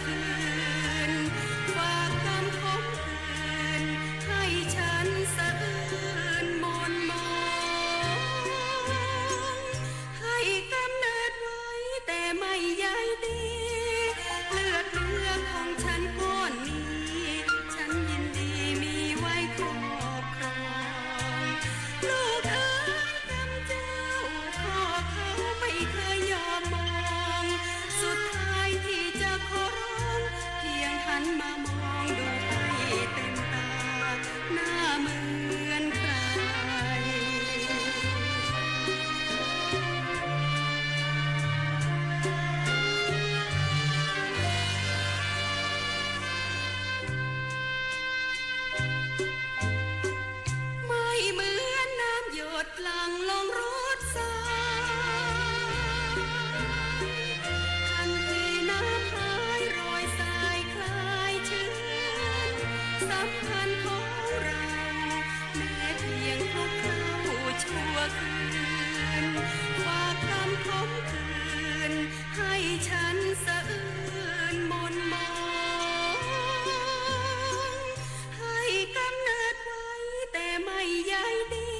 คืน ฝากกำขมขื่น ให้ฉันสะอื้นหม่นหมอง ให้กำเนิดไว้แต่ไม่ใยดี เลือดเนื้อของฉันก้อนนี้ ฉันยินดีมีไว้ครอบครอง ลูกเอ๋ยกำเจ้า พ่อเขาไม่เคยยอมมอง สุดท้ายที่จะขอร้อง เพียงหันมามองดูให้เต็มตา หน้าเหมือนใคร ไม่เหมือนน้ำหยดหลั่งลงรดทราย ทันทีน้ำหายรอยสายคลายชื้น สัมพันธ์ของเรา แม้เพียงคลุกเคล้าชั่วคืน ฝากกำขมขื่น ให้ฉันสะอื้นหม่นหมอง ให้กำเนิดไว้แต่ไม่ใยดี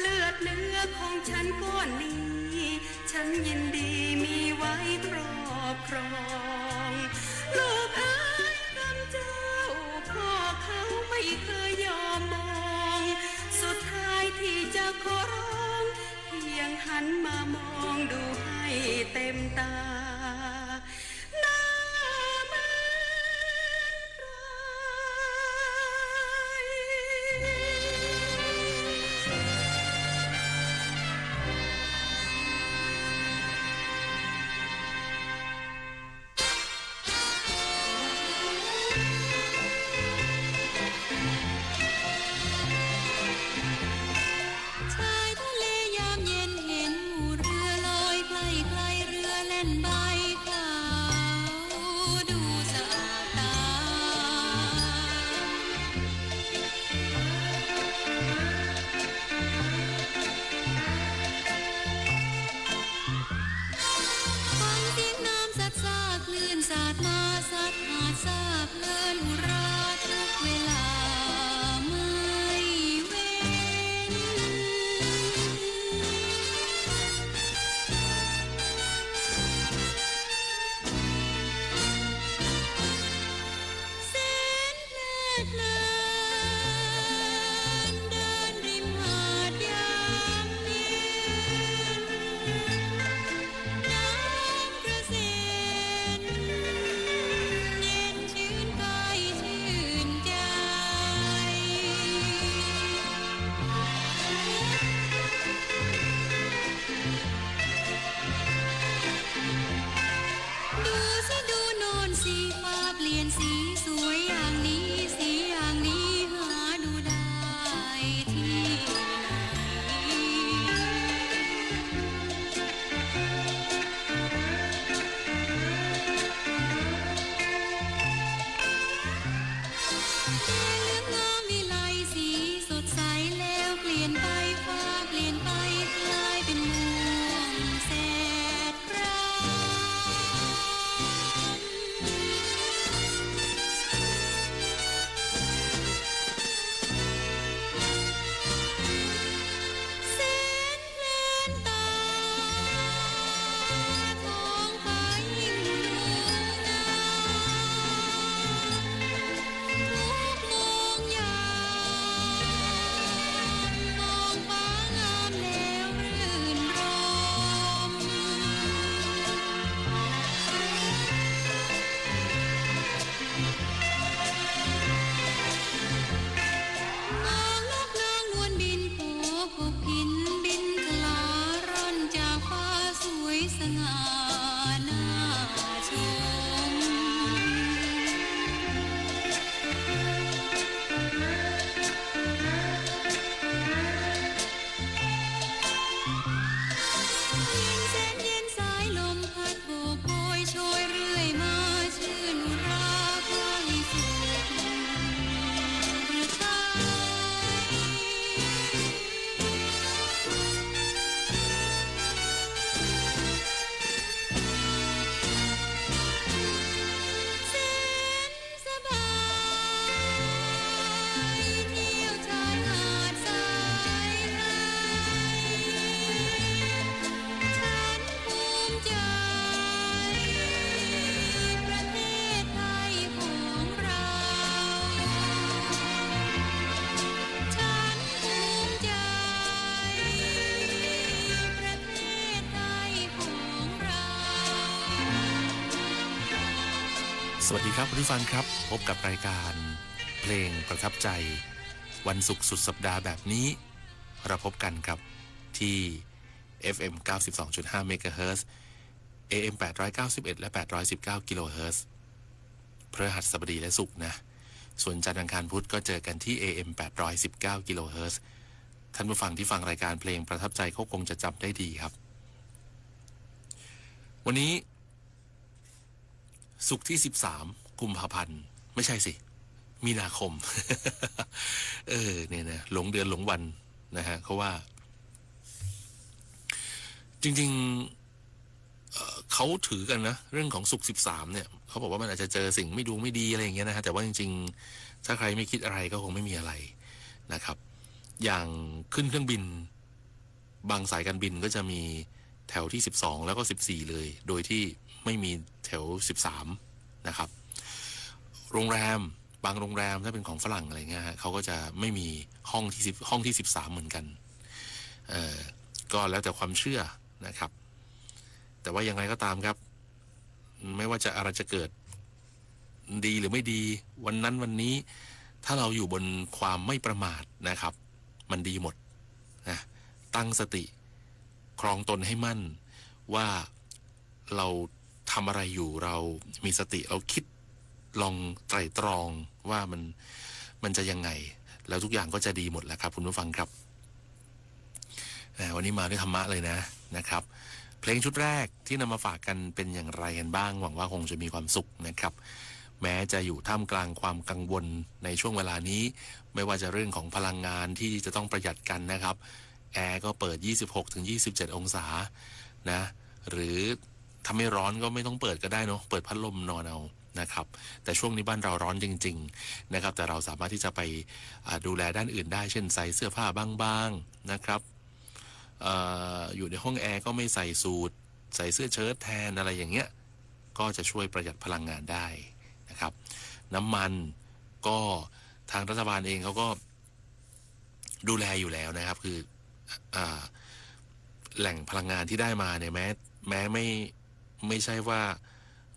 เลือดเนื้อของฉันก้อนนี้ ฉันยินดีมีไว้ครอบครอง ลูกเอ๋ยกำเจ้า พ่อเขาไม่เคยยอมมอง สุดท้ายที่จะขอร้อง เพียงหันมามองดูให้เต็มตา หน้าเหมือนใคร ชายทะเลยามเย็นเห็นหมู่เรือลอยใกล้ๆ เรือแล่นใบขาวดูสะอาดตา ฟังเสียงน้ำซัดซากคลื่นสาดมาซัดหาดซาบเลินอุราทุกเวลาไม่เว้น เ สวัสดีครับคุณผู้ฟังครับ พบกับรายการเพลงประทับใจ วันศุกร์สุดสัปดาห์แบบนี้ เราพบกันครับ ที่ เอฟเอ็ม เก้าสิบสองจุดห้า เมกะเฮิรตซ์ เอเอ็ม แปดร้อยเก้าสิบเอ็ด และ แปดร้อยสิบเก้า กิโลเฮิรตซ์ พฤหัสบดีและศุกร์นะ ส่วนจันทร์อังคารพุธก็เจอกันที่ เอเอ็ม แปดร้อยสิบเก้า กิโลเฮิรตซ์ ท่านผู้ฟังที่ฟังรายการเพลงประทับใจก็คงจะจำได้ดีครับ วันนี้ ศุกร์ที่ สิบสาม กุมภาพันธ์ ไม่ใช่สิ มีนาคม เออ เนี่ยนะ หลงเดือนหลงวันนะฮะ เขาว่า จริงๆ เอ่อ เขาถือกันนะ เรื่องของศุกร์ สิบสาม เนี่ย เขาบอกว่ามันอาจจะเจอสิ่งไม่ดูไม่ดีอะไรอย่างเงี้ยนะฮะ แต่ว่าจริงๆ ถ้าใครไม่คิดอะไรก็คงไม่มีอะไรนะครับ อย่างขึ้นเครื่องบิน บางสายการบินก็จะมีแถวที่ สิบสอง แล้วก็ สิบสี่ เลย โดยที่ไม่มีแถว สิบสาม นะครับ โรงแรม บางโรงแรมถ้าเป็นของฝรั่งอะไรเงี้ยฮะ เขาก็จะไม่มีห้องที่ สิบ ห้องที่ สิบสาม เหมือนกัน เอ่อ ก็แล้วแต่ความเชื่อนะครับ แต่ว่าอย่างไรก็ตามครับ ไม่ว่าจะอะไรจะเกิด ดีหรือไม่ดี วันนั้นวันนี้ ถ้าเราอยู่บนความไม่ประมาทนะครับ มันดีหมดนะ ตั้งสติ ครองตนให้มั่น ว่าเราทำอะไรอยู่ เรามีสติ เราคิด ลองไตร่ตรองว่ามัน มันจะยังไง แล้วทุกอย่างก็จะดีหมดแหละครับคุณผู้ฟังครับ อ่า วันนี้มาด้วยธรรมะเลยนะ นะครับ เพลงชุดแรกที่นำมาฝากกันเป็นอย่างไรกันบ้าง หวังว่าคงจะมีความสุขนะครับ แม้จะอยู่ท่ามกลางความกังวลในช่วงเวลานี้ ไม่ว่าจะเรื่องของพลังงานที่จะต้องประหยัดกันนะครับ แอร์ก็เปิด ยี่สิบหกถึงยี่สิบเจ็ด องศานะ หรือถ้าไม่ร้อนก็ไม่ต้องเปิดก็ได้เนาะ เปิดพัดลมนอนเอานะครับ แต่ช่วงนี้บ้านเราร้อนจริงๆ นะครับ แต่เราสามารถที่จะไป อ่า ดูแลด้านอื่นได้ เช่นใส่เสื้อผ้าบางๆ นะครับ เอ่อ อยู่ในห้องแอร์ก็ไม่ใส่สูท ใส่เสื้อเชิ้ตแทนอะไรอย่างเงี้ย ก็จะช่วยประหยัดพลังงานได้นะครับ น้ำมันก็ทางรัฐบาลเองเขาก็ดูแลอยู่แล้วนะครับ คือ อ่า แหล่งพลังงานที่ได้มาเนี่ย แม้ แม้ไม่ ไม่ใช่ว่า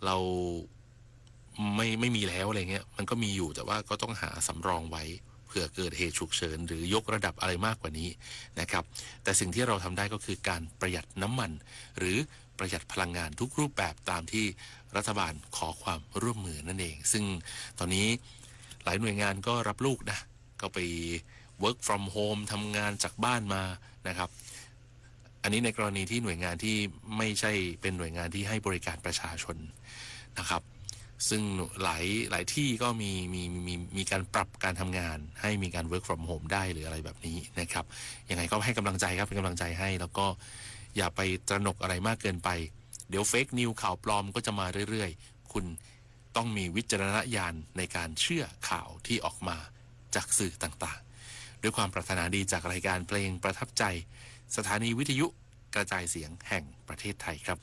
เราไม่ ไม่มีแล้วอะไรเงี้ย มันก็มีอยู่ แต่ว่าก็ต้องหาสำรองไว้ เผื่อเกิดเหตุฉุกเฉิน หรือยกระดับอะไรมากกว่านี้นะครับ แต่สิ่งที่เราทำได้ก็คือการประหยัดน้ำมัน หรือประหยัดพลังงานทุกรูปแบบตามที่รัฐบาลขอความร่วมมือนั่นเอง ซึ่งตอนนี้หลายหน่วยงานก็รับลูกนะ ก็ไป work from home ทำงานจากบ้านมานะครับ อันนี้ในกรณีที่หน่วยงานที่ไม่ใช่เป็นหน่วยงานที่ให้บริการประชาชนนะครับ ซึ่งหลาย หลายที่ก็มี มี มี มีการปรับการทำงานให้มีการ work from home ได้หรืออะไรแบบนี้นะครับ ยังไงก็ให้กำลังใจครับ เป็นกำลังใจให้ แล้วก็อย่าไปตระหนกอะไรมากเกินไป เดี๋ยว fake news ข่าวปลอมก็จะมาเรื่อยๆ คุณต้องมีวิจารณญาณในการเชื่อข่าวที่ออกมาจากสื่อต่างๆ ด้วยความปรารถนาดีจากรายการเพลงประทับใจ สถานีวิทยุกระจายเสียงแห่งประเทศไทยครับ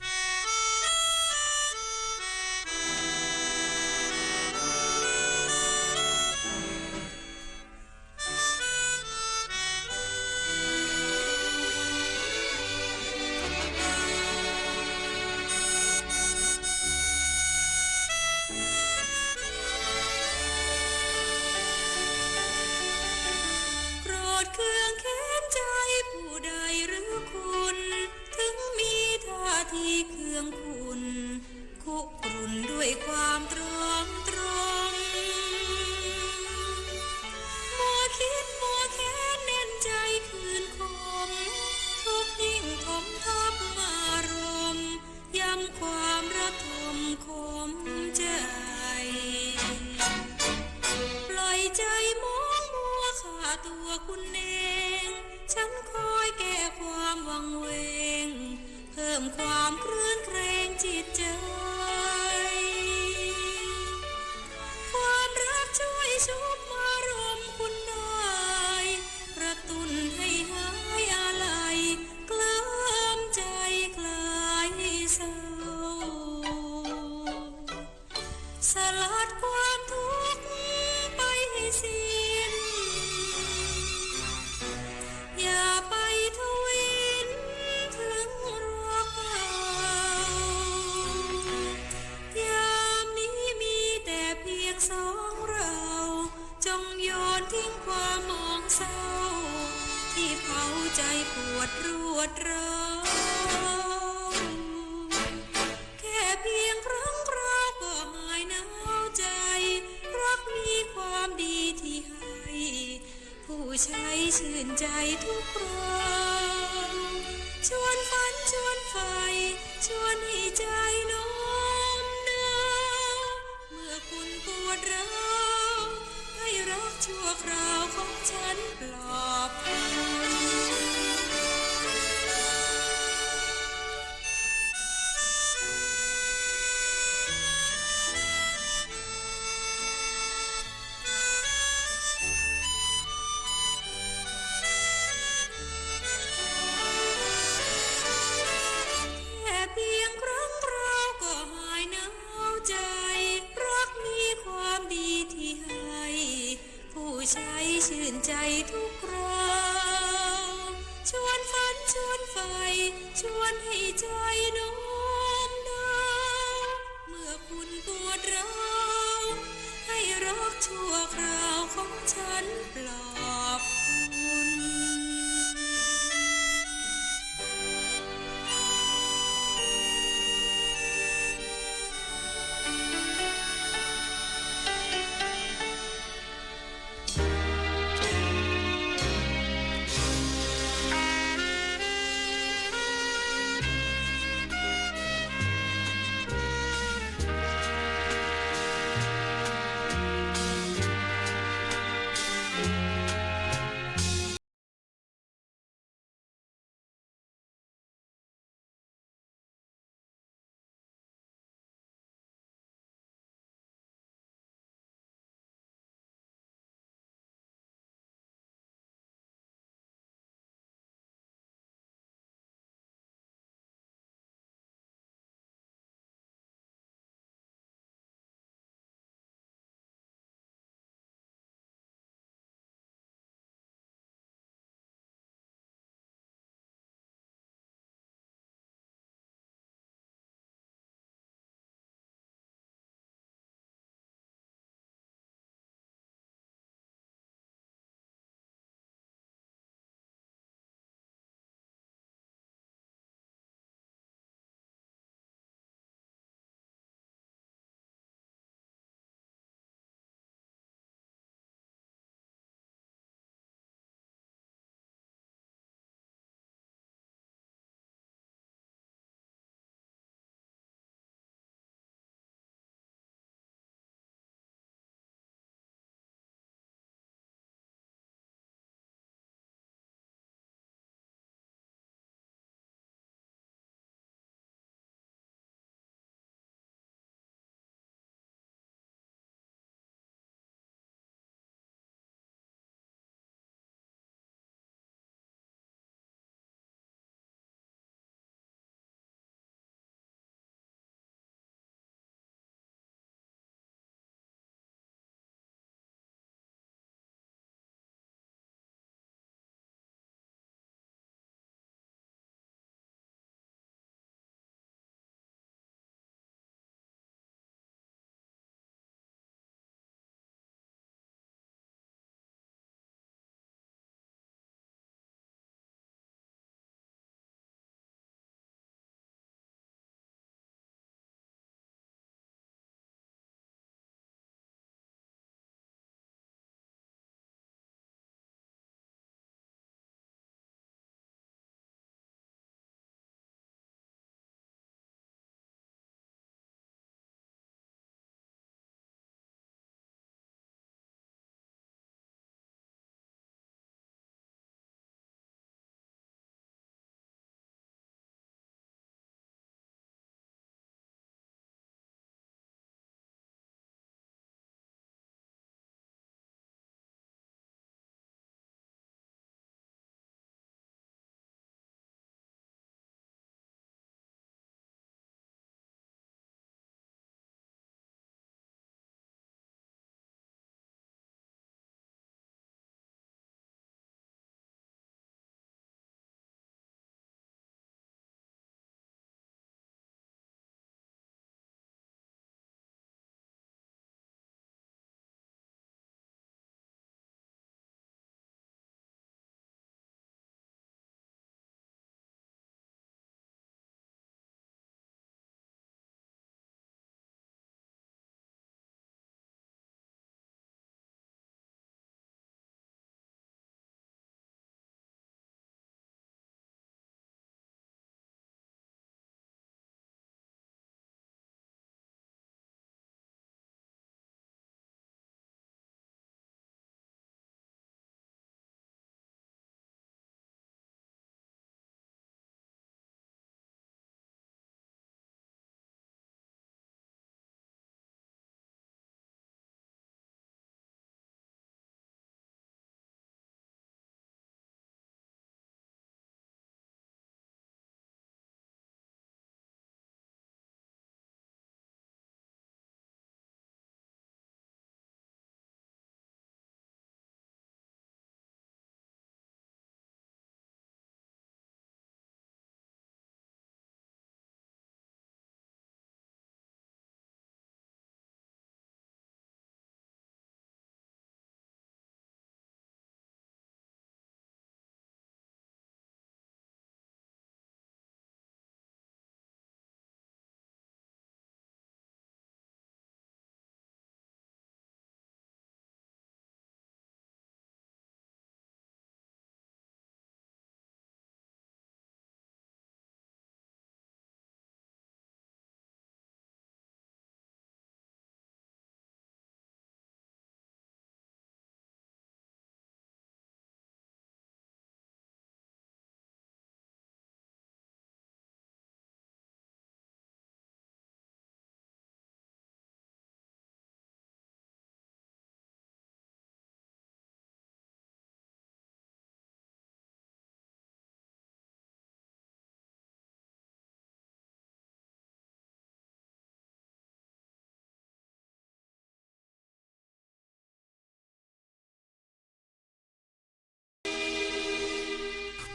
โกรธเคืองแค้นใจผู้ใดหรือคุณ ถึงมีท่าทีเคืองขุ่น คุกรุ่นด้วยความตรอมตรอม มัวคิดมัวแค้นแน่นใจคืนคม ทุกข์ยิ่งถมทับมารม ย้ำความระทมขมใจ ปล่อยใจหมองมัวฆ่าตัวคุณเอง ฉันคอยแก้ความวังเวง เพิ่มความครื้นเครงจิตใจ ความรักช่วยชุบอารมณ์คุณได้ กระตุ้นให้หายอาลัย กล้ามใจคลายเศร้า สลัดความทุกข์ไปให้สิ้น อย่าไปทวินถึงรักเรา ยามนี้มี ทิ้งความหมองเศร้า ตี้เผาใจ๋ปวดรวดร้าว แค่เพียงครั้งคราวก็หายหนาวใจ๋ รักมีความดีตี้ให้ ผู้ใช้ชื่นใจ๋ทุกคราว ชวนฝันชวนใฝ่ ชวนให้ใจ๋โน้มน้าว เมื่อคุณปวดร้าว ให้รักชั่วคราวของฉันปลอบคุณ แค่เพียงครั้งคราวก็หายหนาวใจ๋ รักมีความดีตี้ให้ ผู้ใช้ชื่นใจ๋ทุกคราว ชวนฝันชวนใฝ่ ชวนให้ใจ๋โน้มน้าว เมื่อคุณปวดร้าว ให้รักชั่วคราวของฉันปลอบคุณ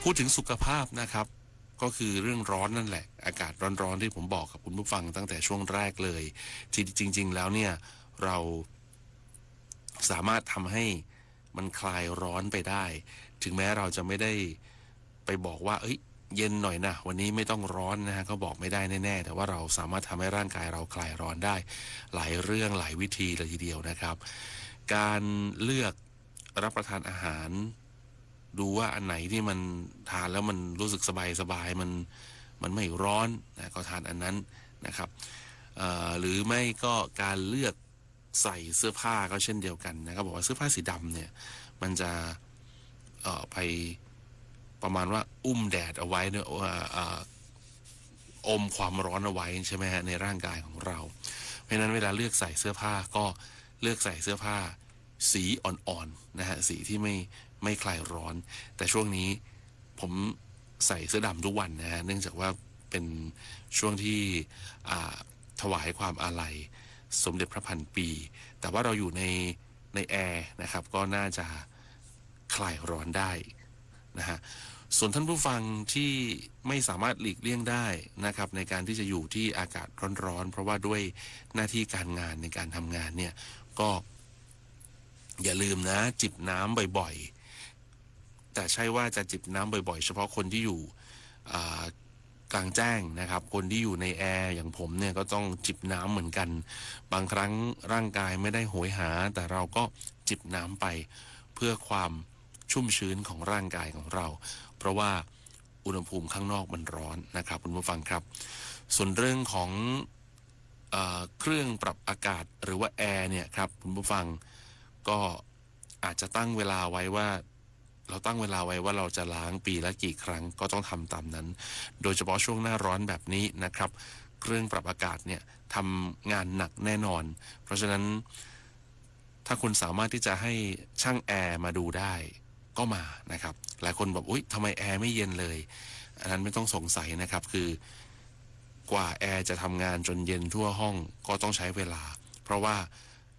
พูดถึงสุขภาพนะครับ ก็คือเรื่องร้อนนั่นแหละ อากาศร้อนๆ ที่ผมบอกกับคุณผู้ฟังตั้งแต่ช่วงแรกเลย ที่จริงๆ แล้วเนี่ย เราสามารถทำให้มันคลายร้อนไปได้ ถึงแม้เราจะไม่ได้ไปบอกว่า เอ้ย เย็นหน่อยนะ วันนี้ไม่ต้องร้อนนะฮะ ก็บอกไม่ได้แน่ๆ แต่ว่าเราสามารถทำให้ร่างกายเราคลายร้อนได้ หลายเรื่องหลายวิธีเลยทีเดียวนะครับ การเลือกรับประทานอาหาร ดูว่าอันไหนที่มันทานแล้วมันรู้สึกสบายๆ มัน มันไม่ร้อนนะ ก็ทานอันนั้นนะครับ เอ่อ หรือไม่ก็การเลือกใส่เสื้อผ้าก็เช่นเดียวกันนะ เขาบอกว่าเสื้อผ้าสีดำเนี่ย มันจะ เอ่อ ไปประมาณว่าอุ้มแดดเอาไว้เนี่ย เอ่อ เอ่อ อมความร้อนเอาไว้ใช่ไหมฮะ ในร่างกายของเรา เพราะฉะนั้นเวลาเลือกใส่เสื้อผ้าก็เลือกใส่เสื้อผ้าสีอ่อนๆ นะฮะ สีที่ไม่ ไม่คลายร้อน แต่ช่วงนี้ผมใส่เสื้อดำทุกวันนะฮะ เนื่องจากว่าเป็นช่วงที่ อ่า ถวายความอาลัยสมเด็จพระพันปี แต่ว่าเราอยู่ใน ในแอร์นะครับ ก็น่าจะคลายร้อนได้นะฮะ ส่วนท่านผู้ฟังที่ไม่สามารถหลีกเลี่ยงได้นะครับ ในการที่จะอยู่ที่อากาศร้อนๆ เพราะว่าด้วยหน้าที่การงานในการทำงานเนี่ย ก็อย่าลืมนะ จิบน้ำบ่อยๆ แต่ใช่ว่าจะจิบน้ำบ่อยๆ เฉพาะคนที่อยู่ อ่า กลางแจ้งนะครับ คนที่อยู่ในแอร์อย่างผมเนี่ยก็ต้องจิบน้ำเหมือนกัน บางครั้งร่างกายไม่ได้โหยหา แต่เราก็จิบน้ำไปเพื่อความชุ่มชื้นของร่างกายของเรา เพราะว่าอุณหภูมิข้างนอกมันร้อนนะครับ คุณผู้ฟังครับ ส่วนเรื่องของ เอ่อ เครื่องปรับอากาศหรือว่าแอร์เนี่ยครับ คุณผู้ฟัง ก็อาจจะตั้งเวลาไว้ว่า เราตั้งเวลาไว้ว่าเราจะล้างปีละกี่ครั้ง ก็ต้องทำตามนั้น โดยเฉพาะช่วงหน้าร้อนแบบนี้นะครับ เครื่องปรับอากาศเนี่ยทำงานหนักแน่นอน เพราะฉะนั้น ถ้าคุณสามารถที่จะให้ช่างแอร์มาดูได้ก็มานะครับ หลายคนบอก อุ๊ย ทำไมแอร์ไม่เย็นเลย อันนั้นไม่ต้องสงสัยนะครับ คือกว่าแอร์จะทำงานจนเย็นทั่วห้องก็ต้องใช้เวลา เพราะว่า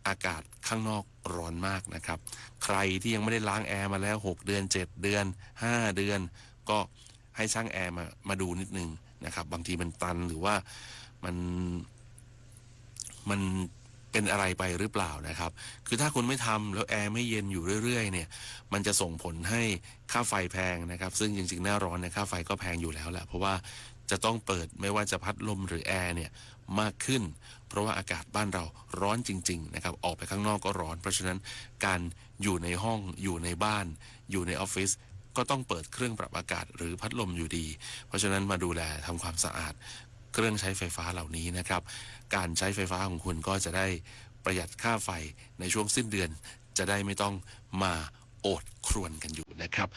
อากาศข้างนอกร้อนมากนะครับ ใครที่ยังไม่ได้ล้างแอร์มาแล้วหกเดือน เจ็ดเดือน ห้าเดือน ก็ให้ช่างแอร์มา มาดูนิดนึงนะครับ บางทีมันตันหรือว่ามัน มันเป็นอะไรไปหรือเปล่านะครับ คือถ้าคุณไม่ทำแล้วแอร์ไม่เย็นอยู่เรื่อยๆ เนี่ย มันจะส่งผลให้ค่าไฟแพงนะครับ ซึ่งจริงๆ หน้าร้อนเนี่ยค่าไฟก็แพงอยู่แล้วแหละ เพราะว่าจะต้องเปิดไม่ว่าจะพัดลมหรือแอร์เนี่ยมากขึ้น เพราะว่าอากาศบ้านเราร้อนจริงๆ นะครับ ออกไปข้างนอกก็ร้อน เพราะฉะนั้นการอยู่ในห้อง อยู่ในบ้าน อยู่ในออฟฟิศ ก็ต้องเปิดเครื่องปรับอากาศหรือพัดลมอยู่ดี เพราะฉะนั้นมาดูแลทำความสะอาดเครื่องใช้ไฟฟ้าเหล่านี้นะครับ การใช้ไฟฟ้าของคุณก็จะได้ประหยัดค่าไฟในช่วงสิ้นเดือน จะได้ไม่ต้องมาโอดครวญกันอยู่นะครับ